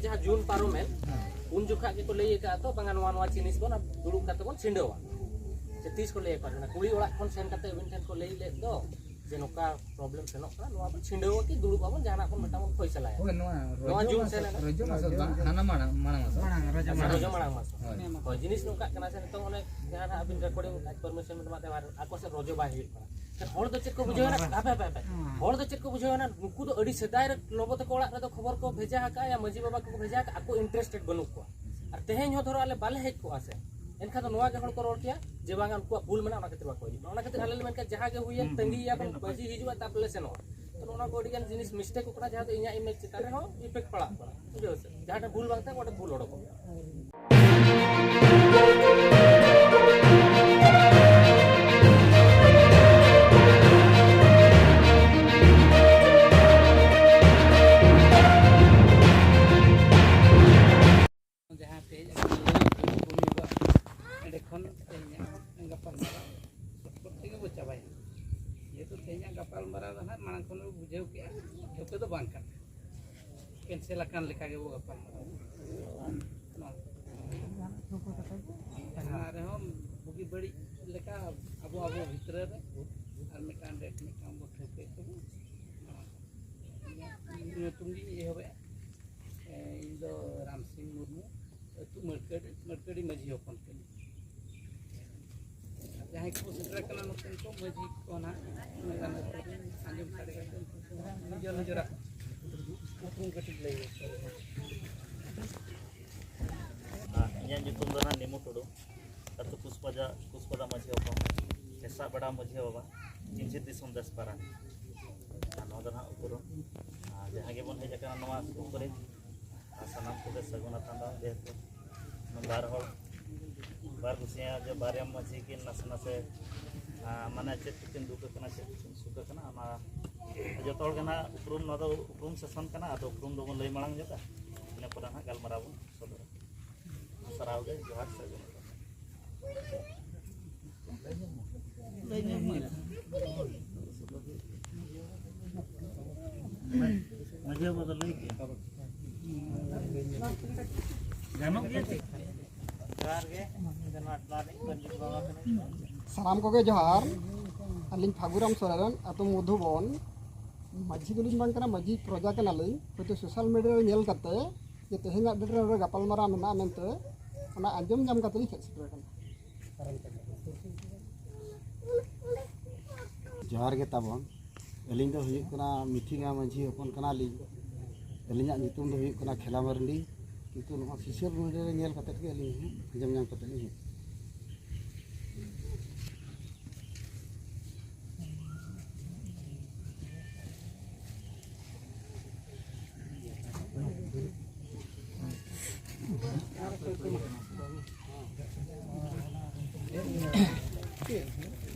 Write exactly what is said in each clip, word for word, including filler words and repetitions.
ᱡᱟᱦᱟᱸ ᱡᱩᱱ ᱯᱟᱨᱚᱢᱮᱱ, ᱩᱱ ᱡᱚᱠᱷᱟᱜ ᱜᱮᱠᱚ ᱞᱟᱹᱭ ᱟᱠᱟᱫᱼᱟ ᱛᱚ, ᱵᱟᱝᱟ, ᱱᱚᱣᱟ ᱱᱚᱣᱟ ᱡᱤᱱᱤᱥ ᱵᱚᱱ ᱫᱩᱲᱩᱵ ᱠᱟᱛᱮ ᱵᱚᱱ ᱪᱷᱤᱸᱰᱟᱹᱣᱟ᱾ ᱥᱮ ᱛᱤᱥ ᱠᱚ ᱞᱟᱹᱭ ᱟᱠᱟᱫ ᱵᱮᱱᱟ? ᱠᱩᱲᱤ ᱚᱲᱟᱜ ᱠᱷᱚᱱ ᱥᱮᱱ ᱠᱟᱛᱮ ᱟᱹᱵᱤᱱ ᱴᱷᱮᱱ ᱠᱚ ᱞᱟᱹᱭ ᱞᱮᱫ ᱫᱚ, ᱡᱮ ᱱᱚᱝᱠᱟ ᱯᱨᱚᱵᱞᱮᱢ ᱥᱮᱱᱚᱜ ᱠᱟᱱᱟ, ᱱᱚᱣᱟ ᱵᱚᱱ ᱪᱷᱤᱸᱰᱟᱹᱣ ᱟᱠᱤ ᱫᱩᱲᱩᱵ ᱟᱵᱚᱱ, ᱡᱟᱦᱟᱱᱟᱜ ᱵᱚᱱ ᱢᱤᱫᱴᱟᱝ ᱵᱚᱱ ᱯᱷᱚᱭᱥᱟᱞᱟᱭᱟ᱾ ᱦᱳᱭ, ᱱᱚᱣᱟ ᱱᱚᱣᱟ ᱨᱚᱡᱚ ᱡᱩᱱ ᱢᱟᱥ, ᱥᱮᱱ ᱨᱮ ᱨᱚᱡᱚ ᱢᱟᱥ ᱫᱚ ᱵᱟᱝ, ᱦᱟᱱᱟ ᱢᱟᱲᱟᱝ, ᱢᱟᱲᱟᱝ ᱢᱟᱥ᱾ ᱢᱟᱲᱟᱝ, ᱨᱚᱡᱚ ᱟᱪᱪᱷᱟ, ᱢᱟᱲᱟᱝ᱾ ᱨᱚᱡᱚ ᱢᱟᱲᱟᱝ ᱢᱟᱥ᱾ ᱦᱳᱭ᱾ ᱦᱳᱭ, ᱡᱤᱱᱤᱥ ᱱᱚᱝᱠᱟᱜ ᱠᱟᱱᱟ ᱥᱮ, ᱱᱤᱛᱚᱝ ᱚᱱᱮ ᱡᱟᱦᱟᱸ ᱱᱟᱜ ᱟᱹᱵᱤᱱ ᱨᱮᱠᱚᱨᱰᱤᱝ ᱟᱡ ᱯᱟᱨᱢᱤᱥᱚᱱ ᱵᱮᱱ ᱮᱢᱟᱫ ᱛᱟᱭᱟ, ᱟᱨ ᱟᱠᱚ ᱥᱮᱫ ᱨᱚᱡᱚ ᱵᱟᱭ ᱦᱩᱭᱩᱜ ᱠᱟᱱᱟ᱾ ᱦᱚᱲ ᱫᱚ ᱪᱮᱫ ᱠᱚ ᱵᱩᱡᱷᱟᱹᱣ ᱮᱱᱟ? ᱦᱟᱯᱮ, ᱦᱟᱯᱮ, ᱦᱟᱯᱮ᱾ ᱦᱮᱸ᱾ ᱦᱚᱲ ᱫᱚ ᱪᱮᱫ ᱠᱚ ᱵᱩᱡᱷᱟᱹᱣ ᱮᱱᱟ? ᱱᱩᱠᱩ ᱫᱚ ᱟᱹᱰᱤ ᱥᱮᱫᱟᱭ ᱨᱮ ᱞᱚᱵᱚ ᱛᱟᱠᱚ ᱚᱲᱟᱜ ᱨᱮᱫᱚ ᱠᱷᱚᱵᱚᱨ ᱠᱚ ᱵᱷᱮᱡᱟ ᱟᱠᱟᱫᱼᱟ, ᱭᱟ ᱢᱟᱹᱡᱷᱤ ᱵᱟᱵᱟ ᱠᱚᱠᱚ ᱵᱷᱮᱡᱟ ᱟᱠᱟᱫᱼᱟ, ᱟᱠᱚ ᱤᱱᱴᱟᱨᱮᱥᱴᱮᱰ ᱵᱟᱹᱱᱩᱜ ᱠᱚᱣᱟ᱾ ᱟᱨ ᱛᱮᱦᱮᱧ ᱦᱚᱸ ᱫᱷᱚᱨᱚ ᱟᱞᱮ ᱵᱟᱞᱮ ᱦᱮᱡ ᱠᱚᱜᱼᱟ ᱥᱮ, ᱮᱱᱠᱷᱟᱱ ᱫᱚ ᱱᱚᱣᱟ ᱜᱮ ᱦᱚᱲ ᱠᱚ ᱨᱚᱲ ᱠᱮᱭᱟ ᱡᱮ ᱵᱟᱝᱟ ᱩᱱᱠᱩᱣᱟᱜ ᱵᱷᱩᱞ ᱢᱮᱱᱟᱜᱼᱟ, ᱚᱱᱟ ᱠᱷᱟᱹᱛᱤᱨ ᱟᱞᱮ ᱞᱮ ᱢᱮᱱ ᱠᱮᱭᱟ ᱡᱟᱦᱟᱸ ᱜᱮ ᱦᱩᱭᱮᱱ, ᱦᱩᱸ, ᱦᱩᱸ, ᱛᱟᱺᱜᱤᱭᱮᱭᱟ ᱵᱚᱱ, ᱦᱩᱸ᱾ ᱢᱟᱹᱡᱷᱤ ᱦᱤᱡᱩᱜᱼᱟ, ᱛᱟᱨᱯᱚᱨᱮ ᱞᱮ ᱥᱮᱱᱚᱜᱼᱟ᱾ ᱛᱚ, ᱱᱚᱜᱼᱚ ᱱᱚᱣᱟ ᱠᱚ ᱟᱹᱰᱤ ᱜᱟᱱ ᱡᱤᱱᱤᱥ ᱢᱤᱥᱴᱮᱠᱚᱜ ᱠᱟᱱᱟ, ᱡᱟᱦᱟᱸ ᱫᱚ ᱤᱧᱟᱹᱜ ᱤᱢᱮᱡᱽ ᱪᱮᱛᱟᱱ ᱨᱮᱦᱚᱸ ᱤᱯᱷᱮᱠᱴ ᱯᱟᱲᱟᱜ ᱠᱟᱱᱟ, ᱵᱩᱡᱷᱟᱹᱣ ᱥᱮ? ᱡᱟᱦᱟᱸᱴᱷᱮᱱ ᱵᱷᱩᱞ ᱵᱟᱝ ᱛᱟᱦᱮᱸ, ᱚᱸᱰᱮ ᱵᱷᱩᱞ ᱚᱰᱚᱠᱚᱜ ᱠᱟᱱᱟ᱾ ᱡᱟᱦᱟᱸ ᱛᱮᱦᱮᱧ ᱟᱵᱚ ᱞᱟᱹᱭ ᱠᱟᱹᱢᱤ ᱠᱚ ᱦᱩᱭᱩᱜᱼᱟ, ᱮᱸᱰᱮ ᱠᱷᱚᱱ ᱛᱮᱦᱮᱧᱟᱜ ᱜᱟᱯᱟᱞᱢᱟᱨᱟᱣ ᱥᱚᱴ ᱠᱚᱴ ᱛᱮᱜᱮ ᱵᱚ ᱪᱟᱵᱟᱭᱟ᱾ ᱡᱮᱦᱮᱛᱩ ᱛᱮᱦᱮᱧᱟᱜ ᱜᱟᱯᱟᱞᱢᱟᱨᱟᱣ ᱫᱚ ᱱᱟᱦᱟᱜ ᱢᱟᱲᱟᱝ ᱠᱷᱚᱱ ᱵᱚ ᱵᱩᱡᱷᱟᱹᱣ ᱠᱮᱜᱼᱟ, ᱴᱷᱟᱹᱣᱠᱟᱹ ᱫᱚ ᱵᱟᱝ ᱠᱟᱱᱟ, ᱠᱮᱱᱥᱮᱞ ᱟᱠᱟᱱ ᱞᱮᱠᱟ ᱜᱮᱵᱚ ᱜᱟᱯᱟᱞᱢᱟᱨᱟᱣ᱾ ᱱᱚᱣᱟ ᱡᱟᱦᱟᱸ ᱨᱮᱦᱚᱸ ᱵᱩᱜᱤ ᱵᱟᱹᱲᱤᱡ ᱞᱮᱠᱟ ᱟᱵᱚ ᱟᱵᱚ ᱵᱷᱤᱛᱨᱤ ᱨᱮ ᱟᱨ ᱢᱤᱫᱴᱟᱝ ᱰᱮᱴ ᱢᱤᱫᱴᱟᱝ ᱵᱚ ᱴᱷᱟᱹᱣᱠᱟᱹᱭ ᱛᱟᱵᱚ᱾ ᱱᱚᱣᱟ ᱤᱧᱟᱹᱜ ᱧᱩᱛᱩᱢ ᱜᱤᱧ ᱮᱦᱚᱵᱮᱜᱼᱟ᱾ ᱤᱧ ᱫᱚ ᱨᱟᱢᱥᱤᱝ ᱢᱩᱨᱢᱩ, ᱟᱹᱛᱩ ᱢᱟᱹᱨᱠᱟᱹᱰᱤ, ᱢᱟᱹᱨᱠᱟᱹᱰᱤ ᱢᱟᱹᱡᱷᱤ ᱦᱚᱯᱚᱱ ᱠᱟᱹᱱᱟᱹᱧ᱾ ᱡᱟᱦᱟᱸᱭ ᱠᱚ ᱥᱮᱴᱮᱨ ᱟᱠᱟᱱᱟ ᱱᱩᱠᱩ ᱠᱚ ᱢᱟᱹᱡᱷᱤ ᱠᱚ ᱱᱟᱦᱟᱜ, ᱩᱱᱟᱹᱜ ᱜᱟᱱ ᱫᱚ ᱟᱸᱡᱚᱢ ᱥᱟᱰᱮ ᱠᱟᱛᱮ ᱩᱱᱠᱩ ᱠᱚ ᱱᱤᱡᱮᱨ ᱱᱤᱡᱮᱨᱟᱜ ᱩᱯᱨᱩᱢ ᱠᱟᱹᱴᱤᱡ ᱞᱟᱹᱭ ᱟᱠᱚ᱾ ᱤᱧᱟᱹᱜ ᱧᱩᱛᱩᱢ ᱫᱚ ᱱᱟᱦᱟᱜ ᱱᱤᱢᱩ ᱴᱩᱰᱩ, ᱟᱹᱛᱩ ᱠᱩᱥᱯᱟᱡᱟ, ᱠᱩᱥᱯᱟᱫᱟ ᱢᱟᱹᱡᱷᱤ ᱦᱚᱯᱚᱱ, ᱦᱮᱥᱟᱜ ᱵᱮᱲᱟ ᱢᱟᱹᱡᱷᱤ ᱵᱟᱵᱟ, ᱠᱤᱧᱪᱤᱛ ᱫᱤᱥᱚᱢ ᱫᱮᱥ ᱯᱟᱨᱟ᱾ ᱟᱨ ᱱᱚᱣᱟ ᱫᱚ ᱱᱟᱦᱟᱜ ᱩᱯᱨᱩᱢ᱾ ᱟᱨ ᱡᱟᱦᱟᱸ ᱜᱮᱵᱚᱱ ᱦᱮᱡ ᱟᱠᱟᱱᱟ ᱱᱚᱣᱟ ᱥᱩᱨ ᱠᱚᱨᱮ, ᱟᱨ ᱥᱟᱱᱟᱢ ᱠᱚᱜᱮ ᱥᱟᱹᱜᱩᱱ ᱟᱛᱟᱝ ᱫᱟᱨᱟᱢ, ᱡᱮᱦᱮᱛᱩ ᱵᱟᱨ ᱦᱚᱲ, ᱵᱟᱨ ᱜᱩᱥᱤᱭᱟᱹ ᱡᱮ ᱵᱟᱨᱭᱟ ᱢᱟᱹᱡᱷᱤ ᱠᱤᱱ ᱱᱟᱥᱮ ᱱᱟᱥᱮ, ᱟᱨ ᱢᱟᱱᱮ ᱪᱮᱫ ᱠᱚᱠᱤᱱ ᱫᱩᱠ ᱟᱠᱟᱱᱟ, ᱪᱮᱫ ᱠᱚᱠᱤᱱ ᱥᱩᱠ ᱟᱠᱟᱱᱟ, ᱚᱱᱟ ᱡᱚᱛᱚ ᱦᱚᱲ ᱜᱮ ᱱᱟᱦᱟᱜ ᱩᱯᱨᱩᱢ, ᱱᱚᱣᱟ ᱫᱚ ᱩᱯᱨᱩᱢ ᱥᱮᱥᱚᱱ ᱠᱟᱱᱟ, ᱟᱫᱚ ᱩᱯᱨᱩᱢ ᱫᱚᱵᱚᱱ ᱞᱟᱹᱭ ᱢᱟᱲᱟᱝ ᱧᱚᱜᱟ, ᱤᱱᱟᱹ ᱯᱚᱨᱮ ᱱᱟᱦᱟᱜ ᱜᱟᱞᱢᱟᱨᱟᱣ ᱵᱚᱱ ᱥᱚᱫᱚᱨᱟ᱾ ᱥᱟᱨᱦᱟᱣ ᱜᱮ, ᱡᱚᱦᱟᱨ, ᱥᱟᱹᱜᱩᱱ᱾ ᱞᱟᱹᱭ ᱧᱟᱢ ᱦᱩᱭ ᱞᱮᱱᱟ᱾ ᱢᱟᱹᱡᱷᱤ ᱵᱟᱵᱟ ᱫᱚ ᱞᱟᱹᱭ ᱠᱮᱫ᱾ ᱥᱟᱱᱟᱢ ᱠᱚᱜᱮ ᱡᱚᱦᱟᱨ᱾ ᱟᱹᱞᱤᱧ ᱯᱷᱟᱹᱜᱩᱨᱟᱢ ᱥᱚᱨᱮᱱ, ᱟᱹᱛᱩ ᱢᱚᱫᱷᱩᱵᱚᱱ᱾ ᱢᱟᱹᱡᱷᱤ ᱫᱚᱞᱤᱧ ᱵᱟᱝ ᱠᱟᱱᱟ, ᱢᱟᱹᱡᱷᱤ ᱯᱨᱚᱡᱟ ᱠᱟᱱᱟᱞᱤᱧ᱾ ᱦᱚᱭᱛᱳ social media ᱨᱮ ᱧᱮᱞ ᱠᱟᱛᱮ ᱡᱮ ᱛᱮᱦᱮᱧᱟᱜ date ᱨᱮ ᱱᱚᱰᱮ ᱜᱟᱯᱟᱞᱢᱟᱨᱟᱣ ᱢᱮᱱᱟᱜᱼᱟ ᱢᱮᱱᱛᱮ, ᱚᱱᱟ ᱟᱸᱡᱚᱢ ᱧᱟᱢ ᱠᱟᱛᱮ ᱞᱤᱧ ᱦᱮᱡ ᱥᱮᱴᱮᱨ ᱟᱠᱟᱱᱟ᱾ ᱡᱚᱦᱟᱨ ᱜᱮ ᱛᱟᱵᱚᱱ᱾ ᱟᱹᱞᱤᱧ ᱫᱚ ᱦᱩᱭᱩᱜ ᱠᱟᱱᱟ ᱢᱤᱴᱷᱤᱝᱟ ᱢᱟᱹᱡᱷᱤ ᱦᱚᱯᱚᱱ ᱠᱟᱱᱟᱞᱤᱧ᱾ ᱟᱹᱞᱤᱧᱟᱜ ᱧᱩᱛᱩᱢ ᱫᱚ ᱦᱩᱭᱩᱜ ᱠᱟᱱᱟ ᱠᱷᱮᱞᱟ ᱢᱟᱨᱰᱤ᱾ ᱠᱤᱱᱛᱩ ᱱᱚᱣᱟ social media ᱨᱮ ᱧᱮᱞ ᱠᱟᱛᱮᱫ ᱜᱮ ᱟᱹᱞᱤᱧ ᱦᱚᱸ ᱟᱸᱡᱚᱢ ᱧᱟᱢ ᱠᱟᱛᱮᱫ ᱞᱤᱧ ᱦᱮᱡ᱾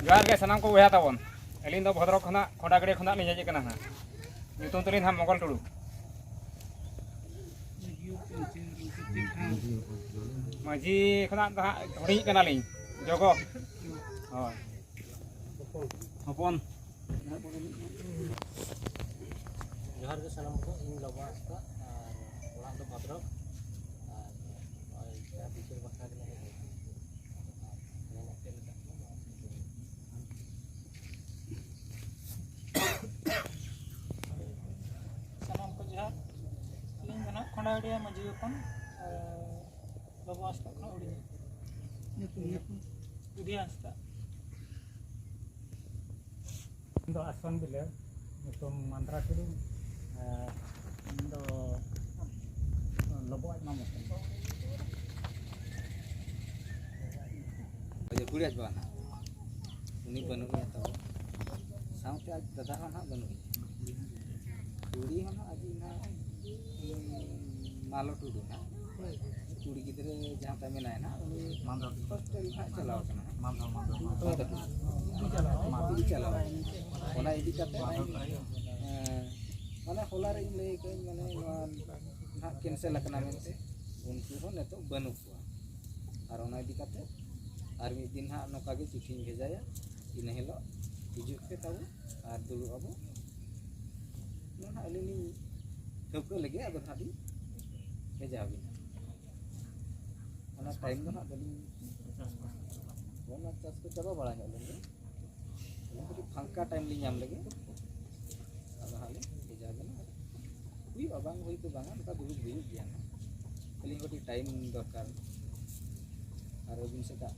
ᱡᱚᱦᱟᱨ ᱜᱮ ᱥᱟᱱᱟᱢ ᱠᱚ ᱵᱚᱭᱦᱟ ᱛᱟᱵᱚᱱ᱾ ᱟᱹᱞᱤᱧ ᱫᱚ ᱵᱷᱚᱫᱨᱚᱠ ᱠᱷᱚᱱᱟᱜ, ᱠᱷᱚᱰᱟᱜᱟᱹᱲᱤᱭᱟᱹ ᱠᱷᱚᱱᱟᱜ ᱞᱤᱧ ᱦᱮᱡ ᱟᱠᱟᱱᱟ ᱦᱟᱸᱜ᱾ ᱧᱩᱛᱩᱢ ᱛᱟᱹᱞᱤᱧ ᱦᱟᱸᱜ ᱢᱚᱜᱚᱞ ᱴᱩᱰᱩ᱾ ᱢᱟᱹᱡᱷᱤ ᱠᱷᱚᱱᱟᱜ ᱫᱚ ᱦᱟᱸᱜ ᱦᱩᱰᱤᱧ ᱠᱟᱱᱟᱞᱤᱧ, ᱡᱚᱜᱚ᱾ ᱦᱳᱭ᱾ ᱦᱚᱯᱚᱱ᱾ ᱡᱚᱦᱟᱨ ᱜᱮ ᱥᱟᱱᱟᱢ ᱠᱚ, ᱤᱧ ᱞᱚᱵᱚ ᱦᱟᱸᱥᱫᱟ, ᱟᱨ ᱚᱲᱟᱜ ᱫᱚ ᱵᱷᱚᱫᱨᱚᱠ, ᱟᱨ ᱱᱚᱜᱼᱚᱭ ᱡᱟᱦᱟᱸ ᱵᱤᱪᱟᱹᱨ ᱵᱟᱠᱷᱨᱟ ᱜᱮᱞᱮ ᱦᱮᱡ ᱟᱠᱟᱱᱟ᱾ ᱥᱟᱱᱟᱢ ᱠᱚ ᱡᱚᱦᱟᱨ᱾ ᱤᱧ ᱫᱚ ᱱᱟᱦᱟᱜ ᱠᱷᱚᱸᱰᱟᱜᱟᱹᱲᱤᱭᱟᱹ ᱢᱟᱹᱡᱷᱤ ᱦᱚᱯᱚᱱ, ᱟᱨ ᱵᱟᱵᱩ ᱦᱟᱸᱥᱫᱟ ᱠᱷᱚᱱᱟᱜ ᱦᱩᱰᱤᱧ᱾ ᱧᱩᱛᱩᱢ, ᱧᱩᱛᱩᱢ? ᱵᱩᱫᱷᱤ ᱦᱟᱸᱥᱫᱟ᱾ ᱤᱧ ᱫᱚ ᱟᱥᱚᱱ ᱵᱤᱞᱟᱹ, ᱧᱩᱛᱩᱢ ᱢᱟᱱᱫᱽᱨᱟ ᱴᱩᱰᱩ᱾ ᱟᱨ ᱤᱧ ᱫᱚ ᱞᱚᱵᱚ ᱟᱡ ᱢᱟᱢᱚ ᱠᱟᱱᱟᱹᱧ᱾ ᱚᱡᱚ ᱠᱩᱲᱤ ᱟᱡ ᱵᱟᱵᱟ ᱱᱟᱦᱟᱜ᱾ ᱩᱱᱤ ᱵᱟᱹᱱᱩᱜ ᱮᱭᱟ ᱛᱟᱵᱚ᱾ ᱥᱟᱶᱛᱮ ᱟᱡ ᱫᱟᱫᱟ ᱦᱚᱸ ᱱᱟᱦᱟᱜ ᱵᱟᱹᱱᱩᱜ ᱮᱭᱟ᱾ ᱠᱩᱲᱤ ᱦᱚᱸ ᱱᱟᱦᱟᱜ ᱟᱡ ᱱᱟᱦᱟᱜ, ᱩᱸ, ᱢᱟᱞᱚ ᱴᱩᱰᱩ ᱱᱟᱦᱟᱜ᱾ ᱠᱩᱲᱤ ᱜᱤᱫᱽᱨᱟᱹ ᱡᱟᱦᱟᱸ ᱛᱟᱭ ᱢᱮᱱᱟᱭᱟ ᱱᱟᱦᱟᱜ, ᱩᱱᱤ ᱢᱟᱫᱷᱚᱨ᱾ Hostel ᱱᱟᱦᱟᱜ ᱪᱟᱞᱟᱣ ᱠᱟᱱᱟ᱾ ᱢᱟᱫᱷᱚᱨ, ᱢᱟᱫᱷᱚᱨ, ᱢᱟᱫᱷᱚᱨ᱾ ᱢᱟᱫᱷᱚᱨ ᱴᱩᱰᱩ᱾ ᱢᱟᱫᱷᱚᱨ᱾ ᱩᱱᱤ ᱪᱟᱞᱟᱣ ᱠᱟᱱᱟ᱾ ᱚᱱᱟ ᱤᱫᱤ ᱠᱟᱛᱮ ᱢᱟᱫᱷᱚᱨ᱾ ᱮᱸ, ᱢᱟᱱᱮ ᱦᱚᱞᱟ ᱨᱮ ᱤᱧ ᱞᱟᱹᱭ ᱠᱟᱹᱧ, ᱢᱟᱱᱮ ᱱᱚᱣᱟ ᱱᱟᱦᱟᱜ cancel ᱟᱠᱟᱱᱟ ᱢᱮᱱᱛᱮ, ᱩᱱᱠᱩ ᱦᱚᱸ ᱱᱤᱛᱚᱜ ᱵᱟᱹᱱᱩᱜ ᱠᱚᱣᱟ᱾ ᱟᱨ ᱚᱱᱟ ᱤᱫᱤ ᱠᱟᱛᱮ ᱟᱨ ᱢᱤᱫ ᱫᱤᱱ ᱦᱟᱸᱜ ᱱᱚᱝᱠᱟ ᱜᱮ ᱪᱤᱴᱷᱤᱧ ᱵᱷᱮᱡᱟᱭᱟ, ᱤᱱᱟᱹ ᱦᱤᱞᱳᱜ ᱦᱤᱡᱩᱜ ᱯᱮ ᱛᱟᱵᱚ ᱟᱨ ᱫᱩᱲᱩᱵ ᱟᱵᱚ᱾ ᱱᱚᱣᱟ ᱦᱟᱸᱜ ᱟᱹᱞᱤᱧ ᱞᱤᱧ ᱴᱷᱟᱹᱣᱠᱟᱹ ᱞᱮᱜᱮ, ᱟᱫᱚ ᱦᱟᱸᱜ ᱞᱤᱧ ᱦᱮᱡ ᱡᱟᱣ ᱜᱮ᱾ ᱚᱱᱟ ᱴᱟᱭᱤᱢ ᱫᱚ ᱦᱟᱸᱜ ᱵᱟᱹᱞᱤᱧ, ᱚᱱᱟ ᱪᱟᱥ ᱠᱚ ᱪᱟᱵᱟ ᱵᱟᱲᱟ ᱧᱚᱜ ᱞᱮᱱ ᱜᱮ᱾ ᱟᱹᱞᱤᱧ ᱠᱟᱹᱴᱤᱡ ᱯᱷᱟᱸᱠᱟ ᱴᱟᱭᱤᱢ ᱞᱤᱧ ᱧᱟᱢ ᱞᱮᱜᱮ᱾ ᱟᱫᱚ ᱦᱟᱸᱜ ᱞᱤᱧ ᱵᱷᱮᱡᱟ ᱵᱮᱱᱟ᱾ ᱦᱩᱭᱩᱜᱼᱟ, ᱵᱟᱝ ᱦᱩᱭ ᱫᱚ ᱵᱟᱝᱟ, ᱱᱚᱝᱠᱟ ᱫᱩᱲᱩᱵ ᱦᱩᱭᱩᱜ ᱜᱮᱭᱟ ᱦᱟᱸᱜ᱾ ᱟᱹᱞᱤᱧ ᱠᱟᱹᱴᱤᱡ ᱴᱟᱭᱤᱢ ᱫᱚᱨᱠᱟᱨ᱾ ᱟᱨ ᱟᱹᱵᱤᱱ ᱥᱮᱫᱟᱜ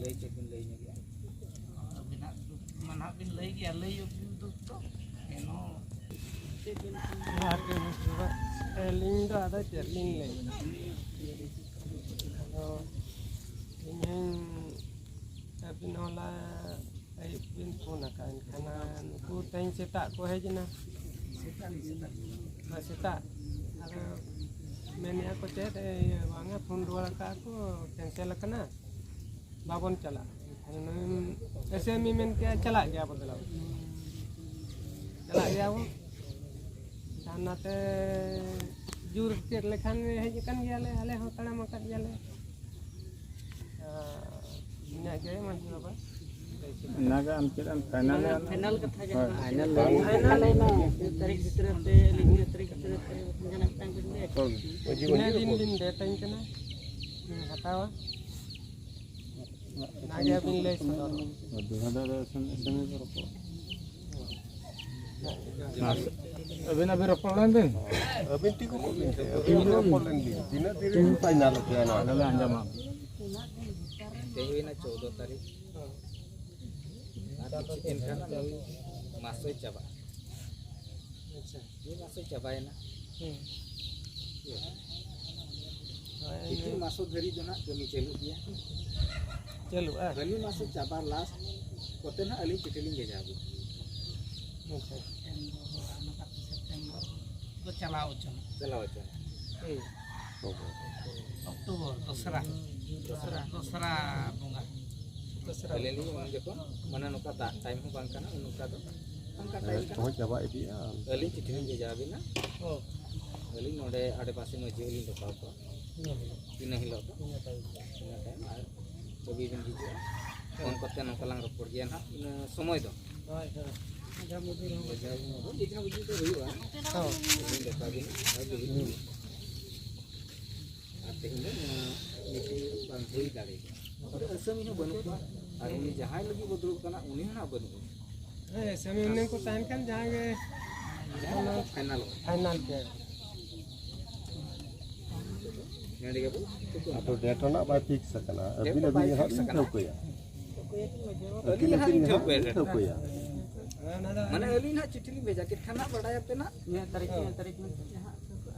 ᱞᱟᱹᱭ ᱪᱮᱫ ᱵᱤᱱ ᱞᱟᱹᱭ ᱧᱚᱜᱮᱜᱼᱟ? ᱟᱹᱵᱤᱱᱟᱜ ᱫᱩᱠ ᱢᱟ ᱱᱟᱦᱟᱜ ᱵᱤᱱ ᱞᱟᱹᱭ ᱜᱮᱭᱟ, ᱞᱟᱹᱭ ᱟᱹᱵᱤᱱ ᱫᱩᱠ ᱫᱚ᱾ ᱮᱱᱦᱚᱸ ᱪᱮᱫ ᱵᱤᱱ ᱟᱨ ᱟᱹᱞᱤᱧ ᱫᱚ ᱟᱫᱚ ᱪᱮᱫ ᱞᱤᱧ ᱞᱟᱹᱭᱟ? ᱟᱫᱚ ᱤᱧ ᱦᱚᱸᱧ ᱟᱹᱵᱤᱱ ᱦᱚᱞᱟ ᱟᱹᱭᱩᱵ ᱵᱤᱱ ᱯᱷᱳᱱ ᱟᱠᱟᱫ, ᱮᱱᱠᱷᱟᱱ ᱱᱩᱠᱩ ᱛᱮᱦᱮᱧ ᱥᱮᱛᱟᱜ ᱠᱚ ᱦᱮᱡ ᱮᱱᱟ᱾ ᱦᱳᱭ, ᱥᱮᱛᱟᱜ᱾ ᱟᱫᱚ ᱢᱮᱱᱮᱫᱼᱟ ᱠᱚ ᱪᱮᱫ, ᱤᱭᱟᱹ, ᱵᱟᱝᱟ, ᱯᱷᱳᱱ ᱨᱩᱣᱟᱹᱲ ᱟᱠᱟᱫᱼᱟ ᱠᱚ, ᱠᱮᱱᱥᱮᱞ ᱟᱠᱟᱱᱟ, ᱵᱟᱵᱚᱱ ᱪᱟᱞᱟᱜᱼᱟ᱾ ᱮᱥᱮ ᱢᱤ ᱢᱮᱱ ᱠᱮᱜᱼᱟ, ᱪᱟᱞᱟᱜ ᱜᱮᱭᱟ ᱵᱚ, ᱫᱮᱞᱟ ᱵᱚ᱾ ᱪᱟᱞᱟᱜ ᱜᱮᱭᱟ ᱵᱚ᱾ ᱟᱨ ᱱᱟᱛᱮ ᱡᱳᱨ ᱪᱮᱫ ᱞᱮᱠᱷᱟᱱ ᱦᱮᱡ ᱟᱠᱟᱱ ᱜᱮᱭᱟᱞᱮ, ᱟᱞᱮ ᱦᱚᱸ ᱛᱟᱲᱟᱢ ᱟᱠᱟᱫ ᱜᱮᱭᱟᱞᱮ᱾ ᱟᱨ ᱤᱱᱟᱹᱜ ᱜᱮ ᱢᱟᱹᱡᱷᱤ ᱵᱟᱵᱟ᱾ ᱚᱱᱟᱜᱮ ᱟᱢ ᱪᱮᱫ ᱮᱢ ᱯᱷᱟᱭᱱᱟᱞ ᱮᱫᱟ? ᱯᱷᱟᱭᱱᱟᱞ ᱠᱟᱛᱷᱟ ᱡᱟᱦᱟᱸ ᱦᱳᱭ᱾ ᱯᱷᱟᱭᱱᱟᱞ ᱞᱟᱹᱭ ᱢᱮ᱾ ᱯᱷᱟᱭᱱᱟᱞ ᱞᱟᱹᱭ ᱢᱮ᱾ ᱛᱤᱱ ᱛᱟᱹᱨᱤᱠᱷ ᱵᱷᱤᱛᱨᱤ ᱛᱮ, ᱟᱹᱞᱤᱧ ᱱᱤᱭᱟᱹ ᱛᱟᱹᱨᱤᱠᱷ ᱵᱷᱤᱛᱨᱤ ᱛᱮ ᱡᱟᱦᱟᱱᱟᱜ ᱢᱤᱫᱴᱟᱝ ᱵᱤᱱ ᱞᱟᱹᱭᱟ? ᱛᱤᱱᱟᱹᱜ ᱫᱤᱱ ᱵᱤᱱ ᱰᱮᱴ ᱟᱹᱧ ᱠᱟᱱᱟ? ᱞᱤᱧ ᱦᱟᱛᱟᱣᱟ᱾ ᱚᱱᱟᱜᱮ ᱟᱹᱵᱤᱱ ᱞᱟᱹᱭ ᱥᱚᱫᱚᱨ᱾ ᱟᱹᱵᱤᱱ, ᱟᱹᱵᱤᱱ ᱨᱚᱯᱚᱲ ᱞᱮᱱ ᱵᱤᱱ᱾ ᱟᱹᱵᱤᱱ ᱛᱤᱸᱜᱩ ᱠᱚᱜ ᱵᱤᱱ ᱥᱮ, ᱟᱹᱵᱤᱱ ᱜᱮ ᱨᱚᱯᱚᱲ ᱞᱮᱱ ᱵᱤᱱ᱾ ᱛᱤᱱᱟᱹᱜ ᱫᱤᱱ ᱨᱮᱵᱤᱱ ᱯᱷᱟᱭᱱᱟᱞ ᱦᱚᱪᱚᱭᱟ ᱱᱚᱣᱟ? ᱟᱞᱮ ᱞᱮ ᱟᱸᱡᱚᱢᱟ᱾ ᱛᱮᱦᱮᱧ ᱦᱩᱭᱱᱟ ᱪᱳᱫᱽᱫᱚ ᱛᱟᱹᱨᱤᱠᱷ᱾ ᱟᱨ ᱠᱤᱪᱷᱩ ᱫᱤᱱ ᱠᱷᱟᱱ ᱱᱩᱭ ᱢᱟᱥ ᱦᱚᱸᱭ ᱪᱟᱵᱟᱜᱼᱟ᱾ ᱟᱪᱪᱷᱟ᱾ ᱢᱤᱫ ᱢᱟᱥ ᱦᱚᱸᱭ ᱪᱟᱵᱟᱭᱮᱱᱟ᱾ ᱦᱩᱸ᱾ ᱦᱳᱭ᱾ ᱦᱤᱡᱩᱜ ᱢᱟᱥ ᱫᱷᱟᱹᱨᱤᱡ ᱫᱚ ᱱᱟᱜ ᱠᱟᱹᱢᱤ ᱪᱟᱹᱞᱩᱜ ᱜᱮᱭᱟ᱾ ᱪᱟᱹᱞᱩᱜᱼᱟ? ᱦᱟᱹᱱᱤ ᱢᱟᱥ ᱪᱟᱵᱟ ᱞᱟᱥᱴ ᱠᱚᱛᱮ ᱱᱟᱜ ᱟᱹᱞᱤᱧ ᱪᱤᱴᱷᱤ ᱞᱤᱧ ᱵᱷᱮᱡᱟ ᱟᱵᱤᱱᱟ᱾ ᱟᱪᱪᱷᱟ᱾ ᱥᱮᱯᱴᱮᱢᱵᱚᱨ, ᱱᱚᱝᱠᱟ ᱥᱮᱯᱴᱮᱢᱵᱚᱨ ᱫᱚ ᱪᱟᱞᱟᱣ ᱦᱚᱪᱚ᱾ ᱪᱟᱞᱟᱣ ᱦᱚᱪᱚ᱾ ᱦᱩᱸ᱾ ᱚᱠᱴᱳᱵᱚᱨ, ᱫᱚᱥᱨᱟ᱾ ᱫᱚᱥᱨᱟ᱾ ᱫᱚᱥᱨᱟ ᱵᱚᱸᱜᱟ᱾ ᱫᱚᱥᱨᱟ᱾ ᱟᱹᱞᱤᱧ ᱞᱤᱧ ᱩᱱ ᱡᱚᱠᱷᱚᱱ, ᱢᱟᱱᱮ, ᱱᱚᱝᱠᱟ ᱫᱟᱜ ᱴᱟᱭᱤᱢ ᱦᱚᱸ ᱵᱟᱝ ᱠᱟᱱᱟ, ᱩᱱ ᱱᱚᱝᱠᱟ ᱫᱚ ᱯᱷᱟᱸᱠᱟ ᱴᱟᱭᱤᱢ ᱠᱟᱱᱟ᱾ ᱦᱚᱸ ᱪᱟᱵᱟ ᱤᱫᱤᱜᱼᱟ᱾ ᱟᱹᱞᱤᱧ ᱪᱤᱴᱷᱤ ᱞᱤᱧ ᱵᱷᱮᱡᱟ ᱟᱵᱤᱱᱟ᱾ ᱚ᱾ ᱟᱹᱞᱤᱧ ᱱᱚᱰᱮ ᱟᱰᱮᱯᱟᱥᱮ ᱢᱟᱹᱡᱷᱤ ᱦᱚᱸᱞᱤᱧ ᱰᱚᱠᱟᱣ ᱠᱚᱣᱟ᱾ ᱤᱱᱟᱹ ᱦᱤᱞᱳᱜ᱾ ᱤᱱᱟᱹ ᱦᱤᱞᱳᱜ ᱫᱚ᱾ ᱤᱱᱟᱹ ᱴᱟᱭᱤᱢ᱾ ᱤᱱᱟᱹ ᱴᱟᱭᱤᱢ ᱟᱨ ᱟᱹᱵᱤᱱ ᱵᱤᱱ ᱦᱤᱡᱩᱜᱼᱟ᱾ ᱯᱷᱳᱱ ᱠᱟᱛᱮ ᱱᱚᱝᱠᱟ ᱞᱟᱝ ᱨᱚᱯᱚᱲ ᱜᱮᱭᱟ ᱱᱟᱦᱟᱜ, ᱤᱱᱟᱹ ᱥᱚᱢᱚᱭ ᱫᱚ᱾ ᱦᱳᱭ, ᱦᱳᱭ᱾ ᱵᱩᱡᱷᱟᱹᱣ ᱵᱩᱡᱷᱟᱹᱣ ᱫᱚ ᱦᱩᱭᱩᱜᱼᱟ᱾ ᱦᱳᱭ᱾ ᱟᱹᱵᱤᱱ ᱰᱚᱠᱟᱣ ᱵᱤᱱ ᱟᱨ ᱟᱹᱵᱤᱱ ᱛᱮᱦᱮᱧ ᱫᱚ ᱱᱚᱣᱟ ᱢᱤᱴᱤᱝ ᱵᱟᱝ ᱦᱩᱭ ᱫᱟᱲᱮᱭᱟᱜᱼᱟ᱾ ᱟᱹᱥᱟᱹᱢᱤ ᱦᱚᱸ ᱵᱟᱹᱱᱩᱜ ᱠᱚᱣᱟ, ᱟᱨ ᱩᱱᱤ ᱡᱟᱦᱟᱸᱭ ᱞᱟᱹᱜᱤᱫ ᱵᱚ ᱫᱩᱲᱩᱵ ᱠᱟᱱᱟ, ᱩᱱᱤ ᱦᱚᱸ ᱱᱟᱜ ᱵᱟᱹᱱᱩᱜ ᱮᱭᱟ᱾ ᱦᱮᱸ, ᱟᱹᱥᱟᱹᱢᱤ ᱦᱩᱱᱟᱹᱝ ᱠᱚ ᱛᱟᱦᱮᱱ ᱠᱷᱟᱱ ᱡᱟᱦᱟᱸ ᱜᱮ ᱡᱟᱦᱟᱸ ᱞᱮᱠᱟ ᱯᱷᱟᱭᱱᱟᱞᱚᱜᱼᱟ᱾ ᱯᱷᱟᱭᱱᱟᱞ ᱜᱮ᱾ ᱱᱚᱰᱮ ᱜᱮᱵᱚ ᱛᱩᱯᱩᱱᱟ᱾ ᱟᱫᱚ ᱰᱮᱴ ᱨᱮᱱᱟᱜ ᱵᱟᱭ ᱯᱷᱤᱠᱥ ᱟᱠᱟᱱᱟ, ᱰᱮᱴ ᱟᱹᱵᱤᱱ ᱫᱚ ᱟᱹᱵᱤᱱ ᱵᱟᱭ ᱜᱮ ᱦᱟᱸᱜ ᱯᱷᱤᱠᱥ ᱵᱤᱱ ᱟᱠᱟᱱᱟ᱾ ᱴᱷᱟᱹᱣᱠᱟᱹᱭᱟ᱾ ᱟᱹᱞᱤᱧ ᱦᱟᱸᱜ ᱞᱤᱧ ᱴᱷᱟᱹᱣᱠᱟᱹᱭᱟ ᱰᱮᱴ᱾ ᱴᱷᱟᱹᱣᱠᱟᱹᱭᱟ᱾ ᱢᱟᱱᱮ ᱟᱹᱞᱤᱧ ᱦᱟᱸᱜ ᱪᱤᱴᱷᱤ ᱞᱤᱧ ᱵᱷᱮᱡᱟ ᱠᱮᱫ ᱠᱷᱟᱱ ᱦᱟᱸᱜ ᱵᱟᱰᱟᱭ ᱟᱯᱮ ᱱᱟᱜ᱾ ᱱᱤᱭᱟᱹ ᱛᱟᱹᱨᱤᱠᱷ, ᱱᱤᱭᱟᱹ ᱛᱟᱹᱨᱤᱠᱷ ᱢᱮᱱᱛᱮ ᱦᱟᱸᱜ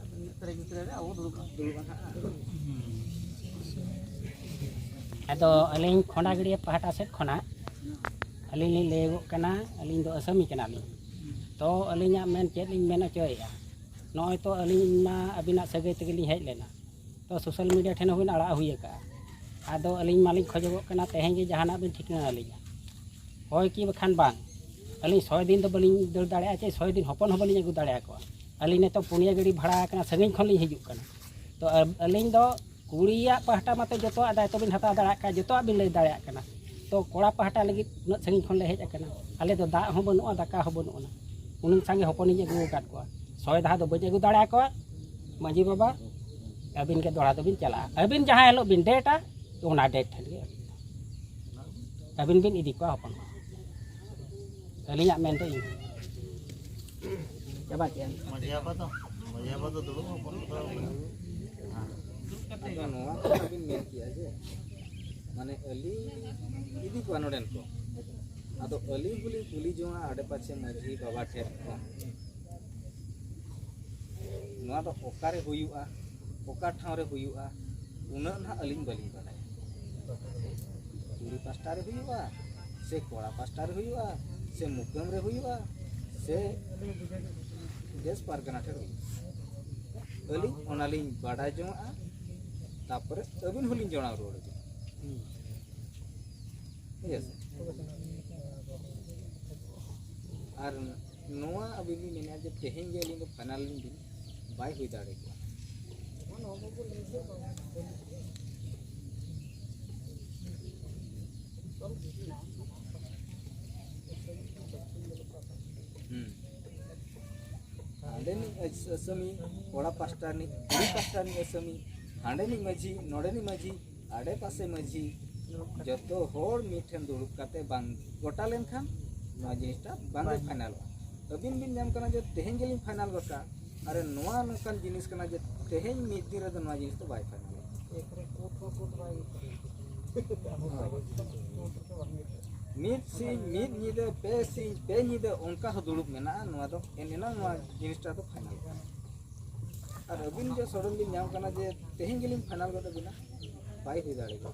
ᱛᱟᱹᱨᱤᱠᱷ ᱵᱷᱤᱛᱨᱤ ᱨᱮ ᱟᱵᱚ ᱫᱩᱲᱩᱵ ᱫᱩᱲᱩᱵ ᱟᱱ ᱦᱟᱸᱜ᱾ ᱟᱫᱚ ᱟᱹᱞᱤᱧ ᱠᱷᱚᱸᱰᱟᱜᱟᱹᱲᱭᱟᱹ ᱯᱟᱦᱴᱟ ᱥᱮᱫ ᱠᱷᱚᱱᱟᱜ ᱟᱹᱞᱤᱧ ᱞᱤᱧ ᱞᱟᱹᱭᱚᱜ ᱠᱟᱱᱟ, ᱟᱹᱞᱤᱧ ᱫᱚ ᱟᱹᱥᱟᱹᱢᱤ ᱠᱟᱱᱟᱞᱤᱧ᱾ ᱛᱚ ᱟᱹᱞᱤᱧᱟᱜ ᱢᱮᱱ ᱪᱮᱫ ᱞᱤᱧ ᱢᱮᱱ ᱦᱚᱪᱚᱭᱮᱫᱼᱟ, ᱱᱚᱜᱼᱚᱭ ᱛᱚ ᱟᱹᱞᱤᱧ ᱢᱟ ᱟᱹᱵᱤᱱᱟᱜ ᱥᱟᱹᱜᱟᱹᱭ ᱛᱮᱜᱮ ᱞᱤᱧ ᱦᱮᱡ ᱞᱮᱱᱟ, ᱛᱚ ᱥᱳᱥᱟᱞ ᱢᱤᱰᱤᱭᱟ ᱴᱷᱮᱱ ᱦᱚᱸᱵᱤᱱ ᱟᱲᱟᱜ ᱦᱩᱭ ᱟᱠᱟᱫᱼᱟ᱾ ᱟᱫᱚ ᱟᱹᱞᱤᱧ ᱢᱟᱞᱤᱧ ᱠᱷᱚᱡᱚᱜᱚᱜ ᱠᱟᱱᱟ ᱛᱮᱦᱮᱧ ᱜᱮ ᱡᱟᱦᱟᱱᱟᱜ ᱵᱤᱱ ᱴᱷᱤᱠᱟᱹ ᱟᱹᱞᱤᱧᱟ, ᱦᱳᱭ ᱠᱤ ᱵᱟᱠᱷᱟᱱ ᱵᱟᱝ᱾ ᱟᱹᱞᱤᱧ ᱥᱚᱭ ᱫᱤᱱ ᱫᱚ ᱵᱟᱹᱞᱤᱧ ᱫᱟᱹᱲ ᱫᱟᱲᱮᱭᱟᱜᱼᱟ, ᱪᱮ ᱥᱚᱭ ᱫᱤᱱ ᱦᱚᱯᱚᱱ ᱦᱚᱸ ᱵᱟᱹᱞᱤᱧ ᱟᱹᱜᱩ ᱫᱟᱲᱮᱭᱟᱠᱚᱣᱟ᱾ ᱟᱹᱞᱤᱧ ᱱᱤᱛᱚᱜ ᱯᱩᱱᱭᱟᱹ ᱜᱟᱹᱰᱤ ᱵᱷᱟᱲᱟ ᱟᱠᱟᱱᱟ, ᱥᱟᱺᱜᱤᱧ ᱠᱷᱚᱱ ᱞᱤᱧ ᱦᱤᱡᱩᱜ ᱠᱟᱱᱟ᱾ ᱛᱚ ᱟ- ᱟᱹᱞᱤᱧ ᱫᱚ ᱠᱩᱲᱤᱭᱟᱜ ᱯᱟᱦᱴᱟ ᱢᱟᱛᱚ ᱡᱚᱛᱚᱣᱟᱜ ᱫᱟᱭᱤᱛᱛᱚ ᱵᱤᱱ ᱦᱟᱛᱟᱣ ᱫᱟᱲᱮᱭᱟᱜ ᱠᱟᱱᱟ, ᱡᱚᱛᱚᱣᱟᱜ ᱵᱤᱱ ᱞᱟᱹᱭ ᱫᱟᱲᱮᱭᱟᱜ ᱠᱟᱱᱟ᱾ ᱛᱚ ᱠᱚᱲᱟ ᱯᱟᱦᱴᱟ ᱞᱟᱹᱜᱤᱫ ᱩᱱᱟᱹᱜ ᱥᱟᱺᱜᱤᱧ ᱠᱷᱚᱱ ᱞᱮ ᱦᱮᱡ ᱟᱠᱟᱱᱟ, ᱟᱞᱮ ᱫᱚ ᱫᱟᱜ ᱦᱚᱸ ᱵᱟᱹᱱᱩᱜᱼᱟ, ᱫᱟᱠᱟ ᱦᱚᱸ ᱵᱟᱹᱱᱩᱜ ᱟᱱᱟ, ᱩᱱᱟᱹᱜ ᱥᱟᱸᱜᱮ ᱦᱚᱯᱚᱱᱤᱧ ᱟᱹᱜᱩ ᱟᱠᱟᱫ ᱠᱚᱣᱟ᱾ ᱥᱚᱭ ᱫᱷᱟᱣ ᱫᱚ ᱵᱟᱹᱧ ᱟᱹᱜᱩ ᱫᱟᱲᱮᱭᱟᱠᱚᱣᱟ᱾ ᱢᱟᱺᱡᱷᱤ ᱵᱟᱵᱟ, ᱟᱹᱵᱤᱱ ᱜᱮ ᱫᱚᱦᱲᱟ ᱫᱚᱵᱤᱱ ᱪᱟᱞᱟᱜᱼᱟ, ᱟᱹᱵᱤᱱ ᱡᱟᱦᱟᱸ ᱦᱤᱞᱳᱜ ᱵᱤᱱ ᱰᱮᱴᱟ, ᱚᱱᱟ ᱰᱮᱴ ᱴᱷᱮᱱ ᱜᱮ ᱟᱹᱵᱤᱱ ᱫᱚ, ᱟᱹᱵᱤᱱ ᱵᱤᱱ ᱤᱫᱤ ᱠᱚᱣᱟ ᱦᱚᱯᱚᱱ ᱠᱚ᱾ ᱟᱹᱞᱤᱧᱟᱜ ᱢᱮᱱ ᱫᱚ ᱤᱱᱟᱹ᱾ ᱪᱟᱵᱟ ᱠᱮᱜᱼᱟ᱾ ᱢᱟᱺᱡᱷᱤ ᱵᱟᱵᱟ ᱫᱚ, ᱢᱟᱺᱡᱷᱤ ᱵᱟᱵᱟ ᱫᱚ ᱫᱩᱲᱩᱵ ᱦᱚᱯᱚᱱ ᱠᱚᱫᱚ ᱢᱮᱱᱟᱜ ᱠᱚᱣᱟ᱾ ᱟᱫᱚ ᱱᱚᱣᱟ ᱠᱟᱛᱷᱟ ᱵᱤᱱ ᱢᱮᱱ ᱠᱮᱜᱼᱟ ᱡᱮ, ᱢᱟᱱᱮ ᱟᱹᱞᱤᱧ ᱤᱫᱤ ᱠᱚᱣᱟ ᱱᱚᱰᱮᱱ ᱠᱚ᱾ ᱟᱫᱚ ᱟᱹᱞᱤᱧ ᱦᱚᱸᱞᱤᱧ ᱠᱩᱞᱤ ᱡᱚᱝᱟ ᱟᱰᱮ ᱯᱟᱪᱷᱮ ᱢᱟᱺᱡᱷᱤ ᱵᱟᱵᱟ ᱴᱷᱮᱱ ᱠᱷᱚᱱ, ᱱᱚᱣᱟ ᱫᱚ ᱚᱠᱟᱨᱮ ᱦᱩᱭᱩᱜᱼᱟ, ᱚᱠᱟ ᱴᱷᱟᱶ ᱨᱮ ᱦᱩᱭᱩᱜᱼᱟ, ᱩᱱᱟᱹᱜ ᱱᱟᱦᱟᱜ ᱟᱹᱞᱤᱧ ᱵᱟᱹᱞᱤᱧ ᱵᱟᱲᱟᱭᱟ᱾ ᱠᱩᱲᱤ ᱯᱟᱥᱴᱟ ᱨᱮ ᱦᱩᱭᱩᱜᱼᱟ, ᱥᱮ ᱠᱚᱲᱟ ᱯᱟᱥᱴᱟ ᱨᱮ ᱦᱩᱭᱩᱜᱼᱟ, ᱥᱮ ᱢᱩᱠᱟᱹᱢ ᱨᱮ ᱦᱩᱭᱩᱜᱼᱟ, ᱥᱮ ᱫᱮᱥ ᱯᱟᱨᱜᱟᱱᱟ ᱴᱷᱮᱱ ᱦᱩᱭᱩᱜᱼᱟ, ᱟᱹᱞᱤᱧ ᱚᱱᱟᱞᱤᱧ ᱵᱟᱰᱟᱭ ᱡᱚᱝᱟᱜᱼᱟ᱾ ᱛᱟᱯᱚᱨᱮ ᱟᱹᱵᱤᱱ ᱦᱚᱸᱞᱤᱧ ᱡᱚᱲᱟᱣ ᱨᱩᱣᱟᱹᱲ ᱟᱹᱵᱤᱱᱟ᱾ ᱴᱷᱤᱠ ᱟᱪᱷᱮ? ᱟᱨ ᱱᱚᱣᱟ ᱟᱹᱵᱤᱱ ᱵᱤᱱ ᱢᱮᱱᱮᱫᱼᱟ ᱡᱮ ᱛᱮᱦᱮᱧ ᱜᱮ ᱟᱹᱞᱤᱧ ᱫᱚ ᱯᱷᱟᱭᱱᱟᱞ ᱞᱤᱧ ᱵᱤᱱ, ᱵᱟᱭ ᱦᱩᱭ ᱫᱟᱲᱮ ᱠᱚᱜᱼᱟ᱾ ᱦᱩᱸ᱾ ᱟᱞᱮ ᱱᱤᱡ ᱟᱹᱥ-, ᱟᱹᱥᱟᱹᱢᱤ, ᱠᱚᱲᱟ ᱯᱟᱥᱴᱟ ᱨᱤᱱᱤᱡ, ᱠᱩᱲᱤ ᱯᱟᱥᱴᱟ ᱨᱤᱱᱤᱡ ᱟᱹᱥᱟᱹᱢᱤ, ᱦᱟᱸᱰᱮᱱᱤᱡ ᱢᱟᱹᱡᱷᱤ, ᱱᱚᱰᱮᱱᱤᱡ ᱢᱟᱹᱡᱷᱤ, ᱟᱰᱮ ᱯᱟᱥᱮ ᱢᱟᱹᱡᱷᱤ, ᱡᱚᱛᱚ ᱦᱚᱲ ᱢᱤᱫ ᱴᱷᱮᱱ ᱫᱩᱲᱩᱵ ᱠᱟᱛᱮ ᱵᱟᱝ ᱜᱚᱴᱟ ᱞᱮᱱᱠᱷᱟᱱ ᱱᱚᱣᱟ ᱡᱤᱱᱤᱥᱴᱟ ᱵᱟᱝ ᱯᱷᱟᱭᱱᱟᱞᱚᱜᱼᱟ᱾ ᱟᱹᱵᱤᱱ ᱵᱤᱱ ᱧᱟᱢ ᱠᱟᱱᱟ ᱡᱮ ᱛᱮᱦᱮᱧ ᱜᱮᱞᱤᱧ ᱯᱷᱟᱭᱱᱟᱞ ᱜᱚᱫ ᱠᱟᱜᱼᱟ, ᱟᱨᱮ ᱱᱚᱣᱟ ᱱᱚᱝᱠᱟᱱ ᱡᱤᱱᱤᱥ ᱠᱟᱱᱟ ᱡᱮ ᱛᱮᱦᱮᱧ ᱢᱤᱫ ᱫᱤᱱ ᱨᱮᱫᱚ ᱱᱚᱣᱟ ᱡᱤᱱᱤᱥ ᱫᱚ ᱵᱟᱭ ᱯᱷᱟᱭᱱᱟᱞᱚᱜᱼᱟ᱾ ᱢᱤᱫ ᱥᱤᱧ ᱢᱤᱫ ᱧᱤᱫᱟᱹ, ᱯᱮ ᱥᱤᱧ ᱯᱮ ᱧᱤᱫᱟᱹ ᱚᱱᱠᱟ ᱦᱚᱸ ᱫᱩᱲᱩᱵ ᱢᱮᱱᱟᱜᱼᱟ᱾ ᱱᱚᱣᱟ ᱫᱚ ᱮᱱ ᱮᱱᱟᱝ ᱱᱚᱣᱟ ᱡᱤᱱᱤᱥᱴᱟ ᱫᱚ ᱯᱷᱟᱭᱱᱟᱞ ᱠᱟᱱᱟ᱾ ᱟᱨ ᱟᱹᱵᱤᱱ ᱡᱮ ᱥᱚᱨᱮᱱ ᱵᱤᱱ ᱧᱟᱢ ᱠᱟᱱᱟ ᱡᱮ ᱛᱮᱦᱮᱧ ᱜᱮᱞᱤᱧ ᱯᱷᱟᱭᱱᱟᱞ ᱜᱚᱫ ᱟᱹᱵᱤᱱᱟ, ᱵᱟᱭ ᱦᱩᱭ ᱫᱟᱲᱮᱭᱟᱜᱼᱟ᱾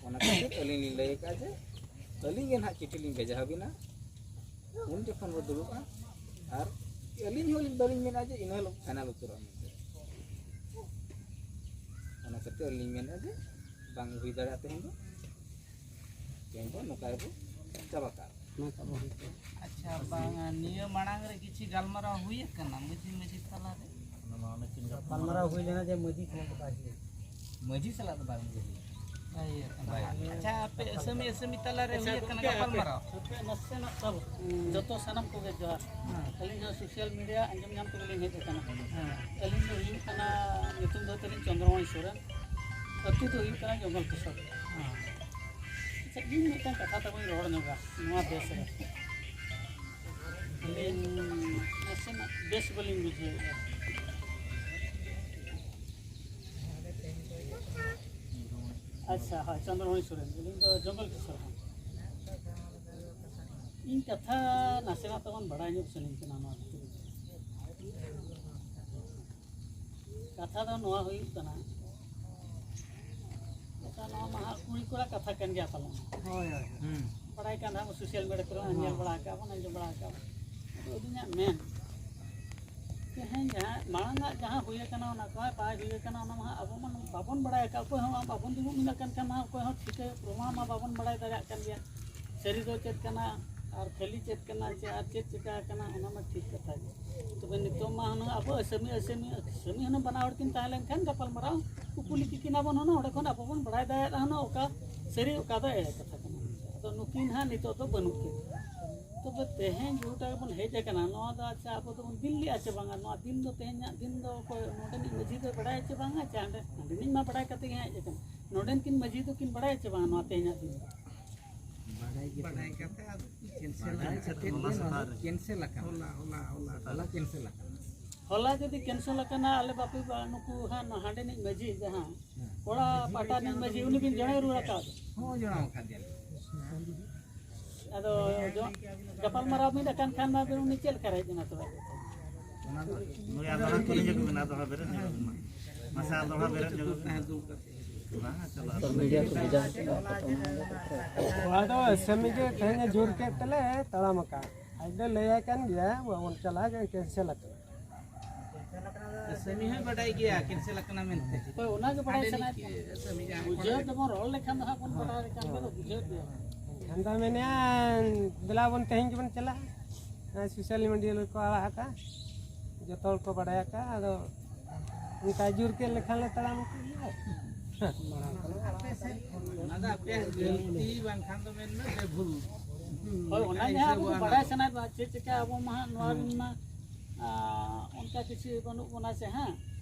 ᱚᱱᱟ ᱠᱷᱟᱹᱛᱤᱨ ᱟᱹᱞᱤᱧ ᱞᱤᱧ ᱞᱟᱹᱭ ᱟᱠᱟᱫᱼᱟ ᱡᱮ ᱟᱹᱞᱤᱧ ᱜᱮ ᱱᱟᱦᱟᱜ ᱪᱤᱴᱷᱤ ᱞᱤᱧ ᱵᱷᱮᱡᱟ ᱟᱹᱵᱤᱱᱟ, ᱩᱱ ᱡᱚᱠᱷᱚᱱ ᱵᱚ ᱫᱩᱲᱩᱵᱼᱟ᱾ ᱟᱨ ᱟᱹᱞᱤᱧ ᱦᱚᱸ ᱵᱟᱹᱞᱤᱧ ᱢᱮᱱᱟ ᱡᱮ ᱤᱱᱟᱹ ᱦᱤᱞᱳᱜ ᱯᱷᱟᱭᱱᱟᱞ ᱩᱛᱟᱹᱨᱚᱜᱼᱟ ᱢᱮᱱᱛᱮ᱾ ᱚᱱᱟ ᱠᱷᱟᱹᱛᱤᱨ ᱟᱹᱞᱤᱧ ᱢᱮᱱᱮᱫᱼᱟ ᱡᱮ ᱵᱟᱝ ᱦᱩᱭ ᱫᱟᱲᱮᱭᱟᱜᱼᱟ ᱛᱮᱦᱮᱧ ᱫᱚ, ᱛᱮᱦᱮᱧ ᱫᱚ ᱱᱚᱝᱠᱟ ᱜᱮᱵᱚ ᱪᱟᱵᱟ ᱠᱟᱜᱼᱟ᱾ ᱟᱪᱪᱷᱟ, ᱵᱟᱝᱟ, ᱱᱤᱭᱟᱹ ᱢᱟᱲᱟᱝ ᱨᱮ ᱠᱤᱪᱷᱤ ᱜᱟᱞᱢᱟᱨᱟᱣ ᱦᱩᱭ ᱟᱠᱟᱱᱟ ᱢᱟᱹᱡᱷᱤ ᱢᱟᱹᱡᱷᱤ ᱛᱟᱞᱟᱨᱮ? ᱜᱟᱞᱢᱟᱨᱟᱣ ᱦᱩᱭ ᱞᱮᱱᱟ ᱡᱮ ᱢᱟᱹᱡᱷᱤ ᱥᱟᱞᱟᱜ ᱫᱚ ᱵᱟᱭ ᱦᱩᱭ ᱟᱠᱟᱱᱟ᱾ ᱢᱟᱹᱡᱷᱤ ᱥᱟᱞᱟᱜ ᱫᱚ ᱵᱟᱝ ᱦᱩᱭ ᱟᱠᱟᱱᱟ᱾ ᱟᱪᱪᱷᱟ, ᱟᱯᱮ ᱟᱹᱥᱟᱹᱢᱤ ᱟᱹᱥᱟᱹᱢᱤ ᱛᱟᱞᱟᱨᱮ ᱦᱩᱭ ᱟᱠᱟᱱᱟ ᱜᱟᱯᱟᱞᱢᱟᱨᱟᱣ? ᱟᱯᱮ ᱱᱟᱥᱮᱱᱟᱜ ᱛᱟᱵᱚ, ᱡᱚᱛᱚ ᱥᱟᱱᱟᱢ ᱠᱚᱜᱮ ᱡᱚᱦᱟᱨ᱾ ᱟᱹᱞᱤᱧ ᱫᱚ ᱥᱳᱥᱟᱞ ᱢᱤᱰᱤᱭᱟ ᱟᱸᱡᱚᱢ ᱧᱟᱢ ᱛᱮᱜᱮ ᱞᱤᱧ ᱦᱮᱡ ᱟᱠᱟᱱᱟ᱾ ᱟᱹᱞᱤᱧ ᱫᱚ ᱦᱩᱭᱩᱜ ᱠᱟᱱᱟ, ᱧᱩᱛᱩᱢ ᱫᱚ ᱛᱟᱹᱞᱤᱧ ᱪᱚᱱᱫᱨᱚᱢᱚᱬᱤ ᱥᱚᱨᱮᱱ, ᱟᱹᱛᱩ ᱫᱚ ᱦᱩᱭᱩᱜ ᱠᱟᱱᱟ ᱡᱚᱝᱜᱚᱞ ᱠᱮᱥᱚᱨ᱾ ᱟᱪᱪᱷᱟ, ᱤᱧ ᱢᱤᱫᱴᱟᱝ ᱠᱟᱛᱷᱟ ᱛᱟᱵᱚᱧ ᱨᱚᱲ ᱧᱚᱜᱟ ᱱᱚᱣᱟ ᱵᱮᱥ ᱨᱮ᱾ ᱟᱹᱞᱤᱧ ᱱᱟᱥᱮᱱᱟᱜ ᱵᱮᱥ ᱵᱟᱹᱞᱤᱧ ᱵᱩᱡᱷᱟᱹᱣᱮᱫᱼᱟ᱾ ᱟᱪᱪᱷᱟ, ᱦᱳᱭ, ᱪᱚᱱᱫᱨᱚᱢᱚᱬᱤ ᱥᱚᱨᱮᱱ, ᱟᱹᱞᱤᱧ ᱫᱚ ᱡᱚᱝᱜᱚᱞ ᱠᱮᱥᱚᱨ ᱠᱷᱚᱱ᱾ ᱤᱧ ᱠᱟᱛᱷᱟ ᱱᱟᱥᱮᱱᱟᱜ ᱛᱟᱵᱚᱱ ᱵᱟᱲᱟᱭ ᱧᱚᱜ ᱥᱟᱱᱟᱧ ᱠᱟᱱᱟ ᱱᱚᱣᱟ ᱵᱷᱤᱛᱨᱤ ᱨᱮ᱾ ᱠᱟᱛᱷᱟ ᱫᱚ ᱱᱚᱣᱟ ᱦᱩᱭᱩᱜ ᱠᱟᱱᱟ, ᱟᱪᱪᱷᱟ, ᱱᱚᱣᱟ ᱢᱟ ᱦᱟᱸᱜ ᱠᱩᱲᱤ ᱠᱚᱲᱟ ᱠᱟᱛᱷᱟ ᱠᱟᱱ ᱜᱮᱭᱟ ᱯᱟᱞᱮᱱ᱾ ᱦᱳᱭ, ᱦᱳᱭ᱾ ᱦᱩᱸ᱾ ᱵᱟᱲᱟᱭ ᱠᱟᱱ ᱦᱟᱸᱜ ᱥᱳᱥᱟᱞ ᱢᱤᱰᱤᱭᱟ ᱠᱚᱨᱮ ᱦᱚᱸ ᱧᱮᱞ ᱵᱟᱲᱟ ᱟᱠᱟᱫ ᱵᱚᱱ, ᱟᱸᱡᱚᱢ ᱵᱟᱲᱟ ᱟᱠᱟᱫ ᱵᱚᱱ᱾ ᱟᱫᱚ ᱟᱹᱞᱤᱧᱟᱜ ᱢᱮᱱ, ᱛᱮᱦᱮᱧ ᱡᱟᱦᱟᱸ ᱢᱟᱲᱟᱝ ᱟᱜ ᱡᱟᱦᱟᱸ ᱦᱩᱭ ᱟᱠᱟᱱᱟ, ᱚᱱᱟ ᱠᱚ ᱦᱟᱸᱜ ᱵᱟᱭ ᱦᱩᱭ ᱟᱠᱟᱱᱟ, ᱚᱱᱟ ᱢᱟ ᱦᱟᱸᱜ ᱟᱵᱚ ᱢᱟ ᱵᱟᱵᱚᱱ ᱵᱟᱲᱟᱭ ᱟᱠᱟᱫ, ᱚᱠᱚᱭ ᱦᱚᱸ ᱵᱟᱵᱚᱱ ᱫᱩᱲᱩᱵ ᱢᱮᱱᱟᱜ ᱠᱟᱱ ᱠᱷᱟᱱ ᱢᱟ ᱚᱠᱚᱭ ᱦᱚᱸ ᱴᱷᱤᱠᱟᱹ ᱯᱨᱚᱢᱟᱱ ᱢᱟ ᱵᱟᱵᱚᱱ ᱵᱟᱲᱟᱭ ᱫᱟᱲᱮᱭᱟᱜ ᱠᱟᱱ ᱜᱮᱭᱟ᱾ ᱥᱟᱹᱨᱤ ᱫᱚ ᱪᱮᱫ ᱠᱟᱱᱟ ᱟᱨ ᱠᱷᱟᱹᱞᱤ ᱪᱮᱫ ᱠᱟᱱᱟ ᱪᱮ ᱟᱨ ᱪᱮᱫ ᱪᱤᱠᱟ ᱟᱠᱟᱱᱟ, ᱚᱱᱟ ᱢᱟ ᱴᱷᱤᱠ ᱠᱟᱛᱷᱟ ᱜᱮ᱾ ᱛᱚᱵᱮ ᱱᱤᱛᱚᱜ ᱢᱟ ᱦᱩᱱᱟᱹᱝ ᱟᱵᱚ ᱟᱹᱥᱟᱹᱢᱤ, ᱟᱹᱥᱟᱹᱢᱤ, ᱟᱹᱥᱟᱹᱢᱤ ᱦᱩᱱᱟᱹᱝ ᱵᱟᱱᱟ ᱦᱚᱲ ᱠᱤᱱ ᱛᱟᱦᱮᱸ ᱞᱮᱱᱠᱷᱟᱱ ᱜᱟᱯᱟᱞᱢᱟᱨᱟᱣ ᱠᱩᱯᱩᱞᱤ ᱠᱤᱠᱤᱱ ᱟᱵᱚᱱ ᱦᱩᱱᱟᱹᱝ, ᱚᱸᱰᱮ ᱠᱷᱚᱱ ᱟᱵᱚ ᱵᱚᱱ ᱵᱟᱲᱟᱭ ᱫᱟᱲᱮᱭᱟᱜᱼᱟ ᱦᱩᱱᱟᱹᱝ ᱚᱠᱟ ᱥᱟᱹᱨᱤ ᱚᱠᱟ ᱫᱚ ᱮᱲᱮ ᱠᱟᱛᱷᱟ ᱠᱟᱱᱟ᱾ ᱟᱫᱚ ᱱᱩᱠᱤᱱ ᱦᱟᱸᱜ ᱱᱤᱛᱚᱜ ᱫᱚ ᱵᱟᱹᱱᱩᱜ ᱠᱤᱱᱟ᱾ ᱛᱚ ᱛᱮᱦᱮᱧ ᱡᱮᱴᱟ ᱵᱚᱱ ᱦᱮᱡ ᱟᱠᱟᱱᱟ, ᱱᱚᱣᱟ ᱫᱚ ᱟᱪᱪᱷᱟ, ᱟᱵᱚ ᱫᱚᱵᱚᱱ ᱫᱤᱞ ᱞᱮᱜᱼᱟ ᱪᱮ ᱵᱟᱝᱟ? ᱱᱚᱣᱟ ᱫᱤᱱ ᱫᱚ, ᱛᱮᱦᱮᱧᱟᱜ ᱫᱤᱱ ᱫᱚ ᱚᱠᱚᱭ ᱱᱚᱰᱮᱱᱤᱡ ᱢᱟᱹᱡᱷᱤ ᱫᱚᱭ ᱵᱟᱲᱟᱭᱟ ᱪᱮ ᱵᱟᱝᱟ? ᱪᱮ ᱦᱟᱸᱰᱮ, ᱦᱟᱸᱰᱮᱱᱤᱡ ᱢᱟ ᱵᱟᱲᱟᱭ ᱠᱟᱛᱮ ᱜᱮ ᱦᱮᱡ ᱟᱠᱟᱱᱟ, ᱱᱚᱰᱮᱱ ᱠᱤᱱ ᱢᱟᱹᱡᱷᱤ ᱫᱚᱠᱤᱱ ᱵᱟᱲᱟᱭᱟ ᱪᱮ ᱵᱟᱝᱟ ᱱᱚᱣᱟ ᱛᱮᱦᱮᱧᱟᱜ ᱫᱤᱱ ᱫᱚ? ᱵᱟᱲᱟᱭ ᱜᱮ ᱵᱟᱲᱟᱭ ᱠᱟᱛᱮ ᱟᱫᱚ ᱠᱮᱱᱥᱮᱞ ᱵᱟᱲᱟᱭ ᱠᱟᱛᱮ ᱠᱟᱛᱮ ᱜᱮ ᱱᱚᱣᱟ ᱫᱚ ᱠᱮᱱᱥᱮᱞ ᱟᱠᱟᱱᱟ᱾ ᱦᱚᱞᱟ, ᱦᱚᱞᱟ, ᱦᱚᱞᱟ᱾ ᱦᱚᱞᱟ ᱠᱮᱱᱥᱮᱞ ᱟᱠᱟᱱᱟ᱾ ᱦᱚᱞᱟ ᱡᱩᱫᱤ ᱠᱮᱱᱥᱮᱞ ᱟᱠᱟᱱᱟ, ᱟᱞᱮ ᱵᱟᱯᱮ ᱵᱟ-, ᱱᱩᱠᱩ ᱦᱟᱸᱜ ᱱᱚᱣᱟ ᱦᱟᱸᱰᱮᱱᱤᱡ ᱢᱟᱹᱡᱷᱤ ᱡᱟᱦᱟᱸ ᱦᱮᱸ᱾ ᱠᱚᱲᱟ ᱯᱟᱦᱴᱟ ᱨᱤᱱᱤᱡ ᱢᱟᱹᱡᱷᱤ, ᱩᱱᱤ ᱵᱤᱱ ᱡᱟᱱᱟᱣ ᱨᱩᱣᱟᱹᱲ ᱟᱠᱟᱫ? ᱦᱚᱸ, ᱡᱟᱱᱟᱣ ᱟᱠᱟᱫ ᱜᱮᱭᱟ᱾ ᱟᱫᱚ ᱡᱚ-, ᱜᱟᱯᱟᱞᱢᱟᱨᱟᱣ ᱢᱤᱫ ᱟᱠᱟᱱ ᱠᱷᱟᱱ ᱢᱟ ᱵᱤᱱ, ᱩᱱᱤ ᱪᱮᱫ ᱞᱮᱠᱟ ᱨᱮ ᱦᱮᱡ ᱮᱱᱟ ᱛᱚᱵᱮ? ᱚᱱᱟ ᱫᱚ ᱱᱩᱭ ᱟᱨ ᱫᱚᱲᱦᱟ ᱠᱩᱞᱤ ᱧᱚᱜ ᱵᱤᱱ, ᱟᱨ ᱫᱚᱲᱦᱟ ᱵᱮᱨᱮᱫ ᱧᱚᱜ ᱵᱤᱱ ᱢᱟ᱾ ᱢᱟᱥᱮ ᱟᱨ ᱫᱚᱲᱦᱟ ᱵᱮᱨᱮᱫ ᱧᱚᱜ ᱵᱤᱱ᱾ ᱵᱟᱝ, ᱪᱚᱞᱚ, ᱟᱨ ᱥᱳᱥᱟᱞ ᱢᱤᱰᱤᱭᱟ ᱠᱚ ᱵᱷᱮᱡᱟ ᱦᱚᱪᱚ ᱠᱟᱜᱼᱟ᱾ ᱚᱱᱟ ᱫᱚ ᱥᱮᱢᱤ ᱜᱮ ᱛᱮᱦᱮᱧ ᱮ ᱡᱳᱨ ᱠᱮᱫ ᱛᱮᱞᱮ ᱛᱟᱲᱟᱢ ᱟᱠᱟᱫ᱾ ᱟᱡ ᱫᱚ ᱞᱟᱹᱭᱟᱭ ᱠᱟᱱ ᱜᱮᱭᱟ, ᱵᱟᱵᱚᱱ ᱪᱟᱞᱟᱜᱼᱟ, ᱠᱮᱱᱥᱮᱞ ᱟᱠᱟᱱᱟ᱾ ᱥᱟᱢᱤ ᱦᱚᱸᱭ ᱵᱟᱰᱟᱭ ᱜᱮᱭᱟ ᱠᱮᱱᱥᱮᱞ ᱟᱠᱟᱱᱟ ᱢᱮᱱᱛᱮ᱾ ᱦᱳᱭ, ᱚᱱᱟ ᱜᱮ ᱵᱟᱰᱟᱭ ᱦᱟᱸᱰᱮ ᱥᱟᱱᱟᱭᱮᱫ ᱱᱤᱡ ᱠᱚᱣᱟ᱾ ᱥᱟᱢᱤ ᱡᱟᱦᱟᱸ ᱵᱩᱡᱷᱟᱹᱣ ᱠᱚᱲᱟ ᱛᱮᱵᱚᱱ ᱨᱚᱲ ᱞᱮᱠᱷᱟᱱ ᱫᱚ ᱦᱟᱸᱜ ᱵᱚᱱ ᱵᱟᱰᱟᱭ ᱞᱮᱠᱷᱟᱱ ᱜᱮ ᱵᱩᱡᱷᱟᱹᱣ ᱜᱮᱭᱟ᱾ ᱮᱱᱠᱷᱟᱱ ᱫᱚ ᱢᱮᱱᱮᱜᱼᱟ, ᱫᱮᱞᱟ ᱵᱚᱱ ᱛᱮᱦᱮᱧ ᱜᱮᱵᱚᱱ ᱪᱟᱞᱟᱜᱼᱟ᱾ ᱥᱳᱥᱟᱞ ᱢᱤᱰᱤᱭᱟ ᱨᱮᱠᱚ ᱟᱲᱟᱜ ᱟᱠᱟᱫᱼᱟ, ᱡᱚᱛᱚ ᱦᱚᱲ ᱠᱚ ᱵᱟᱰᱟᱭ ᱟᱠᱟᱫᱼᱟ᱾ ᱟᱫᱚ ᱚᱱᱠᱟ ᱡᱳᱨ ᱠᱮᱫ ᱞᱮᱠᱷᱟᱱ ᱞᱮ ᱛᱟᱲᱟᱢ ᱟᱠᱟᱫ ᱜᱮᱭᱟ᱾ ᱚᱱᱟ ᱫᱚ ᱟᱯᱮᱭᱟᱜ ᱜᱟᱹᱞᱛᱤ ᱵᱟᱝᱠᱷᱟᱱ ᱫᱚ ᱢᱮᱱ ᱢᱮ ᱵᱮᱵᱷᱩᱞ᱾ ᱦᱳᱭ, ᱚᱱᱟ ᱜᱮ ᱦᱟᱸᱜ ᱟᱵᱚ ᱫᱚ ᱵᱟᱰᱟᱭ ᱥᱟᱱᱟᱭᱮᱫ ᱵᱚᱱᱟ, ᱪᱮᱫ ᱪᱤᱠᱟ ᱟᱵᱚ ᱢᱟ ᱦᱟᱸᱜ ᱱᱚᱣᱟ ᱨᱮᱱ ᱢᱟ, ᱟᱸ, ᱚᱱᱠᱟ ᱠᱤᱪᱷᱩ ᱵᱟᱹᱱᱩᱜ ᱵᱚᱱᱟ ᱥᱮ ᱦᱟᱸᱜ᱾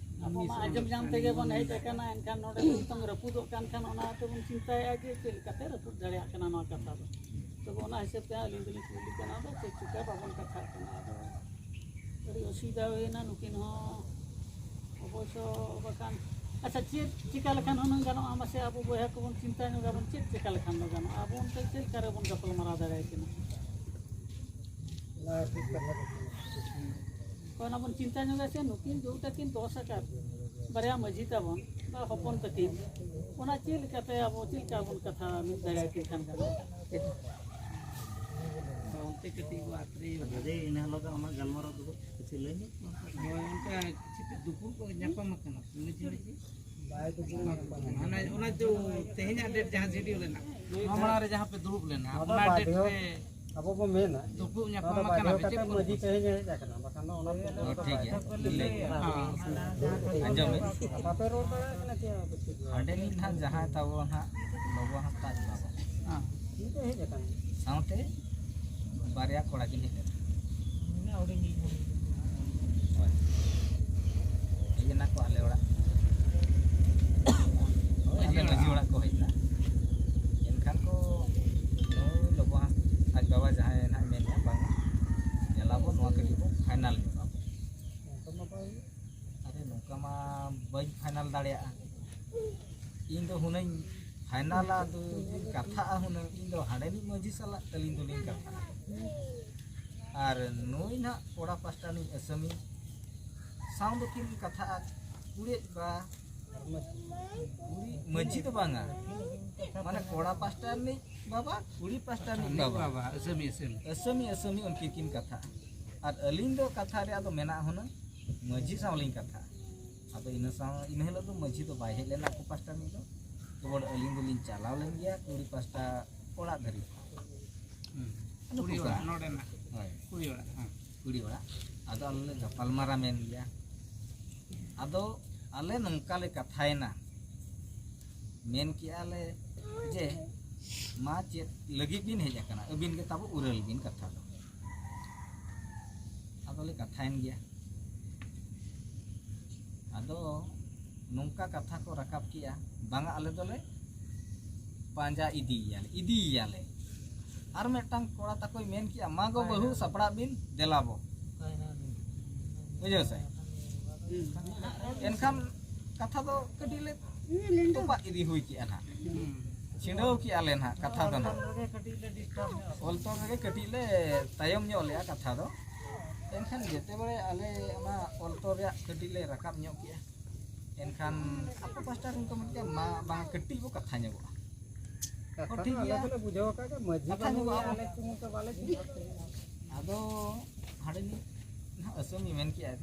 ᱟᱵᱚ ᱢᱟ ᱟᱸᱡᱚᱢ ᱧᱟᱢ ᱛᱮᱜᱮ ᱵᱚᱱ ᱦᱮᱡ ᱟᱠᱟᱱᱟ, ᱮᱱᱠᱷᱟᱱ ᱱᱚᱰᱮ ᱱᱤᱛᱚᱝ ᱨᱟᱹᱯᱩᱫᱚᱜ ᱠᱟᱱ ᱠᱷᱟᱱ ᱚᱱᱟ ᱛᱮᱵᱚᱱ ᱪᱤᱱᱛᱟᱹᱭᱮᱫᱼᱟ ᱡᱮ ᱪᱮᱫ ᱞᱮᱠᱟᱛᱮ ᱨᱟᱹᱯᱩᱫ ᱫᱟᱲᱮᱭᱟᱜ ᱠᱟᱱᱟ ᱱᱚᱣᱟ ᱠᱟᱛᱷᱟ ᱫᱚ᱾ ᱛᱚᱵᱮ ᱚᱱᱟ ᱦᱤᱥᱟᱹᱵ ᱛᱮ ᱟᱹᱞᱤᱧ ᱫᱚᱞᱤᱧ ᱠᱩᱞᱤ ᱠᱟᱱᱟ, ᱟᱫᱚ ᱪᱮᱫ ᱪᱤᱠᱟ ᱵᱟᱵᱚᱱ ᱠᱟᱛᱷᱟᱜ ᱠᱟᱱᱟ᱾ ᱟᱫᱚ ᱟᱹᱰᱤ ᱚᱥᱩᱵᱤᱫᱷᱟ ᱦᱩᱭᱮᱱᱟ ᱱᱩᱠᱤᱱ ᱦᱚᱸ ᱚᱵᱚᱥᱥᱚ᱾ ᱵᱟᱠᱷᱟᱱ ᱟᱪᱪᱷᱟ, ᱪᱮᱫ ᱪᱤᱠᱟ ᱞᱮᱠᱷᱟᱱ ᱦᱩᱱᱟᱹᱝ ᱜᱟᱱᱚᱜᱼᱟ? ᱢᱟᱥᱮ ᱟᱵᱚ ᱵᱚᱭᱦᱟ ᱠᱚᱵᱚᱱ ᱪᱤᱱᱛᱟ ᱧᱚᱜᱟ ᱵᱚᱱ, ᱪᱮᱫ ᱪᱤᱠᱟ ᱞᱮᱠᱷᱟᱱ ᱫᱚ ᱜᱟᱱᱚᱜᱼᱟ? ᱟᱵᱚ ᱚᱱᱛᱮ ᱪᱮᱫ ᱞᱮᱠᱟ ᱨᱮᱵᱚᱱ ᱜᱟᱯᱟᱞ ᱢᱟᱨᱟᱣ ᱫᱟᱲᱮᱭᱟᱠᱤᱱᱟ? ᱚᱱᱟ ᱴᱷᱤᱠ ᱠᱟᱛᱷᱟ ᱠᱟᱱᱟ᱾ ᱦᱳᱭ, ᱚᱱᱟ ᱵᱚᱱ ᱪᱤᱱᱛᱟ ᱧᱚᱜᱟ ᱥᱮ, ᱱᱩᱠᱤᱱ ᱡᱮᱴᱟ ᱠᱤᱱ ᱫᱚᱥ ᱟᱠᱟᱫ ᱵᱟᱨᱭᱟ ᱢᱟᱹᱡᱷᱤ ᱛᱟᱵᱚᱱ ᱵᱟ ᱦᱚᱯᱚᱱ ᱛᱟᱹᱠᱤᱱ, ᱚᱱᱟ ᱪᱮᱫ ᱞᱮᱠᱟᱛᱮ ᱟᱵᱚ ᱪᱮᱫ ᱞᱮᱠᱟ ᱵᱚᱱ ᱠᱟᱛᱷᱟ ᱢᱤᱫ ᱫᱟᱲᱮᱭᱟᱠᱤᱱ ᱠᱷᱟᱱ ᱜᱟᱱᱚᱜᱼᱟ? ᱚᱱᱛᱮ ᱠᱟᱹᱴᱤᱡ ᱵᱚ ᱟᱛᱨᱮ ᱡᱩᱫᱤ ᱤᱱᱟᱹ ᱦᱤᱞᱳᱜ ᱚᱱᱟ ᱜᱟᱞᱢᱟᱨᱟᱣ ᱫᱩᱲᱩᱵ ᱠᱤᱪᱷᱩ ᱞᱟᱹᱭ ᱧᱚᱜ ᱠᱚ᱾ ᱦᱳᱭ, ᱚᱱᱠᱟ ᱠᱤᱪᱷᱩ ᱫᱩᱯᱩᱲ ᱠᱚ ᱧᱟᱯᱟᱢ ᱟᱠᱟᱱᱟ, ᱢᱟᱹᱡᱷᱤ ᱢᱟᱹᱡᱷᱤ᱾ ᱵᱟᱭ ᱫᱩᱯᱩᱲ ᱧᱟᱯᱟᱢ ᱟᱠᱟᱱᱟ᱾ ᱚᱱᱟ, ᱚᱱᱟ ᱫᱚ ᱛᱮᱦᱮᱧᱟᱜ ᱰᱮᱴ ᱡᱟᱦᱟᱸ ᱥᱤᱰᱤᱭᱩᱞ ᱨᱮᱱᱟᱜ, ᱱᱚᱣᱟ ᱢᱟᱲᱟᱝ ᱨᱮ ᱡᱟᱦᱟᱸ ᱯᱮ ᱫᱩᱲᱩᱵ ᱞᱮᱱᱟ, ᱱᱚᱣᱟ ᱫᱚ ᱚᱱᱟ ᱰᱮᱴ ᱵᱟᱫᱷᱭᱚ, ᱨᱮ ᱟᱵᱚ ᱵᱚ ᱢᱮᱱᱟ, ᱫᱩᱯᱩᱲ ᱱᱚᱣᱟ ᱧᱟᱯᱟᱢ ᱫᱚ ᱟᱠᱟᱱᱟ ᱵᱟᱫᱷᱭᱚ ᱯᱮ, ᱪᱮᱫ ᱠᱟᱛᱮ ᱠᱚ ᱢᱟᱹᱡᱷᱤ ᱠᱟᱹᱢᱤ? ᱛᱮᱦᱮᱧ ᱮ ᱦᱮᱡ ᱟᱠᱟᱱᱟ, ᱵᱟᱠᱷᱟᱱ ᱫᱚ ᱚᱱᱟ ᱫᱚ ᱚ, ᱴᱷᱤᱠ ᱜᱮᱭᱟ᱾ ᱞᱟᱹᱭ ᱞᱮ᱾ ᱦᱚᱸ᱾ ᱟᱸᱡᱚᱢ ᱢᱮ᱾ ᱵᱟᱯᱮ ᱨᱚᱲ ᱫᱟᱲᱮᱭᱟᱜ ᱠᱟᱱᱟ ᱪᱮᱫ ᱦᱚᱸ? ᱦᱟᱸᱰᱮ ᱱᱤᱡ ᱱᱟᱦᱟᱜ ᱡᱟᱦᱟᱸᱭ ᱛᱟᱵᱚ ᱱᱟᱦᱟᱜ ᱞᱚᱵᱚ ᱦᱟᱸᱥᱫᱟ ᱵᱟᱵᱟ᱾ ᱦᱮᱸ᱾ ᱩᱱᱤ ᱫᱚ ᱦᱮᱡ ᱟᱠᱟᱱ ᱜᱮᱭᱟ᱾ ᱥᱟᱶᱛᱮ ᱵᱟᱨᱭᱟ ᱠᱚᱲᱟ ᱠᱤᱱ ᱦᱮᱡ ᱞᱮᱱᱟ᱾ ᱦᱳᱭ᱾ ᱦᱮᱡ ᱮᱱᱟ ᱠᱚ ᱟᱞᱮ ᱚᱲᱟᱜ᱾ ᱦᱳᱭ, ᱟᱞᱮ ᱢᱟᱹᱡᱷᱤ ᱚᱲᱟᱜ ᱠᱚ ᱦᱮᱡ ᱮᱱᱟ᱾ ᱮᱱᱠᱷᱟᱱ ᱠᱚ ᱱᱩᱭ ᱞᱚᱵᱚ ᱦᱟᱸᱥ-, ᱟᱡ ᱵᱟᱵᱟ ᱡᱟᱦᱟᱸᱭ ᱱᱟᱦᱟᱜ ᱢᱮᱱᱮᱫᱼᱟ, ᱵᱟᱝᱟ, ᱧᱮᱞᱟᱵᱚᱱ, ᱱᱚᱣᱟ ᱠᱟᱹᱴᱤᱡ ᱵᱚᱱ ᱯᱷᱟᱭᱱᱟᱞ ᱧᱚᱜᱟ᱾ ᱟᱨᱮ, ᱱᱚᱝᱠᱟ ᱢᱟ ᱵᱟᱹᱧ ᱯᱷᱟᱭᱱᱟᱞ ᱫᱟᱲᱮᱭᱟᱜᱼᱟ᱾ ᱤᱧ ᱫᱚ ᱦᱩᱱᱟᱹᱧ ᱯᱷᱟᱭᱱᱟᱞᱟ, ᱫᱩᱧ ᱠᱟᱛᱷᱟᱜᱼᱟ ᱦᱩᱱᱟᱹᱝ, ᱤᱧ ᱫᱚ ᱦᱟᱸᱰᱮᱱᱤᱡ ᱢᱟᱹᱡᱷᱤ ᱥᱟᱞᱟᱜ ᱟᱹᱞᱤᱧ ᱫᱚᱞᱤᱧ ᱠᱟᱛᱷᱟᱜᱼᱟ᱾ ᱟᱨ ᱱᱩᱭ ᱱᱟᱦᱟᱜ ᱠᱚᱲᱟ ᱯᱟᱥᱴᱟ ᱨᱤᱱᱤᱡ ᱟᱹᱥᱟᱹᱢᱤ ᱥᱟᱶ ᱫᱚᱠᱤᱱ ᱠᱟᱛᱷᱟᱜᱼᱟ ᱠᱩᱲᱤᱭᱟᱜ ᱵᱟ, ᱠᱩᱲᱤ ᱢᱟᱹᱡᱷᱤ ᱫᱚ ᱵᱟᱝᱟ, ᱢᱟᱱᱮ ᱠᱚᱲᱟ ᱯᱟᱥᱴᱟ ᱨᱤᱱᱤᱡ ᱵᱟᱵᱟ, ᱠᱩᱲᱤ ᱯᱟᱥᱴᱟ ᱨᱤᱱᱤᱡ ᱵᱟᱵᱟ᱾ ᱵᱟᱵᱟ, ᱟᱹᱥᱟᱹᱢᱤ, ᱟᱹᱥᱟᱹᱢᱤ᱾ ᱟᱹᱥᱟᱹᱢᱤ, ᱟᱹᱥᱟᱹᱢᱤ ᱩᱱᱠᱤᱱ ᱠᱤᱱ ᱠᱟᱛᱷᱟᱜᱼᱟ᱾ ᱟᱨ ᱟᱹᱞᱤᱧ ᱫᱚ ᱠᱟᱛᱷᱟ ᱨᱮᱭᱟᱜ ᱫᱚ ᱢᱮᱱᱟᱜ ᱦᱩᱱᱟᱹᱝ ᱢᱟᱹᱡᱷᱤ ᱥᱟᱶ ᱞᱤᱧ ᱠᱟᱛᱷᱟᱜᱼᱟ᱾ ᱟᱫᱚ ᱤᱱᱟᱹ ᱥᱟᱶ, ᱤᱱᱟᱹ ᱦᱤᱞᱳᱜ ᱫᱚ ᱢᱟᱹᱡᱷᱤ ᱫᱚ ᱵᱟᱭ ᱦᱮᱡ ᱞᱮᱱᱟ ᱟᱠᱚ ᱯᱟᱥᱴᱟ ᱨᱤᱱᱤᱡ ᱫᱚ᱾ ᱛᱚᱵᱮ ᱟᱹᱞᱤᱧ ᱫᱚᱞᱤᱧ ᱪᱟᱞᱟᱣ ᱞᱮᱱ ᱜᱮᱭᱟ ᱠᱩᱲᱤ ᱯᱟᱥᱴᱟ ᱚᱲᱟᱜ ᱫᱷᱟᱹᱨᱤᱡ᱾ ᱦᱩᱸ᱾ ᱱᱩᱠᱩ ᱠᱩᱲᱤ ᱠᱟᱱᱟ᱾ ᱚᱲᱟᱜ ᱱᱚᱰᱮᱱᱟᱜ᱾ ᱦᱳᱭ᱾ ᱠᱩᱲᱤ ᱚᱲᱟᱜ, ᱦᱮᱸ᱾ ᱠᱩᱲᱤ ᱚᱲᱟᱜ᱾ ᱟᱫᱚ ᱟᱞᱮ ᱞᱮ ᱜᱟᱯᱟᱞ ᱢᱟᱨᱟᱣ ᱮᱱ ᱜᱮᱭᱟ᱾ ᱟᱫᱚ ᱟᱞᱮ ᱱᱚᱝᱠᱟ ᱞᱮ ᱠᱟᱛᱷᱟᱭᱮᱱᱟ, ᱢᱮᱱ ᱠᱮᱜᱼᱟ ᱞᱮ ᱡᱮ, "ᱢᱟ ᱪᱮᱫ ᱞᱟᱹᱜᱤᱫ ᱵᱤᱱ ᱦᱮᱡ ᱟᱠᱟᱱᱟ? ᱟᱹᱵᱤᱱ ᱜᱮ ᱛᱟᱵᱚ ᱩᱨᱟᱹᱞ ᱵᱤᱱ ᱠᱟᱛᱷᱟ ᱫᱚ᱾" ᱟᱫᱚ ᱞᱮ ᱠᱟᱛᱷᱟᱭᱮᱱ ᱜᱮᱭᱟ᱾ ᱟᱫᱚ ᱱᱚᱝᱠᱟ ᱠᱟᱛᱷᱟ ᱠᱚ ᱨᱟᱠᱟᱵ ᱠᱮᱜᱼᱟ, ᱵᱟᱝᱟ, ᱟᱞᱮ ᱫᱚᱞᱮ ᱯᱟᱸᱡᱟ ᱤᱫᱤᱭᱮᱭᱟᱞᱮ, ᱤᱫᱤᱭᱮᱭᱟᱞᱮ᱾ ᱟᱨ ᱢᱤᱫᱴᱟᱝ ᱠᱚᱲᱟ ᱛᱟᱠᱚᱭ ᱢᱮᱱ ᱠᱮᱜᱼᱟ, "ᱢᱟ ᱜᱚ ᱵᱟᱹᱦᱩ ᱥᱟᱯᱲᱟᱜ ᱵᱤᱱ, ᱫᱮᱞᱟ ᱵᱚ᱾" ᱵᱩᱡᱷᱟᱹᱣ ᱥᱮ? ᱮᱱᱠᱷᱟᱱ ᱠᱟᱛᱷᱟ ᱫᱚ ᱠᱟᱹᱴᱤᱡ ᱞᱮ ᱛᱚᱯᱟᱜ ᱤᱫᱤ ᱦᱩᱭ ᱠᱮᱜᱼᱟ ᱱᱟᱦᱟᱜ᱾ ᱦᱩᱸ᱾ ᱪᱷᱤᱰᱟᱹᱣ ᱠᱮᱜᱼᱟ ᱞᱮ ᱱᱟᱦᱟᱜ ᱠᱟᱛᱷᱟ ᱫᱚ ᱱᱟᱦᱟᱜ᱾ ᱚᱞ ᱛᱚᱞ ᱨᱮᱜᱮ ᱠᱟᱹᱴᱤᱡ ᱞᱮ ᱛᱟᱭᱚᱢ ᱧᱚᱜ ᱞᱮᱜᱼᱟ ᱠᱟᱛᱷᱟ ᱫᱚ᱾ ᱮᱱᱠᱷᱟᱱ ᱡᱮᱛᱮ ᱵᱮᱲᱮ ᱟᱞᱮ ᱚᱱᱟ ᱚᱞ ᱛᱚᱞ ᱨᱮᱭᱟᱜ ᱠᱟᱹᱴᱤᱡ ᱞᱮ ᱨᱟᱠᱟᱵ ᱧᱚᱜ ᱠᱮᱜᱼᱟ᱾ ᱮᱱᱠᱷᱟᱱ ᱟᱠᱚ ᱯᱟᱥᱴᱟ ᱨᱮᱱ ᱠᱚ ᱢᱮᱱ ᱠᱮᱜᱼᱟ, "ᱢᱟ ᱵᱟᱝ, ᱠᱟᱹᱴᱤᱡ ᱵᱚ ᱠᱟᱛᱷᱟ ᱧᱚᱜᱚᱜᱼᱟ᱾" ᱠᱟᱛᱷᱟ ᱴᱷᱤᱠ ᱫᱚ ᱟᱞᱮ ᱜᱮᱭᱟ᱾ ᱫᱚᱞᱮ ᱵᱩᱡᱷᱟᱹᱣ ᱟᱠᱟᱫ ᱜᱮ, ᱢᱟᱹᱡᱷᱤ ᱠᱟᱛᱷᱟ ᱵᱟᱹᱱᱩᱜ ᱧᱚᱜᱚᱜᱼᱟ ᱮᱭᱟ, ᱵᱚ᱾ ᱟᱞᱮ ᱠᱚ ᱢᱚᱛᱚ ᱵᱟᱞᱮ ᱪᱮᱫ ᱟᱫᱚ ᱦᱟᱸᱰᱮ ᱱᱤᱡ ᱱᱟᱦᱟᱜ ᱟᱹᱥᱟᱹᱢᱤ ᱢᱮᱱ ᱠᱮᱜᱼᱟᱭ,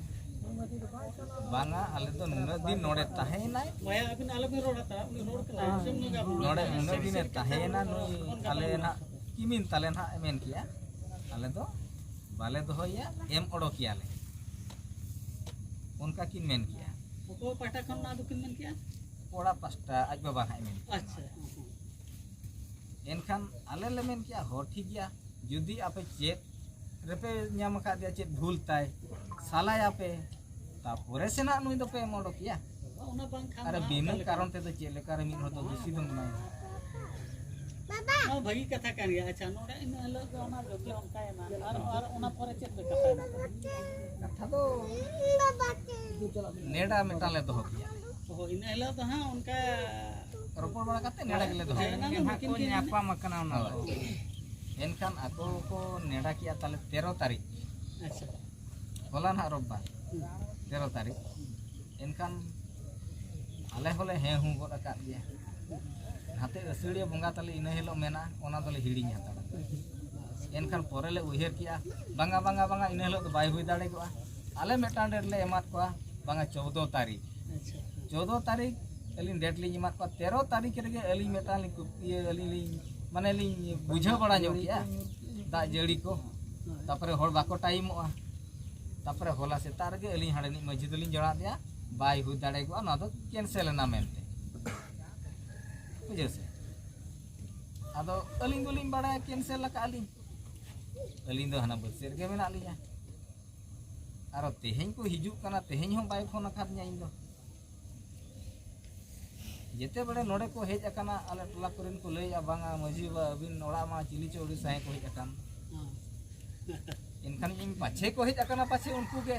ᱵᱟᱝᱟ, ᱟᱞᱮ ᱫᱚ ᱱᱩᱱᱟᱹᱜ ᱫᱤᱱ ᱱᱚᱰᱮ ᱛᱟᱦᱮᱸᱭᱮᱱᱟᱭ᱾ ᱢᱟᱭᱟ, ᱟᱹᱵᱤᱱ ᱟᱞᱚᱵᱤᱱ ᱨᱚᱲ ᱦᱟᱛᱟᱲᱟ, ᱩᱱᱤ ᱨᱚᱲ ᱠᱟᱱᱟᱭ᱾ ᱱᱚᱰᱮ ᱱᱩᱱᱟᱹᱜ ᱫᱤᱱᱮ ᱛᱟᱦᱮᱸᱭᱮᱱᱟ ᱱᱩᱭ, ᱟᱞᱮ ᱱᱟᱦᱟᱜ ᱠᱤᱢᱤᱱ ᱛᱟᱞᱮ ᱱᱟᱦᱟᱜ ᱮ ᱢᱮᱱ ᱠᱮᱜᱼᱟ, ᱟᱞᱮ ᱫᱚ ᱵᱟᱞᱮ ᱫᱚᱦᱚᱭᱮᱭᱟ, ᱮᱢ ᱚᱰᱚᱠᱮᱭᱟᱞᱮ᱾ ᱚᱱᱠᱟ ᱠᱤᱱ ᱢᱮᱱ ᱠᱮᱜᱼᱟ᱾ ᱚᱠᱚᱭ ᱯᱟᱦᱴᱟ ᱠᱷᱚᱱ ᱱᱚᱣᱟ ᱫᱚᱠᱤᱱ ᱢᱮᱱ ᱠᱮᱜᱼᱟ? ᱠᱚᱲᱟ ᱯᱟᱥᱴᱟ ᱟᱡ ᱵᱟᱵᱟ ᱱᱟᱦᱟᱜ ᱮ ᱢᱮᱱ ᱠᱮᱜᱼᱟ᱾ ᱟᱪᱪᱷᱟ᱾ ᱮᱱᱠᱷᱟᱱ ᱟᱞᱮ ᱞᱮ ᱢᱮᱱ ᱠᱮᱜᱼᱟ, "ᱦᱚᱸ, ᱴᱷᱤᱠ ᱜᱮᱭᱟ, ᱡᱩᱫᱤ ᱟᱯᱮ ᱪᱮᱫ ᱨᱮᱯᱮ ᱧᱟᱢ ᱟᱠᱟᱫᱮᱭᱟ, ᱪᱮᱫ ᱵᱷᱩᱞ ᱛᱟᱭ, ᱥᱟᱞᱟᱭᱟᱯᱮ, ᱛᱟᱯᱚᱨᱮ ᱥᱮ ᱱᱟᱜ ᱱᱩᱭ ᱫᱚᱯᱮ ᱮᱢ ᱚᱰᱚᱠᱮᱭᱟ᱾ ᱚᱱᱟ ᱵᱟᱝᱠᱷᱟᱱ ᱟᱨ ᱢᱟ ᱵᱤᱱᱟᱹ ᱚᱠᱟ ᱞᱮᱠᱟ? ᱠᱟᱨᱚᱱ ᱛᱮᱫᱚ ᱪᱮᱫ ᱞᱮᱠᱟᱨᱮ ᱢᱤᱫ ᱦᱚᱲ ᱫᱚ ᱫᱩᱥᱤ ᱫᱚᱢ ᱮᱢᱟᱭᱟ? ᱱᱚᱣᱟ ᱵᱷᱟᱹᱜᱤ ᱠᱟᱛᱷᱟ ᱠᱟᱱ ᱜᱮᱭᱟ᱾ ᱟᱪᱪᱷᱟ, ᱱᱚᱰᱮ ᱤᱱᱟᱹ ᱦᱤᱞᱳᱜ ᱫᱚ ᱚᱱᱟ ᱡᱚᱜᱽᱭᱚ ᱚᱱᱠᱟᱭᱮᱱᱟ, ᱟᱨ, ᱟᱨ ᱚᱱᱟ ᱯᱚᱨᱮ ᱪᱮᱫ ᱯᱮ ᱠᱟᱛᱷᱟᱭᱮᱱᱟ? ᱠᱟᱛᱷᱟ ᱫᱚ ᱱᱮᱰᱟ ᱢᱤᱫᱴᱟᱝ ᱞᱮ ᱫᱚᱦᱚ ᱠᱮᱭᱟ᱾ ᱚ, ᱤᱱᱟᱹ ᱦᱤᱞᱳᱜ ᱫᱚ ᱦᱟᱸᱜ ᱚᱱᱠᱟ ᱨᱚᱯᱚᱲ ᱵᱟᱲᱟ ᱠᱟᱛᱮ ᱱᱮᱰᱟ ᱜᱮᱞᱮ ᱫᱚᱦᱚ ᱦᱮᱸ, ᱠᱮᱭᱟ᱾ ᱚᱱᱟ ᱫᱚ ᱱᱟᱦᱟᱜ ᱱᱩᱠᱤᱱ ᱠᱚ ᱠᱤᱱ ᱧᱟᱯᱟᱢ ᱟᱠᱟᱱᱟ ᱚᱱᱟ ᱫᱚ᱾ ᱦᱳᱭ᱾ ᱮᱱᱠᱷᱟᱱ ᱟᱠᱚ ᱠᱚ ᱱᱮᱰᱟ ᱠᱮᱜᱼᱟ ᱛᱟᱦᱞᱮ ᱛᱮᱨᱚ ᱛᱟᱹᱨᱤᱠᱷ᱾ ᱟᱪᱪᱷᱟ᱾ ᱦᱚᱞᱟ ᱱᱟᱦᱟᱜ ᱨᱳᱵᱵᱟᱨ, ᱦᱩᱸ᱾ ᱛᱮᱨᱚ ᱛᱟᱹᱨᱤᱠᱷ᱾ ᱮᱱᱠᱷᱟᱱ ᱟᱞᱮ ᱦᱚᱸᱞᱮ ᱦᱮᱸ ᱦᱩᱸ ᱜᱚᱫ ᱟᱠᱟᱫ ᱜᱮᱭᱟ᱾ ᱱᱟᱛᱮ ᱟᱹᱥᱟᱹᱲᱤᱭᱟᱹ ᱵᱚᱸᱜᱟ ᱛᱟᱞᱮ ᱤᱱᱟᱹ ᱦᱤᱞᱳᱜ ᱢᱮᱱᱟᱜᱼᱟ, ᱚᱱᱟ ᱫᱚᱞᱮ ᱦᱤᱲᱤᱧ ᱦᱟᱛᱟᱲᱟ᱾ ᱮᱱᱠᱷᱟᱱ ᱯᱚᱨᱮ ᱞᱮ ᱩᱭᱦᱟᱹᱨ ᱠᱮᱜᱼᱟ, ᱵᱟᱝᱟ, ᱵᱟᱝᱟ, ᱵᱟᱝᱟ, ᱤᱱᱟᱹ ᱦᱤᱞᱳᱜ ᱫᱚ ᱵᱟᱭ ᱦᱩᱭ ᱫᱟᱲᱮ ᱠᱚᱜᱼᱟ᱾ ᱟᱞᱮ ᱢᱤᱫᱴᱟᱝ ᱰᱮᱴ ᱞᱮ ᱮᱢᱟᱫ ᱠᱚᱣᱟ, ᱵᱟᱝᱟ, ᱪᱳᱫᱽᱫᱳ ᱛᱟᱹᱨᱤᱠᱷ᱾ ᱟᱪᱪᱷᱟ᱾ ᱪᱳᱫᱽᱫᱳ ᱛᱟᱹᱨᱤᱠᱷ ᱟᱹᱞᱤᱧ ᱰᱮᱴ ᱞᱤᱧ ᱮᱢᱟᱫ ᱠᱚᱣᱟ, ᱛᱮᱨᱚ ᱛᱟᱹᱨᱤᱠᱷ ᱨᱮᱜᱮ ᱟᱹᱞᱤᱧ ᱢᱤᱫᱴᱟᱝ ᱞᱤᱧ ᱠᱩ-, ᱤᱭᱟᱹ, ᱟᱹᱞᱤᱧ ᱞᱤᱧ, ᱢᱟᱱᱮ, ᱞᱤᱧ ᱵᱩᱡᱷᱟᱹᱣ ᱵᱟᱲᱟ ᱧᱚᱜ ᱠᱮᱜᱼᱟ᱾ ᱫᱟᱜ ᱡᱟᱹᱲᱤ ᱠᱚ, ᱛᱟᱯᱚᱨᱮ ᱦᱚᱲ ᱵᱟᱠᱚ ᱴᱟᱭᱤᱢᱚᱜᱼᱟ᱾ ᱛᱟᱯᱚᱨᱮ ᱦᱚᱞᱟ ᱥᱮᱛᱟᱜ ᱨᱮᱜᱮ ᱟᱹᱞᱤᱧ ᱦᱟᱸᱰᱮᱱᱤᱡ ᱢᱟᱹᱡᱷᱤ ᱫᱚᱞᱤᱧ ᱡᱚᱲᱟᱣ ᱟᱫᱮᱭᱟ, ᱵᱟᱭ ᱦᱩᱭ ᱫᱟᱲᱮ ᱠᱚᱜᱼᱟ, ᱱᱚᱣᱟ ᱫᱚ ᱠᱮᱱᱥᱮᱞ ᱮᱱᱟ ᱢᱮᱱᱛᱮ᱾ ᱵᱩᱡᱷᱟᱹᱣ ᱥᱮ? ᱟᱫᱚ ᱟᱹᱞᱤᱧ ᱫᱚᱞᱤᱧ ᱵᱟᱲᱟᱭᱟ ᱠᱮᱱᱥᱮᱞ ᱟᱠᱟᱫ ᱟᱹᱞᱤᱧ, ᱟᱹᱞᱤᱧ ᱫᱚ ᱦᱟᱱᱟ ᱵᱟᱹᱫᱽ ᱥᱮᱫ ᱨᱮᱜᱮ ᱢᱮᱱᱟᱜ ᱞᱤᱧᱟ᱾ ᱟᱨᱚ ᱛᱮᱦᱮᱧ ᱠᱚ ᱦᱤᱡᱩᱜ ᱠᱟᱱᱟ, ᱛᱮᱦᱮᱧ ᱦᱚᱸ ᱵᱟᱭ ᱯᱷᱳᱱ ᱟᱠᱟᱫᱤᱧᱟ ᱤᱧ ᱫᱚ᱾ ᱡᱮᱛᱮ ᱵᱮᱲᱮ ᱱᱚᱰᱮ ᱠᱚ ᱦᱮᱡ ᱟᱠᱟᱱᱟ, ᱟᱞᱮ ᱴᱚᱞᱟ ᱠᱚᱨᱮᱱ ᱠᱚ ᱞᱟᱹᱭᱮᱜᱼᱟ, "ᱵᱟᱝᱟ ᱢᱟᱹᱡᱷᱤ ᱵᱟᱵᱟ, ᱟᱹᱵᱤᱱ ᱚᱲᱟᱜ ᱢᱟ ᱪᱤᱞᱤ ᱪᱚ ᱟᱹᱰᱤ ᱥᱟᱸᱜᱮ ᱠᱚ ᱦᱮᱡ ᱟᱠᱟᱱ᱾" ᱦᱮᱸ᱾ ᱮᱱᱠᱷᱟᱱ ᱤᱧ ᱯᱟᱪᱷᱮ ᱠᱚ ᱦᱮᱡ ᱟᱠᱟᱱᱟ ᱯᱟᱪᱷᱮ ᱩᱱᱠᱩ ᱜᱮ᱾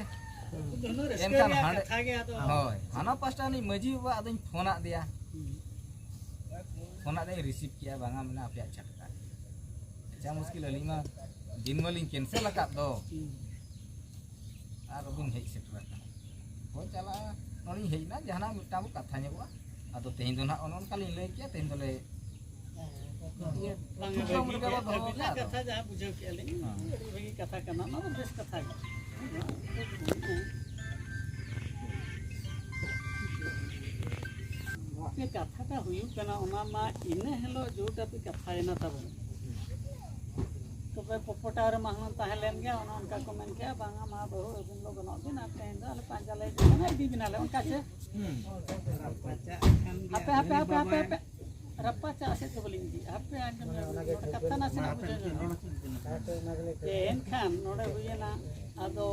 ᱩᱱᱠᱩ ᱫᱚ ᱦᱩᱱᱟᱹᱝ ᱨᱟᱹᱥᱠᱟᱹ ᱮᱱᱠᱷᱟᱱ ᱨᱮᱭᱟᱜ ᱦᱟᱸᱰᱮ, ᱠᱟᱛᱷᱟ ᱜᱮ ᱟᱫᱚ᱾ ᱦᱳᱭ, ᱦᱟᱱᱟ ᱯᱟᱥᱴᱟ ᱨᱤᱱᱤᱡ ᱢᱟᱹᱡᱷᱤ ᱵᱟᱵᱟ ᱟᱫᱚᱧ ᱯᱷᱳᱱ ᱟᱫᱮᱭᱟ᱾ ᱦᱩᱸ᱾ ᱯᱷᱳᱱ ᱟᱫᱮᱭᱟᱹᱧ, ᱨᱤᱥᱤᱵᱷ ᱠᱮᱜᱼᱟ, "ᱵᱟᱝᱟ, ᱢᱮᱱᱟᱜᱼᱟ ᱟᱯᱮᱭᱟᱜ ᱪᱷᱟᱴᱠᱟ ᱨᱮ᱾" ᱟᱪᱪᱷᱟ, ᱢᱩᱥᱠᱤᱞ, ᱟᱹᱞᱤᱧ ᱢᱟ ᱫᱤᱱ ᱢᱟᱞᱤᱧ ᱠᱮᱱᱥᱮᱞ ᱟᱠᱟᱫ ᱫᱚ᱾ ᱦᱩᱸ᱾ ᱟᱨ ᱵᱤᱱ ᱦᱮᱡ ᱥᱮᱴᱮᱨ ᱟᱠᱟᱱᱟ᱾ ᱦᱳᱭ, ᱪᱟᱞᱟᱜᱼᱟ, ᱱᱚᱰᱮᱧ ᱦᱮᱡ ᱮᱱᱟ, ᱡᱟᱦᱟᱱᱟᱜ ᱢᱤᱫᱴᱟᱝ ᱵᱚ ᱠᱟᱛᱷᱟ ᱧᱚᱜᱚᱜᱼᱟ᱾ ᱟᱫᱚ ᱛᱮᱦᱮᱧ ᱫᱚ ᱱᱟᱦᱟᱜ ᱚᱱᱮ ᱚᱱᱠᱟ ᱞᱤᱧ ᱞᱟᱹᱭ ᱠᱮᱜᱼᱟ, ᱛᱮᱦᱮᱧ ᱫᱚᱞᱮ ᱤᱭᱟᱹ ᱵᱟᱝ, ᱛᱷᱩᱠᱟᱹᱢ ᱵᱷᱟᱹᱜᱤ ᱨᱮᱜᱮ ᱜᱮ, ᱵᱚ ᱫᱚᱦᱚ ᱟᱹᱵᱤᱱᱟᱜ ᱟᱠᱟᱫ ᱫᱚ᱾ ᱠᱟᱛᱷᱟ ᱡᱟᱦᱟᱸ ᱵᱩᱡᱷᱟᱹᱣ ᱠᱮᱜᱼᱟ ᱞᱤᱧ, ᱦᱮᱸ᱾ ᱟᱹᱰᱤ ᱵᱷᱟᱹᱜᱤ ᱠᱟᱛᱷᱟ ᱠᱟᱱᱟ, ᱚᱱᱟ ᱫᱚ ᱵᱮᱥ ᱠᱟᱛᱷᱟ ᱜᱮ᱾ ᱦᱮᱸ᱾ ᱠᱟᱛᱷᱟᱴᱟ ᱦᱩᱭᱩᱜ ᱠᱟᱱᱟ, ᱚᱱᱟ ᱢᱟ ᱤᱱᱟᱹ ᱦᱤᱞᱳᱜ ᱡᱳᱨ ᱠᱟᱛᱮ ᱠᱟᱛᱷᱟᱭᱮᱱᱟ ᱛᱟᱵᱚᱱ᱾ ᱛᱚᱵᱮ ᱯᱚᱯᱚᱴᱟᱣ ᱨᱮ ᱢᱟᱲᱟᱝ ᱛᱟᱦᱮᱸ ᱞᱮᱱ ᱜᱮᱭᱟ, ᱚᱱᱮ ᱚᱱᱠᱟ ᱠᱚ ᱢᱮᱱ ᱠᱮᱜᱼᱟ, "ᱵᱟᱝᱟ, ᱢᱟ ᱵᱟᱹᱦᱩ, ᱟᱹᱵᱤᱱ ᱞᱚᱜᱚᱱᱚᱜ ᱵᱤᱱ, ᱟᱨ ᱛᱮᱦᱮᱧ ᱫᱚ ᱟᱞᱮ ᱯᱟᱸᱡᱟ ᱞᱮ ᱤᱫᱤ ᱵᱮᱱᱟ, ᱤᱫᱤ ᱵᱮᱱᱟᱞᱮ", ᱚᱱᱠᱟ ᱥᱮ? ᱦᱩᱸ᱾ ᱦᱟᱯᱮ, ᱦᱟᱯᱮ, ᱦᱟᱯᱮ, ᱦᱟᱯᱮ, ᱦᱟᱯᱮ᱾ ᱨᱟᱯᱟᱪᱟᱜ ᱥᱮᱫ ᱫᱚ ᱵᱟᱹᱞᱤᱧ ᱤᱫᱤᱭᱟ, ᱦᱟᱯᱮ ᱟᱸᱡᱚᱢ ᱧᱚᱜ ᱵᱤᱱ, ᱱᱚᱰᱮ ᱠᱟᱛᱷᱟ ᱱᱟᱥᱮᱱᱟᱜ ᱵᱩᱡᱷᱟᱹᱣ ᱧᱚᱜ ᱵᱤᱱ᱾ ᱡᱮ ᱮᱱᱠᱷᱟᱱ ᱱᱚᱰᱮ ᱦᱩᱭᱮᱱᱟ, ᱟᱫᱚ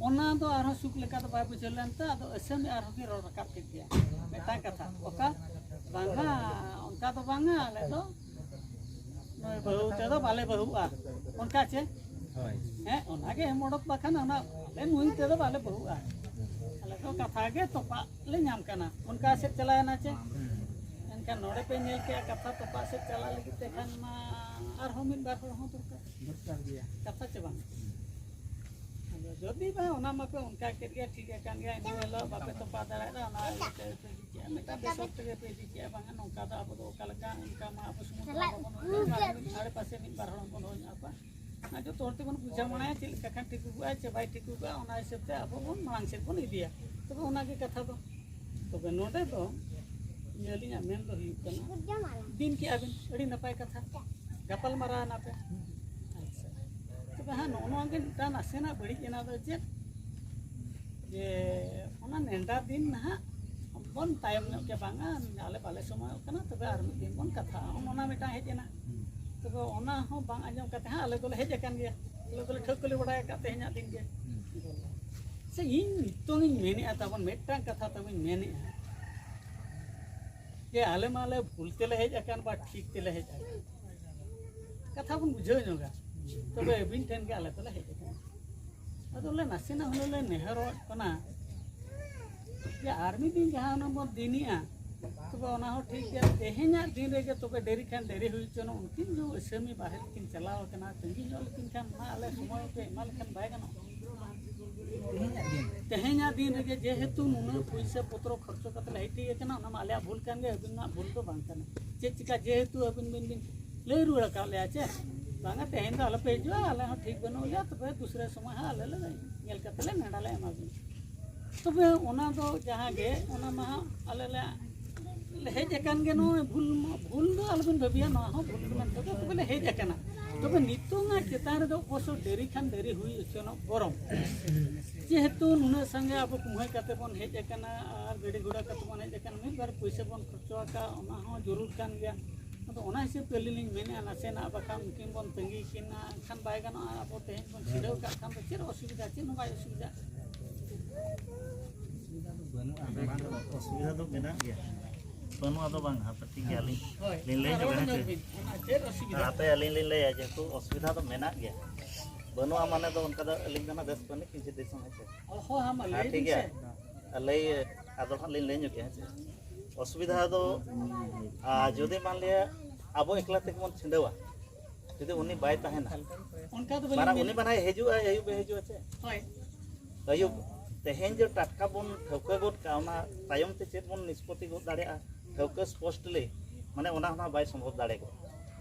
ᱚᱱᱟ ᱫᱚ ᱟᱨᱦᱚᱸ ᱥᱩᱠ ᱞᱮᱠᱟ ᱫᱚ ᱵᱟᱭ ᱵᱩᱡᱷᱟᱹᱣ ᱞᱮᱱ ᱛᱮ, ᱟᱫᱚ ᱟᱹᱥᱟᱹᱢᱤ ᱟᱨᱦᱚᱸ ᱠᱤᱱ ᱨᱚᱲ ᱨᱟᱠᱟᱵ ᱠᱮᱫ ᱜᱮᱭᱟ ᱢᱤᱫᱴᱟᱝ ᱠᱟᱛᱷᱟ, ᱚᱠᱟ ᱵᱟᱝᱟ, ᱚᱱᱠᱟ ᱫᱚ ᱵᱟᱝᱟ, ᱟᱞᱮ ᱫᱚ ᱱᱩᱭ ᱵᱟᱹᱦᱩ ᱛᱮᱫᱚ ᱵᱟᱞᱮ ᱵᱟᱹᱦᱩᱜᱼᱟ, ᱚᱱᱠᱟ ᱪᱮ? ᱦᱳᱭ᱾ ᱦᱮᱸ, ᱚᱱᱟᱜᱮ ᱮᱢ ᱚᱰᱚᱠ ᱵᱟᱠᱷᱟᱱ ᱚᱱᱟ ᱟᱞᱮ ᱱᱩᱭ ᱛᱮᱫᱚ ᱵᱟᱞᱮ ᱵᱟᱹᱦᱩᱜᱼᱟ, ᱟᱞᱮ ᱫᱚ ᱠᱟᱛᱷᱟ ᱜᱮ ᱛᱚᱯᱟᱜ ᱞᱮ ᱧᱟᱢ ᱠᱟᱱᱟ, ᱚᱱᱠᱟ ᱥᱮᱫ ᱪᱟᱞᱟᱣᱮᱱᱟ ᱪᱮ? ᱮᱱᱠᱷᱟᱱ ᱱᱚᱰᱮ ᱯᱮ ᱧᱮᱞ ᱠᱮᱜᱼᱟ, ᱠᱟᱛᱷᱟ ᱛᱚᱯᱟᱜ ᱥᱮᱫ ᱪᱟᱞᱟᱜ ᱞᱟᱹᱜᱤᱫ ᱛᱮ ᱠᱷᱟᱱ ᱢᱟ ᱟᱨᱦᱚᱸ ᱢᱤᱫ ᱵᱟᱨ ᱦᱚᱲ ᱦᱚᱸ ᱫᱚᱨᱠᱟᱨ᱾ ᱫᱚᱨᱠᱟᱨ ᱜᱮᱭᱟ᱾ ᱠᱟᱛᱷᱟ ᱪᱮ ᱵᱟᱝ? ᱟᱫᱚ ᱡᱩᱫᱤ ᱵᱟᱝ ᱚᱱᱟ ᱢᱟᱯᱮ ᱚᱱᱠᱟ ᱠᱮᱫ ᱜᱮᱭᱟ, ᱴᱷᱤᱠ ᱟᱠᱟᱱ ᱜᱮᱭᱟ, ᱤᱱᱟᱹ ᱦᱤᱞᱳᱜ ᱵᱟᱯᱮ ᱛᱚᱯᱟ ᱫᱟᱲᱮᱭᱟᱜᱼᱟ, ᱚᱱᱟ ᱤᱭᱟᱹᱛᱮ ᱯᱮ ᱤᱫᱤ ᱠᱮᱜᱼᱟ, ᱢᱤᱫᱴᱟᱝ ᱵᱮᱥᱚᱠ ᱛᱮᱜᱮ ᱯᱮ ᱤᱫᱤ ᱠᱮᱜᱼᱟ, ᱵᱟᱝᱟ ᱱᱚᱝᱠᱟ ᱫᱚ ᱟᱵᱚ ᱫᱚ ᱚᱠᱟ ᱞᱮᱠᱟ, ᱚᱱᱠᱟ ᱢᱟ ᱟᱵᱚ ᱥᱩᱢᱩᱝ ᱫᱚ ᱵᱟᱵᱚᱱ ᱩᱭᱦᱟᱹᱨᱟ, ᱟᱲᱮ ᱯᱟᱥᱮ ᱢᱤᱫ ᱵᱟᱨ ᱦᱚᱲ ᱵᱚᱱ ᱦᱚᱦᱚ ᱧᱚᱜ ᱟᱠᱚᱣᱟ᱾ ᱟᱨ ᱡᱚᱛᱚ ᱦᱚᱲ ᱛᱮᱵᱚᱱ ᱵᱩᱡᱷᱟᱹᱣ ᱢᱟᱲᱟᱝᱟ ᱪᱮᱫ ᱞᱮᱠᱟ ᱠᱷᱟᱱ ᱴᱷᱤᱠᱚᱜᱼᱟ ᱪᱮ ᱵᱟᱭ ᱴᱷᱤᱠᱚᱜᱼᱟ, ᱚᱱᱟ ᱦᱤᱥᱟᱹᱵ ᱛᱮ ᱟᱵᱚ ᱵᱚᱱ ᱢᱟᱲᱟᱝ ᱥᱮᱫ ᱵᱚᱱ ᱤᱫᱤᱭᱟ᱾ ᱛᱚᱵᱮ ᱚᱱᱟᱜᱮ ᱠᱟᱛᱷᱟ ᱫᱚ᱾ ᱛᱚᱵᱮ ᱱᱚᱰᱮ ᱫᱚ ᱤᱧ ᱟᱹᱞᱤᱧᱟᱜ ᱢᱮᱱ ᱫᱚ ᱦᱩᱭᱩᱜ ᱠᱟᱱᱟ, ᱫᱤᱱ ᱠᱮᱜᱼᱟ ᱵᱤᱱ, ᱟᱹᱰᱤ ᱱᱟᱯᱟᱭ ᱠᱟᱛᱷᱟ, ᱜᱟᱯᱟᱞ ᱢᱟᱨᱟᱣ ᱮᱱᱟ ᱯᱮ᱾ ᱟᱪᱪᱷᱟ, ᱛᱚᱵᱮ ᱦᱟᱸᱜ ᱱᱚᱜᱼᱚ ᱱᱚᱣᱟ ᱜᱮ ᱢᱤᱫᱴᱟᱝ ᱱᱟᱥᱮᱱᱟᱜ ᱵᱟᱹᱲᱤᱡ ᱮᱱᱟ ᱫᱚ ᱪᱮᱫ, ᱡᱮ ᱚᱱᱟ ᱱᱮᱰᱟ ᱫᱤᱱ ᱱᱟᱦᱟᱜ ᱵᱚᱱ ᱛᱟᱭᱚᱢ ᱧᱚᱜ ᱜᱮᱭᱟ, ᱵᱟᱝᱟ ᱟᱞᱮ ᱵᱟᱞᱮ ᱥᱚᱢᱚᱭᱚᱜ ᱠᱟᱱᱟ, ᱛᱚᱵᱮ ᱟᱨ ᱢᱤᱫ ᱫᱤᱱ ᱵᱚᱱ ᱠᱟᱛᱷᱟᱜᱼᱟ, ᱚᱱ ᱚᱱᱟ ᱢᱤᱫᱴᱟᱝ ᱦᱮᱡ ᱮᱱᱟ᱾ ᱛᱚᱵᱮ ᱚᱱᱟ ᱦᱚᱸ ᱵᱟᱝ ᱟᱸᱡᱚᱢ ᱠᱟᱛᱮ ᱦᱟᱸᱜ ᱟᱞᱮ ᱫᱚᱞᱮ ᱦᱮᱡ ᱟᱠᱟᱱ ᱜᱮᱭᱟ, ᱟᱞᱮ ᱫᱚᱞᱮ ᱴᱷᱟᱹᱣᱠᱟᱹ ᱞᱮ ᱵᱟᱲᱟᱭ ᱟᱠᱟᱫ ᱛᱮᱦᱮᱧᱟᱜ ᱫᱤᱱ ᱜᱮ᱾ ᱥᱮ ᱤᱧ ᱱᱤᱛᱚᱝ ᱤᱧ ᱢᱮᱱᱮᱫᱼᱟ, ᱛᱟᱵᱚᱱ ᱢᱤᱫᱴᱟᱝ ᱠᱟᱛᱷᱟ ᱛᱟᱵᱚᱧ ᱢᱮᱱᱮᱫᱼᱟ, ᱡᱮ ᱟᱞᱮ ᱢᱟ ᱟᱞᱮ ᱵᱷᱩᱞ ᱛᱮᱞᱮ ᱦᱮᱡ ᱟᱠᱟᱱ ᱵᱟ ᱴᱷᱤᱠ ᱛᱮᱞᱮ ᱦᱮᱡ ᱟᱠᱟᱱ, ᱠᱟᱛᱷᱟ ᱵᱚᱱ ᱵᱩᱡᱷᱟᱹᱣ ᱧᱚᱜᱟ, ᱛᱚᱵᱮ ᱟᱹᱵᱤᱱ ᱴᱷᱮᱱ ᱜᱮ ᱟᱞᱮ ᱫᱚᱞᱮ ᱦᱮᱡ ᱟᱠᱟᱱᱟ᱾ ᱟᱫᱚ ᱞᱮ ᱱᱟᱥᱮᱱᱟᱜ ᱦᱩᱱᱟᱹᱝ ᱞᱮ ᱱᱮᱦᱚᱨᱚᱜ ᱠᱟᱱᱟ ᱡᱮ ᱟᱨ ᱢᱤᱫ ᱫᱤᱱ ᱡᱟᱦᱟᱸ ᱦᱩᱱᱟᱹᱝ ᱵᱚᱱ ᱫᱤᱱᱮᱜᱼᱟ, ᱛᱚᱵᱮ ᱚᱱᱟ ᱦᱚᱸ ᱴᱷᱤᱠ ᱜᱮᱭᱟ, ᱛᱮᱦᱮᱧᱟᱜ ᱫᱤᱱ ᱨᱮᱜᱮ ᱛᱚᱵᱮ ᱰᱮᱨᱤ ᱠᱷᱟᱱ ᱰᱮᱨᱤ ᱦᱩᱭ ᱦᱚᱪᱚᱱᱚᱜ, ᱩᱱᱠᱤᱱ ᱡᱩ ᱟᱹᱥᱟᱹᱢᱤ ᱵᱟᱦᱮᱨ ᱠᱤᱱ ᱪᱟᱞᱟᱣ ᱟᱠᱟᱱᱟ, ᱛᱟᱺᱜᱤ ᱧᱚᱜ ᱞᱮᱠᱤᱱ ᱠᱷᱟᱱ ᱢᱟ ᱟᱞᱮ ᱥᱚᱢᱚᱭ ᱯᱮ ᱮᱢᱟ ᱞᱮᱠᱷᱟᱱ ᱵᱟᱭ ᱜᱟᱱᱚᱜᱼᱟ? ᱛᱮᱦᱮᱧᱟᱜ ᱫᱤᱱ᱾ ᱛᱮᱦᱮᱧᱟᱜ ᱫᱤᱱ ᱨᱮᱜᱮ ᱡᱮᱦᱮᱛᱩ ᱱᱩᱱᱟᱹᱜ ᱯᱩᱭᱥᱟᱹ ᱯᱚᱛᱨᱚ ᱠᱷᱚᱨᱪᱚ ᱠᱟᱛᱮ ᱞᱮ ᱦᱮᱡ ᱴᱷᱤᱠ ᱟᱠᱟᱱᱟ, ᱚᱱᱟ ᱢᱟ ᱟᱞᱮᱭᱟᱜ ᱵᱷᱩᱞ ᱠᱟᱱ ᱜᱮ, ᱟᱹᱵᱤᱱᱟᱜ ᱵᱷᱩᱞ ᱫᱚ ᱵᱟᱝ ᱠᱟᱱᱟ᱾ ᱪᱮᱫ ᱪᱤᱠᱟ ᱡᱮᱦᱮᱛᱩ ᱟᱹᱵᱤᱱ ᱵᱤᱱ, ᱵᱤᱱ ᱞᱟᱹᱭ ᱨᱩᱣᱟᱹᱲ ᱟᱠᱟᱫ ᱞᱮᱭᱟ ᱪᱮ ᱵᱟᱝᱟ, ᱛᱮᱦᱮᱧ ᱫᱚ ᱟᱞᱚᱯᱮ ᱦᱤᱡᱩᱜᱼᱟ, ᱟᱞᱮ ᱦᱚᱸ ᱴᱷᱤᱠ ᱵᱟᱹᱱᱩᱜ ᱞᱮᱭᱟ, ᱛᱚᱵᱮ ᱫᱩᱥᱨᱟᱹ ᱥᱚᱢᱚᱭ ᱦᱟᱸᱜ ᱟᱞᱮ ᱞᱮ ᱧᱮᱞ ᱠᱟᱛᱮ ᱞᱮ ᱱᱮᱰᱟ ᱞᱮ ᱮᱢᱟ ᱵᱤᱱᱟ᱾ ᱛᱚᱵᱮ ᱚᱱᱟ ᱫᱚ ᱡᱟᱦᱟᱸ ᱜᱮ, ᱚᱱᱟ ᱢᱟ ᱦᱟᱸᱜ ᱟᱞᱮ ᱞᱮ ᱞᱮ ᱦᱮᱡ ᱟᱠᱟᱱ ᱜᱮ, ᱱᱚᱜᱼᱚᱭ ᱵᱷᱩᱞ ᱢᱟ, ᱵᱷᱩᱞ ᱫᱚ ᱟᱞᱚᱵᱤᱱ ᱵᱷᱟᱹᱵᱤᱭᱟ, ᱱᱚᱣᱟ ᱦᱚᱸ ᱵᱷᱩᱞ ᱜᱮ ᱢᱮᱱᱛᱮ ᱫᱚ ᱛᱚᱵᱮ ᱞᱮ ᱦᱮᱡ ᱟᱠᱟᱱᱟ᱾ ᱛᱚᱵᱮ ᱱᱤᱛᱚᱝᱟᱜ ᱪᱮᱛᱟᱱ ᱨᱮᱫᱚ ᱚᱵᱚᱥᱥᱚ ᱰᱮᱨᱤ ᱠᱷᱟᱱ ᱰᱮᱨᱤ ᱦᱩᱭ ᱦᱚᱪᱚᱱᱚᱜ ᱵᱚᱨᱚᱝ, ᱡᱮᱦᱮᱛᱩ ᱱᱩᱱᱟᱹᱜ ᱥᱟᱸᱜᱮ ᱟᱵᱚ ᱠᱩᱢᱦᱟᱹᱭ ᱠᱟᱛᱮ ᱵᱚᱱ ᱦᱮᱡ ᱟᱠᱟᱱᱟ ᱟᱨ ᱜᱟᱹᱰᱤ ᱜᱷᱚᱲᱟ ᱠᱟᱛᱮ ᱵᱚᱱ ᱦᱮᱡ ᱟᱠᱟᱱᱟ, ᱢᱤᱫ ᱵᱟᱨ ᱯᱩᱭᱥᱟᱹ ᱵᱚᱱ ᱠᱷᱚᱨᱪᱚ ᱟᱠᱟᱫ, ᱚᱱᱟ ᱦᱚᱸ ᱡᱚᱨᱩᱨ ᱠᱟᱱ ᱜᱮᱭᱟ᱾ ᱟᱫᱚ ᱚᱱᱟ ᱦᱤᱥᱟᱹᱵ ᱛᱮ ᱟᱹᱞᱤᱧ ᱞᱤᱧ ᱢᱮᱱᱮᱫᱼᱟ, ᱱᱟᱥᱮᱱᱟᱜ ᱵᱟᱠᱷᱟᱱ ᱩᱱᱠᱤᱱ ᱵᱚᱱ ᱛᱟᱺᱜᱤ ᱠᱤᱱᱟ, ᱮᱱᱠᱷᱟᱱ ᱵᱟᱭ ᱜᱟᱱᱚᱜᱼᱟ᱾ ᱟᱵᱚ ᱛᱮᱦᱮᱧ ᱵᱚᱱ ᱪᱷᱤᱰᱟᱹᱣ ᱠᱟᱜ ᱠᱷᱟᱱ ᱫᱚ ᱪᱮᱫ ᱚᱥᱩᱵᱤᱫᱷᱟ? ᱪᱮᱫ ᱦᱚᱸ ᱵᱟᱭ ᱚᱥᱩᱵᱤᱫᱷᱟ᱾ ᱚᱥᱩᱵᱤᱫᱷᱟ ᱫᱚ ᱢᱮᱱᱟᱜ ᱜᱮᱭᱟ, ᱵᱟᱹᱱᱩᱜᱼᱟ ᱫᱚ ᱵᱟᱝ᱾ ᱦᱟᱯᱮ, ᱴᱷᱤᱠ ᱜᱮᱭᱟ, ᱟᱹᱞᱤᱧ ᱦᱳᱭ, ᱞᱤᱧ ᱞᱟᱹᱭ ᱚᱱᱟ ᱧᱚᱜᱟ, ᱨᱚᱲ ᱦᱮᱸ ᱥᱮ? ᱧᱚᱜ ᱵᱤᱱ, ᱚᱱᱟ ᱪᱮᱫ ᱚᱥᱩᱵᱤᱫᱷᱟ? ᱦᱟᱯᱮ, ᱟᱹᱞᱤᱧ ᱞᱤᱧ ᱞᱟᱹᱭᱟ, ᱡᱮᱦᱮᱛᱩ ᱚᱥᱩᱵᱤᱫᱷᱟ ᱫᱚ ᱢᱮᱱᱟᱜ ᱜᱮᱭᱟ, ᱵᱟᱹᱱᱩᱜᱼᱟ ᱢᱟᱱᱮ ᱫᱚ ᱚᱱᱠᱟ ᱫᱚ ᱟᱹᱞᱤᱧ ᱫᱚ ᱱᱟᱜ ᱵᱮᱥ ᱵᱟᱹᱱᱩᱜ ᱠᱤᱪᱷᱩ ᱫᱤᱥᱚᱢ, ᱦᱮᱸ ᱥᱮ? ᱚ ᱦᱚᱸ, ᱦᱟᱸ, ᱢᱟ ᱦᱮᱸ, ᱞᱟᱹᱭ ᱴᱷᱤᱠ ᱵᱤᱱ ᱜᱮᱭᱟ᱾ ᱥᱮ᱾ ᱞᱟᱹᱭ, ᱟᱫᱚ ᱦᱟᱸᱜ ᱞᱤᱧ ᱞᱟᱹᱭ ᱧᱚᱜ ᱜᱮᱭᱟ, ᱦᱮᱸ ᱥᱮ? ᱚᱥᱩᱵᱤᱫᱷᱟ ᱫᱚ, ᱟᱨ ᱡᱩᱫᱤ ᱢᱟᱱ ᱞᱤᱭᱟ ᱟᱵᱚ ᱮᱠᱞᱟ ᱛᱮᱜᱮ ᱵᱚᱱ ᱪᱷᱤᱰᱟᱹᱣᱟ, ᱡᱩᱫᱤ ᱩᱱᱤ ᱵᱟᱭ ᱛᱟᱦᱮᱱᱟ, ᱚᱱᱠᱟ ᱫᱚ ᱢᱟᱱᱮ ᱵᱟᱹᱞᱤᱧ ᱩᱱᱤ ᱢᱟᱱᱮ ᱦᱤᱡᱩᱜᱼᱟ, ᱟᱹᱭᱩᱵ ᱮ ᱦᱤᱡᱩᱜᱼᱟ ᱪᱮ, ᱦᱳᱭ, ᱟᱹᱭᱩᱵ ᱛᱮᱦᱮᱧ ᱡᱮ ᱴᱟᱴᱠᱟ ᱵᱚᱱ ᱴᱷᱟᱹᱣᱠᱟᱹ ᱜᱚᱫ ᱠᱟᱜᱼᱟ, ᱚᱱᱟ ᱛᱟᱭᱚᱢ ᱛᱮ ᱪᱮᱫ ᱵᱚᱱ ᱱᱤᱥᱯᱚᱛᱤ ᱜᱚᱫ ᱫᱟᱲᱮᱭᱟᱜᱼᱟ ᱴᱷᱟᱹᱣᱠᱟᱹ ᱥᱯᱚᱥᱴᱞᱤ, ᱢᱟᱱᱮ ᱚᱱᱟ ᱦᱚᱸ ᱵᱟᱭ ᱥᱚᱢᱵᱷᱚᱵ ᱫᱟᱲᱮ ᱠᱚᱜᱼᱟ᱾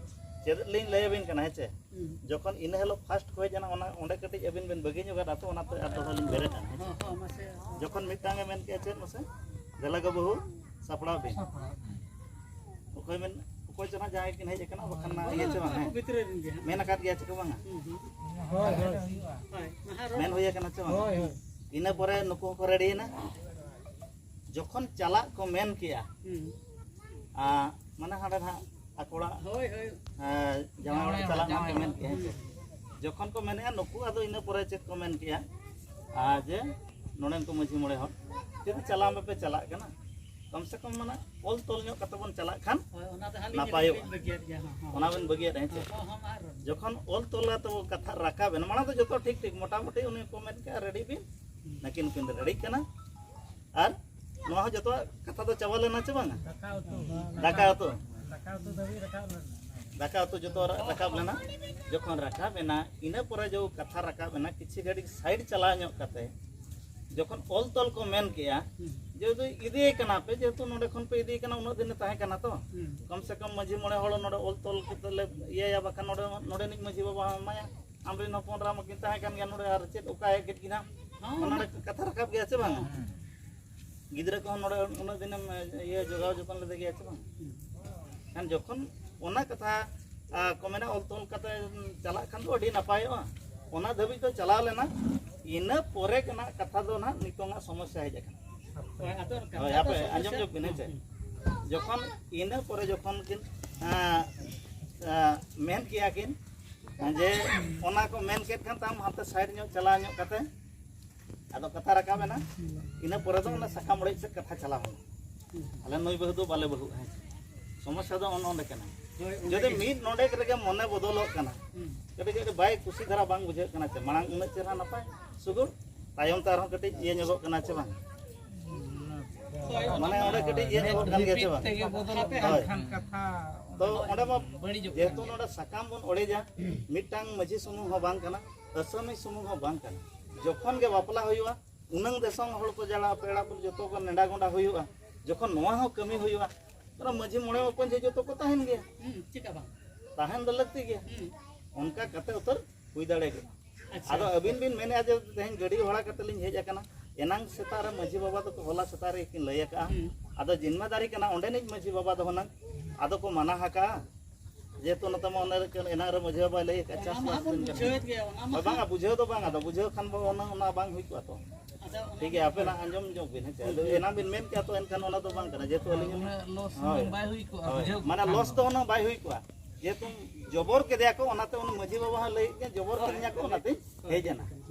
ᱪᱮᱫ ᱞᱤᱧ ᱞᱟᱹᱭ ᱟᱹᱵᱤᱱ ᱠᱟᱱᱟ, ᱦᱮᱸ ᱪᱮ? ᱦᱩᱸ᱾ ᱡᱚᱠᱷᱚᱱ ᱤᱱᱟᱹ ᱦᱤᱞᱳᱜ ᱯᱷᱟᱥᱴ ᱠᱚ ᱦᱮᱡ ᱮᱱᱟ, ᱚᱱᱟ ᱚᱸᱰᱮ ᱠᱟᱹᱴᱤᱡ ᱟᱹᱵᱤᱱ ᱵᱤᱱ ᱵᱟᱹᱜᱤ ᱧᱚᱜᱟ, ᱛᱚ ᱚᱱᱟᱛᱮ ᱟᱨ ᱫᱚᱦᱲᱟ ᱞᱤᱧ ᱵᱮᱨᱮᱫ ᱮᱱᱟ, ᱦᱮᱸ ᱪᱮ? ᱦᱚᱸ, ᱦᱚᱸ, ᱢᱟᱥᱮ᱾ ᱡᱚᱠᱷᱚᱱ ᱢᱤᱫᱴᱟᱝ ᱮ ᱢᱮᱱ ᱠᱮᱜᱼᱟ, ᱪᱮᱫ ᱢᱟᱥᱮ, ᱫᱮᱞᱟ ᱜᱚ ᱵᱟᱹᱦᱩ, ᱥᱟᱯᱲᱟᱣ ᱵᱤᱱ᱾ ᱚᱠᱚᱭ ᱢᱮᱱ, ᱚᱠᱚᱭ ᱪᱚ ᱱᱟᱜ ᱡᱟᱦᱟᱸᱭ ᱠᱤᱱ ᱦᱮᱡ ᱟᱠᱟᱱᱟ, ᱵᱟᱠᱷᱟᱱ ᱱᱟᱜ ᱤᱭᱟᱹ ᱪᱚ ᱵᱟᱝ, ᱦᱮᱸ? ᱵᱷᱤᱛᱨᱤ ᱨᱮᱱ ᱜᱮ ᱦᱟᱸᱜ᱾ ᱢᱮᱱ ᱟᱠᱟᱫ ᱜᱮᱭᱟ ᱪᱚ ᱵᱟᱝᱟ? ᱦᱩᱸ, ᱦᱩᱸ᱾ ᱦᱳᱭ, ᱦᱳᱭ᱾ ᱦᱳᱭ, ᱢᱟᱦᱟ ᱨᱚᱲ᱾ ᱢᱮᱱ ᱦᱩᱭ ᱟᱠᱟᱱᱟ ᱪᱚ ᱵᱟᱝᱟ? ᱦᱳᱭ, ᱦᱳᱭ᱾ ᱤᱱᱟᱹ ᱯᱚᱨᱮ ᱱᱩᱠᱩ ᱦᱚᱸᱠᱚ ᱨᱮᱰᱤᱭᱮᱱᱟ᱾ ᱡᱚᱠᱷᱚᱱ ᱪᱟᱞᱟᱜ ᱠᱚ ᱢᱮᱱ ᱠᱮᱜᱼᱟ, ᱦᱩᱸ᱾ ᱟ, ᱢᱟᱱᱮ ᱦᱟᱸᱰᱮ ᱱᱟᱜ ᱟᱠᱚ ᱚᱲᱟᱜ, ᱦᱳᱭ, ᱦᱳᱭ᱾ ᱟ, ᱡᱟᱶᱟᱭ ᱚᱲᱟᱜ ᱪᱟᱞᱟᱜ ᱱᱟᱜ ᱠᱚ ᱢᱮᱱ ᱠᱮᱜᱼᱟ, ᱦᱮᱸ ᱪᱮ? ᱡᱚᱠᱷᱚᱱ ᱠᱚ ᱢᱮᱱᱮᱜᱼᱟ, ᱱᱩᱠᱩ ᱟᱫᱚ ᱤᱱᱟᱹ ᱯᱚᱨᱮ ᱪᱮᱫ ᱠᱚ ᱢᱮᱱ ᱠᱮᱜᱼᱟ, ᱟ, ᱡᱮ ᱱᱚᱰᱮᱱ ᱠᱚ ᱢᱟᱹᱡᱷᱤ ᱢᱚᱬᱮ ᱦᱚᱲ ᱡᱩᱫᱤ ᱪᱟᱞᱟᱣ ᱢᱟᱯᱮ ᱪᱟᱞᱟᱜ ᱠᱟᱱᱟ, ᱠᱚᱢ ᱥᱮ ᱠᱚᱢ ᱢᱟᱱᱮ ᱚᱞ ᱛᱚᱞ ᱧᱚᱜ ᱠᱟᱛᱮ ᱵᱚᱱ ᱪᱟᱞᱟᱜ ᱠᱷᱟᱱ ᱦᱳᱭ, ᱚᱱᱟ ᱫᱚ ᱦᱟᱸᱜ ᱞᱤᱧ ᱱᱟᱯᱟᱭᱚᱜᱼᱟ᱾ ᱞᱤᱧ ᱵᱟᱹᱜᱤᱭᱟᱫ ᱜᱮᱭᱟ, ᱦᱚᱸ, ᱦᱚᱸ᱾ ᱚᱱᱟ ᱵᱮᱱ ᱵᱟᱹᱜᱤᱭᱟᱫ, ᱦᱮᱸ ᱪᱮ? ᱦᱚᱸ, ᱦᱚᱸ, ᱢᱟ ᱟᱨ ᱨᱚᱲ᱾ ᱡᱚᱠᱷᱚᱱ ᱚᱞ ᱛᱚᱞ ᱠᱟᱛᱮ ᱵᱚᱱ ᱠᱟᱛᱷᱟ ᱨᱟᱠᱟᱵ ᱮᱱᱟ, ᱢᱟᱲᱟᱝ ᱫᱚ ᱡᱚᱛᱚ ᱴᱷᱤᱠ ᱴᱷᱤᱠ, ᱢᱚᱴᱟᱢᱩᱴᱤ ᱩᱱᱤ ᱠᱚ ᱢᱮᱱ ᱠᱮᱜᱼᱟ, ᱨᱮᱰᱤ ᱵᱤᱱ, ᱱᱟᱹᱠᱤᱱ ᱱᱩᱠᱤᱱ ᱫᱚ ᱨᱮᱰᱤᱜ ᱠᱟᱱᱟ᱾ ᱟᱨ ᱱᱚᱣᱟ ᱦᱚᱸ ᱡᱚᱛᱚᱣᱟᱜ ᱠᱟᱛᱷᱟ ᱫᱚ ᱪᱟᱵᱟ ᱞᱮᱱᱟ ᱪᱮ ᱵᱟᱝᱟ? ᱫᱟᱠᱟ ᱩᱛᱩ᱾ ᱫᱟᱠᱟ ᱩᱛᱩ, ᱫᱟᱠᱟ ᱩᱛᱩ ᱫᱷᱟᱹᱵᱤᱡ ᱨᱟᱠᱟᱵ ᱞᱮᱱᱟ᱾ ᱫᱟᱠᱟ ᱩᱛᱩ ᱡᱚᱛᱚ ᱨᱟ- ᱨᱟᱠᱟᱵ ᱞᱮᱱᱟ᱾ ᱡᱚᱠᱷᱚᱱ ᱨᱟᱠᱟᱵ ᱮᱱᱟ, ᱤᱱᱟᱹ ᱯᱚᱨᱮ ᱡᱚ ᱠᱟᱛᱷᱟ ᱨᱟᱠᱟᱵ ᱮᱱᱟ, ᱠᱤᱪᱷᱩ ᱜᱷᱟᱹᱲᱤᱡ ᱥᱟᱭᱤᱰ ᱪᱟᱞᱟᱣ ᱧᱚᱜ ᱠᱟᱛᱮ ᱡᱚᱠᱷᱚᱱ ᱚᱞ ᱛᱚᱞ ᱠᱚ ᱢᱮᱱ ᱠᱮᱜᱼᱟ, ᱡᱮᱦᱮᱛᱩ ᱤᱫᱤᱭᱮ ᱠᱟᱱᱟ ᱯᱮ, ᱡᱮᱦᱮᱛᱩ ᱱᱚᱰᱮ ᱠᱷᱚᱱ ᱯᱮ ᱤᱫᱤᱭᱮ ᱠᱟᱱᱟ, ᱩᱱᱟᱹᱜ ᱫᱤᱱᱮ ᱛᱟᱦᱮᱸ ᱠᱟᱱᱟ ᱛᱚ, ᱦᱩᱸ᱾ ᱠᱚᱢ ᱥᱮ ᱠᱚᱢ ᱢᱟᱹᱡᱷᱤ ᱢᱚᱬᱮ ᱦᱚᱲ ᱱᱚᱰᱮ ᱚᱞ ᱛᱚᱞ ᱠᱟᱛᱮ ᱞᱮ ᱤᱭᱟᱹᱭᱟ, ᱵᱟᱠᱷᱟᱱ ᱱᱚᱰᱮ, ᱱᱚᱰᱮᱱᱤᱡ ᱢᱟᱹᱡᱷᱤ ᱵᱟᱵᱟ ᱦᱚᱸ ᱮᱢᱟᱭᱟ, ᱟᱢᱨᱮᱱ ᱦᱚᱯᱚᱱ ᱮᱨᱟ ᱢᱟᱠᱤᱱ ᱛᱟᱦᱮᱸ ᱠᱟᱱ ᱜᱮᱭᱟ ᱱᱚᱰᱮ, ᱟᱨ ᱪᱮᱫ ᱚᱠᱟ ᱦᱮᱡ ᱠᱮᱫ ᱠᱤᱱᱟ? ᱦᱚᱸ, ᱱᱚᱰᱮ ᱠᱟᱛᱷᱟ ᱨᱟᱠᱟᱵ ᱜᱮᱭᱟ ᱥᱮ ᱵᱟᱝᱟ? ᱜᱤᱫᱽᱨᱟᱹ ᱠᱚᱦᱚᱸ ᱱᱚᱰᱮ ᱩᱱᱟᱹᱜ ᱫᱤᱱᱮᱢ ᱤᱭᱟᱹ ᱡᱚᱜᱟᱣ ᱡᱚᱛᱚᱱ ᱞᱮᱫᱮ ᱜᱮᱭᱟ ᱥᱮ ᱵᱟᱝ? ᱠᱷᱟᱱ ᱡᱚᱠᱷᱚᱱ ᱚᱱᱟ ᱠᱟᱛᱷᱟ ᱟᱨ ᱠᱚ ᱢᱮᱱᱟ ᱚᱞ ᱛᱚᱞ ᱠᱟᱛᱮ ᱪᱟᱞᱟᱜ ᱠᱷᱟᱱ ᱫᱚ ᱟᱹᱰᱤ ᱱᱟᱯᱟᱭᱚᱜᱼᱟ᱾ ᱚᱱᱟ ᱫᱷᱟᱹᱵᱤᱡ ᱫᱚ ᱪᱟᱞᱟᱣ ᱞᱮᱱᱟ, ᱤᱱᱟᱹ ᱯᱚᱨᱮ ᱨᱮᱱᱟᱜ ᱠᱟᱛᱷᱟ ᱫᱚ ᱱᱟᱦᱟᱜ ᱱᱤᱛᱚᱝᱟᱜ ᱥᱚᱢᱚᱥᱥᱟ ᱦᱮᱡ ᱟᱠᱟᱱᱟ᱾ ᱦᱳᱭ, ᱟᱫᱚ ᱦᱳᱭ, ᱠᱟᱛᱷᱟ ᱫᱚ ᱦᱟᱯᱮ, ᱥᱚᱢᱚᱥᱥᱟ ᱟᱸᱡᱚᱢ ᱧᱚᱜ ᱵᱤᱱ, ᱦᱮᱸ ᱪᱮ? ᱦᱩᱸ᱾ ᱡᱚᱠᱷᱚᱱ ᱤᱱᱟᱹ ᱯᱚᱨᱮ ᱡᱚᱠᱷᱚᱱ ᱠᱤᱱ, ᱟᱸ, ᱟᱸ, ᱢᱮᱱ ᱠᱮᱜᱼᱟ ᱠᱤᱱ ᱡᱮ ᱚᱱᱟ ᱠᱚ ᱢᱮᱱ ᱠᱮᱫ ᱠᱷᱟᱱ ᱛᱟᱢ ᱦᱟᱱᱛᱮ ᱥᱟᱭᱤᱰ ᱧᱚᱜ ᱪᱟᱞᱟᱣ ᱧᱚᱜ ᱠᱟᱛᱮ ᱟᱫᱚ ᱠᱟᱛᱷᱟ ᱨᱟᱠᱟᱵ ᱮᱱᱟ, ᱤᱱᱟᱹ ᱯᱚᱨᱮ ᱫᱚ ᱚᱱᱟ ᱥᱟᱠᱟᱢ ᱚᱲᱮᱡ ᱥᱮᱫ ᱠᱟᱛᱷᱟ ᱪᱟᱞᱟᱣ ᱮᱱᱟ᱾ ᱟᱞᱮ ᱱᱩᱭ ᱵᱟᱹᱦᱩ ᱫᱚ ᱵᱟᱞᱮ ᱵᱟᱹᱦᱩᱜᱼᱟ, ᱦᱮᱸ ᱪᱮ? ᱥᱚᱢᱚᱥᱥᱟ ᱫᱚ ᱚᱱ ᱚᱸᱰᱮ ᱠᱟᱱᱟ᱾ ᱦᱳᱭ, ᱚᱸᱰᱮ ᱡᱩᱫᱤ ᱜᱮ᱾ ᱢᱤᱫ ᱱᱚᱰᱮᱠ ᱨᱮᱜᱮ ᱢᱚᱱᱮ ᱵᱚᱫᱚᱞᱚᱜ ᱠᱟᱱᱟ, ᱦᱩᱸ᱾ ᱠᱟᱹᱴᱤᱡ ᱠᱟᱹᱴᱤᱡ ᱵᱟᱭ ᱠᱩᱥᱤ ᱫᱷᱟᱨᱟ ᱵᱟᱝ ᱵᱩᱡᱷᱟᱹᱜ ᱠᱟᱱᱟ ᱪᱮ, ᱢᱟᱲᱟᱝ ᱩᱱᱟᱹᱜ ᱪᱮᱦᱨᱟ ᱱᱟᱯᱟᱭ ᱥᱩᱜᱩᱲ, ᱛᱟᱭᱚᱢ ᱛᱮ ᱟᱨᱦᱚᱸ ᱠᱟᱹᱴᱤᱡ ᱤᱭᱟᱹ ᱧᱚᱜᱚᱜ ᱠᱟᱱᱟ ᱪᱮ ᱵᱟᱝ? ᱦᱳᱭ, ᱢᱟᱱᱮ ᱚᱱᱟ ᱚᱸᱰᱮ ᱠᱟᱹᱴᱤᱡ ᱤᱭᱟᱹ ᱧᱚᱜᱚᱜ ᱠᱟᱱ ᱜᱮᱭᱟ ᱪᱮ ᱵᱟᱝ? ᱛᱮᱜᱮ ᱵᱚᱫᱚᱞᱚᱜ ᱦᱳᱭ᱾ ᱠᱟᱱ ᱠᱷᱟᱱ ᱠᱟᱛᱷᱟ ᱛᱚ ᱚᱸᱰᱮ ᱢᱟ ᱵᱟᱹᱲᱤᱡᱚᱜ ᱡᱮᱦᱮᱛᱩ ᱠᱟᱱᱟ᱾ ᱱᱚᱰᱮ ᱥᱟᱠᱟᱢ ᱵᱚᱱ ᱚᱲᱮᱡᱟ, ᱢᱤᱫᱴᱟᱝ ᱢᱟᱹᱡᱷᱤ ᱥᱩᱢᱩᱝ ᱦᱚᱸ ᱵᱟᱝ ᱠᱟᱱᱟ, ᱟᱹᱥᱟᱹᱢᱤ ᱥᱩᱢᱩᱝ ᱦᱚᱸ ᱵᱟᱝ ᱠᱟᱱᱟ᱾ ᱡᱚᱠᱷᱚᱱ ᱜᱮ ᱵᱟᱯᱞᱟ ᱦᱩᱭᱩᱜᱼᱟ, ᱩᱱᱟᱹᱝ ᱫᱤᱥᱚᱢ ᱦᱚᱲ ᱠᱚ ᱪᱟᱞᱟᱜᱼᱟ, ᱯᱮᱲᱟ ᱯᱩᱨ ᱡᱚᱛᱚ ᱠᱚ ᱱᱮᱰᱟ ᱜᱚᱸᱰᱟ ᱦᱩᱭᱩᱜᱼᱟ, ᱡᱚᱠᱷᱚᱱ ᱱᱚᱣᱟ ᱦᱚᱸ ᱠᱟᱹᱢᱤ ᱦᱩᱭᱩᱜᱼᱟ, ᱚᱱᱟ ᱢᱟᱹᱡᱷᱤ ᱢᱚᱬᱮ ᱢᱟᱯᱟᱧᱡᱷᱤ ᱡᱚᱛᱚ ᱠᱚ ᱛᱟᱦᱮᱱ ᱜᱮᱭᱟ᱾ ᱦᱩᱸ, ᱪᱮᱫᱟᱜ ᱵᱟᱝ? ᱛᱟᱦᱮᱱ ᱫᱚ ᱞᱟᱹᱠᱛᱤ ᱜᱮᱭᱟ᱾ ᱦᱩᱸ᱾ ᱚᱱᱠᱟ ᱠᱟᱛᱮ ᱩᱛᱟᱹᱨ ᱦᱩᱭ ᱫᱟᱲᱮ ᱜᱮᱭᱟ᱾ ᱟᱪᱪᱷᱟ᱾ ᱟᱫᱚ ᱟᱹᱵᱤᱱ ᱵᱤᱱ ᱢᱮᱱᱮᱫᱼᱟ ᱡᱮ ᱛᱮᱦᱮᱧ ᱜᱟᱹᱰᱤ ᱵᱷᱟᱲᱟ ᱠᱟᱛᱮ ᱞᱤᱧ ᱦᱮᱡ ᱟᱠᱟᱱᱟ, ᱮᱱᱟᱝ ᱥᱮᱛᱟᱜ ᱨᱮ ᱢᱟᱹᱡᱷᱤ ᱵᱟᱵᱟ ᱫᱚᱠᱚ ᱦᱚᱞᱟ ᱥᱮᱛᱟᱜ ᱨᱮ ᱠᱤᱱ ᱞᱟᱹᱭ ᱟᱠᱟᱫᱼᱟ᱾ ᱦᱩᱸ᱾ ᱟᱫᱚ ᱡᱤᱢᱢᱟᱫᱟᱨᱤ ᱠᱟᱱᱟ ᱚᱸᱰᱮᱱᱤᱡ ᱢᱟᱹᱡᱷᱤ ᱵᱟᱵᱟ ᱫᱚ ᱦᱩᱱᱟᱹᱝ, ᱟᱫᱚ ᱠᱚ ᱢᱟᱱᱟ ᱟᱠᱟᱫᱼᱟ᱾ ᱡᱮᱦᱮᱛᱩ ᱱᱚᱛᱮ ᱢᱟ ᱚᱱᱮ ᱮᱱᱟᱝ ᱨᱮ ᱢᱟᱹᱡᱷᱤ ᱵᱟᱵᱟᱭ ᱞᱟᱹᱭ ᱟᱠᱟᱫ, ᱚᱱᱟ ᱢᱟ ᱪᱟᱥᱵᱟᱥ ᱦᱟᱸᱜ ᱵᱚᱱ ᱫᱤᱱ ᱠᱟᱱᱟ᱾ ᱵᱩᱡᱷᱟᱹᱣᱮᱫ ᱜᱮᱭᱟ, ᱚᱱᱟ ᱢᱟ ᱦᱳᱭ, ᱵᱟᱝᱟ, ᱦᱟᱸᱜ᱾ ᱵᱩᱡᱷᱟᱹᱣ ᱫᱚ ᱵᱟᱝ, ᱟᱫᱚ ᱵᱩᱡᱷᱟᱹᱣ ᱠᱷᱟᱱ ᱵᱚ ᱚᱱᱟ, ᱚᱱᱟ ᱵᱟᱝ ᱦᱩᱭ ᱠᱚᱜᱼᱟ ᱛᱚ᱾ ᱟᱫᱚ ᱚᱱᱟ ᱴᱷᱤᱠ ᱜᱮᱭᱟ, ᱟᱯᱮ ᱱᱟᱜ ᱟᱸᱡᱚᱢ ᱧᱚᱜ ᱵᱤᱱ, ᱦᱮᱸ ᱪᱮ? ᱟᱫᱚ ᱮᱱᱟᱝ ᱵᱤᱱ ᱢᱮᱱ ᱠᱮᱜᱼᱟ ᱛᱚ, ᱮᱱᱠᱷᱟᱱ ᱚᱱᱟ ᱫᱚ ᱵᱟᱝ ᱠᱟᱱᱟ, ᱡᱮᱦᱮᱛᱩ ᱟᱹᱞᱤᱧ ᱦᱚᱸ ᱩᱱᱟᱹᱜ ᱞᱚᱥ ᱦᱳᱭ᱾ ᱵᱟᱭ ᱦᱩᱭ ᱠᱚᱜᱼᱟ, ᱦᱳᱭ᱾ ᱵᱩᱡᱷᱟᱹᱣ ᱢᱟᱱᱮ ᱠᱟᱜ ᱞᱚᱥ ᱠᱷᱟᱱ᱾ ᱫᱚ ᱦᱩᱱᱟᱹᱝ ᱵᱟᱭ ᱦᱩᱭ ᱠᱚᱜᱼᱟ, ᱡᱮᱦᱮᱛᱩ ᱡᱚᱵᱚᱨ ᱠᱮᱫᱮᱭᱟ ᱠᱚ, ᱚᱱᱟᱛᱮ ᱩᱱᱤ ᱢᱟᱹᱡᱷᱤ ᱵᱟᱵᱟ ᱦᱚᱸ ᱞᱟᱹᱭᱮᱫ ᱜᱮᱭᱟ, ᱡᱚᱵᱚᱨ ᱦᱳᱭ᱾ ᱠᱤᱫᱤᱧᱟ ᱠᱚ, ᱚᱱᱟᱛᱮᱧ ᱦᱳᱭ᱾ ᱦᱮᱡ ᱮᱱᱟ᱾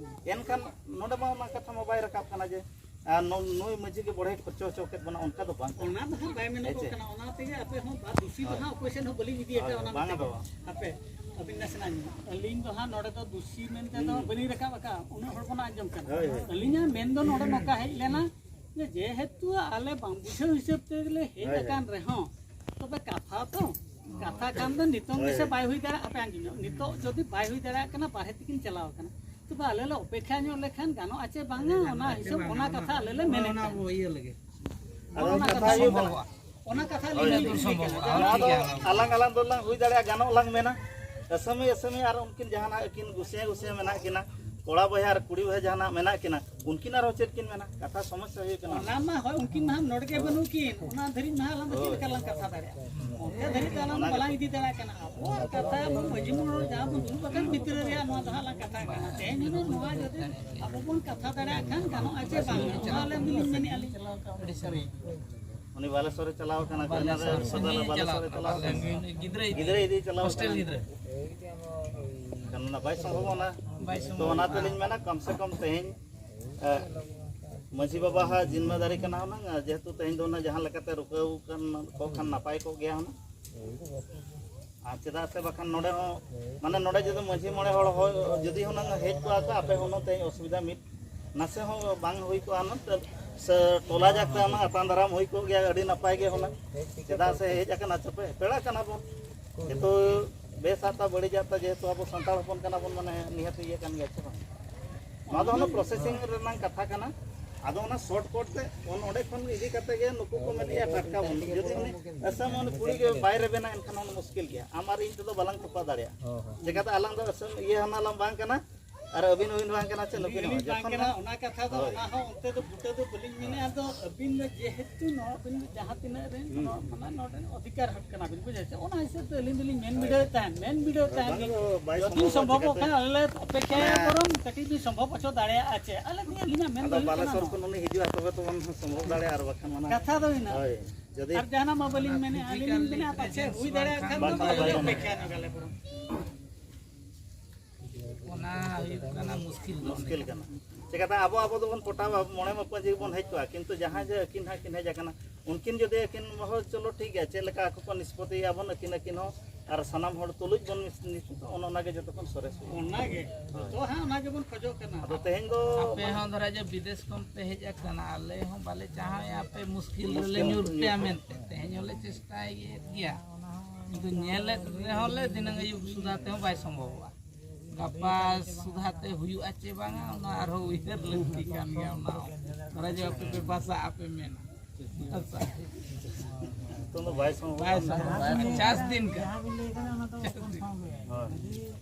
ᱮᱱᱠᱷᱟᱱ ᱱᱚᱰᱮ ᱢᱟ ᱚᱱᱟ ᱠᱟᱛᱷᱟ ᱢᱟ ᱵᱟᱭ ᱨᱟᱠᱟᱵ ᱠᱟᱱᱟ ᱡᱮ ᱟᱨ ᱱᱩ-, ᱱᱩᱭ ᱢᱟᱹᱡᱷᱤ ᱜᱮ ᱵᱚᱲᱦᱮ ᱠᱷᱚᱨᱪᱟ ᱦᱚᱪᱚ ᱠᱮᱫ ᱵᱚᱱᱟ, ᱚᱱᱠᱟ ᱫᱚ ᱵᱟᱝ ᱠᱟᱱᱟ᱾ ᱚᱱᱟ ᱫᱚ ᱦᱟᱸᱜ ᱵᱟᱭ ᱢᱮᱱᱚᱜᱚᱜ ᱦᱮᱸ ᱪᱮ? ᱠᱟᱱᱟ, ᱚᱱᱟ ᱛᱮᱜᱮ ᱟᱯᱮ ᱦᱚᱸ ᱵᱟ-, ᱫᱩᱥᱤ ᱫᱚ ᱦᱳᱭ᱾ ᱦᱟᱸᱜ ᱚᱠᱚᱭ ᱥᱮᱫ ᱦᱚᱸ ᱵᱟᱹᱞᱤᱧ ᱤᱫᱤ ᱟᱠᱟᱫᱼᱟ, ᱦᱳᱭ, ᱚᱱᱟ ᱵᱟᱝ ᱠᱟᱛᱮ ᱟᱫᱚ ᱜᱮ᱾ ᱵᱟᱝ᱾ ᱦᱟᱯᱮ, ᱟᱹᱵᱤᱱ ᱱᱟᱥᱮᱱᱟᱜ ᱟᱸᱡᱚᱢ ᱵᱤᱱ᱾ ᱟᱹᱞᱤᱧ ᱫᱚ ᱦᱟᱸᱜ ᱱᱚᱰᱮ ᱫᱚ ᱫᱩᱥᱤ ᱢᱮᱱᱛᱮ ᱫᱚ ᱦᱩᱸ᱾ ᱵᱟᱹᱞᱤᱧ ᱨᱟᱠᱟᱵ ᱟᱠᱟᱫᱼᱟ, ᱩᱱᱟᱹᱜ ᱦᱚᱲ ᱵᱚᱱ ᱟᱸᱡᱚᱢ ᱠᱟᱱᱟ᱾ ᱦᱳᱭ, ᱦᱳᱭ᱾ ᱟᱹᱞᱤᱧᱟᱜ ᱢᱮᱱ ᱫᱚ ᱱᱚᱰᱮ ᱱᱚᱝᱠᱟ ᱦᱮᱡ ᱞᱮᱱᱟ ᱡᱮ ᱡᱮᱦᱮᱛᱩ ᱟᱞᱮ ᱵᱟᱝ ᱵᱩᱡᱷᱟᱹᱣ ᱦᱤᱥᱟᱹᱵ ᱛᱮᱞᱮ ᱦᱮᱡ ᱦᱳᱭ, ᱦᱳᱭ᱾ ᱟᱠᱟᱱ ᱨᱮᱦᱚᱸ, ᱛᱚᱵᱮ ᱠᱟᱛᱷᱟ ᱛᱚ, ᱠᱟᱛᱷᱟ ᱠᱷᱟᱱ ᱫᱚ ᱱᱤᱛᱚᱝ ᱦᱳᱭ, ᱜᱮᱥᱮ ᱦᱳᱭ᱾ ᱵᱟᱭ ᱦᱩᱭ ᱫᱟᱲᱮᱭᱟᱜᱼᱟ, ᱟᱯᱮ ᱟᱸᱡᱚᱢ ᱧᱚᱜ, ᱱᱤᱛᱚᱜ ᱡᱩᱫᱤ ᱵᱟᱭ ᱦᱩᱭ ᱫᱟᱲᱮᱭᱟᱜ ᱠᱟᱱᱟ, ᱵᱟᱨᱦᱮ ᱛᱮᱠᱤᱱ ᱪᱟᱞᱟᱣ ᱟᱠᱟᱱᱟ, ᱛᱚᱵᱮ ᱟᱞᱮ ᱞᱮ ᱚᱯᱮᱠᱷᱟ ᱧᱚᱜ ᱞᱮᱠᱷᱟᱱ ᱜᱟᱱᱚᱜᱼᱟ ᱪᱮ ᱵᱟᱝᱟ, ᱚᱱᱟ ᱦᱤᱥᱟᱹᱵ, ᱚᱱᱟ ᱠᱟᱛᱷᱟ ᱟᱞᱮ ᱞᱮ ᱢᱮᱱᱮᱫ ᱚᱱᱟ ᱠᱟᱱᱟ᱾ ᱵᱚ ᱤᱭᱟᱹ ᱞᱟᱹᱜᱤᱫ᱾ ᱟᱫᱚ ᱚᱱᱟ ᱠᱟᱛᱷᱟ ᱠᱟᱛᱷᱟ ᱦᱩᱭᱩᱜ ᱠᱟᱱᱟ᱾ ᱥᱚᱢᱵᱷᱚᱵᱚᱜᱼᱟ᱾ ᱚᱱᱟ ᱠᱟᱛᱷᱟ ᱦᱳᱭ, ᱞᱤᱧ ᱞᱟᱹᱭ ᱫᱩᱨ ᱦᱚᱪᱚᱭ ᱥᱚᱢᱵᱷᱚᱵᱚᱜᱼᱟ᱾ ᱠᱟᱱᱟ᱾ ᱦᱳᱭ, ᱱᱚᱣᱟ ᱴᱷᱤᱠ ᱫᱚ ᱜᱮᱭᱟ, ᱚᱱᱟ ᱫᱚ᱾ ᱟᱞᱟᱝ ᱟᱞᱟᱝ ᱫᱚᱞᱟᱝ ᱦᱩᱭ ᱫᱟᱲᱮᱭᱟᱜᱼᱟ, ᱜᱟᱱᱚᱜ ᱞᱟᱝ ᱢᱮᱱᱟ᱾ ᱟᱹᱥᱟᱹᱢᱤ ᱟᱹᱥᱟᱹᱢᱤ ᱟᱨ ᱩᱱᱠᱤᱱ ᱡᱟᱦᱟᱱᱟᱜ ᱠᱤᱱ ᱜᱩᱥᱤᱭᱟᱹ ᱜᱩᱥᱤᱭᱟᱹ ᱢᱮᱱᱟᱜ ᱠᱤᱱᱟ, ᱠᱚᱲᱟ ᱵᱚᱭᱦᱟ ᱟᱨ ᱠᱩᱲᱤ ᱵᱚᱭᱦᱟ ᱡᱟᱦᱟᱱᱟᱜ ᱢᱮᱱᱟᱜ ᱠᱤᱱᱟ, ᱩᱱᱠᱤᱱ ᱟᱨᱦᱚᱸ ᱪᱮᱫ ᱠᱤᱱ ᱢᱮᱱᱟ? ᱠᱟᱛᱷᱟ ᱥᱚᱢᱚᱥᱥᱟ ᱦᱩᱭᱩᱜ ᱠᱟᱱᱟ᱾ ᱚᱱᱟ ᱢᱟ ᱦᱳᱭ, ᱩᱱᱠᱤᱱ ᱢᱟ ᱱᱚᱰᱮ ᱜᱮ ᱵᱟᱹᱱᱩᱜ ᱠᱤᱱ, ᱚᱱᱟ ᱫᱷᱟᱹᱨᱤᱡ ᱢᱟ ᱟᱞᱟᱝ ᱫᱚ ᱪᱮᱫ ᱞᱮᱠᱟ ᱞᱟᱝ ᱠᱟᱛᱷᱟ ᱫᱟᱲᱮᱭᱟᱜᱼᱟ? ᱚᱱᱛᱮ ᱫᱷᱟᱹᱨᱤᱡ ᱫᱚ ᱟᱞᱟᱝ ᱫᱚ ᱚᱱᱟ ᱵᱟᱞᱟᱝ ᱤᱫᱤ ᱫᱟᱲᱮᱭᱟᱜ ᱠᱟᱱᱟ᱾ ᱟᱵᱚᱣᱟᱜ ᱠᱟᱛᱷᱟ ᱟᱵᱚ ᱢᱟᱺᱡᱷᱤ ᱢᱚᱬᱮ ᱦᱚᱲ ᱡᱟᱦᱟᱸ ᱵᱚᱱ ᱫᱩᱲᱩᱵ ᱟᱠᱟᱱ ᱵᱷᱤᱛᱨᱤ ᱨᱮᱭᱟᱜ ᱱᱚᱣᱟ ᱫᱚ ᱦᱟᱸᱜ ᱞᱟᱝ ᱠᱟᱛᱷᱟ ᱠᱟᱱᱟ᱾ ᱛᱮᱦᱮᱧ ᱦᱩᱱᱟᱹᱝ ᱱᱚᱣᱟ ᱡᱩᱫᱤ ᱟᱵᱚ ᱵᱚᱱ ᱠᱟᱛᱷᱟ ᱫᱟᱲᱮᱭᱟᱜ ᱠᱷᱟᱱ ᱜᱟᱱᱚᱜᱼᱟ ᱪᱮ ᱵᱟᱝ? ᱱᱚᱣᱟ ᱟᱞᱮ ᱫᱚᱞᱤᱧ ᱢᱮᱱᱮᱫᱼᱟ ᱞᱤᱧ᱾ ᱟᱹᱰᱤ ᱥᱟᱹᱨᱤ᱾ ᱩᱱᱤ ᱵᱟᱞᱮᱥᱚᱨᱮ ᱪᱟᱞᱟᱣ ᱠᱟᱱᱟ, ᱵᱟᱞᱮᱥᱚᱨ᱾ ᱵᱟᱞᱮᱥᱚᱨᱮ ᱪᱟᱞᱟᱣ ᱠᱟᱱᱟ᱾ ᱜᱤᱫᱽᱨᱟᱹ ᱤᱫᱤ ᱪᱟᱞᱟᱣ ᱠᱟᱱᱟ᱾ ᱦᱚᱥᱴᱮᱞ ᱜᱤᱫᱽᱨᱟᱹ᱾ ᱠᱟᱨᱚᱱ ᱚᱱᱟ ᱵᱟᱭ ᱥᱚᱢᱵᱷᱚᱵᱚᱜᱼᱟ᱾ ᱵᱟᱭ ᱥᱚᱢᱵᱷᱚᱵᱚᱜᱼᱟ᱾ ᱛᱚ ᱚᱱᱟ ᱛᱮᱞᱤᱧ ᱢᱮᱱᱟ, ᱠᱚᱢ ᱥᱮ ᱠᱚᱢ ᱛᱮᱦᱮᱧ, ᱮ, ᱢᱟᱺᱡᱷᱤ ᱵᱟᱵᱟ ᱦᱟᱜ ᱡᱤᱢᱢᱟᱹᱫᱟᱨᱤ ᱠᱟᱱᱟ ᱦᱩᱱᱟᱹᱝ, ᱟᱨ ᱡᱮᱦᱮᱛᱩ ᱛᱮᱦᱮᱧ ᱫᱚ ᱦᱩᱱᱟᱹᱝ ᱡᱟᱦᱟᱸ ᱞᱮᱠᱟᱛᱮ ᱨᱩᱠᱟᱹᱣ ᱠᱟᱱ ᱠᱚ ᱠᱷᱟᱱ ᱱᱟᱯᱟᱭ ᱠᱚᱜ ᱜᱮᱭᱟ ᱦᱩᱱᱟᱹᱝ᱾ ᱟᱨ ᱪᱮᱫᱟᱜ ᱥᱮ ᱵᱟᱠᱷᱟᱱ ᱱᱚᱰᱮ ᱦᱚᱸ, ᱢᱟᱱᱮ ᱱᱚᱰᱮ ᱡᱩᱫᱤ ᱢᱟᱺᱡᱷᱤ ᱢᱚᱬᱮ ᱦᱚᱲ ᱦᱚᱸ ᱡᱩᱫᱤ ᱦᱩᱱᱟᱹᱝ ᱦᱮᱡ ᱠᱚᱜᱼᱟ ᱠᱚ, ᱟᱯᱮ ᱦᱚᱸ ᱦᱩᱱᱟᱹᱝ ᱛᱮᱦᱮᱧ ᱚᱥᱩᱵᱤᱫᱷᱟ ᱢᱤᱫ ᱱᱟᱥᱮ ᱦᱚᱸ ᱵᱟᱝ ᱦᱩᱭ ᱠᱚᱜᱼᱟ ᱦᱩᱱᱟᱹᱝ᱾ ᱛᱮ-, ᱥᱮ ᱴᱚᱞᱟ ᱡᱟᱠ ᱛᱮ ᱦᱩᱱᱟᱹᱝ ᱟᱛᱟᱝ ᱫᱟᱨᱟᱢ ᱦᱩᱭ ᱠᱚᱜ ᱜᱮᱭᱟ, ᱟᱹᱰᱤ ᱱᱟᱯᱟᱭ ᱜᱮ ᱦᱩᱱᱟᱹᱝ᱾ ᱪᱮᱫᱟᱜ ᱥᱮ ᱦᱮᱡ ᱟᱠᱟᱱᱟ ᱪᱮ ᱯᱮ, ᱯᱮᱲᱟ ᱠᱟᱱᱟ ᱵᱚᱱ᱾ ᱡᱮᱦᱮᱛᱩ ᱵᱮᱥᱟᱜ ᱛᱟ ᱵᱟᱹᱲᱤᱡᱟᱜ ᱛᱟ, ᱡᱮᱦᱮᱛᱩ ᱟᱵᱚ ᱥᱟᱱᱛᱟᱲ ᱦᱚᱯᱚᱱ ᱠᱟᱱᱟ ᱵᱚᱱ, ᱢᱟᱱᱮ ᱱᱤᱦᱟᱹᱛ ᱤᱭᱟᱹ ᱠᱟᱱ ᱜᱮᱭᱟ ᱪᱮ ᱵᱟᱝ? ᱱᱚᱣᱟ ᱫᱚ ᱦᱩᱱᱟᱹᱝ ᱯᱨᱚᱥᱮᱥᱤᱝ ᱨᱮᱱᱟᱜ ᱠᱟᱛᱷᱟ ᱠᱟᱱᱟ᱾ ᱟᱫᱚ ᱚᱱᱟ ᱥᱚᱨᱴ ᱠᱚᱴ ᱛᱮ ᱚᱱ-, ᱚᱸᱰᱮ ᱠᱷᱚᱱ ᱤᱫᱤ ᱠᱟᱛᱮ ᱜᱮ ᱱᱩᱠᱩ ᱠᱚ ᱢᱮᱱᱮᱫᱼᱟ ᱴᱟᱴᱠᱟ ᱵᱚᱱ, ᱡᱩᱫᱤ ᱩᱱᱤ ᱟᱥᱟᱢ ᱩᱱᱤ ᱠᱩᱲᱤ ᱜᱮ ᱵᱟᱭ ᱨᱮᱵᱮᱱᱟ, ᱮᱱᱠᱷᱟᱱ ᱚᱱᱟ ᱢᱩᱥᱠᱤᱞ ᱜᱮᱭᱟ᱾ ᱟᱢ ᱟᱨ ᱤᱧ ᱛᱮᱫᱚ ᱵᱟᱞᱟᱝ ᱛᱚᱯᱟ ᱫᱟᱲᱮᱭᱟᱜᱼᱟ᱾ ᱦᱚᱸ, ᱦᱚᱸ᱾ ᱪᱮᱠᱟᱛᱮ ᱟᱞᱟᱝ ᱫᱚ ᱟᱥᱟᱢ ᱤᱭᱟᱹ ᱦᱟᱱᱟ ᱞᱟᱝ ᱵᱟᱝ ᱠᱟᱱᱟ, ᱟᱨ ᱟᱹᱵᱤᱱ ᱦᱚᱸᱵᱤᱱ ᱵᱟᱝ ᱠᱟᱱᱟ ᱪᱮ ᱱᱩᱠᱤᱱ ᱟᱹᱞᱤᱧ ᱦᱚᱸ᱾ ᱵᱟᱝ ᱡᱚᱠᱷᱚᱱ ᱠᱟᱱᱟ, ᱦᱟᱸᱜ ᱚᱱᱟ ᱠᱟᱛᱷᱟ ᱫᱚ ᱦᱳᱭ᱾ ᱵᱩᱴᱟᱹ ᱫᱚ ᱵᱟᱹᱞᱤᱧ ᱢᱮᱱᱮᱫᱼᱟ᱾ ᱟᱫᱚ ᱟᱹᱵᱤᱱ ᱫᱚ ᱡᱮᱦᱮᱛᱩ ᱱᱚᱣᱟ ᱵᱤᱱ ᱡᱟᱦᱟᱸ ᱛᱤᱱᱟᱹᱜ ᱨᱮᱱ ᱦᱩᱸ᱾ ᱱᱚᱣᱟ ᱢᱟᱱᱮ ᱱᱚᱰᱮ ᱚᱫᱷᱤᱠᱟᱨ ᱦᱚᱲ ᱠᱟᱱᱟ ᱵᱤᱱ, ᱵᱩᱡᱷᱟᱹᱣ ᱪᱮ? ᱚᱱᱟ ᱦᱤᱥᱟᱹᱵ ᱛᱮ ᱟᱹᱞᱤᱧ ᱫᱚᱞᱤᱧ ᱢᱮᱱ ᱵᱤᱰᱟᱹᱣᱮᱫ ᱛᱟᱦᱮᱸᱫ, ᱢᱮᱱ ᱵᱤᱰᱟᱹᱣᱮᱫ ᱛᱟᱦᱮᱸᱫ ᱵᱟᱝ ᱞᱤᱧ᱾ ᱫᱚ ᱵᱟᱭ ᱡᱩᱫᱤ ᱥᱚᱢᱵᱷᱚᱵᱚᱜ ᱥᱚᱢᱵᱷᱚᱵᱚᱜ ᱠᱷᱟᱱ ᱪᱤᱠᱟᱹᱛᱮ? ᱟᱞᱮ ᱞᱮ ᱚᱯᱮᱠᱷᱟᱭᱟ ᱢᱟᱱᱮ ᱵᱚᱨᱚᱝ ᱠᱟᱹᱴᱤᱡ ᱵᱤᱱ ᱥᱚᱢᱵᱷᱚᱵ ᱦᱚᱪᱚ ᱫᱟᱲᱮᱭᱟᱜᱼᱟ ᱪᱮ? ᱟᱞᱮ ᱫᱚ ᱟᱹᱞᱤᱧᱟᱜ ᱢᱮᱱ ᱫᱚ ᱟᱫᱚ ᱦᱩᱭᱩᱜ ᱠᱟᱱᱟ ᱵᱟᱞᱮᱥᱚᱨ ᱱᱚᱣᱟ᱾ ᱠᱷᱚᱱ ᱩᱱᱤ ᱦᱤᱡᱩᱜᱼᱟ, ᱛᱚᱵᱮ ᱛᱚᱵᱚᱱ ᱥᱚᱢᱵᱷᱚᱵ ᱫᱟᱲᱮᱭᱟᱜᱼᱟ, ᱟᱨ ᱵᱟᱠᱷᱟᱱ ᱚᱱᱟ ᱠᱟᱛᱷᱟ ᱫᱚ ᱤᱱᱟᱹ᱾ ᱦᱳᱭ, ᱡᱩᱫᱤ ᱟᱨ ᱡᱟᱦᱟᱱᱟᱜ ᱢᱟ ᱵᱟᱹᱞᱤᱧ ᱢᱮᱱᱮᱫᱼᱟ, ᱟᱹᱞᱤᱧ ᱞᱤᱧ ᱢᱮᱱᱮᱫᱼᱟ ᱯᱟᱪᱷᱮ ᱦᱩᱭ ᱫᱟᱲᱮᱭᱟᱜ ᱠᱷᱟᱱ ᱫᱚ ᱵᱟᱝ ᱟᱞᱮ ᱵᱟᱝ ᱚᱯᱮᱠᱷᱟᱭᱟ ᱧᱚᱜ ᱟᱞᱮ ᱵᱚᱨᱚᱝ᱾ ᱚᱱᱟ ᱦᱩᱭᱩᱜ ᱠᱟᱱᱟ ᱢᱩᱥᱠᱤᱞ ᱫᱚ᱾ ᱢᱩᱥᱠᱤᱞ ᱠᱟᱱᱟ᱾ ᱪᱮᱠᱟᱛᱮ ᱟᱵᱚ, ᱟᱵᱚ ᱫᱚᱵᱚᱱ ᱯᱚᱴᱟᱣᱟ, ᱢᱚᱬᱮ ᱢᱟᱯᱟᱹᱡᱤ ᱵᱚᱱ ᱦᱮᱡ ᱠᱚᱜᱼᱟ, ᱠᱤᱱᱛᱩ ᱡᱟᱦᱟᱸᱭ ᱡᱮ ᱟᱹᱠᱤᱱ ᱦᱟᱸᱜ ᱠᱤᱱ ᱦᱮᱡ ᱟᱠᱟᱱᱟ, ᱩᱱᱠᱤᱱ ᱡᱩᱫᱤ ᱟᱹᱠᱤᱱ ᱦᱚᱸ ᱪᱚᱞᱚ ᱴᱷᱤᱠ ᱜᱮᱭᱟ, ᱪᱮᱫ ᱞᱮᱠᱟ ᱟᱠᱚ ᱠᱚ ᱱᱤᱥᱯᱚᱛᱤᱭᱟ ᱵᱚᱱ ᱟᱹᱠᱤᱱ, ᱟᱹᱠᱤᱱ ᱦᱚᱸ, ᱟᱨ ᱥᱟᱱᱟᱢ ᱦᱚᱲ ᱛᱩᱞᱩᱡ ᱵᱚᱱ ᱱᱤᱥ-, ᱱᱤᱥᱯᱚᱛᱤ, ᱚᱱᱮ ᱚᱱᱟ ᱜᱮ ᱡᱚᱛᱚ ᱠᱷᱚᱱ ᱥᱚᱨᱮᱥ ᱦᱩᱭᱩᱜᱼᱟ᱾ ᱚᱱᱟ ᱜᱮ᱾ ᱦᱳᱭ᱾ ᱛᱚ ᱦᱟᱸᱜ ᱚᱱᱟ ᱜᱮᱵᱚᱱ ᱠᱷᱚᱡᱚᱜ ᱠᱟᱱᱟ᱾ ᱟᱫᱚ ᱛᱮᱦᱮᱧ ᱫᱚ ᱟᱯᱮ ᱦᱚᱸ ᱫᱷᱚᱨᱟ ᱡᱮ ᱵᱤᱫᱮᱥ ᱠᱷᱚᱱ ᱯᱮ ᱦᱮᱡ ᱟᱠᱟᱱᱟ, ᱟᱞᱮ ᱦᱚᱸ ᱵᱟᱞᱮ ᱪᱟᱦᱟᱣᱮᱫᱼᱟ ᱯᱮ ᱢᱩᱥᱠᱤᱞ ᱨᱮᱞᱮ ᱢᱩᱥᱠᱤᱞ ᱧᱩᱨ ᱯᱮᱭᱟ ᱢᱮᱱᱛᱮ᱾ ᱛᱮᱦᱮᱧ ᱦᱚᱸᱞᱮ ᱪᱮᱥᱴᱟᱭᱮᱫ ᱜᱮᱭᱟ, ᱠᱤᱱᱛᱩ ᱧᱮᱞᱮᱫ ᱨᱮᱦᱚᱸ ᱞᱮ ᱫᱷᱤᱱᱟᱹᱝ ᱟᱹᱭᱩᱵ ᱥᱩᱫᱷᱟ ᱛᱮᱦᱚᱸ ᱵᱟᱭ ᱥᱚᱢᱵᱷᱚᱵᱚᱜᱼᱟ᱾ ᱜᱟᱯᱟ ᱥᱩᱫᱷᱟ ᱛᱮ ᱦᱩᱭᱩᱜᱼᱟ ᱪᱮ ᱵᱟᱝᱟ, ᱚᱱᱟ ᱟᱨᱦᱚᱸ ᱩᱭᱦᱟᱹᱨ ᱞᱟᱹᱠᱛᱤ ᱠᱟᱱ ᱜᱮᱭᱟ᱾ ᱚᱱᱟ ᱦᱚᱸ ᱫᱷᱚᱨᱟ ᱡᱮ ᱟᱯᱮ ᱯᱮ ᱵᱟᱥᱟᱜᱼᱟ, ᱯᱮ ᱢᱮᱱᱟ᱾ ᱟᱪᱪᱷᱟ᱾ ᱱᱤᱛᱚᱝ ᱫᱚ ᱵᱟᱭ ᱥᱚᱢᱵᱷᱚᱵ ᱠᱟᱱᱟ᱾ ᱪᱟᱥ ᱫᱤᱱ ᱠᱟᱱᱟ᱾ ᱦᱳᱭ᱾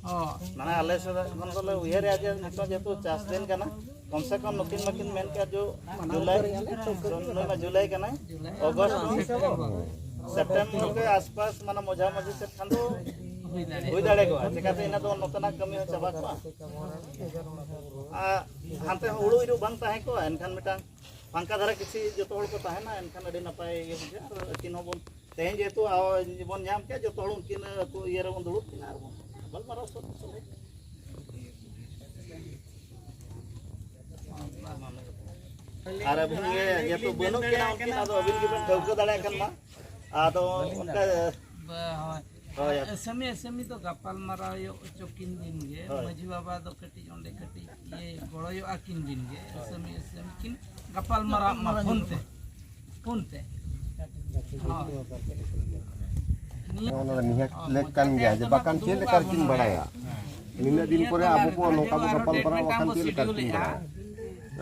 ᱚ᱾ ᱢᱟᱱᱮ ᱟᱞᱮ ᱥᱮᱫ ᱠᱷᱚᱱ ᱫᱚᱞᱮ ᱩᱭᱦᱟᱹᱨᱮᱜᱼᱟ ᱡᱮ ᱱᱤᱛᱚᱝ ᱡᱮᱦᱮᱛᱩ ᱪᱟᱥ ᱫᱤᱱ ᱠᱟᱱᱟ, ᱠᱚᱢ ᱥᱮ ᱠᱚᱢ ᱱᱩᱠᱤᱱ ᱢᱟᱹᱠᱤᱱ ᱢᱮᱱ ᱠᱮᱫ ᱡᱮ ᱡᱩᱞᱟᱭ, ᱱᱩᱭ ᱢᱟ ᱡᱩᱞᱟᱭ ᱠᱟᱱᱟᱭ, ᱚᱜᱚᱥᱴ, ᱥᱮᱯᱴᱮᱢᱵᱚᱨ ᱜᱮ ᱟᱥᱯᱟᱥ, ᱢᱟᱱᱮ ᱢᱚᱡᱷᱟ ᱢᱚᱡᱷᱤ ᱥᱮᱫ ᱠᱷᱟᱱ ᱫᱚ ᱦᱩᱭ ᱫᱟᱲᱮ ᱠᱚᱜᱼᱟ᱾ ᱪᱮᱠᱟᱛᱮ ᱤᱱᱟᱹ ᱫᱚ ᱱᱚᱛᱮᱱᱟᱜ ᱠᱟᱹᱢᱤ ᱦᱚᱸ ᱪᱟᱵᱟ ᱠᱚᱜᱼᱟ᱾ ᱟᱨ ᱦᱟᱱᱛᱮ ᱦᱚᱸ ᱦᱩᱲᱩ ᱤᱨᱚᱜ ᱵᱟᱝ ᱛᱟᱦᱮᱸ ᱠᱚᱜᱼᱟ, ᱮᱱᱠᱷᱟᱱ ᱢᱤᱫᱴᱟᱝ ᱯᱷᱟᱸᱠᱟ ᱫᱷᱟᱨᱟ ᱠᱤᱪᱷᱤ ᱡᱚᱛᱚ ᱦᱚᱲ ᱠᱚ ᱛᱟᱦᱮᱱᱟ, ᱮᱱᱠᱷᱟᱱ ᱟᱹᱰᱤ ᱱᱟᱯᱟᱭ ᱜᱮ ᱵᱩᱡᱷᱟᱹᱜᱼᱟ᱾ ᱟᱨ ᱟᱹᱠᱤᱱ ᱦᱚᱸᱵᱚᱱ, ᱛᱮᱦᱮᱧ ᱡᱮᱦᱮᱛᱩ ᱟᱵᱚ ᱵᱚᱱ ᱧᱟᱢ ᱠᱮᱫ, ᱡᱚᱛᱚ ᱦᱚᱲ ᱩᱱᱠᱤᱱ ᱟᱹᱛᱩ ᱤᱭᱟᱹ ᱨᱮᱵᱚᱱ ᱫᱩᱲᱩᱵ ᱠᱤᱱᱟ ᱟᱨ ᱵᱚᱱ ᱜᱟᱯᱟᱞᱢᱟᱨᱟᱣ ᱥᱚᱫ ᱥᱚᱫ᱾ ᱟᱨ ᱟᱹᱵᱤᱱ ᱜᱮ ᱡᱮᱦᱮᱛᱩ ᱵᱟᱹᱱᱩᱜ ᱠᱤᱱᱟ ᱩᱱᱠᱤᱱ, ᱟᱫᱚ ᱟᱹᱵᱤᱱ ᱜᱮᱵᱤᱱ ᱴᱷᱟᱹᱣᱠᱟᱹ ᱫᱟᱲᱮᱭᱟᱜ ᱠᱷᱟᱱ ᱢᱟ᱾ ᱟᱫᱚ ᱚᱱᱠᱟ ᱵᱟ-, ᱦᱳᱭ᱾ ᱦᱳᱭ᱾ ᱟᱹᱥᱟᱹᱢᱤ ᱟᱹᱥᱟᱹᱢᱤ ᱫᱚ ᱜᱟᱯᱟᱞᱢᱟᱨᱟᱣ ᱦᱚᱪᱚ ᱠᱤᱱ ᱵᱤᱱ ᱜᱮ᱾ ᱦᱳᱭ᱾ ᱢᱟᱹᱡᱷᱤ ᱵᱟᱵᱟ ᱫᱚ ᱠᱟᱹᱴᱤᱡ ᱚᱸᱰᱮ ᱠᱟᱹᱴᱤᱡ ᱤᱭᱟᱹ ᱜᱚᱲᱚᱭᱚᱜᱼᱟ ᱠᱤᱱ ᱵᱤᱱ ᱜᱮ᱾ ᱟᱹᱥᱟᱹᱢᱤ ᱟᱹᱥᱟᱹᱢᱤ ᱠᱤᱱ ᱜᱟᱯᱟᱞᱢᱟᱨᱟᱣ ᱢᱟ ᱯᱷᱳᱱ ᱛᱮ᱾ ᱯᱷᱳᱱ ᱛᱮ᱾ ᱦᱳᱭ᱾ ᱱᱤᱭᱟᱹ ᱚᱱᱟ ᱫᱚ ᱱᱤᱦᱟᱹᱛ ᱦᱳᱭ, ᱞᱮᱠ ᱠᱟᱱ ᱜᱮᱭᱟ, ᱡᱮ ᱫᱩᱲᱩᱵ ᱵᱟᱠᱷᱟᱱ ᱪᱮᱫ ᱞᱮᱠᱟ ᱟᱵᱚᱱ ᱠᱤᱱ ᱵᱟᱲᱟᱭᱟ? ᱱᱤᱱᱟᱹᱜ ᱫᱤᱱ ᱯᱚᱨᱮ ᱟᱵᱚ ᱠᱚ ᱱᱚᱝᱠᱟ ᱵᱚ ᱜᱟᱯᱟᱞ ᱢᱟᱨᱟᱣ ᱵᱟᱠᱷᱟᱱ ᱪᱮᱫ ᱞᱮᱠᱟ ᱠᱤᱱ ᱵᱟᱲᱟᱭᱟ?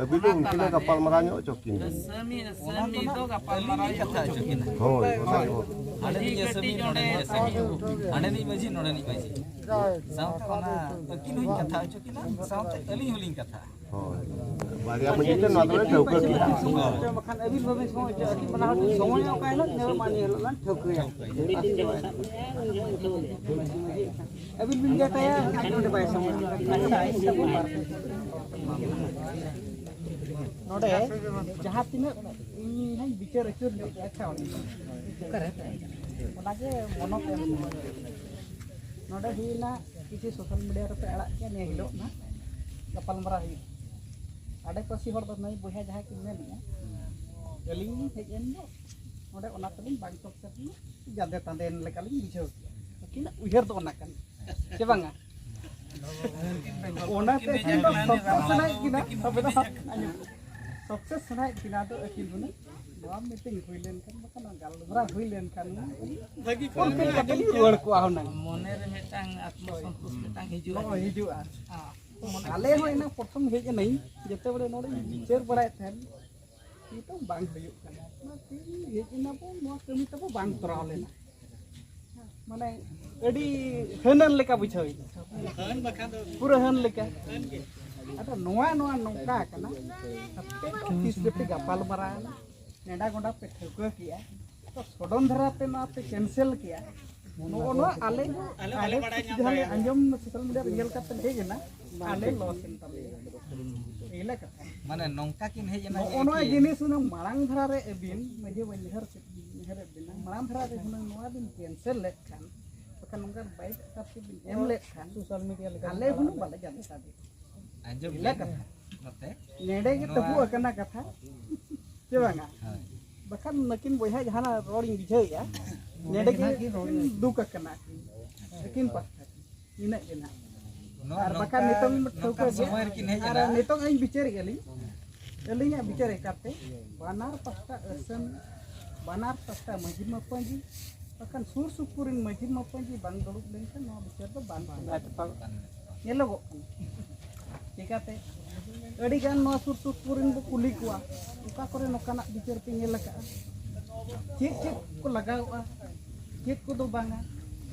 ᱟᱹᱵᱤᱱ ᱫᱚ ᱩᱱᱠᱤᱱᱟᱜ ᱜᱟᱯᱟᱞ ᱢᱟᱨᱟᱣ ᱧᱚᱜ ᱦᱚᱪᱚ ᱠᱤᱱ ᱵᱤᱱ᱾ ᱟᱹᱥᱟᱹᱢᱤ, ᱟᱹᱥᱟᱹᱢᱤ ᱫᱚ ᱜᱟᱯᱟᱞ ᱢᱟᱨᱟᱣ ᱦᱚᱪᱚ ᱠᱤᱱᱟ᱾ ᱦᱳᱭ, ᱚᱱᱟ ᱫᱚ᱾ ᱦᱟᱸᱰᱮᱱᱤᱡ ᱟᱹᱥᱟᱹᱢᱤ, ᱱᱚᱸᱰᱮᱱᱤᱡ ᱟᱹᱥᱟᱹᱢᱤ᱾ ᱦᱟᱸᱰᱮᱱᱤᱡ ᱢᱟᱹᱡᱷᱤ, ᱱᱚᱸᱰᱮᱱᱤᱡ ᱢᱟᱹᱡᱷᱤ᱾ ᱥᱟᱶᱛᱮ ᱚᱱᱟ ᱟᱹᱠᱤᱱ ᱦᱚᱸᱧ ᱠᱟᱛᱷᱟ ᱦᱚᱪᱚ ᱠᱤᱱᱟ, ᱥᱟᱶᱛᱮ ᱟᱹᱞᱤᱧ ᱦᱚᱸᱞᱤᱧ ᱠᱟᱛᱷᱟᱜᱼᱟ᱾ ᱦᱳᱭ᱾ ᱵᱟᱨᱭᱟ ᱢᱟᱹᱡᱷᱤ ᱴᱷᱮᱱ ᱱᱚᱣᱟ ᱫᱚᱞᱮ ᱴᱷᱟᱹᱣᱠᱟᱹ ᱠᱮᱫᱟ᱾ ᱵᱟᱠᱷᱟᱱ ᱟᱹᱵᱤᱱ ᱵᱟᱹᱵᱤᱱ ᱥᱚᱢᱚᱭ ᱦᱚᱪᱚ, ᱟᱹᱠᱤᱱ ᱵᱟᱱᱟ ᱦᱚᱲ ᱠᱤᱱ ᱥᱚᱢᱚᱭᱚᱜ ᱠᱟᱱ ᱦᱤᱞᱳᱜ, ᱤᱱᱟᱹ ᱦᱤᱞᱳᱜ ᱢᱟ ᱱᱤᱭᱟᱹ ᱦᱤᱞᱳᱜ ᱞᱟᱝ ᱴᱷᱟᱹᱣᱠᱟᱹᱭᱟ᱾ ᱟᱹᱵᱤᱱ ᱵᱤᱱ ᱡᱮᱴᱟᱭᱟ, ᱟᱡ ᱱᱚᱰᱮ ᱵᱟᱭ ᱥᱚᱢᱚᱭᱚᱜ ᱠᱟᱱᱟ᱾ ᱱᱚᱰᱮ ᱡᱟᱦᱟᱸ ᱛᱤᱱᱟᱹᱜ ᱤᱧ ᱦᱚᱸᱧ ᱵᱤᱪᱟᱹᱨ ᱟᱹᱪᱩᱨ ᱧᱚᱜ ᱠᱮᱜᱼᱟ, ᱟᱪᱪᱷᱟ, ᱚᱱᱟᱜᱮ ᱢᱚᱱᱚᱛ ᱮᱢ ᱥᱚᱢᱚᱭ᱾ ᱱᱚᱰᱮ ᱦᱩᱭᱱᱟ ᱠᱤᱪᱷᱩ social media ᱨᱮᱯᱮ ᱟᱲᱟᱜ ᱠᱮᱜᱼᱟ, ᱱᱤᱭᱟᱹ ᱦᱤᱞᱳᱜ ᱱᱟᱜ ᱜᱟᱯᱟᱞᱢᱟᱨᱟᱣ ᱦᱩᱭᱩᱜᱼᱟ᱾ ᱟᱰᱮᱯᱟᱹᱥᱤ ᱦᱚᱲ ᱫᱚ ᱱᱟᱹᱭ ᱵᱚᱭᱦᱟ ᱡᱟᱦᱟᱸᱭ ᱠᱤᱱ ᱢᱮᱱᱮᱜᱼᱟ, ᱟᱹᱞᱤᱧ ᱞᱤᱧ ᱦᱮᱡ ᱮᱱ ᱫᱚ ᱱᱚᱰᱮ, ᱚᱱᱟ ᱛᱮᱞᱤᱧ ᱵᱟᱝ ᱥᱚᱠᱥᱮᱥ ᱞᱤᱧ ᱡᱟᱸᱫᱮ ᱛᱟᱸᱫᱮ ᱮᱱ ᱞᱮᱠᱟᱞᱤᱧ ᱵᱩᱡᱷᱟᱹᱣ ᱠᱮᱜᱼᱟ᱾ ᱟᱹᱠᱤᱱᱟᱜ ᱩᱭᱦᱟᱹᱨ ᱫᱚ ᱚᱱᱟ ᱠᱟᱱᱟ, ᱥᱮ ᱵᱟᱝᱟ? ᱚᱱᱟᱛᱮ ᱟᱹᱠᱤᱱ ᱫᱚ ᱥᱚᱠᱥᱮᱥ ᱥᱟᱱᱟᱭᱮᱫ ᱠᱤᱱᱟ, ᱛᱚᱵᱮ ᱫᱚ ᱟᱸᱡᱚᱢ, ᱥᱚᱠᱥᱮᱥ ᱥᱟᱱᱟᱭᱮᱫ ᱠᱤᱱᱟ, ᱟᱫᱚ ᱟᱹᱠᱤᱱ ᱦᱩᱱᱟᱹᱝ ᱱᱚᱣᱟ ᱢᱤᱴᱤᱝ ᱦᱩᱭ ᱞᱮᱱᱠᱷᱟᱱ, ᱵᱟᱠᱷᱟᱱ ᱱᱚᱣᱟ ᱜᱟᱞᱢᱟᱨᱟᱣ ᱦᱩᱭ ᱞᱮᱱᱠᱷᱟᱱ ᱦᱩᱱᱟᱹᱝ ᱵᱷᱟᱹᱜᱤ ᱠᱚ ᱯᱷᱳᱱ ᱯᱮ ᱠᱟᱛᱮ ᱞᱤᱧ ᱨᱩᱣᱟᱹᱲ ᱠᱚᱜᱼᱟ ᱦᱩᱱᱟᱹᱝ᱾ ᱢᱚᱱᱮ ᱨᱮ ᱢᱤᱫᱴᱟᱝ ᱟᱛᱢᱚᱥᱚᱱᱛᱳᱥ ᱢᱤᱫᱴᱟᱝ ᱦᱤᱡᱩᱜᱼᱟ᱾ ᱱᱚᱜᱼᱚᱭ ᱦᱤᱡᱩᱜᱼᱟ᱾ ᱦᱮᱸ᱾ ᱟᱞᱮ ᱦᱚᱸ ᱮᱱᱟᱝ ᱯᱨᱚᱛᱷᱚᱢ ᱦᱮᱡ ᱮᱱᱟᱹᱧ, ᱡᱮᱛᱮ ᱵᱮᱲᱮ ᱱᱚᱰᱮᱧ ᱵᱤᱪᱟᱹᱨ ᱵᱟᱲᱟᱭᱮᱫ ᱛᱟᱦᱮᱸᱱ, ᱢᱤᱫ ᱵᱟᱝ ᱦᱩᱭᱩᱜ ᱠᱟᱱᱟ᱾ ᱚᱱᱟᱛᱮ ᱦᱮᱡ ᱮᱱᱟ ᱵᱚᱱ, ᱱᱚᱣᱟ ᱠᱟᱹᱢᱤ ᱛᱟᱵᱚ ᱵᱟᱝ ᱛᱚᱨᱟᱣ ᱞᱮᱱᱟ᱾ ᱢᱟᱱᱮ ᱟᱹᱰᱤ ᱦᱟᱹᱱᱟᱱ ᱞᱮᱠᱟ ᱵᱩᱡᱷᱟᱹᱣ ᱮᱱᱟ, ᱯᱩᱨᱟᱹ ᱦᱟᱹᱱ ᱞᱮᱠᱟ᱾ ᱟᱫᱚ ᱱᱚᱣᱟ ᱱᱚᱣᱟ ᱱᱚᱝᱠᱟ ᱠᱟᱱᱟ, ᱟᱯᱮ ᱠᱚ ᱛᱤᱥ ᱨᱮᱯᱮ ᱜᱟᱯᱟᱞ ᱢᱟᱨᱟᱣ ᱮᱱᱟ, ᱱᱮᱰᱟ ᱜᱚᱸᱰᱟ ᱯᱮ ᱴᱷᱟᱹᱣᱠᱟᱹ ᱠᱮᱜᱼᱟ, ᱛᱚ ᱥᱚᱰᱚᱱ ᱫᱷᱟᱨᱟ ᱛᱮ ᱱᱚᱣᱟ ᱯᱮ ᱠᱮᱱᱥᱮᱞ ᱠᱮᱜᱼᱟ᱾ ᱱᱚᱜᱼᱚ ᱱᱚᱣᱟ ᱟᱞᱮ ᱟᱞᱮ ᱡᱟᱦᱟᱸ ᱞᱮ ᱟᱸᱡᱚᱢ, ᱥᱳᱥᱟᱞ ᱢᱤᱰᱤᱭᱟ ᱨᱮ ᱧᱮᱞ ᱠᱟᱛᱮ ᱦᱮᱡ ᱮᱱᱟ, ᱟᱞᱮ ᱞᱚᱥ ᱮᱱ ᱛᱟᱞᱮᱭᱟ᱾ ᱮᱭᱞᱮ ᱠᱟᱛᱷᱟ᱾ ᱢᱟᱱᱮ ᱱᱚᱝᱠᱟ ᱠᱤᱱ ᱦᱮᱡ ᱮᱱᱟ ᱱᱚᱜᱼᱚ ᱱᱚᱣᱟ ᱡᱤᱱᱤᱥ ᱦᱩᱱᱟᱹᱝ ᱢᱟᱲᱟᱝ ᱫᱷᱟᱨᱟ ᱨᱮ ᱟᱹᱵᱤᱱ ᱢᱟᱹᱡᱷᱤ ᱵᱟᱵᱟ ᱩᱭᱦᱟᱹᱨ ᱠᱮᱫ ᱵᱤᱱ, ᱩᱭᱦᱟᱹᱨᱮᱫ ᱵᱤᱱᱟ, ᱢᱟᱲᱟᱝ ᱫᱷᱟᱨᱟ ᱨᱮ ᱦᱩᱱᱟᱹᱝ ᱱᱚᱣᱟ ᱵᱤᱱ ᱠᱮᱱᱥᱮᱞ ᱞᱮᱫ ᱠᱷᱟᱱ, ᱵᱟᱠᱷᱟᱱ ᱱᱚᱝᱠᱟᱱ ᱵᱟᱭᱤᱠ ᱠᱟᱨ ᱠᱚ ᱵᱤᱱ ᱮᱢ ᱞᱮᱫ ᱠᱷᱟᱱ ᱥᱳᱥᱟᱞ ᱢᱤᱰᱤᱭᱟ ᱞᱮᱠᱟ ᱟᱞᱮ ᱦᱩᱱᱟᱹᱝ ᱵᱟᱞᱮ ᱡᱟᱹᱯᱤᱫ ᱫᱟᱲᱮᱭᱟᱜᱼᱟ᱾ ᱟᱸᱡᱚᱢ ᱤᱞᱟ ᱵᱤᱱ ᱠᱟᱛᱷᱟ᱾ ᱱᱚᱛᱮ ᱱᱮᱰᱮ ᱜᱮ ᱱᱚᱣᱟ ᱛᱟᱹᱯᱩᱜ ᱟᱠᱟᱱᱟ ᱠᱟᱛᱷᱟ, ᱪᱮ ᱵᱟᱝᱟ? ᱦᱳᱭ᱾ ᱵᱟᱠᱷᱟᱱ ᱱᱩᱠᱤᱱ ᱵᱚᱭᱦᱟ ᱡᱟᱦᱟᱱᱟᱜ ᱨᱚᱲᱤᱧ ᱵᱩᱡᱷᱟᱹᱣᱮᱫᱼᱟ, ᱱᱮᱰᱮ ᱜᱮ ᱫᱩᱠ ᱟᱠᱟᱱᱟ ᱟᱹᱠᱤᱱ ᱯᱟᱦᱴᱟ ᱠᱷᱚᱱ᱾ ᱤᱱᱟᱹᱜ ᱜᱮ ᱱᱟᱦᱟᱜ᱾ ᱱᱚᱣᱟ ᱟᱨ ᱱᱚᱝᱠᱟ ᱵᱟᱠᱷᱟᱱ ᱱᱤᱛᱚᱝ ᱴᱷᱟᱹᱣᱠᱟᱹ ᱱᱚᱝᱠᱟ ᱜᱮᱭᱟ᱾ ᱥᱚᱢᱚᱭ ᱨᱮᱠᱤᱱ ᱦᱮᱡ ᱟᱨ ᱮᱱᱟ᱾ ᱱᱤᱛᱚᱝ ᱤᱧ ᱵᱤᱪᱟᱹᱨᱮᱫᱼᱟ ᱞᱤᱧ, ᱟᱹᱞᱤᱧᱟᱜ ᱵᱤᱪᱟᱹᱨ ᱞᱮᱠᱟᱛᱮ ᱵᱟᱱᱟᱨ ᱯᱟᱦᱴᱟ ᱟᱹᱥᱟᱹᱢᱤ, ᱵᱟᱱᱟᱨ ᱯᱟᱦᱴᱟ ᱢᱟᱹᱡᱷᱤ ᱢᱟᱯᱟᱹᱡᱷᱤ, ᱵᱟᱠᱷᱟᱱ ᱥᱩᱨ ᱥᱩᱯᱩᱨ ᱨᱮᱱ ᱢᱟᱹᱡᱷᱤ ᱢᱟᱯᱟᱹᱡᱷᱤ ᱵᱟᱝ ᱫᱩᱲᱩᱵ ᱞᱮᱱᱠᱷᱟᱱ ᱱᱚᱣᱟ ᱵᱤᱪᱟᱹᱨ ᱫᱚ ᱵᱟᱝ ᱦᱩᱭᱩᱜᱼᱟ᱾ ᱧᱮᱞᱚᱜᱚᱜ ᱠᱟᱱᱟ᱾ ᱪᱤᱠᱟᱹᱛᱮ ᱟᱹᱰᱤᱜᱟᱱ ᱱᱚᱣᱟ ᱥᱩᱨ ᱥᱩᱯᱩᱨ ᱨᱮᱱ ᱵᱚ ᱠᱩᱞᱤ ᱠᱚᱣᱟ, ᱚᱠᱟ ᱠᱚᱨᱮ ᱱᱚᱝᱠᱟᱱᱟᱜ ᱵᱤᱪᱟᱹᱨ ᱯᱮ ᱧᱮᱞ ᱟᱠᱟᱫᱼᱟ, ᱪᱮᱫ ᱪᱮᱫ ᱠᱚ ᱞᱟᱜᱟᱣᱚᱜᱼᱟ, ᱪᱮᱫ ᱠᱚᱫᱚ ᱵᱟᱝᱟ᱾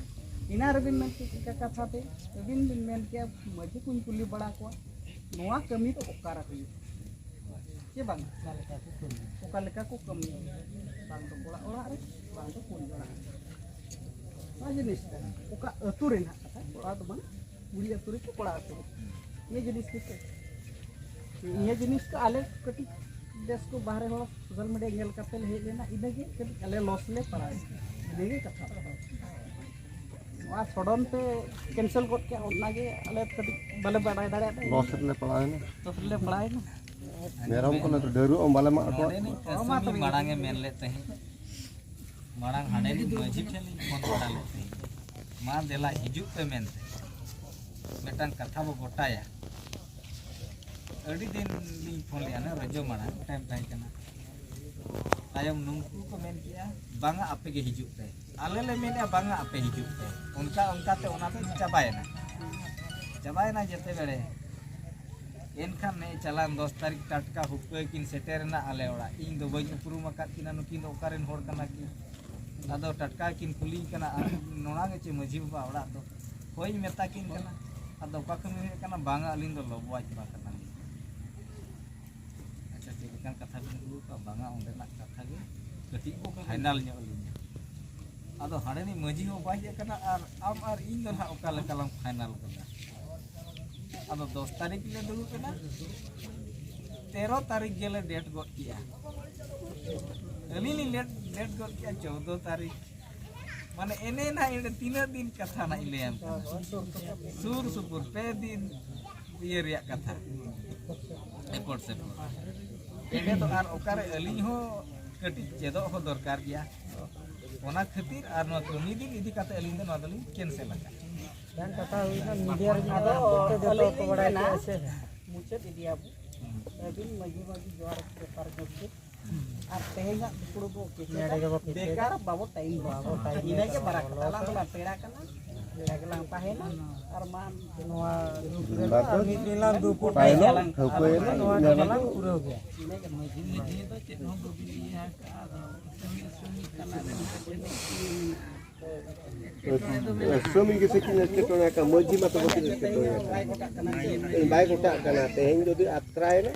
ᱤᱱᱟ ᱨᱮᱵᱤᱱ ᱢᱮᱱ ᱠᱮᱫ ᱪᱮᱫ ᱠᱟᱛᱷᱟ ᱛᱮ ᱟᱹᱵᱤᱱ ᱵᱤᱱ ᱢᱮᱱ ᱠᱮᱭᱟ, ᱢᱟᱹᱡᱷᱤ ᱠᱚᱧ ᱠᱩᱞᱤ ᱵᱟᱲᱟ ᱠᱚᱣᱟ, ᱱᱚᱣᱟ ᱠᱟᱹᱢᱤ ᱫᱚ ᱚᱠᱟᱨᱮ ᱦᱩᱭᱩᱜᱼᱟ ᱪᱮ ᱵᱟᱝ? ᱚᱠᱟ ᱞᱮᱠᱟ ᱠᱚ ᱠᱟᱹᱢᱤᱭᱟ? ᱵᱟᱝ ᱫᱚ ᱠᱚᱲᱟ ᱚᱲᱟᱜ ᱨᱮ, ᱵᱟᱝ ᱫᱚ ᱠᱩᱲᱤ ᱚᱲᱟᱜ ᱨᱮ᱾ ᱱᱚᱣᱟ ᱡᱤᱱᱤᱥ ᱚᱠᱟ ᱟᱹᱛᱩ ᱨᱮ ᱱᱟᱦᱟᱜ ᱠᱟᱛᱷᱟ, ᱠᱚᱲᱟ ᱫᱚ ᱵᱟᱝ, ᱠᱩᱲᱤ ᱟᱹᱛᱩ ᱨᱮ ᱪᱮ ᱠᱚᱲᱟ ᱟᱹᱛᱩ ᱨᱮ, ᱱᱤᱭᱟᱹ ᱡᱤᱱᱤᱥ ᱜᱮ ᱪᱮᱫ? ᱱᱤᱭᱟᱹ ᱡᱤᱱᱤᱥ ᱠᱚ ᱟᱞᱮ ᱠᱟᱹᱴᱤᱡ ᱫᱮᱥ ᱠᱚ ᱵᱟᱦᱨᱮ ᱦᱚᱲ ᱥᱳᱥᱟᱞ ᱢᱤᱰᱤᱭᱟ ᱧᱮᱞ ᱠᱟᱛᱮ ᱞᱮ ᱦᱮᱡ ᱞᱮᱱᱟ, ᱤᱱᱟᱹᱜᱮ ᱠᱟᱹᱴᱤᱡ ᱟᱞᱮ ᱞᱚᱥ ᱞᱮ ᱯᱟᱲᱟᱣ ᱮᱱᱟ᱾ ᱤᱱᱟᱹᱜᱮ ᱠᱟᱛᱷᱟ᱾ ᱱᱚᱣᱟ ᱥᱚᱰᱚᱱ ᱛᱮ ᱠᱮᱱᱥᱮᱞ ᱜᱚᱫ ᱠᱮᱜᱼᱟ, ᱚᱱᱟᱜᱮ ᱟᱞᱮ ᱠᱟᱹᱴᱤᱡ ᱵᱟᱞᱮ ᱵᱟᱲᱟᱭ ᱫᱟᱲᱮᱭᱟᱫᱟ᱾ ᱞᱚᱥ ᱨᱮᱞᱮ ᱯᱟᱲᱟᱣ ᱮᱱᱟ᱾ ᱞᱚᱥ ᱨᱮᱞᱮ ᱯᱟᱲᱟᱣ ᱮᱱᱟ᱾ ᱢᱮᱨᱚᱢ ᱠᱚᱞᱮ ᱰᱟᱹᱨᱩᱜ ᱦᱚᱸ ᱵᱟᱞᱮ ᱢᱟᱜ ᱟᱠᱟᱫ ᱱᱚᱰᱮᱱᱤᱡ ᱟᱹᱥᱟᱹᱢᱤ ᱢᱟᱲᱟᱝ ᱮ ᱢᱮᱱ ᱞᱮᱫ ᱛᱟᱦᱮᱸᱫ, ᱢᱟᱲᱟᱝ ᱦᱟᱸᱰᱮᱱᱤᱡ ᱢᱟᱹᱡᱷᱤ ᱴᱷᱮᱱ ᱞᱤᱧ ᱯᱷᱳᱱ ᱵᱟᱲᱟ ᱞᱮᱫ ᱛᱟᱦᱮᱸᱫ, ᱢᱟ ᱫᱮᱞᱟ ᱦᱤᱡᱩᱜ ᱯᱮ ᱢᱮᱱᱛᱮ, ᱢᱤᱫᱴᱟᱝ ᱠᱟᱛᱷᱟ ᱵᱚ ᱜᱚᱴᱟᱭᱟ᱾ ᱟᱹᱰᱤ ᱫᱤᱱ ᱞᱤᱧ ᱯᱷᱳᱱ ᱞᱮᱫᱼᱟ, ᱚᱱᱟ ᱨᱚᱡᱚ ᱢᱟᱲᱟᱝ ᱴᱟᱭᱤᱢ ᱛᱟᱦᱮᱸ ᱠᱟᱱᱟ᱾ ᱛᱟᱭᱚᱢ ᱱᱩᱠᱩ ᱠᱚ ᱢᱮᱱ ᱠᱮᱜᱼᱟ, ᱵᱟᱝᱟ ᱟᱯᱮ ᱜᱮ ᱦᱤᱡᱩᱜ ᱯᱮ᱾ ᱟᱞᱮ ᱞᱮ ᱢᱮᱱᱮᱜᱼᱟ, ᱵᱟᱝᱟ ᱟᱯᱮ ᱦᱤᱡᱩᱜ ᱯᱮ᱾ ᱚᱱᱠᱟ ᱚᱱᱠᱟᱛᱮ ᱚᱱᱟ ᱫᱚ ᱪᱟᱵᱟᱭᱮᱱᱟ, ᱪᱟᱵᱟᱭᱮᱱᱟ ᱡᱮᱛᱮ ᱵᱮᱲᱮ᱾ ᱮᱱᱠᱷᱟᱱ ᱱᱮ ᱪᱟᱞᱟᱣᱮᱱ ᱫᱚᱥ ᱛᱟᱹᱨᱤᱠᱷ ᱴᱟᱴᱠᱟ ᱦᱩᱠᱟᱹ ᱠᱤᱱ ᱥᱮᱴᱮᱨᱮᱱᱟ ᱟᱞᱮ ᱚᱲᱟᱜ᱾ ᱤᱧ ᱫᱚ ᱵᱟᱹᱧ ᱩᱯᱨᱩᱢ ᱟᱠᱟᱫ ᱠᱤᱱᱟ, ᱱᱩᱠᱤᱱ ᱫᱚ ᱚᱠᱟᱨᱮᱱ ᱦᱚᱲ ᱠᱟᱱᱟ ᱠᱤᱱ᱾ ᱟᱫᱚ ᱴᱟᱴᱠᱟ ᱠᱤᱱ ᱠᱩᱞᱤᱧ ᱠᱟᱱᱟ, "ᱟᱢ ᱱᱚᱲᱟ ᱜᱮ ᱪᱮ ᱢᱟᱹᱡᱷᱤ ᱵᱟᱵᱟ ᱚᱲᱟᱜ ᱫᱚ?" ᱦᱳᱭ, ᱢᱮᱛᱟ ᱠᱤᱱ ᱠᱟᱱᱟ᱾ ᱟᱫᱚ ᱚᱠᱟ ᱠᱷᱚᱱ ᱵᱤᱱ ᱦᱮᱡ ᱟᱠᱟᱱᱟ? "ᱵᱟᱝᱟ, ᱟᱹᱞᱤᱧ ᱫᱚ ᱞᱚᱵᱚᱣᱟᱡᱽ ᱵᱟ ᱠᱟᱱᱟᱞᱤᱧ᱾" ᱟᱪᱪᱷᱟ, ᱪᱮᱫ ᱞᱮᱠᱟᱱ ᱠᱟᱛᱷᱟ ᱵᱤᱱ ᱟᱹᱜᱩ ᱠᱟᱜᱼᱟ? ᱵᱟᱝᱟ, ᱚᱸᱰᱮᱱᱟᱜ ᱠᱟᱛᱷᱟ ᱜᱮ ᱠᱟᱹᱴᱤᱡ ᱵᱚ ᱯᱷᱟᱭᱱᱟᱞ ᱧᱚᱜ ᱞᱮᱜᱮ᱾ ᱟᱫᱚ ᱦᱟᱸᱰᱮᱱᱤᱡ ᱢᱟᱹᱡᱷᱤ ᱦᱚᱸ ᱵᱟᱭ ᱦᱮᱡ ᱟᱠᱟᱱᱟ, ᱟᱨ ᱟᱢ ᱟᱨ ᱤᱧ ᱫᱚ ᱱᱟᱦᱟᱜ ᱚᱠᱟ ᱞᱮᱠᱟ ᱞᱟᱝ ᱯᱷᱟᱭᱱᱟᱞ ᱜᱚᱫᱟ? ᱟᱫᱚ ᱫᱚᱥ ᱛᱟᱹᱨᱤᱠᱷ ᱞᱮ ᱫᱩᱲᱩᱵ ᱮᱱᱟ, ᱛᱮᱨᱚ ᱛᱟᱹᱨᱤᱠᱷ ᱜᱮᱞᱮ ᱰᱮᱴ ᱜᱚᱫ ᱠᱮᱜᱼᱟ᱾ ᱟᱹᱞᱤᱧ ᱞᱤᱧ ᱞᱮᱴ, ᱞᱮᱴ ᱜᱚᱫ ᱠᱮᱜᱼᱟ ᱪᱳᱫᱽᱫᱚ ᱛᱟᱹᱨᱤᱠᱷ᱾ ᱢᱟᱱᱮ ᱮᱱᱮ ᱱᱟᱦᱟᱜ ᱮᱸᱰᱮ ᱛᱤᱱᱟᱹᱜ ᱫᱤᱱ ᱠᱟᱛᱷᱟ ᱱᱟᱦᱟᱜ ᱤᱧ ᱞᱟᱹᱭᱟᱢ ᱠᱟᱱᱟ, ᱥᱩᱨ ᱥᱩᱯᱩᱨ ᱯᱮ ᱫᱤᱱ ᱤᱭᱟᱹ ᱨᱮᱭᱟᱜ ᱠᱟᱛᱷᱟ, ᱮᱯᱚᱨ ᱥᱮᱯᱚᱨ᱾ ᱮᱸᱰᱮ ᱫᱚ ᱟᱨ ᱚᱠᱟᱨᱮ ᱟᱹᱞᱤᱧ ᱦᱚᱸ ᱠᱟᱹᱴᱤᱡ ᱪᱮᱫᱚᱜ ᱦᱚᱸ ᱫᱚᱨᱠᱟᱨ ᱜᱮᱭᱟ᱾ ᱚᱱᱟ ᱠᱷᱟᱹᱛᱤᱨ ᱟᱨ ᱱᱚᱣᱟ ᱠᱟᱹᱢᱤ ᱫᱤᱱ ᱤᱫᱤ ᱠᱟᱛᱮ ᱟᱹᱞᱤᱧ ᱫᱚ ᱱᱚᱣᱟ ᱫᱚᱞᱤᱧ ᱠᱮᱱᱥᱮᱞ ᱟᱠᱟᱫᱼᱟ᱾ ᱵᱟᱝ, ᱠᱟᱛᱷᱟ ᱦᱩᱭᱱᱟ, ᱢᱤᱰᱤᱭᱟ ᱨᱮ ᱡᱩᱫᱤ ᱟᱫᱚ ᱡᱚᱛᱚ ᱡᱚᱛᱚ ᱟᱹᱞᱤᱧ ᱠᱚ ᱞᱤᱧ ᱵᱟᱲᱟᱭ ᱢᱮᱱᱟ, ᱠᱮᱜᱼᱟ ᱥᱮ᱾ ᱢᱩᱪᱟᱹᱫ ᱤᱫᱤᱭᱟᱵᱚ᱾ ᱟᱹᱵᱤᱱ ᱢᱟᱹᱡᱷᱤ ᱢᱟᱹᱡᱷᱤ ᱡᱚᱦᱟᱨ ᱡᱚᱦᱟᱨ ᱡᱚᱦᱟᱨ᱾ ᱟᱨ ᱛᱮᱦᱮᱧᱟᱜ ᱫᱩᱯᱲᱩᱵ ᱵᱚ ᱠᱮᱪᱮᱫᱟ᱾ ᱱᱚᱰᱮ ᱜᱮᱵᱚ ᱠᱮᱪᱮᱫᱟ᱾ ᱵᱮᱠᱟᱨ ᱵᱟᱵᱚ ᱴᱟᱭᱤᱢ ᱵᱟᱵᱚ ᱵᱟᱵᱚ ᱴᱟᱭᱤᱢ ᱤᱱᱟᱹᱜᱮ ᱵᱟᱵᱚ ᱵᱟᱨᱟᱠ ᱞᱚᱥᱟ᱾ ᱟᱞᱟᱝ ᱫᱚ ᱯᱮᱲᱟ ᱠᱟᱱᱟ, ᱯᱮᱲᱟ ᱜᱮᱞᱟᱝ ᱛᱟᱦᱮᱱᱟ᱾ ᱟᱨ ᱢᱟ ᱱᱚᱣᱟ ᱫᱩᱯ ᱨᱮᱫᱚ ᱟᱨ ᱢᱤᱫ ᱫᱤᱱ ᱞᱟᱝ ᱫᱩᱯᱩᱴ ᱯᱟᱭᱞᱚᱴ ᱜᱮᱭᱟ᱾ ᱴᱷᱟᱹᱣᱠᱟᱹᱭᱮᱱᱟ, ᱟᱨ ᱱᱚᱣᱟ ᱤᱱᱟᱹ ᱠᱚᱫᱚ ᱞᱟᱝ ᱦᱤᱞᱳᱜ᱾ ᱯᱩᱨᱟᱹᱣ ᱜᱮᱭᱟ᱾ ᱤᱱᱟᱹᱜᱮ ᱢᱟᱹᱡᱷᱤ ᱢᱟᱹᱡᱷᱤ ᱫᱚ ᱪᱮᱫ ᱦᱚᱸ ᱵᱟᱹᱵᱤᱱ ᱤᱭᱟᱹ ᱟᱠᱟᱫᱼᱟ, ᱟᱫᱚ ᱥᱟᱹᱢᱤ ᱥᱟᱹᱢᱤ ᱛᱟᱞᱟ ᱨᱮ ᱱᱟᱦᱟᱜ ᱡᱟᱹᱱᱤᱡ ᱤᱭᱟᱹ ᱢᱮᱱᱟᱜᱼᱟ᱾ ᱥᱟᱹᱢᱤ ᱜᱮᱥᱮ ᱠᱤᱱ ᱮᱴᱠᱮᱴᱚᱬᱮ ᱟᱠᱟᱫ, ᱢᱟᱹᱡᱷᱤ ᱢᱟᱛᱚ ᱵᱟᱹᱠᱤᱱ ᱮᱴᱠᱮᱴᱚᱬᱮ ᱟᱠᱟᱫ᱾ ᱵᱟᱭ ᱜᱚᱴᱟᱜ ᱠᱟᱱᱟ, ᱛᱮᱦᱮᱧ ᱡᱩᱫᱤ ᱟᱛᱨᱟᱭᱮᱱᱟ,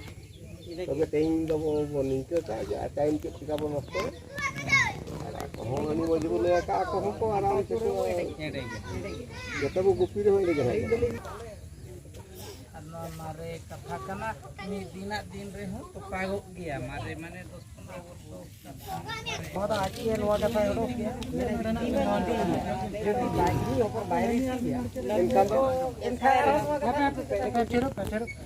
ᱛᱚᱵᱮ ᱛᱮᱦᱮᱧ ᱫᱚ ᱵᱚ, ᱵᱚ ᱱᱤᱝᱠᱟᱹ ᱠᱟᱜ ᱜᱮ, ᱟᱨ ᱴᱟᱭᱤᱢ ᱪᱮᱫ ᱪᱤᱠᱟ ᱵᱚ ᱱᱚᱥᱴᱚᱭᱟ? ᱟᱨ ᱟᱠᱚ ᱦᱚᱸ ᱩᱱᱤ ᱢᱟᱹᱡᱷᱤ ᱵᱚ ᱞᱟᱹᱭ ᱟᱠᱟᱫ, ᱟᱠᱚ ᱦᱚᱸᱠᱚ ᱟᱨᱟᱢ ᱛᱮᱠᱚ ᱡᱚᱛᱚ ᱵᱚ ᱜᱩᱯᱤ ᱨᱮᱦᱚᱸ ᱮᱸᱰᱮ ᱜᱮ ᱦᱟᱸᱜ᱾ ᱟᱨ ᱱᱚᱣᱟ ᱢᱟᱨᱮ ᱠᱟᱛᱷᱟ ᱠᱟᱱᱟ, ᱢᱤᱫ ᱫᱤᱱᱟᱜ ᱫᱤᱱ ᱨᱮᱦᱚᱸ ᱛᱚᱯᱟᱜᱚᱜ ᱜᱮᱭᱟ᱾ ᱢᱟᱨᱮ ᱢᱟᱱᱮ ᱫᱚᱥ ᱯᱚᱱᱨᱚ ᱵᱚᱪᱷᱚᱨ᱾ ᱱᱚᱣᱟ ᱫᱚ ᱟᱡ ᱜᱮ ᱱᱚᱣᱟ ᱠᱟᱛᱷᱟᱭ ᱚᱰᱚᱠ ᱠᱮᱜᱼᱟ᱾ ᱮᱱᱠᱷᱟᱱ ᱫᱚ ᱦᱟᱯᱮ, ᱦᱟᱯᱮ, ᱦᱟᱯᱮ, ᱛᱷᱤᱨᱚᱜ ᱯᱮ, ᱛᱷᱤᱨᱚᱜ ᱯᱮ᱾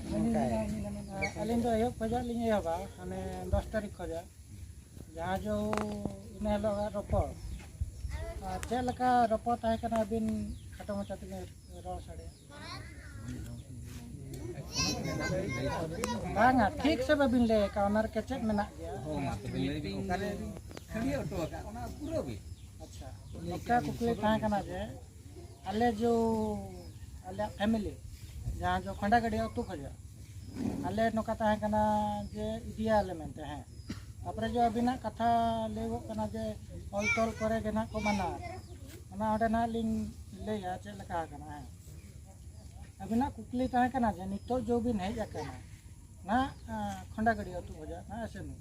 ᱟᱹᱞᱤᱧ ᱫᱚ ᱮᱦᱚᱵ ᱠᱷᱚᱱᱟᱜ ᱞᱤᱧ ᱮᱦᱚᱵᱟ, ᱦᱟᱱᱮ ᱫᱚᱥ ᱛᱟᱹᱨᱤᱠᱷ ᱠᱷᱚᱱᱟᱜ᱾ ᱡᱟᱦᱟᱸ ᱡᱚ ᱤᱱᱟᱹ ᱦᱤᱞᱳᱜ ᱨᱚᱯᱚᱲ, ᱟᱨ ᱪᱮᱫ ᱞᱮᱠᱟ ᱨᱚᱯᱚᱲ ᱛᱟᱦᱮᱸ ᱠᱟᱱᱟ ᱟᱹᱵᱤᱱ ᱠᱷᱟᱴᱚ ᱢᱟᱪᱷᱟ ᱛᱮᱵᱤᱱ ᱨᱚᱲ ᱥᱟᱰᱮᱭᱟ? ᱵᱟᱝᱟ, ᱴᱷᱤᱠ ᱥᱮ ᱵᱟᱹᱵᱤᱱ ᱞᱟᱹᱭ ᱟᱠᱟᱫ, ᱚᱱᱟ ᱨᱮ ᱠᱮᱪᱮᱫ ᱢᱮᱱᱟᱜ ᱜᱮᱭᱟ᱾ ᱦᱚᱸ, ᱢᱟ ᱛᱚᱵᱮ ᱞᱟᱹᱭ ᱵᱤᱱ, ᱚᱠᱟᱨᱮ ᱵᱤᱱ ᱠᱷᱟᱹᱲᱭᱟᱹ ᱦᱚᱴᱚ ᱟᱠᱟᱫ, ᱚᱱᱟ ᱯᱩᱨᱟᱹᱣ ᱵᱤᱱ᱾ ᱟᱪᱪᱷᱟ, ᱱᱚᱝᱠᱟ ᱠᱩᱠᱞᱤ ᱛᱟᱦᱮᱸ ᱠᱟᱱᱟ ᱡᱮ, ᱟᱞᱮ ᱡᱚ, ᱟᱞᱮᱭᱟᱜ ᱯᱷᱮᱢᱤᱞᱤ ᱡᱟᱦᱟᱸ ᱡᱚ ᱠᱷᱚᱸᱰᱟᱜᱟᱹᱰᱤᱭᱟᱹ ᱟᱹᱛᱩ ᱠᱷᱚᱱᱟᱜ, ᱟᱞᱮ ᱱᱚᱝᱠᱟ ᱛᱟᱦᱮᱸ ᱠᱟᱱᱟ ᱡᱮ ᱤᱫᱤᱭᱟᱞᱮ ᱢᱮᱱᱛᱮ, ᱦᱮᱸ᱾ ᱛᱟᱨᱯᱚᱨᱮ ᱡᱮ ᱟᱹᱵᱤᱱᱟᱜ ᱠᱟᱛᱷᱟ ᱞᱟᱹᱭᱚᱜ ᱠᱟᱱᱟ ᱡᱮ ᱚᱞ ᱛᱚᱞ ᱠᱚᱨᱮ ᱜᱮ ᱱᱟᱦᱟᱜ ᱠᱚ ᱢᱟᱱᱟᱣ, ᱚᱱᱟ ᱚᱸᱰᱮ ᱱᱟᱦᱟᱜ ᱞᱤᱧ ᱞᱟᱹᱭᱟ ᱪᱮᱫ ᱞᱮᱠᱟ ᱟᱠᱟᱱᱟ, ᱦᱮᱸ᱾ ᱟᱹᱵᱤᱱᱟᱜ ᱠᱩᱠᱞᱤ ᱛᱟᱦᱮᱸ ᱠᱟᱱᱟ ᱡᱮ ᱱᱤᱛᱚᱜ ᱡᱮ ᱵᱤᱱ ᱦᱮᱡ ᱟᱠᱟᱱᱟ ᱱᱟᱦᱟᱜ, ᱟᱸ, ᱠᱷᱚᱸᱰᱟᱜᱟᱹᱲᱤ ᱟᱹᱛᱩ ᱠᱷᱚᱱᱟᱜ ᱱᱟᱦᱟᱜ ᱮᱥᱮᱢᱤ,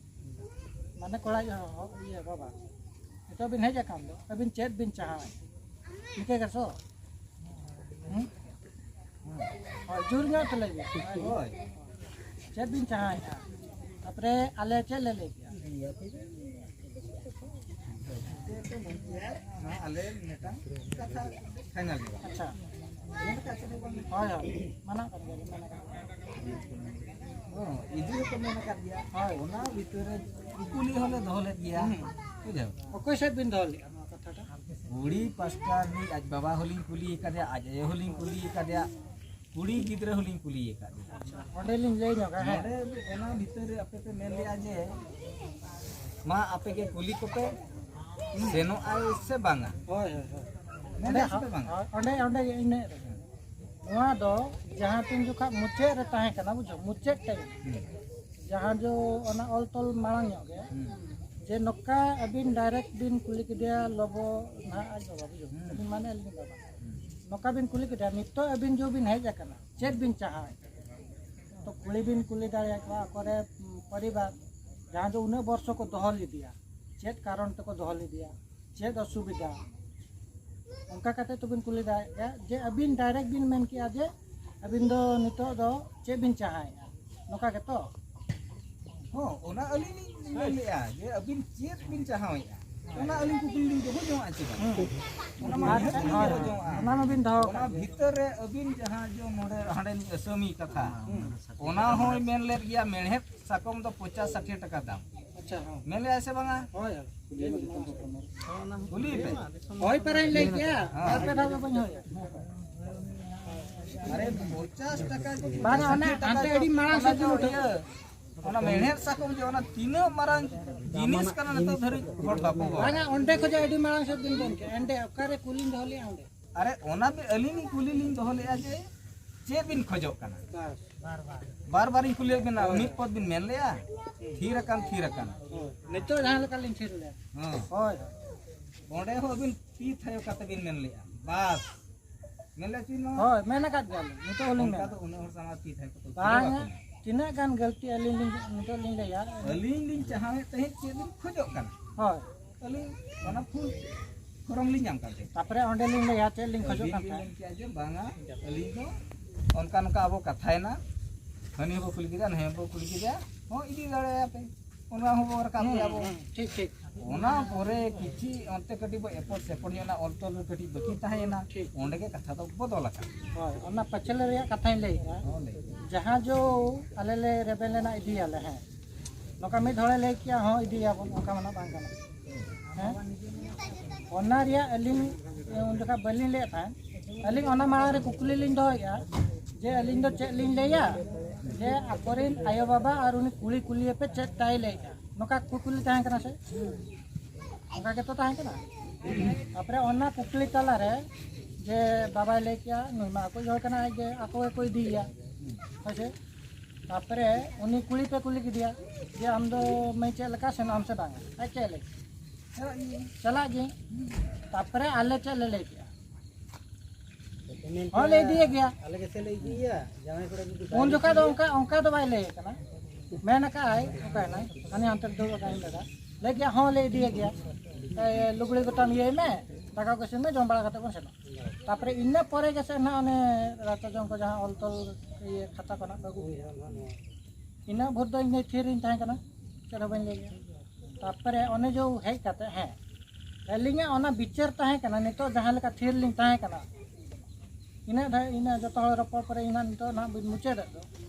ᱢᱟᱱᱮ ᱠᱚᱲᱟ ᱤᱭᱟᱹ ᱦᱚ-, ᱤᱭᱟᱹ ᱵᱟᱵᱟ, ᱱᱤᱛᱚᱜ ᱵᱤᱱ ᱦᱮᱡ ᱟᱠᱟᱱ ᱫᱚ, ᱟᱹᱵᱤᱱ ᱪᱮᱫ ᱵᱤᱱ ᱪᱟᱦᱟᱣᱟ? ᱱᱤᱝᱠᱟᱹ ᱜᱮ ᱥᱚ? ᱦᱩᱸ? ᱦᱳᱭ, ᱡᱳᱨ ᱧᱚᱜ ᱛᱮ ᱞᱟᱹᱭ ᱵᱤᱱ᱾ ᱦᱳᱭ᱾ ᱪᱮᱫ ᱵᱤᱱ ᱪᱟᱦᱟᱣᱮᱫᱼᱟ? ᱛᱟᱯᱚᱨᱮ ᱟᱞᱮ ᱪᱮᱫ ᱞᱮ ᱞᱟᱹᱭ ᱠᱮᱜᱼᱟ? ᱟᱞᱮ ᱢᱤᱫᱴᱟᱝ ᱠᱟᱛᱷᱟ final ᱧᱚᱜᱟ᱾ ᱟᱪᱪᱷᱟ᱾ ᱦᱳᱭ, ᱦᱳᱭ, ᱢᱟᱱᱟᱜ ᱠᱟᱱ ᱜᱮᱭᱟ, ᱢᱟᱱᱟᱜ ᱠᱟᱱ ᱜᱮᱭᱟ᱾ ᱦᱚᱸ, ᱤᱫᱤ ᱦᱚᱸᱠᱚ ᱢᱮᱱ ᱟᱠᱟᱫ ᱜᱮᱭᱟ᱾ ᱦᱳᱭ᱾ ᱚᱱᱟ ᱵᱷᱤᱛᱟᱹᱨ ᱨᱮ ᱠᱩᱠᱞᱤ ᱦᱚᱸᱞᱮ ᱫᱚᱦᱚ ᱞᱮᱫ ᱜᱮᱭᱟ᱾ ᱦᱩᱸ᱾ ᱵᱩᱡᱷᱟᱹᱣ? ᱚᱠᱚᱭ ᱥᱮᱫ ᱵᱤᱱ ᱫᱚᱦᱚ ᱞᱮᱫᱼᱟ ᱱᱚᱣᱟ ᱠᱟᱛᱷᱟᱴᱟ? ᱠᱩᱲᱤ ᱯᱟᱥᱴᱟ ᱨᱤᱱᱤᱡ ᱟᱡ ᱵᱟᱵᱟ ᱦᱚᱸᱞᱤᱧ ᱠᱩᱞᱤ ᱟᱠᱟᱫᱮᱭᱟ, ᱟᱡ ᱟᱭᱳ ᱦᱚᱸᱞᱤᱧ ᱠᱩᱞᱤ ᱟᱠᱟᱫᱮᱭᱟ, ᱠᱩᱲᱤ ᱜᱤᱫᱽᱨᱟᱹ ᱦᱚᱸᱞᱤᱧ ᱠᱩᱞᱤ ᱟᱠᱟᱫᱮᱭᱟ᱾ ᱚᱸᱰᱮ ᱞᱤᱧ ᱞᱟᱹᱭ ᱧᱚᱜᱟ, ᱦᱮᱸ᱾ ᱱᱚᱰᱮ ᱚᱱᱟ ᱵᱷᱤᱛᱟᱹᱨ ᱨᱮ ᱟᱯᱮ ᱯᱮ ᱢᱮᱱ ᱞᱮᱜᱼᱟ ᱡᱮ, ᱢᱟ ᱟᱯᱮ ᱜᱮ ᱠᱩᱞᱤ ᱠᱚᱯᱮ, ᱥᱮᱱᱚᱜ ᱟᱭ ᱥᱮ ᱵᱟᱝᱟ? ᱦᱳᱭ, ᱦᱳᱭ, ᱦᱳᱭ᱾ ᱢᱮᱱ ᱚᱸᱰᱮ, ᱞᱮᱜᱼᱟ ᱥᱮ ᱯᱮ ᱵᱟᱝᱟ? ᱚᱸᱰᱮ, ᱚᱸᱰᱮ ᱜᱮ ᱤᱱᱟᱹᱜ ᱨᱮᱜᱮ᱾ ᱱᱚᱣᱟ ᱫᱚ ᱡᱟᱦᱟᱸ ᱛᱤᱱ ᱡᱚᱠᱷᱟᱜ ᱢᱩᱪᱟᱹᱫ ᱨᱮ ᱛᱟᱦᱮᱸ ᱠᱟᱱᱟ, ᱵᱩᱡᱷᱟᱹᱣ, ᱢᱩᱪᱟᱹᱫ time᱾ ᱦᱩᱸ᱾ ᱡᱟᱦᱟᱸ ᱡᱚ ᱚᱱᱟ ᱚᱞ ᱛᱚᱞ ᱢᱟᱲᱟᱝ ᱧᱚᱜ ᱜᱮ, ᱦᱩᱸ᱾ ᱡᱮ ᱱᱚᱝᱠᱟ ᱟᱹᱵᱤᱱ direct ᱵᱤᱱ ᱠᱩᱞᱤ ᱠᱮᱫᱮᱭᱟ, ᱞᱚᱵᱚ ᱱᱟᱦᱟᱜ ᱟᱡ ᱵᱟᱵᱟ, ᱵᱩᱡᱷᱟᱹᱣ, ᱦᱩᱸ᱾ ᱟᱹᱵᱤᱱ ᱢᱟᱱᱮ ᱟᱹᱞᱤᱧ ᱵᱟᱵᱟ᱾ ᱦᱩᱸ᱾ ᱱᱚᱝᱠᱟ ᱵᱤᱱ ᱠᱩᱞᱤ ᱠᱮᱫᱮᱭᱟ, ᱱᱤᱛᱚᱜ ᱟᱹᱵᱤᱱ ᱡᱚ ᱵᱤᱱ ᱦᱮᱡ ᱟᱠᱟᱱᱟ, ᱪᱮᱫ ᱵᱤᱱ ᱪᱟᱦᱟᱣᱮᱫ? ᱛᱚ ᱠᱩᱞᱤ ᱵᱤᱱ ᱠᱩᱞᱤ ᱫᱟᱲᱮᱭᱟᱠᱚᱣᱟ ᱟᱠᱚᱨᱮ, ᱩᱢ, ᱯᱚᱨᱤᱵᱟᱨ ᱡᱟᱦᱟᱸ ᱫᱚ ᱩᱱᱟᱹᱜ ᱵᱚᱨᱥᱚ ᱠᱚ ᱫᱚᱦᱚ ᱞᱮᱫᱮᱭᱟ, ᱪᱮᱫ ᱠᱟᱨᱚᱱ ᱛᱮᱠᱚ ᱫᱚᱦᱚ ᱞᱮᱫᱮᱭᱟ, ᱪᱮᱫ ᱚᱥᱩᱵᱤᱫᱷᱟ, ᱚᱱᱠᱟ ᱠᱟᱛᱮ ᱛᱚᱵᱤᱱ ᱠᱩᱞᱤ ᱫᱟᱲᱮᱭᱟᱜ ᱜᱮᱭᱟ ᱡᱮ ᱟᱹᱵᱤᱱ direct ᱵᱤᱱ ᱢᱮᱱ ᱠᱮᱜᱼᱟ ᱡᱮ ᱟᱹᱵᱤᱱ ᱫᱚ ᱱᱤᱛᱚᱜ ᱫᱚ ᱪᱮᱫ ᱵᱤᱱ ᱪᱟᱦᱟᱭᱮᱜᱼᱟ, ᱱᱚᱝᱠᱟ ᱜᱮᱛᱚ? ᱦᱚᱸ, ᱚᱱᱟ ᱟᱹᱞᱤᱧ ᱞᱤᱧ ᱢᱮᱱ ᱞᱮᱜᱼᱟ ᱡᱮ ᱟᱹᱵᱤᱱ ᱪᱮᱫ ᱵᱤᱱ ᱪᱟᱦᱟᱣᱮᱜᱼᱟ, ᱚᱱᱟ ᱟᱹᱞᱤᱧ ᱠᱩᱠᱞᱤ ᱞᱤᱧ ᱫᱚᱦᱚ ᱡᱚᱝᱟᱜᱼᱟ ᱪᱮ ᱵᱟᱝ? ᱦᱩᱸ᱾ ᱚᱱᱟ ᱢᱟ ᱟᱪᱪᱷᱟ, ᱱᱤᱦᱟᱹᱛ ᱞᱤᱧ ᱦᱳᱭ, ᱫᱚᱦᱚ ᱦᱳᱭ᱾ ᱡᱚᱝᱟᱜᱼᱟ᱾ ᱚᱱᱟ ᱢᱟᱵᱤᱱ ᱫᱚᱦᱚ ᱚᱱᱟ ᱟᱠᱟᱫ ᱜᱮ᱾ ᱵᱷᱤᱛᱟᱹᱨ ᱨᱮ ᱟᱹᱵᱤᱱ ᱡᱟᱦᱟᱸ ᱡᱚ ᱱᱚᱰᱮ ᱦᱟᱸᱰᱮ ᱞᱤᱧ ᱟᱹᱥᱟᱹᱢᱤ ᱠᱟᱛᱷᱟ, ᱦᱩᱸ᱾ ᱚᱱᱟ ᱦᱚᱸᱭ ᱢᱮᱱ ᱞᱮᱫ ᱜᱮᱭᱟ, ᱢᱮᱬᱦᱮᱫ ᱥᱟᱠᱚᱢ ᱫᱚ ᱯᱚᱪᱟᱥ ᱥᱟᱴᱷᱤ ᱴᱟᱠᱟ ᱫᱟᱢ᱾ ᱟᱪᱪᱷᱟ, ᱦᱚᱸ᱾ ᱢᱮᱱ ᱞᱮᱜᱼᱟᱭ ᱥᱮ ᱵᱟᱝᱟ? ᱦᱳᱭ, ᱦᱳᱭ᱾ ᱠᱩᱞᱤ ᱯᱮ᱾ ᱦᱳᱭ, ᱯᱮᱨᱮᱡ ᱞᱟᱹᱭ ᱠᱮᱜᱼᱟ᱾ ᱦᱮᱸ᱾ ᱵᱟᱨ ᱯᱮ ᱫᱷᱟᱣ ᱫᱚ ᱵᱟᱹᱧ ᱦᱳᱭᱟ᱾ ᱟᱨᱮ, ᱯᱚᱪᱟᱥ ᱴᱟᱠᱟ ᱠᱚ, ᱵᱟᱝᱟ, ᱚᱱᱟ ᱥᱟᱴᱷᱤ ᱴᱟᱠᱟ ᱦᱟᱱᱛᱮ ᱠᱚ, ᱟᱹᱰᱤ ᱢᱟᱲᱟᱝ ᱚᱱᱟ ᱥᱮᱫ ᱫᱚ ᱩᱴᱷᱟᱹᱣ᱾ ᱤᱭᱟᱹ, ᱚᱱᱟ ᱢᱮᱬᱦᱮᱫ ᱥᱟᱠᱚᱢ ᱡᱮ ᱚᱱᱟ ᱛᱤᱱᱟᱹᱜ ᱢᱟᱨᱟᱝ ᱡᱤᱱᱤᱥ ᱠᱟᱱᱟ, ᱱᱤᱛᱚᱜ ᱫᱷᱟᱹᱨᱤᱡ ᱦᱚᱲ ᱵᱟᱠᱚ ᱦᱚᱲ᱾ ᱵᱟᱝᱟ, ᱚᱸᱰᱮ ᱠᱷᱚᱡᱟᱜ ᱟᱹᱰᱤ ᱢᱟᱲᱟᱝ ᱥᱮᱫ ᱵᱤᱱ ᱢᱮᱱ ᱠᱮᱜᱼᱟ᱾ ᱚᱸᱰᱮ ᱚᱠᱟᱨᱮ ᱠᱩᱞᱤᱧ ᱫᱚᱦᱚ ᱞᱮᱜᱼᱟ ᱚᱸᱰᱮ? ᱟᱨᱮ, ᱚᱱᱟ ᱵᱤ-, ᱟᱹᱞᱤᱧ ᱞᱤᱧ ᱠᱩᱞᱤ ᱞᱤᱧ ᱫᱚᱦᱚ ᱞᱮᱜᱼᱟ ᱡᱮ ᱪᱮᱫ ᱵᱤᱱ ᱠᱷᱚᱡᱚᱜ ᱠᱟᱱᱟ? ᱵᱟᱥ᱾ ᱵᱟᱨ ᱵᱟᱨᱤᱧ ᱠᱩᱞᱤᱭᱮᱫ ᱵᱮᱱᱟ, ᱢᱤᱫ ᱯᱚᱫ ᱵᱤᱱ ᱢᱮᱱ ᱞᱮᱜᱼᱟ, ᱛᱷᱤᱨ ᱟᱠᱟᱱ, ᱛᱷᱤᱨ ᱟᱠᱟᱱ᱾ ᱦᱳᱭ᱾ ᱱᱤᱛᱚᱜ ᱡᱟᱦᱟᱸ ᱞᱮᱠᱟ ᱞᱤᱧ ᱛᱷᱤᱨ ᱞᱮᱫ᱾ ᱦᱮᱸ᱾ ᱦᱳᱭ᱾ ᱚᱸᱰᱮ ᱦᱚᱸ ᱟᱹᱵᱤᱱ ᱛᱤ ᱛᱷᱟᱭᱚ ᱠᱟᱛᱮ ᱵᱤᱱ ᱢᱮᱱ ᱞᱮᱜᱼᱟ, ᱵᱟᱥ᱾ ᱢᱮᱱ ᱞᱮᱜᱼᱟ ᱪᱮᱫ ᱱᱚᱣᱟ? ᱦᱳᱭ, ᱢᱮᱱ ᱟᱠᱟᱫ ᱜᱮᱭᱟᱞᱤᱧ, ᱱᱤᱛᱚᱜ ᱦᱚᱸᱞᱤᱧ ᱚᱱᱠᱟ ᱢᱮᱱᱟ᱾ ᱫᱚ ᱩᱱᱟᱹᱜ ᱦᱚᱲ ᱥᱟᱢᱟᱝ ᱛᱤ ᱛᱷᱟᱭᱚ ᱠᱟᱛᱮ ᱵᱟᱝᱟ, ᱵᱟᱠᱚ ᱢᱮᱱᱟ᱾ ᱛᱤᱱᱟᱹᱜ ᱜᱟᱱ ᱜᱟᱹᱞᱛᱤ ᱟᱹᱞᱤᱧ ᱞᱤᱧ, ᱱᱤᱛᱚᱜ ᱞᱤᱧ ᱞᱟᱹᱭᱟ᱾ ᱟᱹᱞᱤᱧ ᱞᱤᱧ ᱪᱟᱦᱟᱣᱮᱫ ᱛᱟᱦᱮᱸᱫ, ᱪᱮᱫ ᱞᱤᱧ ᱠᱷᱚᱡᱚᱜ ᱠᱟᱱᱟ᱾ ᱦᱳᱭ᱾ ᱟᱹᱞᱤᱧ ᱚᱱᱟ ᱯᱷᱩᱞ ᱯᱷᱚᱨᱚᱢ ᱞᱤᱧ ᱧᱟᱢ ᱠᱟᱱ ᱛᱟᱦᱮᱸᱫ᱾ ᱛᱟᱯᱚᱨᱮ ᱚᱸᱰᱮ ᱞᱤᱧ ᱞᱟᱹᱭᱟ, ᱪᱮᱫ ᱞᱤᱧ ᱠᱷᱚᱡᱚᱜ ᱟᱹᱵᱤᱱ ᱠᱟᱱ ᱵᱤᱱ ᱛᱟᱦᱮᱸᱫ᱾ ᱢᱮᱱ ᱠᱮᱜᱼᱟ ᱡᱮ ᱵᱟᱝᱟ, ᱟᱹᱞᱤᱧ ᱫᱚ ᱚᱱᱠᱟ ᱱᱚᱝᱠᱟ ᱟᱵᱚ ᱠᱟᱛᱷᱟᱭᱮᱱᱟ, ᱦᱟᱹᱱᱤ ᱦᱚᱸᱵᱚ ᱠᱩᱞᱤ ᱠᱮᱫᱟ, ᱱᱟᱹᱭ ᱦᱚᱸᱵᱚ ᱠᱩᱞᱤ ᱠᱮᱫᱟ, ᱦᱚᱸ ᱤᱫᱤ ᱫᱟᱲᱮᱭᱟᱯᱮ, ᱚᱱᱟ ᱦᱚᱸᱵᱚ ᱨᱟᱠᱟᱵ ᱦᱩᱸ, ᱜᱮᱭᱟ ᱵᱚ᱾ ᱦᱩᱸ, ᱴᱷᱤᱠ, ᱴᱷᱤᱠ᱾ ᱚᱱᱟ ᱯᱚᱨᱮ ᱠᱤᱪᱷᱤ ᱚᱱᱛᱮ ᱠᱟᱹᱴᱤᱡ ᱵᱚ ᱮᱯᱚᱨ ᱥᱮᱯᱚᱨ ᱧᱚᱜ ᱮᱱᱟ, ᱚᱞ ᱛᱚᱞ ᱨᱮ ᱠᱟᱹᱴᱤᱡ ᱵᱟᱹᱠᱤ ᱛᱟᱦᱮᱸᱭᱮᱱᱟ, ᱴᱷᱤᱠ᱾ ᱚᱸᱰᱮ ᱜᱮ ᱠᱟᱛᱷᱟ ᱫᱚ ᱵᱚᱫᱚᱞ ᱟᱠᱟᱱᱟ᱾ ᱦᱳᱭ, ᱚᱱᱟ ᱯᱟᱹᱪᱷᱞᱟᱹ ᱨᱮᱭᱟᱜ ᱠᱟᱛᱷᱟᱧ ᱞᱟᱹᱭᱮᱫᱼᱟ᱾ ᱦᱚᱸ, ᱞᱟᱹᱭ ᱵᱤᱱ᱾ ᱡᱟᱦᱟᱸ ᱡᱚ ᱟᱞᱮ ᱞᱮ ᱨᱮᱵᱮᱱ ᱞᱮᱱᱟ, ᱤᱫᱤᱭᱟᱞᱮ, ᱦᱮᱸ, ᱱᱚᱝᱠᱟ ᱢᱤᱫ ᱦᱚᱲᱮ ᱞᱟᱹᱭ ᱠᱮᱜᱼᱟ, ᱦᱚᱸ ᱤᱫᱤᱭᱟᱵᱚᱱ, ᱚᱱᱠᱟ ᱢᱟ ᱱᱟᱜ ᱵᱟᱝ ᱠᱟᱱᱟ᱾ ᱦᱮᱸ? ᱚᱱᱟ ᱨᱮᱭᱟᱜ ᱟᱹᱞᱤᱧ, ᱮ, ᱩᱱ ᱡᱚᱠᱷᱟᱡ ᱵᱟᱹᱞᱤᱧ ᱞᱟᱹᱭᱮᱫ ᱛᱟᱦᱮᱸᱫ᱾ ᱟᱹᱞᱤᱧ ᱚᱱᱟ ᱢᱟᱲᱟᱝ ᱨᱮ ᱠᱩᱠᱞᱤ ᱞᱤᱧ ᱫᱚᱦᱚᱭᱮᱫᱼᱟ ᱡᱮ ᱟᱹᱞᱤᱧ ᱫᱚ ᱪᱮᱫ ᱞᱤᱧ ᱞᱟᱹᱭᱟ ᱡᱮ ᱟᱠᱚᱨᱮᱱ ᱟᱭᱳᱼᱵᱟᱵᱟ ᱟᱨ ᱩᱱᱤ ᱠᱩᱲᱤ ᱠᱩᱞᱤᱭᱮᱯᱮ ᱪᱮᱫ ᱛᱟᱭ ᱞᱟᱹᱭᱮᱫᱼᱟ? ᱱᱚᱝᱠᱟ ᱠᱩᱠᱞᱤ ᱛᱟᱦᱮᱸ ᱠᱟᱱᱟ ᱥᱮ? ᱚᱱᱠᱟ ᱜᱮᱛᱚ ᱛᱟᱦᱮᱸ ᱠᱟᱱᱟ᱾ ᱛᱟᱯᱚᱨᱮ ᱚᱱᱟ ᱠᱩᱠᱞᱤ ᱛᱟᱞᱟᱨᱮ ᱡᱮ ᱵᱟᱵᱟᱭ ᱞᱟᱹᱭ ᱠᱮᱜᱼᱟ, ᱱᱩᱭ ᱢᱟ ᱟᱠᱚᱭᱤᱡ ᱦᱚᱲ ᱠᱟᱱᱟᱭ, ᱟᱡ ᱜᱮ ᱟᱠᱚ ᱜᱮᱠᱚ ᱤᱫᱤᱭᱮᱭᱟ, ᱦᱳᱭ ᱥᱮ? ᱛᱟᱯᱚᱨᱮ ᱩᱱᱤ ᱠᱩᱲᱤ ᱯᱮ ᱠᱩᱞᱤ ᱠᱮᱫᱮᱭᱟ ᱡᱮ, "ᱟᱢ ᱫᱚ ᱢᱟᱹᱭ ᱪᱮᱫ ᱞᱮᱠᱟ, ᱥᱮᱱᱚᱜ ᱟᱢ ᱥᱮ ᱵᱟᱝᱟ?" ᱟᱡ ᱪᱮᱫ ᱞᱟᱹᱭ ᱠᱮᱫᱟ? ᱪᱟᱞᱟᱜ ᱜᱤᱭᱟᱹᱧ᱾ ᱪᱟᱞᱟᱜ ᱜᱤᱭᱟᱹᱧ᱾ ᱛᱟᱯᱚᱨᱮ ᱟᱞᱮ ᱪᱮᱫ ᱞᱮ ᱞᱟᱹᱭ ᱠᱮᱫᱟ? ᱢᱮᱱᱛᱮ ᱦᱚᱸ, ᱞᱮ ᱤᱫᱤᱭᱮ ᱜᱮᱭᱟ᱾ ᱟᱞᱮ ᱜᱮᱥᱮ ᱞᱮ ᱤᱫᱤᱭᱮᱭᱟ᱾ ᱡᱟᱶᱟᱭ ᱠᱚᱲᱟ ᱡᱩᱫᱤ ᱵᱟᱭ ᱩᱱ ᱡᱚᱠᱷᱟ ᱫᱚ ᱤᱫᱤᱭᱮᱭᱟ᱾ ᱚᱱᱠᱟ, ᱚᱱᱠᱟ ᱫᱚ ᱵᱟᱭ ᱞᱟᱹᱭ ᱠᱟᱱᱟ᱾ ᱢᱮᱱ ᱟᱠᱟᱫ ᱟᱭ, ᱚᱠᱟᱭᱮᱱᱟᱭ? ᱦᱟᱱᱮ ᱦᱟᱱᱛᱮ ᱨᱮ ᱫᱩᱲᱩᱵ ᱟᱠᱟᱱ ᱫᱟᱫᱟ᱾ ᱞᱟᱹᱭ ᱠᱮᱫᱟ, "ᱦᱚᱸ, ᱞᱮ ᱤᱫᱤᱭᱮ ᱜᱮᱭᱟ᱾ ᱮ, ᱞᱩᱜᱽᱲᱤ ᱜᱚᱴᱟᱢ ᱤᱭᱟᱹᱭ ᱢᱮ, ᱫᱟᱠᱟ ᱠᱚ ᱤᱥᱤᱱ ᱢᱮ, ᱡᱚᱢ ᱵᱟᱲᱟ ᱠᱟᱛᱮ ᱵᱚᱱ ᱥᱮᱱᱚᱜᱼᱟ᱾" ᱛᱟᱯᱚᱨᱮ ᱤᱱᱟᱹ ᱯᱚᱨᱮ ᱜᱮᱥᱮ ᱱᱟᱦᱟᱜ ᱚᱱᱮ ᱨᱟᱪᱟ ᱡᱚᱝ ᱠᱚ ᱡᱟᱦᱟᱸ ᱚᱞ ᱛᱚᱞ ᱤᱭᱟᱹ ᱠᱷᱟᱛᱟ ᱠᱚ ᱱᱟᱦᱟᱜ ᱠᱚ ᱟᱹᱜᱩ ᱠᱮᱫᱟ᱾ ᱤᱱᱟᱹ ᱵᱷᱳᱨ ᱫᱚ ᱤᱧ ᱫᱚ ᱛᱷᱤᱨ ᱨᱤᱧ ᱛᱟᱦᱮᱸ ᱠᱟᱱᱟ, ᱪᱮᱫ ᱦᱚᱸ ᱵᱟᱹᱧ ᱞᱟᱹᱭ ᱞᱮᱫᱟ᱾ ᱛᱟᱨᱯᱚᱨᱮ ᱚᱱᱮ ᱡᱮ ᱦᱮᱡ ᱠᱟᱛᱮ, ᱦᱮᱸ, ᱟᱹᱞᱤᱧᱟᱜ ᱚᱱᱟ ᱵᱤᱪᱟᱹᱨ ᱛᱟᱦᱮᱸ ᱠᱟᱱᱟ, ᱱᱤᱛᱚᱜ ᱡᱟᱦᱟᱸ ᱞᱮᱠᱟ ᱛᱷᱤᱨ ᱞᱤᱧ ᱛᱟᱦᱮᱸ ᱠᱟᱱᱟ, ᱤᱱᱟᱹᱜ ᱫᱷᱟᱹᱵᱤᱡ, ᱤᱱᱟᱹᱜ ᱡᱚᱛᱚ ᱦᱚᱲ ᱨᱚᱯᱚᱲ ᱯᱚᱨᱮ ᱤᱱᱟᱹᱜ ᱱᱤᱛᱚᱜ ᱱᱟᱦᱟᱜ ᱵᱤᱱ ᱢᱩᱪᱟᱹᱫᱮᱫ ᱫᱚ,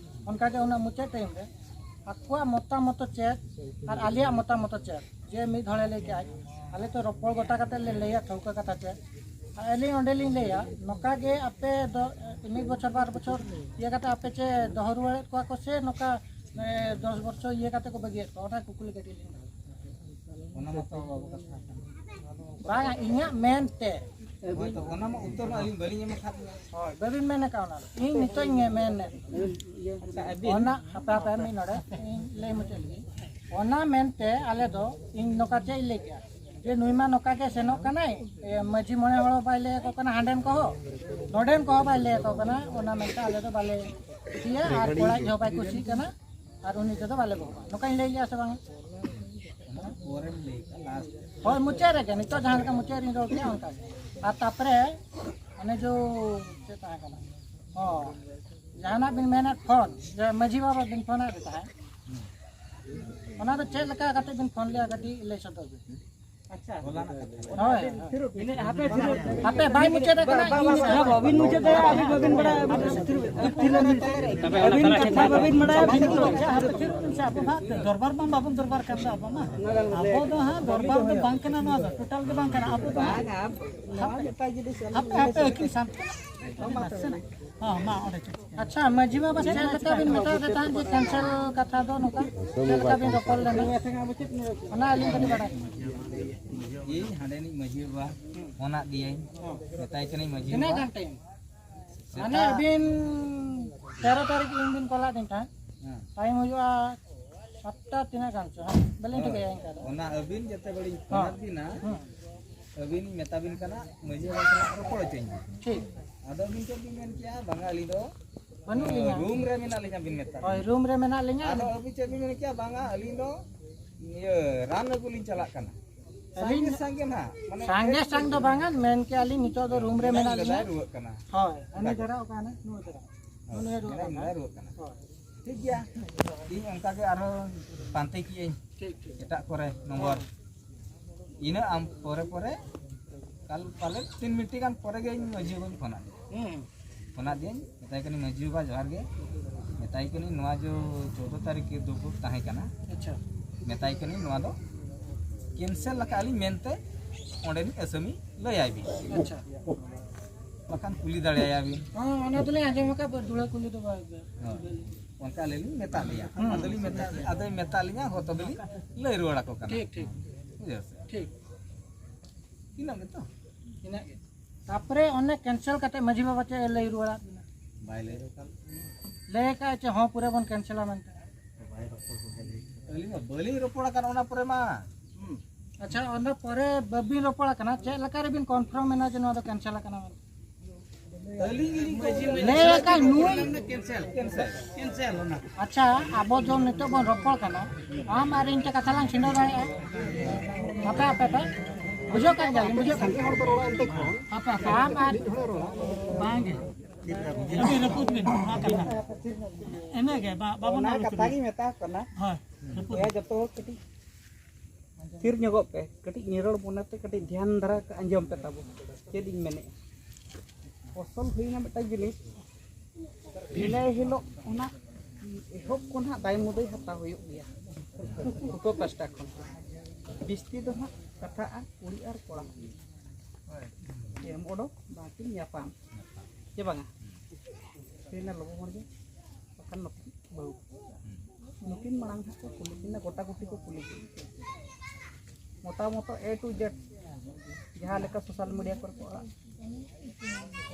ᱚᱱᱠᱟ ᱜᱮ ᱚᱱᱟ ᱢᱩᱪᱟᱹᱫ ᱴᱟᱭᱤᱢ ᱨᱮ ᱟᱠᱚᱣᱟᱜ ᱢᱚᱛᱟᱢᱚᱛᱚ ᱪᱮᱫ ᱟᱨ ᱟᱞᱮᱭᱟᱜ ᱢᱚᱛᱟᱢᱚᱛᱚ ᱪᱮᱫ, ᱡᱮ ᱢᱤᱫ ᱦᱚᱲᱮ ᱞᱟᱹᱭ ᱠᱮᱜᱼᱟ, ᱟᱞᱮ ᱛᱚ ᱨᱚᱯᱚᱲ ᱜᱚᱴᱟ ᱠᱟᱛᱮ ᱞᱮ ᱞᱟᱹᱭᱟ ᱴᱷᱟᱹᱣᱠᱟᱹ ᱠᱟᱛᱷᱟ ᱪᱮᱫ, ᱟᱨ ᱟᱹᱞᱤᱧ ᱚᱸᱰᱮ ᱞᱤᱧ ᱞᱟᱹᱭᱟ, ᱱᱚᱝᱠᱟ ᱜᱮ ᱟᱯᱮ ᱫᱚ ᱢᱤᱫ ᱵᱚᱪᱷᱚᱨ ᱵᱟᱨ ᱵᱚᱪᱷᱚᱨ ᱤᱭᱟᱹ ᱠᱟᱛᱮ ᱟᱯᱮ ᱪᱮ ᱫᱚᱦᱚ ᱨᱩᱣᱟᱹᱲᱮᱫ ᱠᱚᱣᱟ ᱠᱚ ᱥᱮ ᱱᱚᱝᱠᱟ, ᱮ, ᱫᱚᱥ ᱵᱚᱪᱷᱚᱨ ᱤᱭᱟᱹ ᱠᱟᱛᱮ ᱠᱚ ᱵᱟᱹᱜᱤᱭᱮᱫ ᱠᱚᱣᱟ? ᱚᱱᱟ ᱠᱩᱠᱞᱤ ᱠᱟᱹᱴᱤᱡ ᱞᱤᱧ ᱫᱚᱦᱚᱭᱟ᱾ ᱚᱱᱟ ᱢᱟᱛᱚ ᱵᱟᱵᱚ ᱠᱟᱛᱷᱟ ᱠᱟᱱᱟ᱾ ᱵᱟᱝᱟ, ᱤᱧᱟᱹᱜ ᱢᱮᱱ ᱛᱮ ᱦᱳᱭ, ᱛᱚ ᱚᱱᱟ ᱢᱟ ᱩᱛᱛᱚᱨ ᱢᱟ ᱟᱹᱞᱤᱧ ᱵᱟᱹᱞᱤᱧ ᱮᱢ ᱟᱠᱟᱫ ᱵᱤᱱᱟ᱾ ᱦᱳᱭ, ᱵᱟᱹᱵᱤᱱ ᱢᱮᱱ ᱟᱠᱟᱫ ᱚᱱᱟ ᱫᱚ᱾ ᱤᱧ ᱱᱤᱛᱚᱜ ᱤᱧ ᱢᱮᱱᱮᱫ᱾ ᱟᱪᱪᱷᱟ, ᱟᱹᱵᱤᱱ᱾ ᱚᱱᱟ, ᱦᱟᱯᱮ, ᱦᱟᱯᱮ, ᱢᱤᱫ ᱱᱚᱰᱮ ᱤᱧ ᱞᱟᱹᱭ ᱢᱩᱪᱟᱹᱫ ᱞᱮᱜᱮ᱾ ᱚᱱᱟ ᱢᱮᱱᱛᱮ ᱟᱞᱮ ᱫᱚ, ᱤᱧ ᱱᱚᱝᱠᱟ ᱪᱮᱫ ᱤᱧ ᱞᱟᱹᱭ ᱠᱮᱜᱼᱟ? ᱡᱮ ᱱᱩᱭ ᱢᱟ ᱱᱚᱝᱠᱟ ᱜᱮ ᱥᱮᱱᱚᱜ ᱠᱟᱱᱟᱭ, ᱮ, ᱢᱟᱹᱡᱷᱤ ᱢᱚᱬᱮ ᱦᱚᱲ ᱦᱚᱸ ᱵᱟᱭ ᱞᱟᱹᱭ ᱟᱠᱚ ᱠᱟᱱᱟ, ᱦᱟᱸᱰᱮᱱ ᱠᱚᱦᱚᱸ, ᱱᱚᱰᱮᱱ ᱠᱚᱦᱚᱸ ᱵᱟᱭ ᱞᱟᱹᱭ ᱟᱠᱚ ᱠᱟᱱᱟ, ᱚᱱᱟ ᱢᱮᱱᱛᱮ ᱟᱞᱮ ᱫᱚ ᱵᱟᱞᱮ ᱠᱩᱥᱤᱭᱟ ᱟᱨ ᱠᱚᱲᱟ ᱤᱡ ᱦᱚᱸ ᱵᱟᱭ ᱠᱩᱥᱤᱜ ᱠᱟᱱᱟ, ᱟᱨ ᱩᱱᱤ ᱛᱮᱫᱚ ᱵᱟᱞᱮ ᱵᱚᱦᱚᱜᱼᱟ᱾ ᱱᱚᱝᱠᱟᱧ ᱞᱟᱹᱭ ᱜᱮᱭᱟ ᱥᱮ ᱵᱟᱝ? ᱚᱱᱟ ᱯᱚᱨᱮᱢ ᱞᱟᱹᱭ ᱠᱟᱜᱼᱟ, ᱞᱟᱥᱴ ᱨᱮ᱾ ᱦᱳᱭ, ᱢᱩᱪᱟᱹᱫ ᱨᱮᱜᱮ, ᱱᱤᱛᱚᱜ ᱡᱟᱦᱟᱸ ᱞᱮᱠᱟ ᱢᱩᱪᱟᱹᱫ ᱨᱤᱧ ᱨᱚᱲ ᱠᱮᱜᱼᱟ, ᱚᱱᱠᱟ ᱜᱮ᱾ ᱟᱨ ᱛᱟᱯᱚᱨᱮ ᱚᱱᱮ ᱡᱚ ᱪᱮᱫ ᱛᱟᱦᱮᱸ ᱠᱟᱱᱟ? ᱚ, ᱡᱟᱦᱟᱱᱟᱜ ᱵᱤᱱ ᱢᱮᱱᱮᱫ ᱯᱷᱳᱱ, ᱡᱮ ᱢᱟᱹᱡᱷᱤ ᱵᱟᱵᱟ ᱵᱤᱱ ᱯᱷᱳᱱ ᱟᱫᱮ ᱛᱟᱦᱮᱸᱫ, ᱚᱱᱟ ᱫᱚ ᱪᱮᱫ ᱞᱮᱠᱟ ᱠᱟᱛᱮ ᱵᱤᱱ ᱯᱷᱳᱱ ᱞᱮᱜᱼᱟ? ᱠᱟᱹᱴᱤᱡ ᱞᱟᱹᱭ ᱥᱚᱫᱚᱨ ᱵᱤᱱ᱾ ᱟᱪᱪᱷᱟ᱾ ᱦᱳᱭ᱾ ᱤᱱᱟᱹ ᱦᱟᱯᱮ ᱛᱷᱤᱨ᱾ ᱦᱟᱯᱮ, ᱵᱟᱭ ᱢᱩᱪᱟᱹᱫ ᱟᱠᱟᱱᱟ, ᱤᱧ ᱦᱮᱸ, ᱵᱟᱹᱵᱤᱱ ᱢᱩᱪᱟᱹᱫ ᱫᱟᱲᱮᱭᱟᱜᱼᱟ, ᱟᱹᱵᱤᱱ ᱵᱟᱹᱵᱤᱱ ᱵᱟᱲᱟᱭᱟ, ᱟᱹᱵᱤᱱ ᱫᱚ ᱛᱷᱤᱨ, ᱛᱷᱤᱨ ᱞᱮᱱ ᱵᱤᱱ᱾ ᱟᱹᱵᱤᱱ ᱠᱟᱛᱷᱟ ᱵᱟᱹᱵᱤᱱ ᱵᱟᱲᱟᱭᱟ, ᱟᱹᱵᱤᱱ ᱫᱚ ᱪᱮᱫ ᱦᱟᱸᱜ ᱫᱚᱨᱵᱟᱨ ᱢᱟ ᱵᱟᱵᱚᱱ ᱫᱚᱨᱵᱟᱨ ᱠᱟᱱ ᱫᱚ ᱟᱵᱚ ᱢᱟ᱾ ᱟᱵᱚ ᱫᱚ ᱦᱟᱸᱜ ᱫᱚᱨᱵᱟᱨ ᱫᱚ ᱵᱟᱝ ᱠᱟᱱᱟ, ᱱᱚᱣᱟ ᱫᱚ ᱴᱳᱴᱟᱞ ᱜᱮ ᱵᱟᱝ ᱠᱟᱱᱟ᱾ ᱟᱵᱚ ᱫᱚ ᱦᱟᱸᱜ ᱦᱟᱯᱮ, ᱦᱟᱯᱮ, ᱟᱹᱠᱤᱱ ᱥᱟᱱᱛᱟᱲ᱾ ᱦᱚᱸ, ᱢᱟ, ᱚᱸᱰᱮ ᱪᱮᱫ? ᱟᱪᱪᱷᱟ, ᱢᱟᱹᱡᱷᱤ ᱵᱟᱵᱟ, ᱪᱮᱫ ᱞᱮᱠᱟ ᱵᱤᱱ ᱢᱮᱛᱟᱫᱮ ᱛᱟᱦᱮᱸᱫ ᱡᱮ ᱠᱮᱱᱥᱮᱞ ᱠᱟᱛᱷᱟ ᱫᱚ ᱱᱚᱝᱠᱟ? ᱪᱮᱫ ᱞᱮᱠᱟ ᱵᱤᱱ ᱨᱚᱯᱚᱲ ᱞᱮᱱᱟ? ᱚᱱᱟ ᱟᱹᱞᱤᱧ ᱠᱟᱹᱴᱤᱡ ᱵᱟᱲᱟᱭ᱾ ᱤᱧ ᱦᱟᱸᱰᱮᱱᱤᱡ ᱢᱟᱹᱡᱷᱤ ᱵᱟᱵᱟ ᱯᱷᱳᱱᱟᱫ ᱫᱤᱭᱟᱹᱧ, ᱢᱮᱛᱟᱭ ᱠᱟᱹᱱᱟᱹᱧ, "ᱢᱟᱹᱡᱷᱤ ᱛᱤᱱᱟᱹᱜ ᱵᱟᱵᱟ, ᱜᱟᱱ ᱴᱟᱭᱤᱢ? ᱢᱟᱱᱮ ᱥᱮᱛᱟᱜ ᱟᱹᱵᱤᱱ ᱛᱮᱨᱚ ᱛᱟᱹᱨᱤᱠᱷ ᱤᱧ ᱵᱤᱱ ᱠᱚᱞᱟᱫ ᱫᱤᱧ ᱛᱟᱦᱮᱸᱫ, ᱦᱮᱸ᱾ ᱴᱟᱭᱤᱢ ᱦᱩᱭᱩᱜᱼᱟ ᱥᱟᱛᱴᱟ ᱛᱤᱱᱟᱹᱜ ᱜᱟᱱ ᱪᱚ, ᱦᱮᱸ, ᱵᱟᱹᱞᱤᱧ ᱦᱳᱭ᱾ ᱴᱷᱤᱠᱟᱹᱭᱟ ᱤᱱᱠᱟ ᱫᱚ᱾ ᱚᱱᱟ ᱟᱹᱵᱤᱱ ᱡᱮᱛᱮ ᱵᱟᱹᱞᱤᱧ ᱦᱮᱸ᱾ ᱯᱷᱳᱱᱟᱫ ᱵᱤᱱᱟ, ᱦᱮᱸ᱾ ᱟᱹᱵᱤᱱ ᱤᱧ ᱢᱮᱛᱟ ᱵᱤᱱ ᱠᱟᱱᱟ, ᱢᱟᱹᱡᱷᱤ ᱵᱟᱵᱟ ᱥᱟᱞᱟᱜ ᱨᱚᱯᱚᱲ ᱦᱚᱪᱚᱧ ᱵᱤᱱ᱾ ᱴᱷᱤᱠ᱾ ᱟᱫᱚ ᱟᱹᱵᱤᱱ ᱪᱮᱫ ᱵᱤᱱ ᱢᱮᱱ ᱠᱮᱜᱼᱟ? ᱵᱟᱝᱟ, ᱟᱹᱞᱤᱧ ᱫᱚ ᱵᱟᱹᱱᱩᱜ ᱞᱤᱧᱟ᱾ ᱨᱩᱢ ᱨᱮ ᱢᱮᱱᱟᱜ ᱞᱤᱧᱟ ᱵᱤᱱ ᱢᱮᱛᱟ ᱦᱳᱭ, ᱞᱤᱧᱟ᱾ ᱨᱩᱢ ᱨᱮ ᱢᱮᱱᱟᱜ ᱞᱤᱧᱟ᱾ ᱟᱫᱚ ᱟᱹᱵᱤᱱ ᱪᱮᱫ ᱵᱤᱱ ᱢᱮᱱ ᱠᱮᱜᱼᱟ? ᱵᱟᱝᱟ, ᱟᱹᱞᱤᱧ ᱫᱚ ᱤᱭᱟᱹ ᱨᱟᱱ ᱟᱹᱜᱩ ᱞᱤᱧ ᱪᱟᱞᱟᱜ ᱠᱟᱱᱟ᱾ ᱟᱹᱞᱤᱧ ᱥᱟᱸᱜᱮ ᱥᱟᱸᱜᱮ ᱱᱟᱦᱟᱜ, ᱢᱟᱱᱮ ᱥᱟᱸᱜᱮ ᱥᱟᱸᱜᱮ ᱫᱚ ᱵᱟᱝᱟ, ᱢᱮᱱ ᱠᱮᱜᱼᱟ ᱞᱤᱧ ᱱᱤᱛᱚᱜ ᱫᱚ ᱨᱩᱢ ᱨᱮ ᱢᱮᱱᱟᱜ ᱢᱮᱱᱟᱜ ᱞᱤᱧᱟ᱾ ᱞᱮᱫᱟᱭ ᱨᱩᱣᱟᱹᱜ ᱠᱟᱱᱟ᱾ ᱦᱳᱭ, ᱦᱟᱹᱱᱤ ᱚᱱᱠᱟ ᱜᱮ᱾ ᱫᱷᱟᱨᱟ ᱚᱠᱟ ᱦᱟᱱᱟ ᱱᱩᱭ ᱫᱷᱟᱨᱟ᱾ ᱦᱳᱭ, ᱩᱱᱤ ᱦᱚᱸ ᱨᱩᱣᱟᱹᱜ ᱢᱮᱱᱟᱜ ᱠᱟᱱᱟ᱾ ᱞᱮᱫᱟᱭ ᱨᱩᱣᱟᱹᱜ ᱠᱟᱱᱟ᱾ ᱦᱳᱭ᱾ ᱴᱷᱤᱠ ᱜᱮᱭᱟ, ᱤᱧ ᱚᱱᱠᱟ ᱜᱮ ᱟᱨᱦᱚᱸ ᱯᱟᱱᱛᱮ ᱠᱮᱜᱼᱟᱹᱧ ᱴᱷᱤᱠ, ᱴᱷᱤᱠ᱾ ᱮᱴᱟᱜ ᱠᱚᱨᱮ ᱱᱚᱢᱵᱚᱨ᱾ ᱤᱱᱟᱹ ᱟᱢ ᱯᱚᱨᱮ ᱯᱚᱨᱮ ᱠᱟᱞ ᱯᱟᱞᱮ ᱛᱤᱱ ᱢᱤᱱᱤᱴ ᱜᱟᱱ ᱯᱚᱨᱮ ᱜᱮ ᱤᱧ ᱢᱟᱹᱡᱷᱤ ᱵᱟᱵᱟᱧ ᱯᱷᱳᱱᱟᱫ ᱫᱮᱭᱟ᱾ ᱦᱩᱸ᱾ ᱯᱷᱳᱱᱟᱫ ᱫᱤᱭᱟᱹᱧ, ᱢᱮᱛᱟᱭ ᱠᱟᱹᱱᱟᱹᱧ, "ᱢᱟᱹᱡᱷᱤ ᱵᱟᱵᱟ ᱡᱚᱦᱟᱨ ᱜᱮ", ᱢᱮᱛᱟᱭ ᱠᱟᱹᱱᱟᱹᱧ, "ᱱᱚᱣᱟ ᱡᱚ ᱪᱳᱫᱽᱫᱚ ᱛᱟᱹᱨᱤᱠᱷ ᱨᱮ ᱫᱩᱯᱩᱨ ᱛᱟᱦᱮᱸ ᱠᱟᱱᱟ", ᱟᱪᱪᱷᱟ᱾ ᱢᱮᱛᱟᱭ ᱠᱟᱹᱱᱟᱹᱧ, "ᱱᱚᱣᱟ ᱫᱚ ᱠᱮᱱᱥᱮᱞ ᱟᱠᱟᱫ ᱟᱹᱞᱤᱧ ᱢᱮᱱᱛᱮ ᱚᱸᱰᱮᱱᱤᱡ ᱟᱥᱟᱢᱤ ᱞᱟᱹᱭᱟᱭ ᱵᱤᱱ, ᱟᱪᱪᱷᱟ᱾ ᱵᱟᱠᱷᱟᱱ ᱠᱩᱞᱤ ᱫᱟᱲᱮᱭᱟᱭᱟ ᱵᱤᱱ᱾" ᱦᱚᱸ, ᱚᱱᱟ ᱫᱚᱞᱤᱧ ᱟᱸᱡᱚᱢ ᱟᱠᱟᱫ, ᱫᱩᱲᱦᱟᱹ ᱠᱩᱞᱤ ᱫᱚ ᱵᱟᱭ ᱦᱳᱭ᱾ ᱚᱱᱠᱟ ᱟᱹᱞᱤᱧ ᱞᱤᱧ ᱢᱮᱛᱟᱫ ᱞᱮᱭᱟ᱾ ᱦᱩᱸ᱾ ᱟᱫᱚᱞᱤᱧ ᱢᱮᱛᱟᱫ, ᱟᱫᱚᱭ ᱢᱮᱛᱟᱫ ᱞᱤᱧᱟ, "ᱦᱚ, ᱛᱚᱵᱮ ᱞᱤᱧ ᱞᱟᱹᱭ ᱨᱩᱣᱟᱹᱲ ᱟᱠᱚ ᱠᱟᱱᱟ᱾" ᱴᱷᱤᱠ, ᱴᱷᱤᱠ᱾ ᱵᱩᱡᱷᱟᱹᱣ ᱥᱮ? ᱴᱷᱤᱠ᱾ ᱤᱱᱟᱹᱜ ᱜᱮᱛᱚ? ᱤᱱᱟᱹᱜ ᱜᱮ᱾ ᱛᱟᱯᱚᱨᱮ ᱚᱱᱮ ᱠᱮᱱᱥᱮᱞ ᱠᱟᱛᱮ ᱢᱟᱹᱡᱷᱤ ᱵᱟᱵᱟ ᱪᱮᱫ ᱮ ᱞᱟᱹᱭ ᱨᱩᱣᱟᱹᱲᱟᱫ ᱵᱤᱱᱟ? ᱵᱟᱭ ᱞᱟᱹᱭ ᱨᱩᱣᱟᱹᱲ ᱠᱟᱱ᱾ ᱞᱟᱹᱭ ᱠᱟᱜᱼᱟ ᱪᱮ ᱦᱚᱸ ᱯᱩᱨᱟᱹ ᱵᱚᱱ ᱠᱮᱱᱥᱮᱞᱟ ᱢᱮᱱᱛᱮ? ᱟᱹᱞᱤᱧ ᱢᱟ ᱵᱟᱹᱞᱤᱧ ᱨᱚᱯᱚᱲ ᱟᱠᱟᱱ ᱚᱱᱟ ᱯᱚᱨᱮ ᱢᱟ᱾ ᱟᱪᱪᱷᱟ, ᱚᱱᱟ ᱯᱚᱨᱮ ᱵᱟᱹᱵᱤᱱ ᱨᱚᱯᱚᱲ ᱟᱠᱟᱱᱟ, ᱪᱮᱫ ᱞᱮᱠᱟ ᱨᱮᱵᱤᱱ ᱠᱚᱱᱯᱷᱟᱨᱢ ᱮᱱᱟ ᱡᱮ ᱱᱚᱣᱟ ᱫᱚ ᱠᱮᱱᱥᱮᱞ ᱟᱠᱟᱱᱟ ᱢᱮᱱᱛᱮ? ᱟᱹᱞᱤᱧ ᱜᱮᱞᱤᱧ ᱞᱟᱹᱭ ᱟᱠᱟᱫ ᱱᱩᱭ᱾ ᱠᱮᱱᱥᱮᱞ, ᱠᱮᱱᱥᱮᱞ, ᱠᱮᱱᱥᱮᱞ ᱚᱱᱟ᱾ ᱟᱪᱪᱷᱟ, ᱟᱵᱚ ᱡᱚ ᱱᱤᱛᱚᱜ ᱵᱚᱱ ᱨᱚᱯᱚᱲ ᱠᱟᱱᱟ, ᱟᱢ ᱟᱨ ᱤᱧ ᱛᱮ ᱠᱟᱛᱷᱟ ᱞᱟᱝ ᱪᱷᱤᱰᱟᱹᱣ ᱫᱟᱲᱮᱭᱟᱜᱼᱟ? ᱦᱟᱯᱮ, ᱦᱟᱯᱮ, ᱦᱟᱯᱮ᱾ ᱵᱩᱡᱷᱟᱹᱣ ᱠᱟᱜ ᱜᱮᱭᱟᱞᱤᱧ, ᱵᱩᱡᱷᱟᱹᱣ ᱠᱟᱜ ᱜᱮᱭᱟ᱾ ᱦᱟᱯᱮ, ᱦᱟᱯᱮ, ᱟᱢ ᱟᱨ ᱵᱟᱝ ᱜᱮ᱾ ᱟᱹᱰᱤ ᱨᱟᱹᱯᱩᱫ ᱵᱤᱱ, ᱚᱱᱟ ᱠᱟᱛᱷᱟ᱾ ᱤᱱᱟᱹ ᱜᱮ, ᱵᱟ-, ᱵᱟᱵᱚᱱ ᱚᱱᱟ ᱨᱟᱹᱯᱩᱫ ᱠᱟᱛᱷᱟ ᱵᱤᱱ᱾ ᱜᱤᱧ ᱢᱮᱛᱟ ᱠᱚ ᱠᱟᱱᱟ᱾ ᱦᱳᱭ, ᱨᱟᱹᱯᱩᱫ ᱮᱭᱟ, ᱵᱤᱱ᱾ ᱡᱚᱛᱚ ᱦᱚᱲ ᱠᱟᱹᱴᱤᱡ ᱛᱷᱤᱨ ᱧᱚᱜᱚᱜ ᱯᱮ, ᱠᱟᱹᱴᱤᱡ ᱱᱤᱨᱚᱲ ᱢᱚᱱᱮᱛᱮ ᱠᱟᱹᱴᱤᱡ ᱫᱷᱮᱭᱟᱱ ᱫᱷᱟᱨᱟ ᱟᱸᱡᱚᱢ ᱯᱮ ᱛᱟᱵᱚ᱾ ᱪᱮᱫ ᱤᱧ ᱢᱮᱱᱮᱫᱼᱟ, ᱟᱥᱚᱞ ᱦᱩᱭᱱᱟ ᱢᱤᱫᱴᱟᱝ ᱡᱤᱱᱤᱥ, ᱤᱱᱟᱹ ᱦᱤᱞᱳᱜ ᱚᱱᱟ ᱮᱦᱚᱵ ᱠᱚ ᱱᱟᱦᱟᱜ ᱫᱟᱭ ᱢᱩᱫᱟᱹᱭ ᱦᱟᱛᱟᱣ ᱦᱩᱭᱩᱜ ᱜᱮᱭᱟ ᱩᱱᱠᱩ ᱯᱟᱥᱴᱟ ᱠᱷᱚᱱ᱾ ᱵᱤᱥᱛᱤ ᱫᱚ ᱱᱟᱦᱟᱜ ᱠᱟᱛᱷᱟᱜᱼᱟ ᱠᱩᱲᱤ ᱟᱨ ᱠᱚᱲᱟ, ᱮᱢ ᱚᱰᱚᱠ ᱵᱟᱝᱠᱤᱱ ᱧᱟᱯᱟᱢ, ᱪᱮ ᱵᱟᱝᱟ? ᱦᱩᱭᱱᱟ ᱞᱚᱵᱚ ᱦᱚᱲ ᱜᱮ, ᱵᱟᱠᱷᱟᱱ ᱱᱚᱛᱮ ᱵᱟᱹᱦᱩ᱾ ᱱᱩᱠᱤᱱ ᱢᱟᱲᱟᱝ ᱦᱟᱸᱜ ᱠᱚ ᱠᱩᱞᱤ ᱠᱤᱱᱟ, ᱜᱚᱴᱟ ᱜᱩᱴᱤ ᱠᱚ ᱠᱩᱞᱤ ᱠᱤᱱᱟ᱾ ᱢᱚᱴᱟ ᱢᱚᱴᱟ A to Z, ᱡᱟᱦᱟᱸ ᱞᱮᱠᱟ ᱥᱳᱥᱟᱞ ᱢᱤᱰᱤᱭᱟ ᱠᱚᱨᱮ ᱠᱚ ᱟᱲᱟᱜ,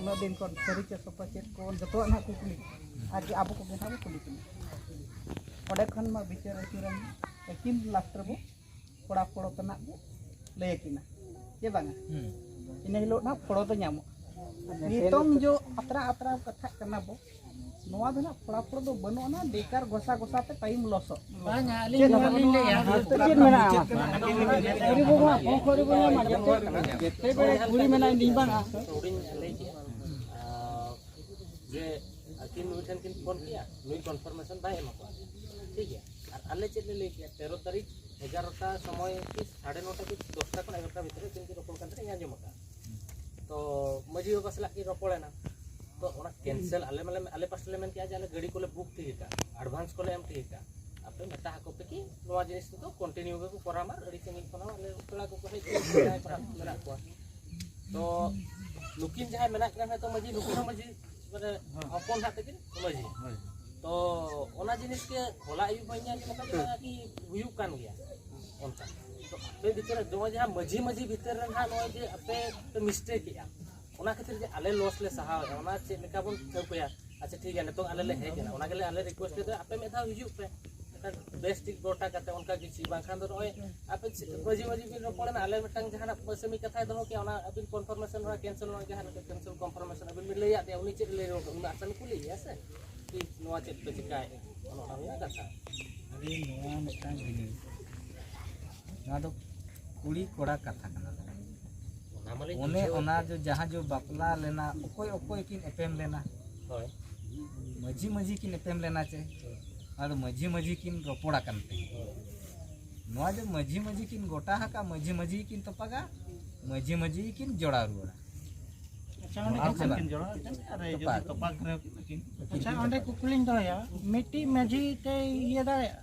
ᱩᱱᱟᱹᱜ ᱫᱤᱱ ᱠᱷᱚᱱ ᱥᱟᱹᱨᱤ ᱪᱮ ᱥᱚᱯᱟ ᱪᱮᱫ ᱠᱚ ᱡᱚᱛᱚᱣᱟᱜ ᱱᱟᱦᱟᱜ ᱠᱚ ᱠᱩᱞᱤ ᱠᱤᱱᱟ᱾ ᱟᱨ ᱡᱮ ᱟᱵᱚ ᱠᱚᱜᱮ ᱱᱟᱦᱟᱜ ᱵᱚ ᱠᱩᱞᱤ ᱠᱤᱱᱟ᱾ ᱚᱸᱰᱮ ᱠᱷᱚᱱ ᱢᱟ ᱵᱤᱪᱟᱹᱨ ᱟᱹᱪᱩᱨᱮᱱ ᱟᱹᱠᱤᱱ ᱞᱟᱥᱴ ᱨᱮᱵᱚ ᱠᱚᱲᱟ ᱯᱷᱚᱲᱚ ᱛᱮᱱᱟᱜ ᱵᱚ ᱞᱟᱹᱭ ᱟᱹᱠᱤᱱᱟ, ᱪᱮ ᱵᱟᱝᱟ? ᱦᱩᱸ᱾ ᱤᱱᱟᱹ ᱦᱤᱞᱳᱜ ᱱᱟᱦᱟᱜ ᱯᱷᱚᱲᱚ ᱫᱚ ᱧᱟᱢᱚᱜᱼᱟ᱾ ᱱᱤᱛᱚᱝ ᱡᱚ ᱟᱛᱨᱟ ᱟᱛᱨᱟ ᱠᱟᱛᱷᱟᱜ ᱠᱟᱱᱟ ᱵᱚ, ᱱᱚᱣᱟ ᱫᱚ ᱱᱟᱦᱟᱜ ᱯᱷᱚᱲᱟ ᱯᱷᱚᱲᱚ ᱫᱚ ᱵᱟᱹᱱᱩᱜ ᱟᱱᱟ, ᱵᱮᱠᱟᱨ ᱜᱚᱥᱟ ᱜᱚᱥᱟ ᱛᱮ ᱴᱟᱭᱤᱢ ᱞᱚᱥᱚᱜ᱾ ᱵᱟᱝᱟ, ᱟᱹᱞᱤᱧ ᱪᱮᱫ ᱱᱚᱣᱟ ᱦᱚᱸ ᱞᱤᱧ ᱞᱟᱹᱭᱟ᱾ ᱪᱮᱫ ᱢᱮᱱᱟᱜᱼᱟ? ᱟᱹᱣᱨᱤ ᱵᱚ ᱧᱟᱢᱟ, ᱠᱚᱠᱷᱚ ᱟᱹᱣᱨᱤ ᱵᱚ ᱧᱟᱢᱟ, ᱡᱚᱛᱚ ᱡᱮᱛᱮ ᱵᱮᱲᱟ ᱠᱩᱲᱤ ᱢᱮᱱᱟᱜᱼᱟ, ᱤᱧ ᱵᱟᱝᱟ᱾ ᱦᱩᱰᱤᱧ ᱞᱟᱹᱭ ᱠᱮᱜᱼᱟ, ᱟᱨ ᱡᱮ ᱟᱹᱠᱤᱱ ᱱᱩᱭ ᱴᱷᱮᱱ ᱠᱤᱱ ᱯᱷᱳᱱ ᱠᱮᱜᱼᱟ, ᱱᱩᱭ ᱠᱚᱱᱯᱷᱟᱨᱢᱮᱥᱚᱱ ᱵᱟᱭ ᱮᱢᱟ ᱠᱚᱣᱟ, ᱴᱷᱤᱠ ᱜᱮᱭᱟ᱾ ᱟᱨ ᱟᱞᱮ ᱪᱮᱫ ᱞᱮ ᱞᱟᱹᱭ ᱠᱮᱜᱼᱟ, ᱛᱮᱨᱚ ᱛᱟᱹᱨᱤᱠᱷ ᱮᱜᱟᱨᱚᱴᱟ ᱥᱚᱢᱚᱭ ᱠᱤ ᱥᱟᱲᱮ ᱱᱚᱴᱟ ᱠᱤ ᱫᱚᱥᱴᱟ ᱠᱷᱚᱱ ᱮᱜᱟᱨᱚᱴᱟ ᱵᱷᱤᱛᱨᱤ ᱨᱮ ᱠᱤᱱ ᱨᱚᱯᱚᱲ ᱠᱟᱱ ᱛᱟᱦᱮᱸ, ᱤᱧ ᱟᱸᱡᱚᱢ ᱟᱠᱟᱫᱼᱟ᱾ ᱛᱚ ᱢᱟᱹᱡᱷᱤ ᱵᱟᱵᱟ ᱥᱟᱞᱟᱜ ᱠᱤᱱ ᱨᱚᱯᱚᱲᱮᱱᱟ, ᱛᱚ ᱚᱱᱟ ᱠᱮᱱᱥᱮᱞ ᱟᱞᱮ ᱢᱟᱞᱮ, ᱟᱞᱮ ᱯᱟᱥᱴᱟ ᱞᱮ ᱢᱮᱱ ᱠᱮᱜᱼᱟ ᱡᱮ ᱟᱞᱮ ᱜᱟᱹᱰᱤ ᱠᱚᱞᱮ ᱵᱩᱠ ᱴᱷᱤᱠ ᱟᱠᱟᱫᱼᱟ, ᱮᱰᱵᱷᱟᱱᱥ ᱠᱚᱞᱮ ᱮᱢ ᱴᱷᱤᱠ ᱟᱠᱟᱫᱼᱟ, ᱟᱯᱮ ᱢᱮᱛᱟ ᱟᱠᱚ ᱯᱮ ᱠᱤ ᱱᱚᱣᱟ ᱡᱤᱱᱤᱥ ᱫᱚ ᱠᱚᱱᱴᱤᱱᱤᱭᱩ ᱜᱮᱠᱚ ᱠᱚᱨᱟᱣ ᱢᱟ, ᱟᱹᱰᱤ ᱥᱟᱺᱜᱤᱧ ᱠᱷᱚᱱ ᱦᱚᱸ ᱟᱞᱮ ᱯᱮᱲᱟ ᱠᱚᱠᱚ ᱦᱮᱡ ᱠᱚᱜᱼᱟ, ᱡᱟᱦᱟᱸᱭ ᱯᱮᱲᱟ ᱢᱮᱱᱟᱜ ᱠᱚᱣᱟ᱾ ᱛᱚ ᱱᱩᱠᱤᱱ ᱡᱟᱦᱟᱸᱭ ᱢᱮᱱᱟᱜ ᱠᱤᱱᱟ ᱦᱚᱭᱛᱳ ᱢᱟᱹᱡᱷᱤ, ᱱᱩᱠᱤᱱ ᱦᱚᱸ ᱢᱟᱹᱡᱷᱤ, ᱢᱟᱱᱮ ᱦᱚᱯᱚᱱ ᱦᱟᱜ ᱛᱟᱹᱠᱤᱱ ᱢᱟᱹᱡᱷᱤ᱾ ᱛᱚ ᱚᱱᱟ ᱡᱤᱱᱤᱥ ᱜᱮ ᱦᱚᱞᱟ ᱟᱹᱭᱩᱵ ᱦᱚᱸ ᱤᱧ ᱟᱸᱡᱚᱢ ᱟᱠᱟᱫ ᱛᱟᱦᱮᱱᱟ ᱠᱤ ᱦᱩᱭᱩᱜ ᱠᱟᱱ ᱜᱮᱭᱟ ᱚᱱᱠᱟ᱾ ᱛᱚ ᱟᱯᱮ ᱵᱷᱤᱛᱤᱨ ᱨᱮ ᱱᱚᱜᱼᱚᱭ ᱡᱟᱦᱟᱸ ᱢᱟᱹᱡᱷᱤ ᱢᱟᱹᱡᱷᱤ ᱵᱷᱤᱛᱤᱨ ᱨᱮ ᱱᱟᱦᱟᱜ ᱱᱚᱜᱼᱚᱭ ᱡᱮ ᱟᱯᱮ ᱯᱮ ᱢᱤᱥᱴᱮᱠ ᱮᱜᱼᱟ, ᱚᱱᱟ ᱠᱷᱟᱹᱛᱤᱨ ᱡᱮ ᱟᱞᱮ ᱞᱚᱥ ᱞᱮ ᱥᱟᱦᱟᱣᱮᱫᱼᱟ, ᱚᱱᱟ ᱪᱮᱫ ᱞᱮᱠᱟ ᱵᱚᱱ ᱴᱷᱟᱹᱣᱠᱟᱹᱭᱟ? ᱟᱪᱪᱷᱟ, ᱴᱷᱤᱠ ᱜᱮᱭᱟ, ᱱᱤᱛᱚᱝ ᱟᱞᱮ ᱞᱮ ᱦᱮᱡ ᱮᱱᱟ, ᱚᱱᱟ ᱜᱮᱞᱮ ᱟᱞᱮ ᱨᱤᱠᱩᱭᱮᱥᱴ ᱞᱮᱫᱟ, ᱟᱯᱮ ᱢᱤᱫ ᱫᱷᱟᱣ ᱦᱤᱡᱩᱜ ᱯᱮ, ᱢᱤᱫᱴᱟᱝ ᱵᱮᱥ ᱴᱷᱤᱠ ᱜᱚᱴᱟ ᱠᱟᱛᱮ ᱚᱱᱠᱟ ᱠᱤᱪᱷᱩ, ᱵᱟᱝᱠᱷᱟᱱ ᱫᱚ ᱱᱚᱜᱼᱚᱭ ᱟᱯᱮ ᱪᱮᱫ ᱢᱟᱹᱡᱷᱤ ᱢᱟᱹᱡᱷᱤ ᱵᱤᱱ ᱨᱚᱯᱚᱲᱮᱱᱟ, ᱟᱞᱮ ᱢᱤᱫᱴᱟᱝ ᱡᱟᱦᱟᱱᱟᱜ ᱯᱟᱹᱥᱟᱹᱢᱤ ᱠᱟᱛᱷᱟᱭ ᱫᱚᱦᱚ ᱠᱮᱭᱟ, ᱚᱱᱟ ᱟᱹᱵᱤᱱ ᱠᱚᱱᱯᱷᱟᱨᱢᱮᱥᱚᱱ, ᱚᱱᱟ ᱠᱮᱱᱥᱮᱞ, ᱚᱱᱟ ᱡᱟᱦᱟᱸ ᱞᱮᱠᱟ ᱠᱮᱱᱥᱮᱞ ᱠᱚᱱᱯᱷᱟᱨᱢᱮᱥᱚᱱ ᱟᱹᱵᱤᱱ ᱵᱤᱱ ᱞᱟᱹᱭᱟᱫ ᱞᱮᱭᱟ, ᱩᱱᱤ ᱪᱮᱫ ᱮ ᱞᱟᱹᱭ ᱨᱚᱲ ᱠᱟᱜᱼᱟ? ᱩᱱᱟᱹᱜ ᱟᱥᱟᱢᱤ ᱠᱩᱞᱤᱭᱮᱭᱟ ᱥᱮ, ᱠᱤ ᱱᱚᱣᱟ ᱪᱮᱫ ᱯᱮ ᱪᱤᱠᱟᱭᱮᱫᱼᱟ? ᱚᱱᱟ ᱦᱩᱭᱩᱜ ᱠᱟᱛᱷᱟ᱾ ᱟᱨᱮ, ᱱᱚᱣᱟ ᱢᱤᱫᱴᱟᱝ ᱡᱤᱱᱤᱥ, ᱱᱚᱣᱟ ᱫᱚ ᱠᱩᱲᱤ ᱠᱚᱲᱟ ᱠᱟᱛᱷᱟ ᱠᱟᱱᱟ᱾ ᱚᱱᱟ ᱢᱟᱞᱤᱧ ᱚᱱᱮ ᱵᱩᱡᱷᱟᱹᱣ ᱚᱱᱟ ᱡᱚ ᱡᱟᱦᱟᱸ ᱡᱚ ᱵᱟᱯᱞᱟ ᱞᱮᱱᱟ, ᱚᱠᱚᱭ ᱚᱠᱚᱭ ᱠᱤᱱ ᱮᱯᱮᱢ ᱞᱮᱱᱟ? ᱦᱳᱭ᱾ ᱢᱟᱹᱡᱷᱤ ᱢᱟᱹᱡᱷᱤ ᱠᱤᱱ ᱮᱯᱮᱢ ᱞᱮᱱᱟ ᱪᱮ? ᱦᱳᱭ᱾ ᱟᱫᱚ ᱢᱟᱹᱡᱷᱤ ᱢᱟᱹᱡᱷᱤ ᱠᱤᱱ ᱨᱚᱯᱚᱲ ᱟᱠᱟᱱ ᱛᱮ, ᱦᱳᱭ᱾ ᱱᱚᱣᱟ ᱡᱮ ᱢᱟᱹᱡᱷᱤ ᱢᱟᱹᱡᱷᱤ ᱠᱤᱱ ᱜᱚᱴᱟ ᱟᱠᱟᱫ, ᱢᱟᱹᱡᱷᱤ ᱢᱟᱹᱡᱷᱤ ᱠᱤᱱ ᱛᱚᱯᱟᱜᱟ, ᱢᱟᱹᱡᱷᱤ ᱢᱟᱹᱡᱷᱤ ᱠᱤᱱ ᱡᱚᱲᱟᱣ ᱨᱩᱣᱟᱹᱲᱟ᱾ ᱟᱪᱪᱷᱟ, ᱚᱸᱰᱮ ᱟᱨ ᱠᱤᱱ ᱪᱮᱫᱟᱜ? ᱠᱤᱱ ᱡᱚᱲᱟᱣ ᱟᱠᱟᱱ, ᱟᱨ ᱡᱩᱫᱤ ᱛᱚᱯᱟᱜ᱾ ᱛᱚᱯᱟᱜ ᱨᱮᱦᱚᱸ ᱠᱤᱱ ᱟᱹᱠᱤᱱ᱾ ᱟᱪᱪᱷᱟ, ᱚᱸᱰᱮ ᱠᱩᱠᱞᱤᱧ ᱫᱚᱦᱚᱭᱟ, ᱢᱤᱫᱴᱤᱡ ᱢᱟᱹᱡᱷᱤ ᱛᱮ ᱤᱭᱟᱹ ᱫᱟᱲᱮᱭᱟᱜᱼᱟ?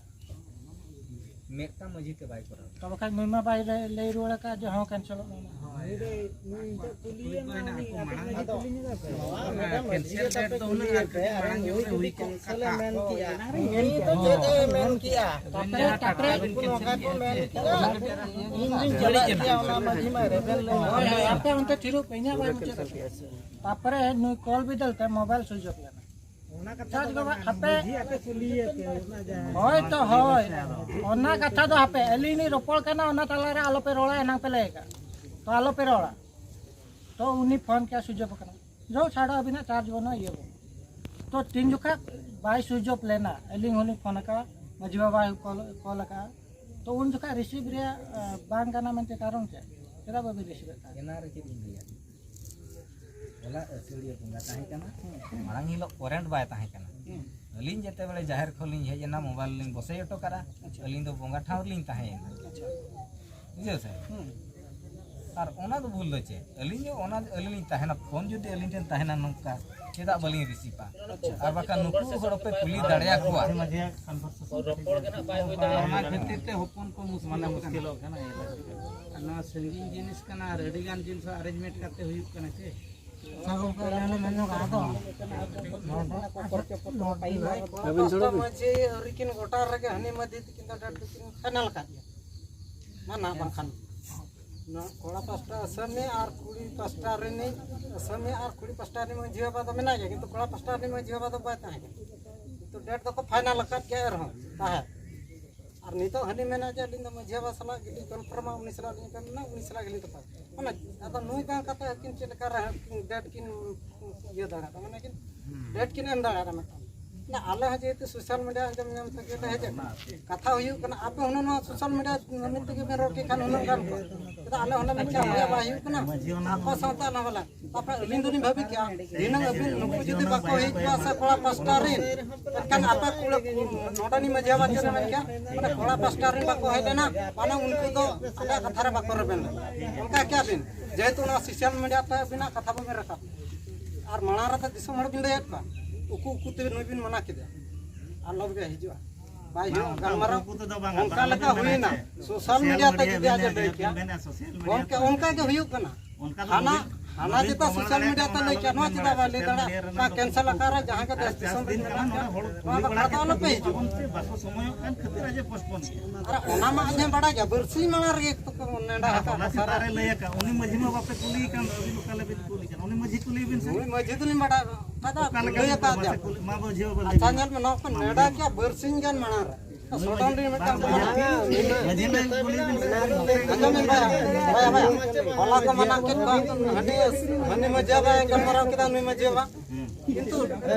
ᱢᱤᱫᱴᱟᱝ ᱢᱟᱹᱡᱷᱤ ᱛᱮ ᱵᱟᱭ ᱠᱚᱨᱟᱣ᱾ ᱛᱚ ᱵᱟᱠᱷᱟᱡ ᱱᱩᱭ ᱢᱟ ᱵᱟᱭ ᱞᱟᱹᱭ, ᱞᱟᱹᱭ ᱨᱩᱣᱟᱹᱲ ᱟᱠᱟᱫ ᱡᱮ ᱦᱚᱸ ᱠᱮᱱᱥᱮᱞᱚᱜ ᱢᱟ᱾ ᱱᱩᱭ ᱫᱚ, ᱱᱩᱭ ᱱᱤᱛᱚᱜ ᱠᱩᱞᱤᱭᱮ ᱢᱮ, ᱩᱱᱤ ᱠᱟᱹᱴᱤᱡ ᱢᱟᱹᱡᱷᱤ ᱠᱩᱞᱤ ᱧᱚᱜ ᱯᱮ᱾ ᱱᱚᱣᱟ ᱢᱮᱰᱟᱢ ᱢᱟᱹᱡᱷᱤ ᱜᱮ ᱛᱟᱯᱮ ᱠᱩᱞᱤᱭᱮ ᱯᱮ, ᱟᱨ ᱱᱩᱭ ᱫᱚ ᱪᱮᱫ ᱮ ᱢᱮᱱ ᱠᱮᱜᱼᱟ? ᱩᱱᱤ ᱫᱚ ᱪᱮᱫ ᱮ ᱢᱮᱱ ᱠᱮᱜᱼᱟ? ᱛᱟᱯᱚᱨᱮ, ᱛᱟᱯᱚᱨᱮ ᱱᱩᱠᱩ ᱱᱚᱝᱠᱟ ᱠᱚ ᱢᱮᱱ ᱠᱮᱜᱼᱟ, ᱤᱧ ᱫᱩᱧ ᱪᱟᱞᱟᱜ ᱜᱮᱭᱟ ᱚᱱᱟ ᱢᱟᱹᱡᱷᱤ ᱢᱟ ᱨᱮᱵᱮᱱ ᱞᱮᱱᱟ᱾ ᱦᱳᱭ, ᱟᱯᱮ ᱚᱱᱛᱮ ᱛᱷᱤᱨᱚᱜ ᱯᱮ, ᱤᱧᱟᱹᱜ ᱵᱟᱭ ᱢᱩᱪᱟᱹᱫ ᱟᱠᱟᱱᱟ᱾ ᱛᱟᱯᱚᱨᱮ ᱱᱩᱭ ᱠᱚᱞ ᱵᱤᱫᱟᱹᱞ ᱛᱮ ᱢᱳᱵᱟᱭᱤᱞ ᱥᱩᱭᱤᱪ ᱚᱯ ᱞᱮᱱᱟ᱾ ᱚᱱᱟ ᱠᱟᱛᱷᱟ ᱫᱚ ᱵᱟᱝ, ᱦᱟᱯᱮ᱾ ᱢᱟᱹᱡᱷᱤ ᱟᱯᱮ ᱠᱩᱞᱤᱭᱮ ᱯᱮ, ᱚᱱᱟ ᱡᱟᱦᱟᱸ ᱦᱳᱭ ᱛᱚ, ᱦᱳᱭ᱾ ᱚᱱᱟ ᱠᱟᱛᱷᱟ ᱫᱚ ᱦᱟᱯᱮ, ᱟᱹᱞᱤᱧ ᱞᱤᱧ ᱨᱚᱯᱚᱲ ᱠᱟᱱᱟ, ᱚᱱᱟ ᱛᱟᱞᱟᱨᱮ ᱟᱞᱚᱯᱮ ᱨᱚᱲᱟ, ᱮᱱᱟᱝ ᱯᱮ ᱞᱟᱹᱭ ᱟᱠᱟᱫ᱾ ᱛᱚ ᱟᱞᱚᱯᱮ ᱨᱚᱲᱟ᱾ ᱛᱚ ᱩᱱᱤ ᱯᱷᱳᱱ ᱠᱮᱭᱟ, ᱥᱩᱭᱤᱪ ᱚᱯ ᱟᱠᱟᱱᱟ᱾ ᱡᱚ ᱪᱷᱟᱲᱟ ᱟᱹᱵᱤᱱᱟᱜ ᱪᱟᱨᱡᱽ ᱵᱟᱹᱱᱩᱜᱼᱟ, ᱤᱭᱟᱹ ᱵᱟᱹᱱᱩᱜᱼᱟ᱾ ᱛᱚ ᱛᱤᱱ ᱡᱚᱠᱷᱟ ᱵᱟᱭ ᱥᱩᱭᱤᱪ ᱚᱯ ᱞᱮᱱᱟ, ᱟᱹᱞᱤᱧ ᱦᱚᱸᱞᱤᱧ ᱯᱷᱳᱱ ᱟᱠᱟᱫᱼᱟ, ᱢᱟᱹᱡᱷᱤ ᱵᱟᱵᱟ ᱦᱚᱸ ᱠᱚᱞ, ᱠᱚᱞ ᱟᱠᱟᱫᱼᱟ᱾ ᱛᱚ ᱩᱱ ᱡᱚᱠᱷᱟ ᱨᱤᱥᱤᱵᱷ ᱨᱮᱭᱟᱜ, ᱟ, ᱵᱟᱝ ᱠᱟᱱᱟ ᱢᱮᱱᱛᱮ ᱠᱟᱨᱚᱱ ᱪᱮᱫ? ᱪᱮᱫᱟᱜ ᱵᱟᱹᱵᱤᱱ ᱨᱤᱥᱤᱵᱷ ᱮᱫ ᱛᱟᱦᱮᱸᱫ? ᱮᱱᱟ ᱨᱮ ᱪᱮᱫ ᱤᱧ ᱞᱟᱹᱭᱟ? ᱦᱚᱞᱟ ᱟᱹᱥᱟᱹᱲᱤᱭᱟᱹ ᱵᱚᱸᱜᱟ ᱛᱟᱦᱮᱸ ᱠᱟᱱᱟ, ᱢᱟᱲᱟᱝ ᱦᱤᱞᱳᱜ ᱠᱚᱨᱮᱱᱴ ᱵᱟᱭ ᱛᱟᱦᱮᱸ ᱠᱟᱱᱟ᱾ ᱟᱹᱞᱤᱧ ᱡᱮᱛᱮ ᱵᱮᱲᱮ ᱡᱟᱦᱮᱨ ᱠᱷᱚᱱ ᱞᱤᱧ ᱦᱮᱡ ᱮᱱᱟ, ᱢᱳᱵᱟᱭᱤᱞ ᱞᱤᱧ ᱵᱚᱥᱮ ᱦᱚᱴᱚ ᱠᱟᱜᱼᱟ, ᱟᱹᱞᱤᱧ ᱫᱚ ᱵᱚᱸᱜᱟ ᱴᱷᱟᱶ ᱨᱮᱞᱤᱧ ᱛᱟᱦᱮᱸᱭᱮᱱᱟ᱾ ᱵᱩᱡᱷᱟᱹᱣ ᱥᱮ? ᱟᱨ ᱚᱱᱟ ᱫᱚ ᱵᱷᱩᱞ ᱫᱚ ᱪᱮᱫ? ᱟᱹᱞᱤᱧ ᱫᱚ ᱚᱱᱟ, ᱟᱹᱞᱤᱧ ᱞᱤᱧ ᱛᱟᱦᱮᱱᱟ, ᱯᱷᱳᱱ ᱡᱩᱫᱤ ᱟᱹᱞᱤᱧ ᱴᱷᱮᱱ ᱛᱟᱦᱮᱱᱟ ᱱᱚᱝᱠᱟ, ᱪᱮᱫᱟᱜ ᱵᱟᱹᱞᱤᱧ ᱨᱤᱥᱤᱵᱷᱟ? ᱟᱨ ᱵᱟᱠᱷᱟᱱ ᱱᱩᱠᱩ ᱦᱚᱲ ᱯᱮ ᱠᱩᱞᱤ ᱫᱟᱲᱮᱭᱟᱠᱚᱣᱟ᱾ ᱨᱚᱯᱚᱲ ᱜᱮ ᱱᱟᱜ ᱵᱟᱭ ᱦᱩᱭ ᱫᱟᱲᱮᱭᱟᱜᱼᱟ᱾ ᱚᱱᱟ ᱠᱷᱟᱹᱛᱤᱨ ᱛᱮ ᱦᱚᱯᱚᱱ ᱠᱚ ᱢᱩᱥᱠᱤᱞᱚᱜ ᱠᱟᱱᱟ᱾ ᱢᱩᱥᱠᱤᱞᱚᱜ ᱠᱟᱱᱟ, ᱤᱭᱟᱹ ᱞᱟᱹᱜᱤᱫ᱾ ᱟᱨ ᱱᱚᱣᱟ ᱥᱟᱺᱜᱤᱧ ᱡᱤᱱᱤᱥ ᱠᱟᱱᱟ, ᱟᱨ ᱟᱹᱰᱤ ᱜᱟᱱ ᱡᱤᱱᱤᱥ ᱦᱚᱸ ᱟᱨᱮᱧᱡᱽᱢᱮᱱᱴ ᱠᱟᱛᱮ ᱦᱩᱭᱩᱜ ᱠᱟᱱᱟ ᱪᱮ? ᱟᱪᱪᱷᱟ ᱜᱚᱢᱠᱮ, ᱟᱞᱮ ᱞᱮ ᱢᱮᱱ ᱧᱚᱜᱟ ᱟᱫᱚ᱾ ᱟᱹᱵᱤᱱ ᱫᱚ ᱢᱟᱹᱡᱷᱤ ᱟᱹᱣᱨᱤ ᱠᱤᱱ ᱜᱚᱴᱟ ᱨᱮᱜᱮ ᱦᱟᱹᱱᱤ ᱢᱟᱹᱡᱷᱤ ᱛᱤᱠᱤᱱ ᱫᱚ ᱰᱮᱴ ᱫᱚᱠᱤᱱ ᱯᱷᱟᱭᱱᱟᱞ ᱟᱠᱟᱫ ᱜᱮᱭᱟ᱾ ᱢᱟᱱᱟ ᱵᱟᱝᱠᱷᱟᱱ ᱱᱚᱣᱟ ᱠᱚᱲᱟ ᱯᱟᱥᱴᱟ ᱟᱥᱟᱢᱤ ᱟᱨ ᱠᱩᱲᱤ ᱯᱟᱥᱴᱟ ᱨᱤᱱᱤᱡ, ᱟᱥᱟᱢᱤ ᱟᱨ ᱠᱩᱲᱤ ᱯᱟᱥᱴᱟ ᱨᱤᱱᱤᱡ ᱢᱟᱹᱡᱷᱤ ᱵᱟᱵᱟ ᱫᱚ ᱢᱮᱱᱟᱭ ᱜᱮᱭᱟ, ᱠᱤᱱᱛᱩ ᱠᱚᱲᱟ ᱯᱟᱥᱴᱟ ᱨᱤᱱᱤᱡ ᱢᱟᱹᱡᱷᱤ ᱵᱟᱵᱟ ᱫᱚ ᱵᱟᱭ ᱛᱟᱦᱮᱸ ᱠᱟᱱᱟ᱾ ᱠᱤᱱᱛᱩ ᱰᱮᱴ ᱫᱚᱠᱚ ᱯᱷᱟᱭᱱᱟᱞ ᱟᱠᱟᱫ ᱜᱮᱭᱟ, ᱮᱱᱨᱮᱦᱚᱸ ᱛᱟᱦᱮᱸ᱾ ᱟᱨ ᱱᱤᱛᱚᱜ ᱦᱟᱹᱱᱤ ᱢᱮᱱᱟ ᱡᱮ ᱟᱹᱞᱤᱧ ᱫᱚ ᱢᱟᱹᱡᱷᱤ ᱵᱟᱵᱟ ᱥᱟᱞᱟᱜ ᱜᱮᱞᱤᱧ ᱠᱚᱱᱯᱷᱟᱨᱢᱟ, ᱩᱱᱤ ᱥᱟᱞᱟᱜ ᱞᱤᱧ ᱠᱟᱹᱢᱤᱭᱟ, ᱩᱱᱤ ᱥᱟᱞᱟᱜ ᱜᱮᱞᱤᱧ ᱛᱚᱯᱟᱜ᱾ ᱢᱟᱱᱮ ᱟᱫᱚ ᱱᱩᱭ ᱵᱟᱝ ᱠᱟᱛᱮ ᱟᱹᱠᱤᱱ ᱪᱮᱫ ᱞᱮᱠᱟ ᱨᱮ ᱰᱮᱴ ᱠᱤᱱ ᱤᱭᱟᱹ ᱫᱟᱲᱮᱭᱟᱜᱼᱟ, ᱢᱟᱱᱮ ᱠᱤᱱ ᱰᱮᱴ ᱠᱤᱱ ᱮᱢ ᱫᱟᱲᱮᱭᱟᱜᱼᱟ ᱢᱤᱫᱴᱟᱝ᱾ ᱟᱞᱮ ᱦᱚᱸ ᱡᱮᱦᱮᱛᱩ ᱥᱳᱥᱟᱞ ᱢᱤᱰᱤᱭᱟ ᱟᱸᱡᱚᱢ ᱧᱟᱢ ᱛᱮᱜᱮ ᱞᱮ ᱦᱮᱡ ᱟᱠᱟᱱᱟ᱾ ᱠᱟᱛᱷᱟ ᱦᱩᱭᱩᱜ ᱠᱟᱱᱟ, ᱟᱯᱮ ᱦᱩᱱᱟᱹᱝ ᱱᱚᱣᱟ ᱥᱳᱥᱟᱞ ᱢᱤᱰᱤᱭᱟ ᱢᱤᱫ ᱛᱮᱜᱮ ᱵᱮᱱ ᱨᱚᱲ ᱠᱮᱫ ᱠᱷᱟᱱ ᱦᱩᱱᱟᱹᱝ ᱜᱟᱱ ᱠᱚᱜᱼᱟ᱾ ᱪᱮᱫᱟᱜ ᱟᱞᱮ ᱦᱚᱸᱞᱮ ᱢᱮᱱ ᱠᱮᱭᱟ, ᱟᱞᱮᱭᱟᱜ ᱵᱟᱭ ᱦᱩᱭᱩᱜ ᱠᱟᱱᱟ, ᱟᱠᱚ ᱥᱟᱶᱛᱮ ᱟᱞᱟᱝ ᱦᱚᱸᱞᱮ᱾ ᱛᱟᱯᱚᱨᱮ ᱟᱹᱞᱤᱧ ᱫᱚᱞᱤᱧ ᱵᱷᱟᱹᱵᱤ ᱠᱮᱜᱼᱟ, ᱫᱷᱤᱱᱟᱹᱝ ᱟᱹᱵᱤᱱ ᱱᱩᱠᱩ ᱡᱩᱫᱤ ᱵᱟᱠᱚ ᱦᱩᱭ ᱠᱚᱜᱼᱟ ᱥᱮ ᱠᱚᱲᱟ ᱯᱟᱥᱴᱟ ᱨᱮᱱ, ᱮᱱᱠᱷᱟᱱ ᱟᱯᱮ ᱠᱩᱲᱤ ᱱᱚᱰᱮᱱᱤᱡ ᱢᱟᱹᱡᱷᱤ ᱵᱟᱵᱟ ᱪᱮᱫ ᱮ ᱢᱮᱱ ᱠᱮᱭᱟ, ᱢᱟᱱᱮ ᱠᱚᱲᱟ ᱯᱟᱥᱴᱟ ᱨᱮᱱ ᱵᱟᱠᱚ ᱦᱮᱡ ᱞᱮᱱᱟ, ᱢᱟᱱᱮ ᱩᱱᱠᱩ ᱫᱚ ᱟᱞᱮᱭᱟᱜ ᱠᱟᱛᱷᱟ ᱨᱮ ᱵᱟᱠᱚ ᱨᱮᱵᱮᱱ ᱞᱮᱱᱟ᱾ ᱚᱱᱠᱟ ᱠᱮᱭᱟ ᱵᱤᱱ, ᱡᱮᱦᱮᱛᱩ ᱚᱱᱟ ᱥᱳᱥᱟᱞ ᱢᱤᱰᱤᱭᱟ ᱛᱮ ᱟᱹᱵᱤᱱᱟᱜ ᱠᱟᱛᱷᱟ ᱵᱟᱵᱤᱱ ᱨᱟᱠᱟᱵ᱾ ᱟᱨ ᱢᱟᱲᱟᱝ ᱨᱮᱫᱚ ᱫᱤᱥᱚᱢ ᱦᱚᱲ ᱵᱤᱱ ᱞᱟᱹᱭᱟᱫ ᱠᱚᱣᱟ, ᱩᱠᱩ ᱩᱠᱩ ᱛᱮ ᱱᱩᱭ ᱵᱤᱱ ᱢᱟᱱᱟ ᱠᱮᱫᱮᱭᱟ, ᱟᱨ ᱞᱚᱵ ᱜᱮ ᱦᱤᱡᱩᱜᱼᱟ, ᱵᱟᱭ ᱦᱩᱭᱩᱜᱼᱟ ᱜᱟᱞᱢᱟᱨᱟᱣ᱾ ᱚᱱᱠᱟ ᱞᱮᱠᱟ ᱦᱩᱭᱱᱟ᱾ ᱥᱳᱥᱟᱞ ᱢᱤᱰᱤᱭᱟ ᱛᱮ ᱡᱩᱫᱤ ᱟᱡ ᱮ ᱞᱟᱹᱭ ᱠᱮᱭᱟ, ᱜᱚᱢᱠᱮ, ᱚᱱᱠᱟ ᱜᱮ ᱦᱩᱭᱩᱜ ᱠᱟᱱᱟ᱾ ᱦᱟᱱᱟ, ᱦᱟᱱᱟ ᱪᱮᱛᱟᱱ ᱥᱳᱥᱟᱞ ᱢᱤᱰᱤᱭᱟ ᱛᱮ ᱞᱟᱹᱭ ᱠᱮᱭᱟ, ᱱᱚᱣᱟ ᱪᱮᱫᱟᱜ ᱵᱟᱭ ᱞᱟᱹᱭ ᱫᱟᱲᱮᱭᱟᱜᱼᱟ? ᱱᱚᱣᱟ ᱠᱮᱱᱥᱮᱞ ᱟᱠᱟᱱ ᱨᱮ ᱡᱟᱦᱟᱸ ᱜᱮ ᱫᱮᱥ ᱫᱤᱥᱚᱢ ᱨᱮ ᱢᱮᱱᱟᱜ ᱠᱚᱣᱟ, ᱱᱚᱣᱟ ᱵᱟᱠᱷᱨᱟ ᱫᱚ ᱟᱞᱚᱯᱮ ᱦᱤᱡᱩᱜᱼᱟ᱾ ᱵᱟᱠᱚ ᱥᱚᱢᱚᱭᱚᱜ ᱠᱟᱱ ᱠᱷᱟᱹᱛᱤᱨ ᱟᱡ ᱮ ᱯᱳᱥᱴᱯᱳᱱ ᱠᱮᱫᱟ᱾ ᱟᱨ ᱚᱱᱟ ᱢᱟ ᱟᱡ ᱦᱚᱸ ᱵᱟᱲᱟᱭ ᱜᱮᱭᱟ, ᱵᱟᱨᱥᱤᱧ ᱢᱟᱲᱟᱝ ᱨᱮᱜᱮ ᱛᱚ ᱠᱚ ᱱᱮᱰᱟ ᱟᱠᱟᱫ ᱚᱱᱟ ᱠᱟᱛᱷᱟ ᱥᱮᱛᱟᱜ ᱨᱮ᱾ ᱨᱮ ᱞᱟᱹᱭ ᱟᱠᱟᱫ, ᱩᱱᱤ ᱢᱟᱹᱡᱷᱤ ᱢᱟ ᱵᱟᱯᱮ ᱠᱩᱞᱤᱭᱮ ᱠᱟᱱ ᱫᱚ, ᱟᱹᱵᱤᱱ ᱚᱠᱟ ᱞᱮᱵᱮᱱ ᱠᱩᱞᱤ ᱠᱟᱱᱟ? ᱩᱱᱤ ᱢᱟᱹᱡᱷᱤ ᱠᱩᱞᱤ ᱵᱤᱱ ᱥᱮ᱾ ᱩᱱᱤ ᱢᱟᱹᱡᱷᱤ ᱫᱚᱞᱤᱧ ᱵᱟᱲᱟᱭ ᱟᱠᱟᱫᱟ, ᱚᱠᱟ ᱞᱮᱠᱟ ᱠᱩᱞᱤ ᱵᱤᱱ ᱟᱠᱟᱫ ᱠᱩᱞᱤ ᱫᱮᱭᱟ᱾ ᱢᱟᱥᱮ ᱠᱩᱞᱤ, ᱢᱟ ᱢᱟᱹᱡᱷᱤ ᱵᱟᱵᱟ ᱞᱟᱹᱭ ᱟᱪᱪᱷᱟ, ᱵᱤᱱ᱾ ᱧᱮᱞ ᱢᱮ, ᱱᱚᱣᱟ ᱠᱚ ᱱᱮᱰᱟ ᱠᱮᱭᱟ ᱵᱟᱨᱥᱤᱧ ᱜᱟᱱ ᱢᱟᱲᱟᱝ ᱨᱮ᱾ ᱥᱚᱰᱚᱝ ᱨᱮ ᱢᱤᱫᱴᱟᱝ ᱢᱟᱹᱡᱷᱤ ᱞᱟᱹᱭ ᱠᱩᱞᱤ ᱵᱤᱱ ᱥᱮ᱾ ᱟᱸᱡᱚᱢ ᱵᱤᱱ ᱵᱟᱭᱟ, ᱵᱟᱭᱟ, ᱵᱟᱭᱟ᱾ ᱦᱚᱞᱟ ᱠᱚ ᱢᱟᱱᱟ ᱠᱮᱫ ᱠᱚᱣᱟ, ᱦᱟᱹᱱᱤ, ᱦᱟᱹᱱᱤ ᱢᱟᱹᱡᱷᱤ ᱵᱟᱵᱟᱭ ᱜᱟᱞᱢᱟᱨᱟᱣ ᱠᱮᱫᱟ, ᱱᱩᱭ ᱢᱟᱹᱡᱷᱤ ᱵᱟᱵᱟ᱾ ᱠᱤᱱᱛᱩ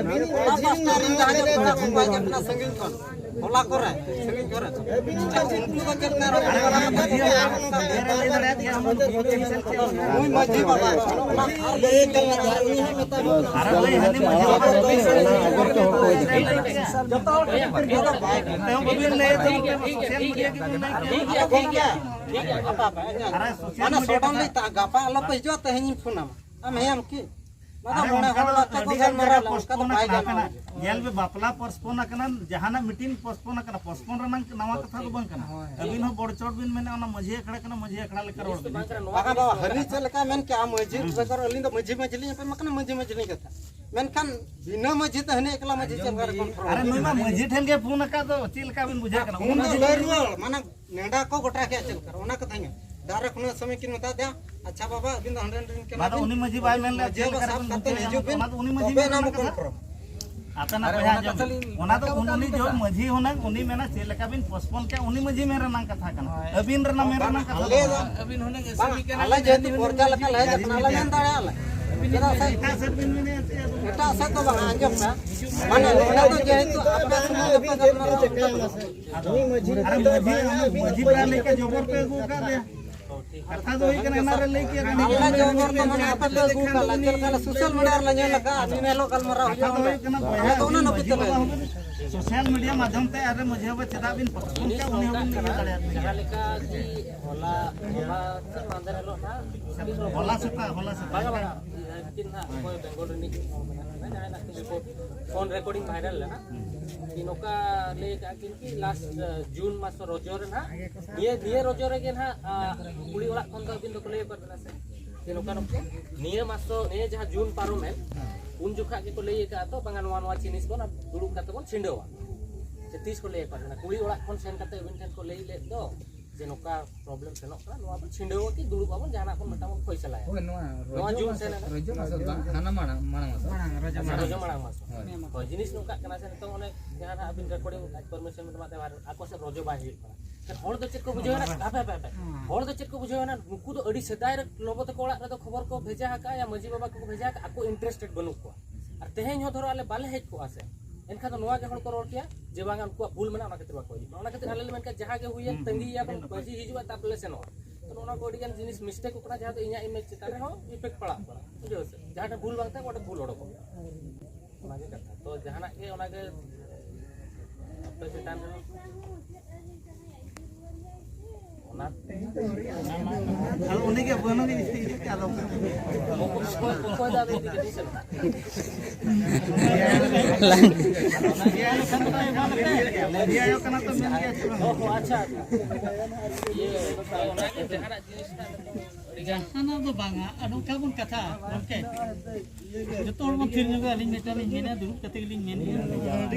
ᱚᱱᱟ ᱯᱟᱥᱴᱟ ᱨᱮᱱ ᱡᱟᱦᱟᱸ ᱜᱮ ᱠᱚᱲᱟ ᱠᱚᱠᱚ ᱦᱮᱡ ᱟᱠᱟᱱᱟ ᱥᱟᱺᱜᱤᱧ ᱠᱷᱚᱱ, ᱦᱚᱞᱟ ᱠᱚᱨᱮ, ᱥᱟᱺᱜᱤᱧ ᱠᱚᱨᱮ, ᱩᱱᱠᱩ ᱫᱚ ᱪᱮᱫ ᱞᱮᱠᱟ ᱨᱚᱲ ᱠᱟᱱᱟ? ᱱᱩᱭ ᱢᱟᱹᱡᱷᱤ ᱵᱟᱵᱟ, ᱚᱱᱟ ᱟᱨ ᱞᱟᱹᱭ ᱦᱟᱹᱱᱤ ᱢᱟᱹᱡᱷᱤ ᱵᱟᱵᱟ ᱫᱚ ᱡᱚᱛᱚ ᱦᱚᱲ ᱴᱷᱤᱠ ᱜᱮᱭᱟ, ᱴᱷᱤᱠ ᱜᱮᱭᱟ, ᱟᱯᱟ, ᱟᱯᱟ, ᱧᱮᱞ ᱢᱮ᱾ ᱟᱫᱚ ᱜᱚᱢᱠᱮ, ᱴᱷᱤᱠ ᱜᱮᱭᱟ, ᱟᱯᱟ, ᱟᱯᱟ, ᱧᱮᱞ ᱢᱮ᱾ ᱚᱱᱟ ᱥᱳᱥᱟᱞ ᱢᱤᱰᱤᱭᱟ ᱥᱚᱰᱚᱝ ᱞᱟᱹᱭ ᱛᱟ-, ᱜᱟᱯᱟ ᱟᱞᱚᱯᱮ ᱦᱤᱡᱩᱜᱼᱟ, ᱛᱮᱦᱮᱧ ᱤᱧ ᱯᱷᱳᱱ ᱟᱢᱟ᱾ ᱟᱢ ᱦᱮᱸᱭᱟᱢ ᱠᱤ? ᱱᱚᱣᱟ ᱫᱚ ᱟᱨᱮ, ᱢᱚᱬᱮ ᱚᱱᱠᱟ ᱦᱚᱲ ᱫᱚ ᱟᱛᱮ ᱠᱚ ᱟᱹᱰᱤ ᱜᱟᱱ ᱜᱟᱞᱢᱟᱨᱟᱣ ᱡᱟᱭᱜᱟ ᱞᱮᱱᱟ, ᱚᱱᱠᱟ ᱫᱚ ᱯᱳᱥᱴᱯᱳᱱ ᱵᱟᱭ ᱟᱠᱟᱱᱟ, ᱜᱟᱱᱚᱜᱼᱟ᱾ ᱦᱟᱯᱮᱱᱟᱜ ᱧᱮᱞ ᱢᱮ, ᱵᱟᱯᱞᱟ ᱯᱳᱥᱴᱯᱳᱱ ᱟᱠᱟᱱᱟ, ᱡᱟᱦᱟᱱᱟᱜ ᱢᱤᱴᱤᱝ ᱯᱳᱥᱴᱯᱳᱱ ᱟᱠᱟᱱᱟ, ᱯᱳᱥᱴᱯᱳᱱ ᱨᱮᱱᱟᱜ ᱱᱟᱣᱟ ᱠᱟᱛᱷᱟ ᱫᱚ ᱵᱟᱝ ᱠᱟᱱᱟ᱾ ᱦᱳᱭ᱾ ᱟᱹᱵᱤᱱ ᱦᱚᱸ ᱵᱚᱲ ᱪᱚᱲ ᱵᱤᱱ ᱢᱮᱱᱟ, ᱚᱱᱟ ᱢᱟᱹᱡᱷᱤ ᱟᱠᱷᱲᱟ ᱠᱟᱱᱟ, ᱢᱟᱹᱡᱷᱤ ᱟᱠᱷᱲᱟ ᱞᱮᱠᱟ ᱨᱚᱲ ᱵᱤᱱ᱾ ᱵᱟᱝ ᱠᱟᱱᱟ, ᱱᱚᱣᱟ ᱵᱟᱝᱟ ᱫᱚ ᱵᱟᱵᱟ, ᱦᱟᱹᱱᱤ ᱪᱮᱫ ᱞᱮᱠᱟ ᱢᱮᱱ ᱠᱮᱜᱼᱟ, ᱢᱟᱹᱡᱷᱤ ᱦᱩᱸ᱾ ᱵᱮᱜᱚᱨ ᱟᱹᱞᱤᱧ ᱫᱚ ᱢᱟᱹᱡᱷᱤ, ᱢᱟᱹᱡᱷᱤ ᱞᱤᱧ ᱮᱯᱮᱢ ᱟᱠᱟᱱᱟ, ᱢᱟᱹᱡᱷᱤ, ᱢᱟᱹᱡᱷᱤ ᱞᱤᱧ ᱠᱟᱛᱷᱟ᱾ ᱢᱮᱱᱠᱷᱟᱱ ᱵᱤᱱᱟᱹ ᱢᱟᱹᱡᱷᱤ ᱛᱮ ᱦᱟᱹᱱᱤ ᱮᱠᱞᱟ ᱢᱟᱹᱡᱷᱤ ᱪᱮᱫ ᱞᱮᱠᱟ ᱨᱮ ᱠᱚᱱᱴᱨᱳᱞ? ᱟᱨᱮ, ᱱᱩᱭ ᱢᱟ ᱢᱟᱹᱡᱷᱤ ᱴᱷᱮᱱ ᱜᱮ ᱯᱷᱳᱱ ᱟᱠᱟᱫ ᱫᱚ, ᱪᱮᱫ ᱞᱮᱠᱟ ᱵᱤᱱ ᱵᱩᱡᱷᱟᱹᱣ ᱠᱟᱱᱟ? ᱩᱱᱤ ᱯᱷᱳᱱ ᱫᱚ ᱢᱟᱹᱡᱷᱤ ᱞᱟᱹᱭ ᱨᱩᱣᱟᱹᱲ, ᱢᱟᱱᱮ ᱱᱮᱰᱟ ᱠᱚ ᱜᱚᱴᱟ ᱠᱮᱜᱼᱟ, ᱪᱮᱫ ᱞᱮᱠᱟ ᱨᱮ? ᱚᱱᱟ ᱠᱟᱛᱷᱟ ᱧᱮᱞ᱾ ᱫᱟᱨᱮ ᱠᱷᱚᱱᱟᱜ ᱥᱚᱢᱚᱭ ᱠᱤᱱ ᱢᱮᱛᱟ ᱫᱮᱭᱟ, "ᱟᱪᱪᱷᱟ ᱵᱟᱵᱟ, ᱟᱹᱵᱤᱱ ᱫᱚ ᱦᱟᱸᱰᱮ ᱱᱟᱸᱰᱮ ᱨᱮᱱ ᱠᱟᱱᱟ ᱵᱤᱱ, ᱩᱱᱤ ᱢᱟᱹᱡᱷᱤ ᱵᱟᱭ ᱢᱮᱱ ᱞᱮᱫ ᱢᱟᱹᱡᱷᱤ ᱪᱮᱫ ᱵᱟᱵᱟ ᱞᱮᱠᱟ ᱥᱟᱵ ᱨᱮᱵᱤᱱ ᱠᱟᱛᱮ ᱵᱩᱡᱷᱟᱹᱣ ᱦᱤᱡᱩᱜ ᱧᱟᱢᱟ? ᱵᱤᱱ, ᱚᱱᱟ ᱫᱚ ᱩᱱᱤ ᱢᱟᱹᱡᱷᱤ ᱛᱚᱵᱮ ᱵᱟᱭ ᱮᱱᱟ ᱢᱮᱱ ᱵᱚᱱ ᱠᱟᱫᱟ᱾ ᱯᱚᱨᱚᱢ." ᱟᱯᱮ ᱱᱟᱯᱮ ᱦᱟᱸᱡᱚᱢ ᱵᱤᱱ, ᱚᱱᱟ ᱫᱚ ᱩᱱ ᱩᱱᱤ ᱡᱚᱦᱚᱜ ᱢᱟᱹᱡᱷᱤ ᱦᱩᱱᱟᱹᱝ ᱩᱱᱤ ᱢᱮᱱᱟ ᱪᱮᱫ ᱞᱮᱠᱟ ᱵᱤᱱ postpone ᱠᱮᱫ, ᱩᱱᱤ ᱢᱟᱹᱡᱷᱤ ᱢᱮᱱ ᱨᱮᱱᱟᱝ ᱠᱟᱛᱷᱟ ᱠᱟᱱᱟ᱾ ᱟᱹᱵᱤᱱ ᱨᱮᱱᱟᱜ ᱢᱮᱱ ᱨᱮᱱᱟᱝ ᱠᱟᱛᱷᱟ ᱫᱚ ᱵᱟᱝ᱾ ᱟᱹᱵᱤᱱ ᱦᱩᱱᱟᱹᱝ ᱵᱟᱝ, ᱟᱞᱮ ᱡᱮᱦᱮᱛᱩ ᱯᱚᱨᱡᱟ ᱞᱮᱠᱟ ᱞᱮ ᱦᱮᱡ ᱟᱠᱟᱱᱟ, ᱟᱞᱮ ᱢᱮᱱ ᱫᱟᱲᱮᱭᱟᱜᱼᱟ ᱞᱮ᱾ ᱪᱮᱫᱟᱜ ᱥᱮ ᱮᱴᱟᱜ ᱥᱮᱫ ᱵᱤᱱ ᱢᱮᱱᱮᱫᱼᱟ ᱪᱮᱫ? ᱮᱴᱟᱜ ᱥᱮᱫ ᱫᱚ ᱵᱟᱝ, ᱟᱸᱡᱚᱢ ᱢᱮ᱾ ᱢᱟᱱᱮ ᱱᱚᱰᱮ ᱫᱚ ᱡᱮᱦᱮᱛᱩ ᱟᱯᱮ ᱥᱩᱢᱩᱝ ᱜᱮᱯᱮ ᱜᱟᱞᱢᱟᱨᱟᱣ ᱠᱟᱱᱟ᱾ ᱟᱫᱚ ᱟᱨ ᱢᱟᱹᱡᱷᱤ, ᱢᱟᱹᱡᱷᱤ ᱯᱟᱨᱟᱱᱤᱠ ᱮ ᱡᱚᱵᱚᱨ ᱯᱮ ᱟᱹᱜᱩ ᱟᱠᱟᱫ ᱫᱮᱭᱟ᱾ ᱠᱟᱛᱷᱟ ᱫᱚ ᱦᱩᱭᱩᱜ ᱠᱟᱱᱟ, ᱮᱱᱟᱱ ᱨᱮ ᱞᱟᱹᱭ ᱠᱮᱫ ᱠᱟᱱᱟ, ᱟᱞᱮ ᱡᱚᱵᱚᱨ ᱫᱚ ᱢᱟᱱᱮ ᱟᱯᱮ ᱯᱮ ᱟᱹᱜᱩ ᱟᱠᱟᱫ ᱞᱮ, ᱪᱮᱫ ᱞᱮᱠᱟ ᱞᱮ social media ᱨᱮᱞᱮ ᱧᱮᱞ ᱟᱠᱟᱫᱼᱟ, ᱫᱤᱱ ᱦᱤᱞᱳᱜ ᱜᱟᱞᱢᱟᱨᱟᱣ ᱠᱟᱛᱷᱟ ᱦᱩᱭᱩᱜᱼᱟ ᱫᱚ ᱚᱸᱰᱮ᱾ ᱦᱩᱭᱩᱜ ᱠᱟᱱᱟ, ᱵᱚᱭᱦᱟ, ᱟᱫᱚ ᱚᱱᱟ ᱱᱟᱹᱯᱤᱛ ᱢᱟᱹᱡᱷᱤ ᱛᱮᱞᱮ ᱵᱟᱵᱟ ᱦᱚᱸ social media ᱢᱟᱫᱽᱫᱷᱚᱢ ᱛᱮ ᱟᱨ ᱢᱟᱹᱡᱷᱤ ᱵᱟᱵᱟ ᱪᱮᱫᱟᱜ ᱵᱤᱱ postpone ᱠᱮᱫ, ᱩᱱᱤ ᱦᱚᱸᱵᱤᱱ ᱤᱭᱟᱹ ᱫᱟᱲᱮᱭᱟᱫ ᱜᱮᱭᱟ᱾ ᱡᱟᱦᱟᱸ ᱞᱮᱠᱟ ᱠᱤ ᱦᱚᱞᱟ, ᱦᱚᱞᱟ ᱥᱮ ᱢᱟᱦᱫᱮᱨ ᱦᱤᱞᱳᱜ ᱱᱟᱦᱟᱜ, ᱦᱚᱞᱟ ᱥᱮᱛᱟᱜ, ᱦᱚᱞᱟ ᱥᱮᱛᱟᱜ᱾ ᱵᱟᱝᱟ, ᱵᱟᱝᱟ, ᱩᱱᱠᱤᱱ ᱱᱟᱦᱟᱜ ᱚᱠᱚᱭ ᱵᱮᱝᱜᱚᱞ ᱨᱤᱱᱤᱡ ᱦᱚᱲ ᱢᱮᱱᱟᱜ ᱠᱤᱱᱟ, ᱡᱟᱦᱟᱸᱭ ᱱᱟᱦᱟᱜ ᱠᱤᱱ report, phone recording viral ᱞᱮᱱᱟ, ᱠᱤ ᱱᱚᱝᱠᱟ ᱞᱟᱹᱭ ᱟᱠᱟᱫᱼᱟ ᱠᱤᱱ ᱠᱤ last, ᱟᱸ, ᱡᱩᱱ ᱢᱟᱥ ᱨᱚᱡᱚ ᱨᱮ ᱱᱟᱦᱟᱜ, ᱱᱤᱭᱟᱹ, ᱱᱤᱭᱟᱹ ᱨᱚᱡᱚ ᱨᱮᱜᱮ ᱱᱟᱦᱟᱜ, ᱟᱸ, ᱠᱩᱲᱤ ᱚᱲᱟᱜ ᱠᱷᱚᱱ ᱫᱚ ᱟᱹᱵᱤᱱ ᱫᱚᱠᱚ ᱞᱟᱹᱭ ᱟᱠᱟᱫ ᱵᱮᱱᱟ ᱥᱮ? ᱡᱮ ᱱᱚᱝᱠᱟ ᱱᱚᱝᱠᱟ ᱱᱤᱭᱟᱹ ᱢᱟᱥ ᱫᱚ, ᱱᱤᱭᱟᱹ ᱡᱟᱦᱟᱸ ᱡᱩᱱ ᱯᱟᱨᱚᱢᱮᱱ, ᱩᱱ ᱡᱚᱠᱷᱟᱜ ᱜᱮᱠᱚ ᱞᱟᱹᱭ ᱟᱠᱟᱫᱼᱟ ᱛᱚ, ᱵᱟᱝᱟ, ᱱᱚᱣᱟ, ᱱᱚᱣᱟ ᱡᱤᱱᱤᱥ ᱵᱚᱱ ᱫᱩᱲᱩᱵ ᱠᱟᱛᱮ ᱵᱚᱱ ᱪᱷᱤᱰᱟᱹᱣᱟ᱾ ᱥᱮ ᱛᱤᱥ ᱠᱚ ᱞᱟᱹᱭ ᱟᱠᱟᱫ ᱵᱮᱱᱟ? ᱠᱩᱲᱤ ᱚᱲᱟᱜ ᱠᱷᱚᱱ ᱥᱮᱱ ᱠᱟᱛᱮ ᱟᱹᱵᱤᱱ ᱴᱷᱮᱱ ᱠᱚ ᱞᱟᱹᱭ ᱞᱮᱫ ᱫᱚ ᱡᱮ ᱱᱚᱝᱠᱟ problem ᱥᱮᱱᱚᱜ ᱠᱟᱱᱟ, ᱱᱚᱣᱟ ᱵᱚᱱ ᱪᱷᱤᱰᱟᱹᱣᱟ ᱠᱤ ᱫᱩᱲᱩᱵ ᱟᱵᱚᱱ, ᱡᱟᱦᱟᱱᱟᱜ ᱵᱚᱱ ᱢᱤᱫᱴᱟᱝ ᱵᱚᱱ ᱯᱷᱚᱭᱥᱟᱞᱟᱭᱟ᱾ ᱦᱳᱭ, ᱱᱚᱣᱟ ᱱᱚᱣᱟ ᱨᱚᱡᱚ ᱡᱩᱱ ᱢᱟᱥ, ᱥᱮᱱ ᱨᱮ᱾ ᱨᱚᱡᱚ ᱢᱟᱥ ᱫᱚ ᱵᱟᱝ, ᱦᱟᱱᱟ ᱢᱟᱲᱟᱝ, ᱢᱟᱲᱟᱝ ᱢᱟᱥ᱾ ᱦᱟᱱᱟ ᱨᱚᱡᱚ ᱢᱟᱲᱟᱝ ᱢᱟᱥ᱾ ᱦᱳᱭ᱾ ᱦᱳᱭ, ᱡᱤᱱᱤᱥ ᱱᱚᱝᱠᱟᱜ ᱠᱟᱱᱟ ᱥᱮ, ᱱᱤᱛᱚᱝ ᱚᱱᱮ ᱡᱟᱦᱟᱸ ᱱᱟᱦᱟᱜ ᱟᱹᱵᱤᱱ recording permission ᱵᱮᱱ ᱮᱢᱟᱫ ᱛᱟᱦᱮᱸ, ᱟᱠᱚ ᱥᱮᱫ ᱨᱚᱡᱚ ᱵᱟᱭ ᱦᱩᱭᱩᱜ ᱠᱟᱱᱟ᱾ ᱦᱚᱲ ᱫᱚ ᱪᱮᱫ ᱠᱚ ᱵᱩᱡᱷᱟᱹᱣ ᱮᱱᱟ? ᱦᱟᱯᱮ, ᱦᱟᱯᱮ, ᱦᱟᱯᱮ᱾ ᱦᱚᱲ ᱫᱚ ᱪᱮᱫ ᱠᱚ ᱵᱩᱡᱷᱟᱹᱣ ᱮᱱᱟ? ᱱᱩᱠᱩ ᱫᱚ ᱟᱹᱰᱤ ᱥᱮᱫᱟᱭ ᱨᱮ ᱞᱚᱵᱚ ᱛᱟᱠᱚ ᱚᱲᱟᱜ ᱨᱮᱫᱚ ᱠᱷᱚᱵᱚᱨ ᱠᱚ ᱵᱷᱮᱡᱟ ᱟᱠᱟᱫᱼᱟ, ᱭᱟ ᱢᱟᱹᱡᱷᱤ ᱵᱟᱵᱟ ᱠᱚᱠᱚ ᱵᱷᱮᱡᱟ ᱟᱠᱟᱫᱼᱟ, ᱟᱠᱚ interested ᱵᱟᱹᱱᱩᱜ ᱠᱚᱣᱟ᱾ ᱟᱨ ᱛᱮᱦᱮᱧ ᱦᱚᱸ ᱫᱷᱚᱨᱚ ᱟᱞᱮ ᱵᱟᱞᱮ ᱦᱮᱡ ᱠᱚᱜᱼᱟ ᱥᱮ, ᱮᱱᱠᱷᱟᱱ ᱫᱚ ᱱᱚᱣᱟ ᱜᱮ ᱦᱚᱲ ᱠᱚ ᱨᱚᱲ ᱠᱮᱭᱟ ᱡᱮ ᱵᱟᱝᱟ ᱩᱱᱠᱩᱣᱟᱜ ᱵᱷᱩᱞ ᱢᱮᱱᱟᱜᱼᱟ, ᱚᱱᱟ ᱠᱷᱟᱹᱛᱤᱨ ᱵᱟᱠᱚ ᱦᱤᱡᱩᱜ ᱠᱟᱱᱟ᱾ ᱚᱱᱟ ᱠᱷᱟᱹᱛᱤᱨ ᱟᱞᱮ ᱞᱮ ᱢᱮᱱ ᱠᱮᱫᱟ ᱡᱟᱦᱟᱸ ᱜᱮ ᱦᱩᱭᱮᱱ, ᱛᱟᱺᱜᱤᱭᱮᱭᱟ ᱵᱚᱱ, ᱢᱟᱹᱡᱷᱤ ᱦᱤᱡᱩᱜᱼᱟ, ᱛᱟᱨᱯᱚᱨᱮ ᱞᱮ ᱥᱮᱱᱚᱜᱼᱟ᱾ ᱛᱚ ᱱᱚᱜᱼᱚ ᱱᱚᱣᱟ ᱠᱚ ᱟᱹᱰᱤᱜᱟᱱ ᱡᱤᱱᱤᱥ mistake ᱠᱚ ᱠᱟᱱᱟ, ᱡᱟᱦᱟᱸ ᱫᱚ ᱤᱧᱟᱹᱜ image ᱪᱮᱛᱟᱱ ᱨᱮᱦᱚᱸ effect ᱯᱟᱲᱟᱜ ᱠᱟᱱᱟ, ᱵᱩᱡᱷᱟᱹᱣ ᱥᱮ? ᱡᱟᱦᱟᱸ ᱴᱷᱮᱱ ᱵᱷᱩᱞ ᱵᱟᱝ ᱛᱟᱦᱮᱸ, ᱚᱸᱰᱮ ᱵᱷᱩᱞ ᱚᱰᱚᱠᱚᱜ ᱠᱟᱱᱟ᱾ ᱚᱱᱟᱜᱮ ᱠᱟᱛᱷᱟ᱾ ᱛᱚ ᱡᱟᱦᱟᱱᱟᱜ ᱜᱮ ᱚᱱᱟᱜᱮ ᱟᱯᱮ ᱪᱮᱛᱟᱱ ᱨᱮ ᱚᱱᱟ ᱟᱫᱚ ᱩᱱᱤᱜᱮ ᱵᱟᱹᱱᱩᱜ ᱤᱫᱤ ᱠᱮᱫ ᱟᱫᱚ᱾ ᱚᱠᱚᱭ ᱫᱚ ᱟᱫᱚ ᱤᱫᱤ ᱠᱟᱛᱮ ᱪᱟᱞᱟᱜᱼᱟ? ᱢᱟᱹᱡᱷᱤ ᱟᱭᱳ ᱠᱟᱱᱟ ᱛᱚ, ᱢᱮᱱ ᱜᱮᱭᱟ ᱪᱮ ᱵᱟᱝ? ᱚ, ᱟᱪᱪᱷᱟ, ᱟᱪᱪᱷᱟ᱾ ᱤᱭᱟᱹ, ᱚᱱᱟ ᱡᱟᱦᱟᱱᱟᱜ ᱡᱤᱱᱤᱥ ᱴᱟᱜ ᱡᱟᱦᱟᱱᱟᱜ ᱫᱚ ᱵᱟᱝᱟ, ᱟᱨ ᱱᱚᱝᱠᱟ ᱵᱚᱱ ᱠᱟᱛᱷᱟᱜᱼᱟ ᱜᱚᱢᱠᱮ᱾ ᱡᱚᱛᱚ ᱦᱚᱲ ᱵᱚᱱ ᱛᱷᱤᱨ ᱧᱚᱜᱚᱜᱼᱟ, ᱟᱹᱞᱤᱧ ᱢᱤᱫᱴᱟᱝ ᱞᱤᱧ ᱢᱮᱱᱟ, ᱫᱩᱲᱩᱵ ᱠᱟᱛᱮ ᱜᱮᱞᱤᱧ ᱢᱮᱱᱮᱫᱼᱟ᱾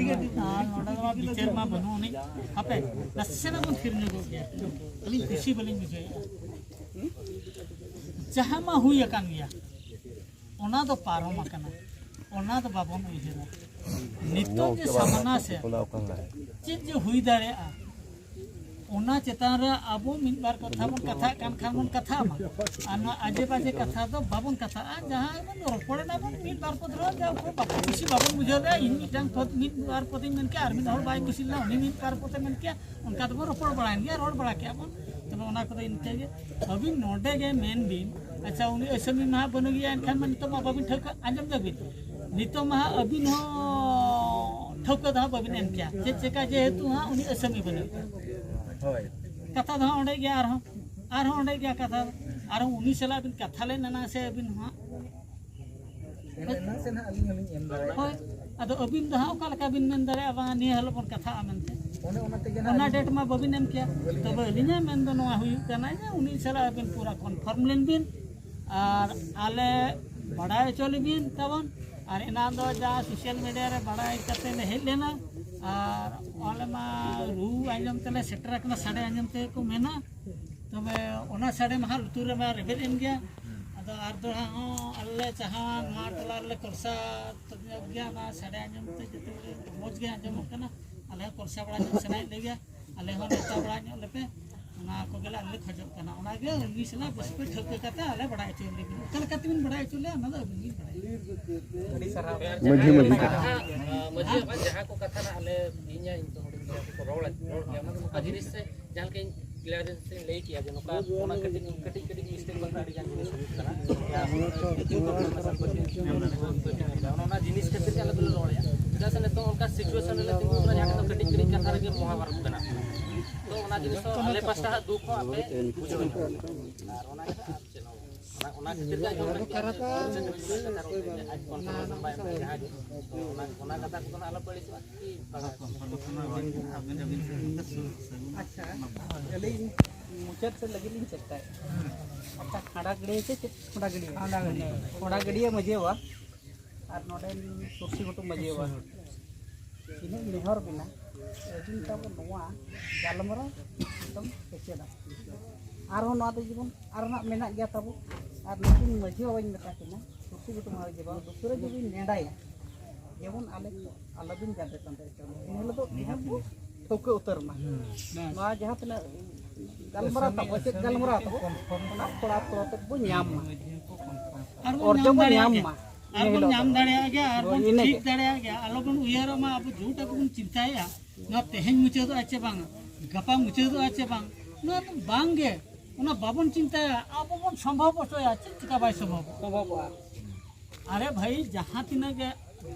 ᱟᱨ ᱱᱚᱰᱮ ᱢᱟ ᱵᱤᱪᱟᱹᱨ ᱢᱟ ᱵᱟᱹᱱᱩᱜ ᱟᱹᱱᱤᱡ᱾ ᱦᱟᱯᱮ, ᱱᱟᱥᱮᱱᱟᱜ ᱵᱚᱱ ᱛᱷᱤᱨ ᱧᱚᱜᱚᱜ ᱜᱮᱭᱟ, ᱟᱹᱞᱤᱧ ᱠᱩᱥᱤ ᱵᱟᱹᱞᱤᱧ ᱵᱩᱡᱷᱟᱹᱣᱮᱫᱼᱟ᱾ ᱡᱟᱦᱟᱸ ᱢᱟ ᱦᱩᱭ ᱟᱠᱟᱱ ᱜᱮᱭᱟ, ᱚᱱᱟ ᱫᱚ ᱯᱟᱨᱚᱢ ᱟᱠᱟᱱᱟ, ᱚᱱᱟ ᱫᱚ ᱵᱟᱵᱚᱱ ᱩᱭᱦᱟᱹᱨᱟ᱾ ᱱᱤᱛᱚᱜ ᱡᱮ ᱥᱟᱢᱟᱱᱟ ᱥᱮ ᱪᱮᱫ ᱡᱮ ᱦᱩᱭ ᱫᱟᱲᱮᱭᱟᱜᱼᱟ, ᱚᱱᱟ ᱪᱮᱛᱟᱱ ᱨᱮ ᱟᱵᱚ ᱢᱤᱫ ᱵᱟᱨ ᱠᱟᱛᱷᱟ ᱵᱚᱱ ᱠᱟᱛᱷᱟᱜ ᱠᱟᱱ ᱠᱷᱟᱱ ᱵᱚᱱ ᱠᱟᱛᱷᱟᱜ ᱢᱟ, ᱟᱨ ᱱᱚᱣᱟ ᱟᱡᱮ ᱵᱟᱡᱮ ᱠᱟᱛᱷᱟ ᱫᱚ ᱵᱟᱵᱚᱱ ᱠᱟᱛᱷᱟᱜᱼᱟ᱾ ᱡᱟᱦᱟᱸ ᱵᱚᱱ ᱨᱚᱯᱚᱲ ᱮᱱᱟ ᱵᱚᱱ ᱢᱤᱫ ᱵᱟᱨ ᱯᱚᱫ ᱨᱮᱦᱚᱸ, ᱡᱟ ᱩᱱᱠᱩ ᱵᱟᱠᱚ ᱠᱩᱥᱤ ᱵᱟᱵᱚᱱ ᱵᱩᱡᱷᱟᱹᱣ ᱫᱟ, ᱤᱧ ᱢᱤᱫᱴᱟᱝ ᱯᱚᱫ ᱢᱤᱫ ᱵᱟᱨ ᱯᱚᱫᱤᱧ ᱢᱮᱱ ᱠᱮᱭᱟ, ᱟᱨ ᱢᱤᱫ ᱦᱚᱲ ᱵᱟᱭ ᱠᱩᱥᱤ ᱞᱮᱱᱟ, ᱩᱱᱤ ᱢᱤᱫ ᱵᱟᱨ ᱯᱚᱫᱮ ᱢᱮᱱ ᱠᱮᱭᱟ, ᱚᱱᱠᱟ ᱫᱚᱵᱚᱱ ᱨᱚᱯᱚᱲ ᱵᱟᱲᱟᱭᱮᱱ ᱜᱮᱭᱟ, ᱨᱚᱲ ᱵᱟᱲᱟ ᱠᱮᱜᱼᱟ ᱵᱚᱱ᱾ ᱛᱚᱵᱮ ᱚᱱᱟ ᱠᱚᱫᱚ ᱤᱱᱠᱟᱹ ᱜᱮ᱾ ᱟᱹᱵᱤᱱ ᱱᱚᱰᱮ ᱜᱮ ᱢᱮᱱ ᱵᱤᱱ, ᱟᱪᱪᱷᱟ, ᱩᱱᱤ ᱟᱹᱥᱟᱹᱢᱤ ᱢᱟ ᱦᱟᱸᱜ ᱵᱟᱹᱱᱩᱜ ᱜᱮᱭᱟ, ᱮᱱᱠᱷᱟᱱ ᱢᱟ ᱱᱤᱛᱚᱜ ᱢᱟ ᱵᱟᱹᱵᱤᱱ ᱴᱷᱟᱹᱣᱠᱟᱹ, ᱟᱸᱡᱚᱢ ᱫᱟᱵᱤᱱ, ᱱᱤᱛᱚᱜ ᱢᱟ ᱦᱟᱸᱜ ᱟᱹᱵᱤᱱ ᱦᱚᱸ ᱴᱷᱟᱹᱣᱠᱟᱹ ᱫᱚ ᱦᱟᱸᱜ ᱵᱟᱹᱵᱤᱱ ᱮᱢ ᱠᱮᱭᱟ᱾ ᱪᱮᱫ ᱪᱮᱠᱟ? ᱡᱮᱦᱮᱛᱩ ᱦᱟᱸᱜ ᱩᱱᱤ ᱟᱹᱥᱟᱹᱢᱤ ᱵᱟᱹᱱᱩᱜ ᱜᱮᱭᱟ᱾ ᱦᱳᱭ᱾ ᱠᱟᱛᱷᱟ ᱫᱚ ᱦᱟᱸᱜ ᱚᱸᱰᱮ ᱜᱮᱭᱟ, ᱟᱨᱦᱚᱸ, ᱟᱨᱦᱚᱸ ᱚᱸᱰᱮ ᱜᱮᱭᱟ ᱠᱟᱛᱷᱟ ᱫᱚ᱾ ᱟᱨᱦᱚᱸ ᱩᱱᱤ ᱥᱟᱞᱟᱜ ᱵᱤᱱ ᱠᱟᱛᱷᱟ ᱞᱮᱱ ᱮᱱᱟ ᱥᱮ ᱟᱹᱵᱤᱱ ᱦᱚᱸ ᱦᱟᱸᱜ ᱮᱱᱟᱝ ᱥᱮ ᱱᱟᱦᱟᱜ ᱟᱹᱞᱤᱧ ᱦᱚᱸᱞᱤᱧ ᱮᱢ ᱫᱟᱲᱮᱭᱟᱜᱼᱟ᱾ ᱦᱳᱭ, ᱟᱫᱚ ᱟᱹᱵᱤᱱ ᱫᱚ ᱦᱟᱸᱜ ᱚᱠᱟ ᱞᱮᱠᱟ ᱵᱤᱱ ᱢᱮᱱ ᱫᱟᱲᱮᱭᱟᱜᱼᱟ ᱵᱟᱝᱟ ᱱᱤᱭᱟᱹ ᱦᱤᱞᱳᱜ ᱵᱚᱱ ᱠᱟᱛᱷᱟᱜᱼᱟ ᱢᱮᱱᱛᱮ? ᱚᱱᱮ ᱚᱱᱟ ᱛᱮᱜᱮ ᱱᱟᱦᱟᱜ ᱚᱱᱟ ᱟᱹᱞᱤᱧ ᱰᱮᱴ ᱢᱟ ᱵᱟᱹᱵᱤᱱ ᱮᱢ ᱠᱮᱭᱟ᱾ ᱵᱟᱹᱞᱤᱧ ᱛᱚᱵᱮ ᱮᱢ ᱟᱹᱞᱤᱧᱟᱜ ᱢᱮᱱ ᱫᱚ ᱱᱚᱣᱟ ᱦᱩᱭᱩᱜ ᱠᱟᱱᱟ ᱡᱮ ᱩᱱᱤ ᱥᱟᱞᱟᱜ ᱟᱹᱵᱤᱱ ᱯᱩᱨᱟᱹ ᱠᱚᱱᱯᱷᱟᱨᱢ ᱞᱮᱱ ᱵᱤᱱ ᱟᱨ ᱟᱞᱮ ᱵᱟᱲᱟᱭ ᱦᱚᱪᱚ ᱞᱮᱵᱤᱱ ᱛᱟᱵᱚᱱ᱾ ᱟᱨ ᱮᱱᱟᱱ ᱫᱚ ᱡᱟ ᱥᱳᱥᱟᱞ ᱢᱤᱰᱤᱭᱟ ᱨᱮ ᱵᱟᱲᱟᱭ ᱠᱟᱛᱮ ᱞᱮ ᱦᱮᱡ ᱞᱮᱱᱟ ᱟᱨ ᱟᱞᱮ ᱢᱟ ᱨᱩ ᱟᱸᱡᱚᱢ ᱛᱮᱞᱮ ᱥᱮᱴᱮᱨ ᱟᱠᱟᱱᱟ, ᱥᱟᱰᱮ ᱟᱸᱡᱚᱢ ᱛᱮᱜᱮ ᱠᱚ ᱢᱮᱱᱟ᱾ ᱛᱚᱵᱮ ᱚᱱᱟ ᱥᱟᱰᱮ ᱢᱟ ᱦᱟᱸᱜ ᱞᱩᱛᱩᱨ ᱨᱮᱢᱟ ᱨᱮᱵᱮᱫ ᱮᱱ ᱜᱮᱭᱟ᱾ ᱟᱫᱚ ᱟᱨ ᱫᱚᱲᱦᱟ ᱦᱚᱸ ᱟᱞᱮ ᱞᱮ ᱪᱟᱦᱟᱣᱟ, ᱱᱚᱣᱟ ᱴᱚᱞᱟ ᱨᱮᱞᱮ ᱠᱚᱨᱥᱟ ᱧᱚᱜ ᱜᱮᱭᱟ, ᱚᱱᱟ ᱥᱟᱰᱮ ᱟᱸᱡᱚᱢ ᱛᱮ ᱡᱚᱛᱚ ᱜᱮ ᱢᱚᱡᱽ ᱜᱮ ᱟᱸᱡᱚᱢᱚᱜ ᱠᱟᱱᱟ᱾ ᱟᱞᱮ ᱦᱚᱸ ᱠᱚᱨᱥᱟ ᱵᱟᱲᱟ ᱧᱚᱜ ᱥᱟᱱᱟᱭᱮᱫ ᱞᱮᱜᱮᱭᱟ, ᱟᱞᱮ ᱦᱚᱸ ᱱᱮᱣᱛᱟ ᱵᱟᱲᱟ ᱧᱚᱜ ᱞᱮᱯᱮ, ᱚᱱᱟ ᱠᱚᱜᱮ ᱞᱮ ᱟᱞᱮ ᱞᱮ ᱠᱷᱚᱡᱚᱜ ᱠᱟᱱᱟ᱾ ᱚᱱᱟᱜᱮ ᱟᱹᱵᱤᱱ ᱥᱟᱞᱟᱜ ᱵᱮᱥ ᱠᱚ ᱴᱷᱟᱹᱣᱠᱟᱹ ᱠᱟᱛᱮ ᱟᱞᱮ ᱵᱟᱲᱟᱭ ᱦᱚᱪᱚ ᱞᱮᱵᱤᱱ, ᱚᱠᱟ ᱞᱮᱠᱟ ᱛᱮᱵᱤᱱ ᱵᱟᱲᱟᱭ ᱦᱚᱪᱚ ᱞᱮᱭᱟ ᱚᱱᱟ ᱫᱚ ᱟᱹᱵᱤᱱ ᱜᱮ ᱵᱟᱲᱟᱭ᱾ ᱟᱹᱰᱤ ᱥᱟᱨᱦᱟᱣ᱾ ᱢᱟᱹᱡᱷᱤ, ᱢᱟᱹᱡᱷᱤ᱾ ᱡᱟᱦᱟᱸ, ᱢᱟᱹᱡᱷᱤ ᱵᱟᱵᱟ, ᱡᱟᱦᱟᱸ ᱠᱚ ᱠᱟᱛᱷᱟ ᱱᱟᱜ ᱟᱞᱮ, ᱤᱧ ᱤᱧ ᱫᱚ ᱦᱩᱰᱤᱧ ᱵᱚᱭᱦᱟ ᱠᱚᱠᱚ ᱨᱚᱲ, ᱨᱚᱲ ᱜᱮᱭᱟ, ᱚᱱᱟ ᱫᱚ ᱱᱚᱝᱠᱟ ᱡᱤᱱᱤᱥ ᱥᱮ ᱡᱟᱦᱟᱸ ᱞᱮᱠᱟ ᱤᱧ ᱠᱞᱤᱭᱟᱨᱮᱱᱥ ᱤᱧ ᱞᱟᱹᱭ ᱠᱮᱜᱼᱟ ᱡᱮ ᱱᱚᱝᱠᱟ ᱚᱱᱟ ᱠᱟᱹᱴᱤᱡ, ᱠᱟᱹᱴᱤᱡ, ᱠᱟᱹᱴᱤᱡ ᱢᱤᱥᱴᱮᱠ ᱵᱟᱠᱷᱨᱟ ᱟᱹᱰᱤ ᱜᱟᱱ ᱡᱤᱱᱤᱥ ᱦᱩᱭᱩᱜ ᱠᱟᱱᱟ᱾ ᱚᱱᱟ, ᱚᱱᱟ ᱡᱤᱱᱤᱥ ᱠᱷᱟᱹᱛᱤᱨ ᱜᱮ ᱟᱞᱮ ᱫᱚᱞᱮ ᱨᱚᱲᱮᱜᱼᱟ᱾ ᱪᱮᱫᱟᱜ ᱥᱮ ᱱᱤᱛᱚᱜ ᱚᱱᱠᱟ ᱥᱤᱪᱩᱭᱮᱥᱚᱱ ᱨᱮᱞᱮ ᱛᱤᱸᱜᱩ ᱠᱟᱱᱟ ᱡᱟᱦᱟᱸ ᱴᱷᱮᱱ ᱫᱚ ᱠᱟᱹᱴᱤᱡ, ᱠᱟᱹᱴᱤᱡ ᱠᱟᱛᱷᱟ ᱨᱮᱜᱮ ᱢᱚᱦᱟᱵᱷᱟᱨᱚᱛ ᱵᱮᱱᱟᱜ ᱠᱟᱱᱟ᱾ ᱛᱚ ᱚᱱᱟ ᱡᱤᱱᱤᱥ ᱫᱚ ᱟᱞᱮ ᱯᱟᱥᱴᱟ ᱦᱟᱜ ᱫᱩᱠ ᱦᱚᱸ ᱟᱯᱮ ᱵᱩᱡᱷᱟᱹᱣ ᱧᱟᱢᱟ᱾ ᱟᱨ ᱚᱱᱟ ᱜᱮ ᱟᱨ ᱪᱮᱫ ᱦᱚᱸ ᱵᱟᱝ᱾ ᱚᱱᱟ, ᱚᱱᱟ ᱠᱷᱟᱹᱛᱤᱨ ᱜᱮ ᱟᱸᱡᱚᱢ ᱞᱟᱹᱜᱤᱫ ᱟᱨ ᱪᱮᱫ ᱦᱚᱸ ᱵᱟᱝ᱾ ᱟᱡ ᱠᱚᱱᱯᱷᱟᱨᱢᱮᱥᱚᱱ ᱵᱟᱭ ᱮᱢ ᱫᱟᱲᱮᱭᱟᱜᱼᱟ᱾ ᱡᱟᱦᱟᱸ ᱜᱮ᱾ ᱛᱚ ᱚᱱᱟ, ᱚᱱᱟ ᱠᱟᱛᱷᱟ ᱠᱚᱫᱚ ᱱᱟᱜ ᱟᱞᱚ ᱯᱮ ᱟᱹᱲᱤᱥᱚᱜᱼᱟ᱾ ᱠᱚᱱᱯᱷᱟᱨᱢᱮᱥᱚᱱ ᱢᱟ ᱵᱟᱝ ᱠᱟᱱᱟ, ᱟᱵᱮᱱ, ᱟᱵᱮᱱ ᱥᱮᱫ ᱠᱷᱚᱱ ᱥᱩᱨ, ᱥᱟᱹᱜᱩᱱ ᱟᱪᱪᱷᱟ, ᱟᱹᱞᱤᱧ ᱢᱩᱪᱟᱹᱫ ᱥᱮᱫ ᱞᱟᱹᱜᱤᱫ ᱞᱤᱧ ᱪᱮᱥᱴᱟᱭᱟ᱾ ᱟᱪᱪᱷᱟ, ᱠᱷᱟᱸᱰᱟ ᱜᱟᱹᱲᱭᱟᱹ ᱥᱮ ᱪᱮᱫ ᱠᱷᱟᱸᱰᱟ ᱜᱟᱹᱲᱭᱟᱹ? ᱠᱷᱟᱸᱰᱟ ᱜᱟᱹᱲᱭᱟᱹ᱾ ᱠᱷᱟᱸᱰᱟ ᱜᱟᱹᱲᱭᱟᱹ ᱢᱟᱹᱡᱷᱤ ᱵᱟᱵᱟ ᱟᱨ ᱱᱚᱰᱮᱱ ᱥᱩᱨᱥᱤ ᱜᱷᱩᱴᱩ ᱢᱟᱹᱡᱷᱤ ᱵᱟᱵᱟ, ᱤᱱᱟᱹᱧ ᱱᱮᱦᱚᱨ ᱵᱮᱱᱟ, ᱟᱹᱵᱤᱱ ᱛᱟᱵᱚ ᱱᱚᱣᱟ ᱜᱟᱞᱢᱟᱨᱟᱣ ᱮᱠᱫᱚᱢ ᱠᱮᱪᱮᱫᱟ᱾ ᱟᱨᱦᱚᱸ ᱱᱚᱣᱟ ᱫᱚ ᱡᱮᱢᱚᱱ ᱟᱨ ᱱᱟᱜ ᱢᱮᱱᱟᱜ ᱜᱮᱭᱟ ᱛᱟᱵᱚ᱾ ᱟᱨ ᱱᱩᱠᱤᱱ ᱢᱟᱹᱡᱷᱤ ᱵᱟᱵᱟᱧ ᱢᱮᱛᱟ ᱠᱤᱱᱟ, ᱠᱩᱨᱥᱤ ᱜᱩᱴᱩ ᱢᱟᱹᱡᱷᱤ ᱵᱟᱵᱟ, ᱫᱩᱥᱨᱟᱹ ᱡᱩᱫᱤᱧ ᱱᱮᱰᱟᱭᱟ, ᱡᱮᱢᱚᱱ ᱟᱞᱮ ᱠᱚ ᱟᱞᱚᱵᱤᱱ ᱡᱟᱸᱰᱮ ᱛᱟᱸᱰᱮ ᱦᱚᱪᱚ ᱞᱮᱭᱟ᱾ ᱮᱱ ᱦᱤᱞᱳᱜ ᱫᱚ ᱴᱷᱟᱹᱣᱠᱟᱹ ᱩᱛᱟᱹᱨ ᱢᱟ᱾ ᱱᱚᱣᱟ ᱡᱟᱦᱟᱸ ᱛᱤᱱᱟᱹᱜ ᱜᱟᱞᱢᱟᱨᱟᱣ ᱛᱟᱵᱚ, ᱪᱮᱫ ᱜᱟᱞᱢᱟᱨᱟᱣ ᱛᱟᱵᱚ, ᱚᱱᱟ ᱛᱷᱚᱲᱟ ᱛᱷᱚᱲᱟ ᱛᱮ ᱵᱚ ᱧᱟᱢ ᱢᱟ, ᱟᱨ ᱵᱚᱱ ᱚᱨᱡᱚ ᱧᱟᱢ ᱵᱚ ᱧᱟᱢ ᱫᱟᱲᱮᱭᱟᱜᱼᱟ᱾ ᱢᱟ᱾ ᱟᱨ ᱵᱚᱱ ᱤᱱᱟᱹ ᱧᱟᱢ ᱜᱮ᱾ ᱫᱟᱲᱮᱭᱟᱜ ᱜᱮᱭᱟ, ᱟᱨ ᱵᱚᱱ ᱤᱱᱟᱹ ᱴᱷᱤᱠ ᱜᱮ᱾ ᱫᱟᱲᱮᱭᱟᱜ ᱜᱮᱭᱟ᱾ ᱟᱞᱚᱵᱚᱱ ᱩᱭᱦᱟᱹᱨᱚᱜ ᱢᱟ ᱟᱵᱚ ᱡᱮᱴᱟ ᱜᱮᱵᱚᱱ ᱪᱤᱱᱛᱟᱹᱭᱮᱫᱼᱟ, ᱱᱚᱣᱟ ᱛᱮᱦᱮᱧ ᱢᱩᱪᱟᱹᱫᱚᱜᱼᱟ ᱪᱮ ᱵᱟᱝ, ᱱᱚᱣᱟ ᱫᱚ ᱵᱟᱝ ᱜᱮ᱾ ᱚᱱᱟ ᱵᱟᱵᱚᱱ ᱪᱤᱱᱛᱟᱹᱭᱟ, ᱟᱵᱚ ᱵᱚᱱ ᱥᱚᱢᱵᱷᱚᱵ ᱦᱚᱪᱚᱭᱟ, ᱪᱮᱫ ᱪᱤᱠᱟ ᱵᱟᱭ ᱥᱚᱢᱵᱷᱚᱵᱚᱜᱼᱟ? ᱥᱚᱢᱵᱷᱚᱵᱚᱜᱼᱟ᱾ ᱟᱨᱮ ᱵᱷᱟᱹᱭ, ᱡᱟᱦᱟᱸ ᱛᱤᱱᱟᱹᱜ ᱜᱮ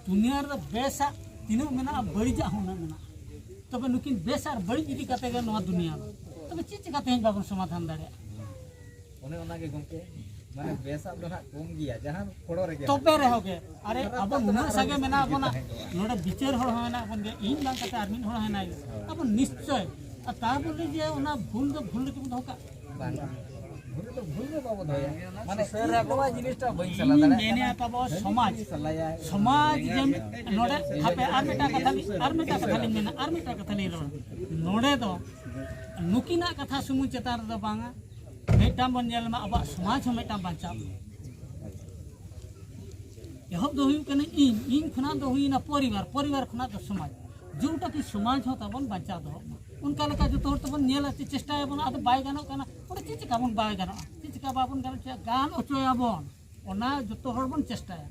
ᱫᱩᱱᱤᱭᱟᱹ ᱨᱮ ᱵᱮᱥᱟᱜ ᱛᱤᱱᱟᱹᱜ ᱢᱮᱱᱟᱜᱼᱟ, ᱵᱟᱹᱲᱤᱡᱟᱜ ᱦᱚᱸ ᱩᱱᱟᱹᱜ ᱢᱮᱱᱟᱜᱼᱟ᱾ ᱛᱚᱵᱮ ᱱᱩᱠᱤᱱ ᱵᱮᱥ ᱟᱨ ᱵᱟᱹᱲᱤᱡ ᱤᱫᱤ ᱠᱟᱛᱮ ᱜᱮ ᱱᱚᱣᱟ ᱫᱩᱱᱤᱭᱟᱹ ᱫᱚ᱾ ᱛᱚᱵᱮ ᱪᱮᱫ ᱪᱤᱠᱟ ᱛᱮᱦᱮᱧ ᱵᱟᱵᱚᱱ ᱥᱚᱢᱟᱫᱷᱟᱱ ᱫᱟᱲᱮᱭᱟᱜᱼᱟ? ᱚᱱᱮ ᱚᱱᱟᱜᱮ ᱜᱚᱢᱠᱮ, ᱢᱟᱱᱮ ᱵᱮᱥᱟᱜ ᱫᱚ ᱱᱟᱦᱟᱜ ᱠᱚᱢ ᱜᱮᱭᱟ ᱡᱟᱦᱟᱸ ᱯᱷᱚᱲᱚ ᱨᱮᱜᱮ᱾ ᱛᱚᱵᱮ ᱨᱮᱦᱚᱸ ᱜᱮ, ᱟᱨᱮ ᱟᱵᱚ ᱱᱩᱱᱟᱹᱜ ᱥᱟᱸᱜᱮ ᱢᱮᱱᱟᱜ ᱵᱚᱱᱟ, ᱱᱚᱰᱮ ᱵᱤᱪᱟᱹᱨ ᱦᱚᱲ ᱦᱚᱸ ᱢᱮᱱᱟᱜ ᱵᱚᱱ ᱜᱮᱭᱟ, ᱤᱧ ᱵᱟᱝ ᱠᱟᱛᱮ ᱟᱨ ᱢᱤᱫ ᱦᱚᱲ ᱦᱚᱸ ᱦᱮᱱᱟᱭ ᱜᱮᱭᱟ᱾ ᱟᱵᱚ ᱱᱤᱥᱪᱚᱭ, ᱟᱨ ᱛᱟ ᱵᱚᱞᱮ ᱡᱮ ᱚᱱᱟ ᱵᱷᱩᱞ ᱫᱚ ᱵᱷᱩᱞ ᱨᱮᱜᱮ ᱵᱚᱱ ᱫᱚᱦᱚ ᱠᱟᱜ᱾ ᱵᱟᱝ, ᱵᱷᱩᱞ ᱫᱚ ᱵᱷᱩᱞ ᱫᱚ ᱵᱟᱵᱚ ᱫᱚᱦᱚᱭᱟ᱾ ᱢᱟᱱᱮ ᱥᱩᱥᱟᱹᱨ ᱨᱮ ᱟᱵᱚᱣᱟᱜ ᱡᱤᱱᱤᱥᱴᱟ ᱵᱟᱹᱧ ᱥᱟᱞᱟ ᱤᱧ ᱫᱟᱲᱮᱭᱟᱜᱼᱟ᱾ ᱢᱮᱱᱮᱫᱼᱟ ᱛᱟᱵᱚ ᱥᱟᱹᱨᱤ ᱥᱚᱢᱟᱡᱽ, ᱡᱤᱱᱤᱥ ᱥᱟᱞᱟᱭᱟ᱾ ᱥᱚᱢᱟᱡᱽ ᱡᱮ ᱱᱚᱰᱮ ᱦᱟᱯᱮ ᱟᱨ ᱢᱤᱫᱴᱟᱝ ᱠᱟᱛᱷᱟ ᱞᱤᱧ, ᱟᱨ ᱢᱤᱫᱴᱟᱝ ᱠᱟᱛᱷᱟ ᱞᱤᱧ ᱢᱮᱱᱟ, ᱟᱨ ᱢᱤᱫᱴᱟᱝ ᱠᱟᱛᱷᱟ ᱞᱤᱧ ᱨᱚᱲᱟ᱾ ᱱᱚᱰᱮ ᱫᱚ ᱱᱩᱠᱤᱱᱟᱜ ᱠᱟᱛᱷᱟ ᱥᱩᱢᱩᱝ ᱪᱮᱛᱟᱱ ᱨᱮᱫᱚ ᱵᱟᱝᱟ, ᱢᱤᱫᱴᱟᱝ ᱵᱚᱱ ᱧᱮᱞ ᱢᱟ ᱟᱵᱚᱣᱟᱜ ᱥᱚᱢᱟᱡᱽ ᱦᱚᱸ ᱢᱤᱫᱴᱟᱝ ᱵᱟᱧᱪᱟᱣ ᱢᱟ᱾ ᱮᱦᱚᱵ ᱫᱚ ᱦᱩᱭᱩᱜ ᱠᱟᱱᱟ ᱤᱧ, ᱤᱧ ᱠᱷᱚᱱᱟᱜ ᱫᱚ ᱦᱩᱭᱱᱟ ᱯᱚᱨᱤᱵᱟᱨ, ᱯᱚᱨᱤᱵᱟᱨ ᱠᱷᱚᱱᱟᱜ ᱫᱚ ᱥᱚᱢᱟᱡᱽ, ᱡᱮᱴᱟ ᱠᱤ ᱥᱚᱢᱟᱡᱽ ᱦᱚᱸ ᱛᱟᱵᱚᱱ ᱵᱟᱧᱪᱟᱣ ᱫᱚᱦᱚᱜ ᱢᱟ᱾ ᱚᱱᱠᱟ ᱞᱮᱠᱟ ᱡᱚᱛᱚ ᱦᱚᱲ ᱛᱮᱵᱚᱱ ᱧᱮᱞᱟ, ᱪᱮ ᱪᱮᱥᱴᱟᱭᱟᱵᱚᱱ, ᱟᱫᱚ ᱵᱟᱭ ᱜᱟᱱᱚᱜ ᱠᱟᱱᱟ, ᱚᱸᱰᱮ ᱪᱮᱫ ᱪᱤᱠᱟ ᱵᱚᱱ ᱵᱟᱭ ᱜᱟᱱᱚᱜᱼᱟ? ᱪᱮᱫ ᱪᱤᱠᱟ ᱵᱟᱵᱚᱱ ᱜᱟᱱ ᱦᱚᱪᱚᱭᱟ? ᱜᱟᱱ ᱦᱚᱪᱚᱭᱟᱵᱚᱱ, ᱚᱱᱟ ᱡᱚᱛᱚ ᱦᱚᱲ ᱵᱚᱱ ᱪᱮᱥᱴᱟᱭᱟ᱾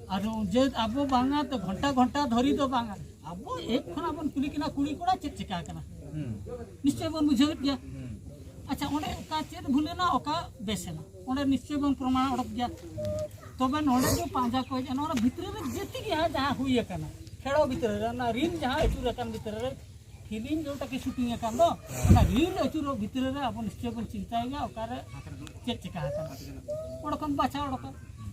ᱟᱨ ᱡᱮ ᱟᱵᱚ ᱵᱟᱝᱟ ᱛᱚ ᱜᱷᱚᱱᱴᱟ ᱜᱷᱚᱱᱴᱟ ᱫᱷᱚᱨᱤ ᱫᱚ ᱵᱟᱝᱟ, ᱟᱵᱚ ᱮᱠ ᱠᱷᱚᱱᱟᱜ ᱵᱚᱱ ᱠᱩᱞᱤ ᱠᱤᱱᱟ ᱠᱩᱲᱤ ᱠᱚᱲᱟ ᱪᱮᱫ ᱪᱤᱠᱟ ᱠᱟᱱᱟ, ᱦᱩᱸ᱾ ᱱᱤᱥᱪᱚᱭ ᱵᱚᱱ ᱵᱩᱡᱷᱟᱹᱣᱮᱫ ᱜᱮᱭᱟ᱾ ᱦᱩᱸ᱾ ᱟᱪᱪᱷᱟ, ᱚᱸᱰᱮ ᱚᱠᱟ ᱪᱮᱫ ᱵᱷᱩᱞ ᱮᱱᱟ, ᱚᱠᱟ ᱵᱮᱥ ᱮᱱᱟ, ᱚᱸᱰᱮ ᱱᱤᱥᱪᱚᱭ ᱵᱚᱱ ᱯᱨᱚᱢᱟᱬ ᱚᱰᱚᱠ ᱜᱮᱭᱟ᱾ ᱛᱚᱵᱮ ᱱᱚᱰᱮ ᱫᱚ ᱯᱟᱸᱡᱟ ᱠᱚ ᱦᱮᱡ ᱮᱱᱟ, ᱚᱱᱟ ᱵᱷᱤᱛᱨᱤ ᱨᱮ ᱡᱮᱛᱤ ᱜᱮ ᱦᱟᱸᱜ ᱡᱟᱦᱟᱸ ᱦᱩᱭ ᱟᱠᱟᱱᱟ, ᱠᱷᱮᱲᱚ ᱵᱷᱤᱛᱨᱤ ᱨᱮ, ᱚᱱᱟ ᱨᱤᱞ ᱡᱟᱦᱟᱸ ᱟᱹᱪᱩᱨ ᱟᱠᱟᱱ ᱵᱷᱤᱛᱨᱤ ᱨᱮ, ᱯᱷᱤᱞᱢ ᱡᱮᱴᱟ ᱠᱤ ᱥᱩᱴᱤᱝ ᱟᱠᱟᱱ ᱫᱚ, ᱚᱱᱟ ᱨᱤᱞ ᱟᱹᱪᱩᱨᱚᱜ ᱵᱷᱤᱛᱨᱤ ᱨᱮ ᱟᱵᱚ ᱱᱤᱥᱪᱚᱭ ᱵᱚᱱ ᱪᱤᱱᱛᱟᱭ ᱜᱮᱭᱟ ᱚᱠᱟᱨᱮ ᱪᱮᱫ ᱪᱤᱠᱟ ᱟᱠᱟᱱᱟ᱾ ᱚᱸᱰᱮ ᱠᱷᱚᱱ ᱵᱟᱪᱷᱟᱣ ᱚᱰᱚᱠᱟ᱾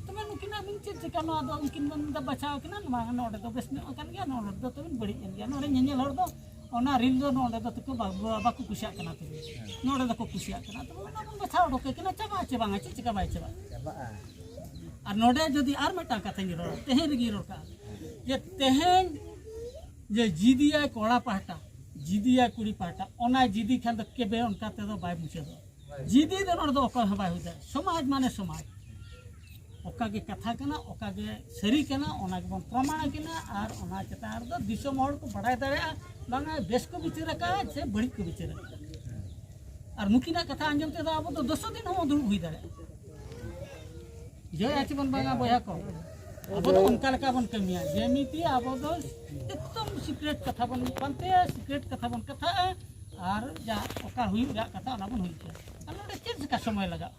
ᱛᱚᱵᱮ ᱱᱩᱠᱤᱱᱟᱜ ᱵᱤᱱ ᱪᱮᱫ ᱪᱤᱠᱟ, ᱱᱚᱣᱟ ᱫᱚ ᱩᱱᱠᱤᱱ ᱵᱤᱱ ᱢᱮᱱᱫᱟ ᱵᱟᱪᱷᱟᱣ ᱟᱠᱟᱱᱟ, ᱱᱚᱣᱟ ᱱᱚᱰᱮ ᱫᱚ ᱵᱮᱥ ᱧᱚᱜ ᱟᱠᱟᱱ ᱜᱮᱭᱟ, ᱱᱚᱰᱮ ᱫᱚ ᱛᱟᱵᱤᱱ ᱵᱟᱹᱲᱤᱡ ᱮᱱ ᱜᱮᱭᱟ᱾ ᱱᱚᱰᱮ ᱧᱮᱧᱮᱞ ᱦᱚᱲ ᱫᱚ ᱚᱱᱟ ᱨᱤᱞ ᱫᱚ ᱱᱚᱰᱮ ᱫᱚ ᱛᱟᱠᱚ ᱵᱟ-, ᱵᱟ-, ᱵᱟᱠᱚ ᱠᱩᱥᱤᱭᱟᱜ ᱠᱟᱱᱟ ᱛᱚᱵᱮ᱾ ᱱᱚᱰᱮ ᱫᱚᱠᱚ ᱠᱩᱥᱤᱭᱟᱜ ᱠᱟᱱᱟ, ᱛᱚᱵᱮ ᱚᱱᱟ ᱵᱚᱱ ᱵᱟᱪᱷᱟᱣ ᱚᱰᱚᱠᱮ ᱠᱟᱱᱟ, ᱪᱟᱵᱟᱜᱼᱟ ᱪᱮ ᱵᱟᱝᱟ, ᱪᱮᱫ ᱪᱤᱠᱟ ᱵᱟᱭ ᱪᱟᱵᱟᱜᱼᱟ᱾ ᱪᱟᱵᱟᱜᱼᱟ᱾ ᱟᱨ ᱱᱚᱰᱮ ᱡᱩᱫᱤ ᱟᱨ ᱢᱤᱫᱴᱟᱝ ᱠᱟᱛᱷᱟᱧ ᱨᱚᱲᱟ, ᱛᱮᱦᱮᱧ ᱨᱮᱜᱮᱧ ᱨᱚᱲ ᱠᱟᱜᱼᱟ, ᱡᱮ ᱛᱮᱦᱮᱧ ᱡᱮ ᱡᱤᱫᱤᱭᱟᱭ ᱠᱚᱲᱟ ᱯᱟᱦᱴᱟ, ᱡᱤᱫᱤᱭᱟ ᱠᱩᱲᱤ ᱯᱟᱦᱴᱟ, ᱚᱱᱟ ᱡᱤᱫᱤ ᱠᱷᱟᱱ ᱫᱚ ᱠᱮᱵᱮ ᱚᱱᱠᱟ ᱛᱮᱫᱚ ᱵᱟᱭ ᱢᱩᱪᱟᱹᱫᱚᱜᱼᱟ᱾ ᱡᱤᱫᱤ ᱫᱚ ᱱᱚᱰᱮ ᱫᱚ ᱚᱠᱚᱭ ᱦᱚᱸ ᱵᱟᱭ ᱦᱩᱭ ᱫᱟᱲᱮᱭᱟᱜᱼᱟ᱾ ᱥᱚᱢᱟᱡᱽ ᱢᱟᱱᱮ ᱥᱚᱢᱟᱡᱽ, ᱚᱠᱟ ᱜᱮ ᱠᱟᱛᱷᱟ ᱠᱟᱱᱟ, ᱚᱠᱟ ᱜᱮ ᱥᱟᱹᱨᱤ ᱠᱟᱱᱟ, ᱚᱱᱟ ᱜᱮᱵᱚᱱ ᱯᱨᱚᱢᱟᱬ ᱟᱹᱠᱤᱱᱟ᱾ ᱟᱨ ᱚᱱᱟ ᱪᱮᱛᱟᱱ ᱨᱮᱫᱚ ᱫᱤᱥᱚᱢ ᱦᱚᱲ ᱠᱚ ᱵᱟᱲᱟᱭ ᱫᱟᱲᱮᱭᱟᱜᱼᱟ, ᱵᱟᱝᱟ ᱵᱮᱥ ᱠᱚ ᱵᱤᱪᱟᱹᱨ ᱟᱠᱟᱫᱼᱟ ᱥᱮ ᱵᱟᱹᱲᱤᱡ ᱠᱚ ᱵᱤᱪᱟᱹᱨ ᱟᱠᱟᱫᱼᱟ᱾ ᱟᱨ ᱱᱩᱠᱤᱱᱟᱜ ᱠᱟᱛᱷᱟ ᱟᱸᱡᱚᱢ ᱛᱮᱫᱚ ᱟᱵᱚ ᱫᱚ ᱫᱚᱥᱚ ᱫᱤᱱ ᱦᱚᱸ ᱫᱩᱲᱩᱵ ᱦᱩᱭ ᱫᱟᱲᱮᱭᱟᱜᱼᱟ᱾ ᱡᱚᱭ ᱟᱪᱮ ᱵᱚᱱ ᱵᱟᱝᱟ ᱵᱚᱭᱦᱟ ᱠᱚ, ᱟᱵᱚ ᱫᱚ ᱚᱱᱠᱟ ᱞᱮᱠᱟ ᱵᱚᱱ ᱠᱟᱹᱢᱤᱭᱟ, ᱡᱮ ᱢᱤᱫᱴᱤᱡ ᱟᱵᱚ ᱫᱚ ᱮᱠᱫᱚᱢ ᱥᱤᱠᱨᱮᱴ ᱠᱟᱛᱷᱟ ᱵᱚᱱ ᱯᱟᱱᱛᱮᱭᱟ, ᱥᱤᱠᱨᱮᱴ ᱠᱟᱛᱷᱟ ᱵᱚᱱ ᱠᱟᱛᱷᱟᱜᱼᱟ, ᱟᱨ ᱡᱟ ᱚᱠᱟ ᱦᱩᱭᱩᱜ ᱨᱮᱭᱟᱜ ᱠᱟᱛᱷᱟ ᱚᱱᱟ ᱵᱚᱱ ᱦᱩᱭ ᱦᱚᱪᱚᱭᱟ᱾ ᱟᱨ ᱱᱚᱰᱮ ᱪᱮᱫ ᱞᱮᱠᱟ ᱥᱚᱢᱚᱭ ᱞᱟᱜᱟᱜᱼᱟ?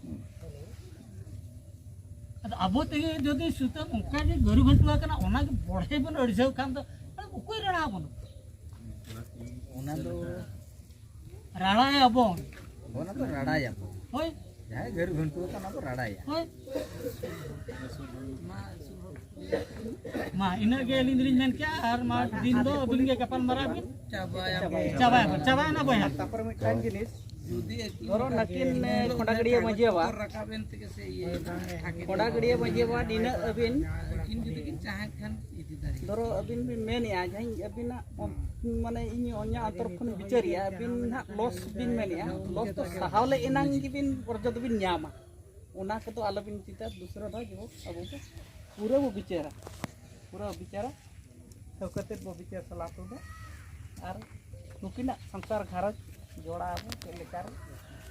ᱟᱫᱚ ᱟᱵᱚ ᱛᱮᱜᱮ ᱡᱩᱫᱤ ᱥᱩᱛᱟᱹᱢ ᱚᱱᱠᱟ ᱜᱮ ᱜᱟᱹᱨᱩ ᱜᱷᱟᱹᱴᱩᱣᱟ ᱠᱟᱱᱟ, ᱚᱱᱟ ᱜᱮ ᱵᱚᱲᱦᱮ ᱵᱚᱱ ᱟᱹᱲᱤᱥᱟᱹᱣ ᱠᱷᱟᱱ ᱫᱚ ᱚᱠᱚᱭ ᱨᱟᱲᱟ ᱟᱵᱚᱱ? ᱚᱱᱟ ᱫᱚ ᱨᱟᱲᱟᱭᱟᱵᱚᱱ᱾ ᱚᱱᱟ ᱫᱚ ᱨᱟᱲᱟᱭᱟᱵᱚᱱ᱾ ᱦᱳᱭ᱾ ᱡᱟᱦᱟᱸᱭ ᱜᱟᱹᱨᱩ ᱜᱷᱟᱹᱱᱴᱩ ᱟᱠᱟᱱ, ᱚᱱᱟ ᱫᱚ ᱨᱟᱲᱟᱭᱟ᱾ ᱦᱳᱭ᱾ ᱢᱟ, ᱤᱱᱟᱹᱜ ᱜᱮ ᱟᱹᱞᱤᱧ ᱫᱚᱞᱤᱧ ᱢᱮᱱ ᱠᱮᱜᱼᱟ, ᱟᱨ ᱢᱟ ᱫᱤᱱ ᱫᱚ ᱟᱹᱵᱤᱱ ᱜᱮ ᱜᱟᱯᱟᱞ ᱢᱟᱨᱟᱜ ᱵᱤᱱ᱾ ᱪᱟᱵᱟᱭᱟᱵᱚᱱ᱾ ᱪᱟᱵᱟᱭᱟᱵᱚᱱ, ᱪᱟᱵᱟᱭᱮᱱᱟ ᱵᱚᱭᱦᱟ᱾ ᱛᱟᱨᱯᱚᱨᱮ ᱢᱤᱫᱴᱟᱝ ᱡᱤᱱᱤᱥ, ᱫᱷᱚᱨᱚ ᱱᱟᱹᱠᱤᱱ ᱠᱷᱚᱸᱰᱟᱜᱟᱹᱲᱤᱭᱟᱹ ᱢᱟᱹᱡᱷᱤ ᱵᱟᱵᱟ, ᱨᱟᱠᱟᱵ ᱮᱱ ᱛᱮᱜᱮ ᱥᱮ ᱤᱭᱟᱹ ᱠᱷᱚᱸᱰᱟᱜᱟᱹᱲᱤᱭᱟᱹ ᱢᱟᱹᱡᱷᱤ ᱵᱟᱵᱟ ᱱᱤᱱᱟᱹᱜ ᱟᱹᱵᱤᱱ ᱩᱱᱠᱤᱱ ᱡᱩᱫᱤ ᱠᱤᱱ ᱪᱟᱦᱮᱸ ᱠᱷᱟᱱ ᱤᱫᱤ ᱫᱟᱲᱮᱭᱟᱜᱼᱟ᱾ ᱫᱷᱚᱨᱚ ᱟᱹᱵᱤᱱ ᱵᱤᱱ ᱢᱮᱱᱮᱜᱼᱟ, ᱡᱟᱦᱟᱸᱭ ᱟᱹᱵᱤᱱᱟᱜ, ᱢᱟᱱᱮ ᱤᱧ ᱚᱱᱟ ᱛᱚᱨᱚᱯ ᱠᱷᱚᱱ ᱵᱤᱪᱟᱹᱨᱮᱜᱼᱟ, ᱟᱹᱵᱤᱱ ᱱᱟᱦᱟᱜ ᱞᱚᱥ ᱵᱤᱱ ᱢᱮᱱᱮᱜᱼᱟ, ᱞᱚᱥ ᱫᱚ ᱥᱟᱦᱟᱣ ᱞᱮ ᱮᱱᱟᱝ ᱜᱮᱵᱤᱱ ᱚᱨᱡᱚ ᱫᱚᱵᱤᱱ ᱧᱟᱢᱟ᱾ ᱚᱱᱟ ᱠᱚᱫᱚ ᱟᱞᱚᱵᱤᱱ ᱪᱤᱱᱛᱟᱹ, ᱫᱩᱥᱨᱟᱹ ᱫᱷᱟᱣ ᱡᱮᱢᱚᱱ ᱟᱵᱚ ᱵᱚ ᱯᱩᱨᱟᱹ ᱵᱚ ᱵᱤᱪᱟᱹᱨᱟ, ᱯᱩᱨᱟᱹ ᱵᱤᱪᱟᱹᱨᱟ, ᱴᱷᱟᱹᱣᱠᱟᱹ ᱛᱮᱫ ᱵᱚ ᱵᱤᱪᱟᱹᱨ ᱥᱟᱞᱟ ᱦᱚᱴᱚ ᱫᱟ᱾ ᱟᱨ ᱱᱩᱠᱤᱱᱟᱜ ᱥᱚᱝᱥᱟᱨ ᱜᱷᱟᱨᱚᱸᱡᱽ ᱡᱚᱲᱟᱣ ᱟᱵᱚ ᱪᱮᱫ ᱞᱮᱠᱟ ᱨᱮ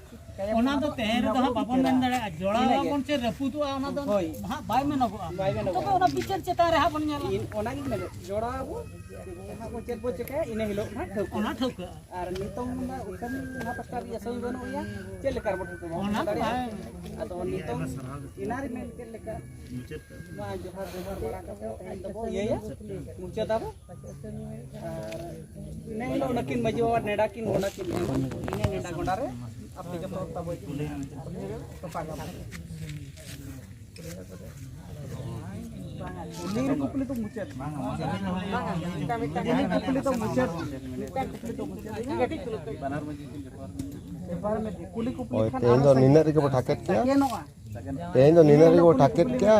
ᱪᱤᱠᱟᱹᱭᱟᱵᱚᱱ, ᱚᱱᱟ ᱫᱚ ᱚᱱᱟ ᱛᱮᱦᱮᱧ ᱨᱮᱫᱚ ᱦᱟᱸᱜ ᱵᱟᱵᱚᱱ ᱢᱮᱱ ᱫᱟᱲᱮᱭᱟᱜᱼᱟ, ᱡᱚᱲᱟᱣ ᱤᱱᱟᱹᱜᱮ᱾ ᱟᱵᱚᱱ ᱪᱮ ᱨᱟᱹᱯᱩᱫᱚᱜᱼᱟ, ᱚᱱᱟ ᱫᱚ ᱦᱳᱭ᱾ ᱦᱟᱸᱜ ᱵᱟᱭ ᱢᱮᱱᱚᱜᱚᱜᱼᱟ᱾ ᱵᱟᱭ ᱢᱮᱱᱚᱜᱚᱜᱼᱟ᱾ ᱛᱚᱵᱮ ᱚᱱᱟ ᱵᱤᱪᱟᱹᱨ ᱪᱮᱛᱟᱱ ᱨᱮ ᱦᱟᱸᱜ ᱵᱚᱱ ᱧᱮᱞᱟ᱾ ᱤᱱ-, ᱚᱱᱟᱜᱤᱧ ᱢᱮᱱᱮᱫ, ᱡᱚᱲᱟᱣ ᱟᱵᱚ, ᱦᱟᱸᱜ ᱵᱚ ᱪᱮᱫ ᱵᱚ ᱪᱤᱠᱟᱹᱭᱟ, ᱤᱱᱟᱹ ᱦᱤᱞᱳᱜ ᱦᱟᱸᱜ ᱴᱷᱟᱹᱣᱠᱟᱹ᱾ ᱚᱱᱟ ᱴᱷᱟᱹᱣᱠᱟᱹᱜᱼᱟ᱾ ᱟᱨ ᱱᱤᱛᱚᱝ ᱢᱟ ᱩᱯᱮᱱ ᱚᱱᱟ ᱯᱟᱥᱴᱟ ᱨᱮᱭᱟᱜ ᱥᱟᱹᱦᱤ ᱵᱟᱹᱱᱩᱜ ᱜᱮᱭᱟ, ᱪᱮᱫ ᱞᱮᱠᱟ ᱨᱮᱵᱚ ᱴᱷᱤᱠᱟᱹᱭᱟ? ᱚᱱᱟ ᱫᱚ ᱵᱟᱭ ᱟᱫᱚ ᱱᱤᱛᱚᱝ ᱮᱱᱟ ᱨᱮ ᱢᱮᱱ ᱠᱮᱫ ᱞᱮᱠᱟ, ᱱᱚᱣᱟ ᱡᱚᱦᱟᱨ ᱡᱚᱦᱟᱨ ᱵᱟᱲᱟ ᱠᱟᱛᱮ ᱛᱮᱦᱮᱧ ᱫᱚᱵᱚ ᱤᱭᱟᱹᱭᱟ, ᱢᱩᱪᱟᱹᱫᱟᱵᱚ᱾ ᱟᱨ ᱤᱱᱟᱹ ᱦᱤᱞᱳᱜ ᱱᱟᱹᱠᱤᱱ ᱢᱟᱹᱡᱷᱤ ᱵᱟᱵᱟ ᱱᱮᱰᱟ ᱠᱤᱱ ᱜᱚᱸᱰᱟ ᱠᱤᱱ ᱮᱢᱟ, ᱤᱱᱟᱹ ᱱᱮᱰᱟ ᱜᱚᱸᱰᱟ ᱨᱮ ᱟᱯᱮ ᱡᱚᱛᱚ ᱦᱚᱲ ᱛᱟᱵᱚ ᱛᱚᱯᱟᱜ ᱟᱵᱚ᱾ ᱠᱩᱞᱤ ᱠᱩᱯᱞᱤ ᱫᱚ ᱢᱩᱪᱟᱹᱫ᱾ ᱠᱩᱞᱤ ᱠᱩᱯᱞᱤ ᱫᱚ ᱢᱩᱪᱟᱹᱫ᱾ ᱢᱤᱫᱴᱟᱝ ᱠᱩᱠᱞᱤ ᱫᱚ ᱢᱩᱪᱟᱹᱫ᱾ ᱠᱩᱞᱤ ᱠᱩᱯᱞᱤ ᱦᱳᱭ, ᱠᱷᱟᱱ ᱛᱮᱦᱮᱧ ᱫᱚ ᱟᱨᱦᱚᱸ ᱱᱤᱱᱟᱹᱜ ᱨᱮᱜᱮ ᱵᱚ ᱴᱷᱟᱠᱮᱫ ᱠᱮᱭᱟ᱾ ᱥᱟᱜᱮᱱᱚᱜᱼᱟ᱾ ᱛᱮᱦᱮᱧ ᱫᱚ ᱱᱤᱱᱟᱹᱜ ᱨᱮᱜᱮ ᱵᱚ ᱴᱷᱟᱠᱮᱫ ᱠᱮᱭᱟ᱾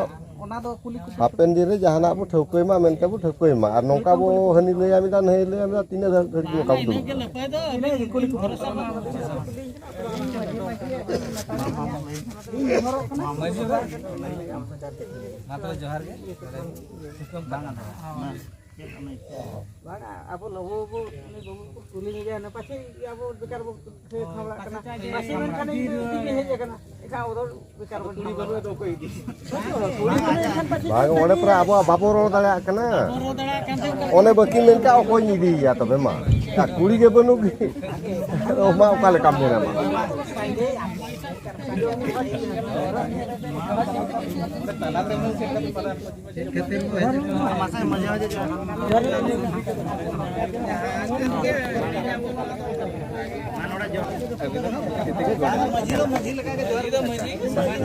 ᱦᱟᱯᱮᱱ ᱫᱤᱱ ᱨᱮ ᱡᱟᱦᱟᱱᱟᱜ ᱵᱚ ᱴᱷᱟᱹᱣᱠᱟᱹᱭ ᱢᱟ ᱢᱮᱱᱛᱮ ᱵᱚ ᱴᱷᱟᱹᱣᱠᱟᱹᱭ ᱢᱟ᱾ ᱟᱨ ᱱᱚᱝᱠᱟ ᱵᱚ ᱦᱟᱹᱱᱤ ᱞᱟᱹᱭᱟ ᱢᱮᱫᱟ, ᱱᱟᱹᱭ ᱞᱟᱹᱭᱟ ᱢᱮᱫᱟ, ᱛᱤᱱᱟᱹᱜ ᱫᱷᱟᱹᱨᱤᱡ ᱱᱚᱝᱠᱟ ᱵᱚ ᱫᱩᱲᱩᱵᱼᱟ? ᱢᱟ ᱛᱚᱵᱮ ᱡᱚᱦᱟᱨ ᱜᱮ᱾ ᱵᱟᱝᱟ, ᱟᱵᱚ ᱞᱚᱵᱚ ᱵᱟᱹᱵᱩ, ᱩᱱᱤ ᱵᱟᱹᱵᱩ ᱠᱚ ᱠᱩᱞᱤ ᱧᱚᱜᱮᱭᱟ, ᱯᱟᱪᱷᱮ ᱟᱵᱚ ᱵᱮᱠᱟᱨ ᱵᱚ ᱠᱷᱟᱵᱽᱲᱟᱜ ᱠᱟᱱᱟ᱾ ᱯᱟᱪᱷᱮ ᱢᱮᱱᱠᱷᱟᱱ ᱤᱧ ᱫᱚ ᱤᱧ ᱜᱮ ᱦᱮᱡ ᱟᱠᱟᱱᱟ, ᱮᱱᱠᱷᱟᱱ ᱟᱵᱚ ᱫᱚ ᱵᱮᱠᱟᱨ ᱵᱚ ᱠᱩᱲᱤ ᱵᱟᱹᱱᱩᱜ ᱫᱚ ᱚᱠᱚᱭ ᱤᱫᱤ? ᱠᱩᱲᱤ ᱵᱟᱹᱱᱩᱜ ᱮᱱᱠᱷᱟᱱ ᱯᱟᱪᱷᱮ ᱵᱟᱝ, ᱚᱸᱰᱮ ᱯᱚᱨᱮ ᱟᱵᱚᱣᱟᱜ ᱵᱟᱵᱚ ᱨᱚᱲ ᱫᱟᱲᱮᱭᱟᱜ ᱠᱟᱱᱟ᱾ ᱚᱱᱮ ᱵᱟᱹᱠᱤᱱ ᱢᱮᱱ ᱠᱟᱜ, ᱚᱠᱚᱭᱤᱧ ᱤᱫᱤᱭᱮᱭᱟ ᱛᱚᱵᱮ ᱢᱟ? ᱟᱨ ᱠᱩᱲᱤ ᱜᱮ ᱵᱟᱹᱱᱩᱜ ᱜᱮ᱾ ᱢᱟ ᱚᱠᱟ ᱞᱮᱠᱟᱢ ᱢᱮᱱᱟ ᱢᱟ?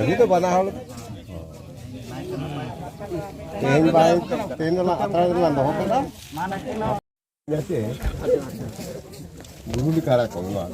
ᱩᱱᱤ ᱫᱚ ᱵᱟᱱᱟ ᱦᱚᱲ᱾ ᱛᱮᱦᱮᱧ ᱵᱟᱭ, ᱛᱮᱦᱮᱧ ᱫᱚ ᱟᱛᱨᱟ ᱨᱮᱞᱟᱝ ᱫᱚᱦᱚ ᱠᱟᱫᱟ᱾ ᱜᱩᱨᱩ ᱞᱮᱠᱟ ᱟᱲᱟᱜ ᱠᱚᱢ ᱱᱚᱣᱟ᱾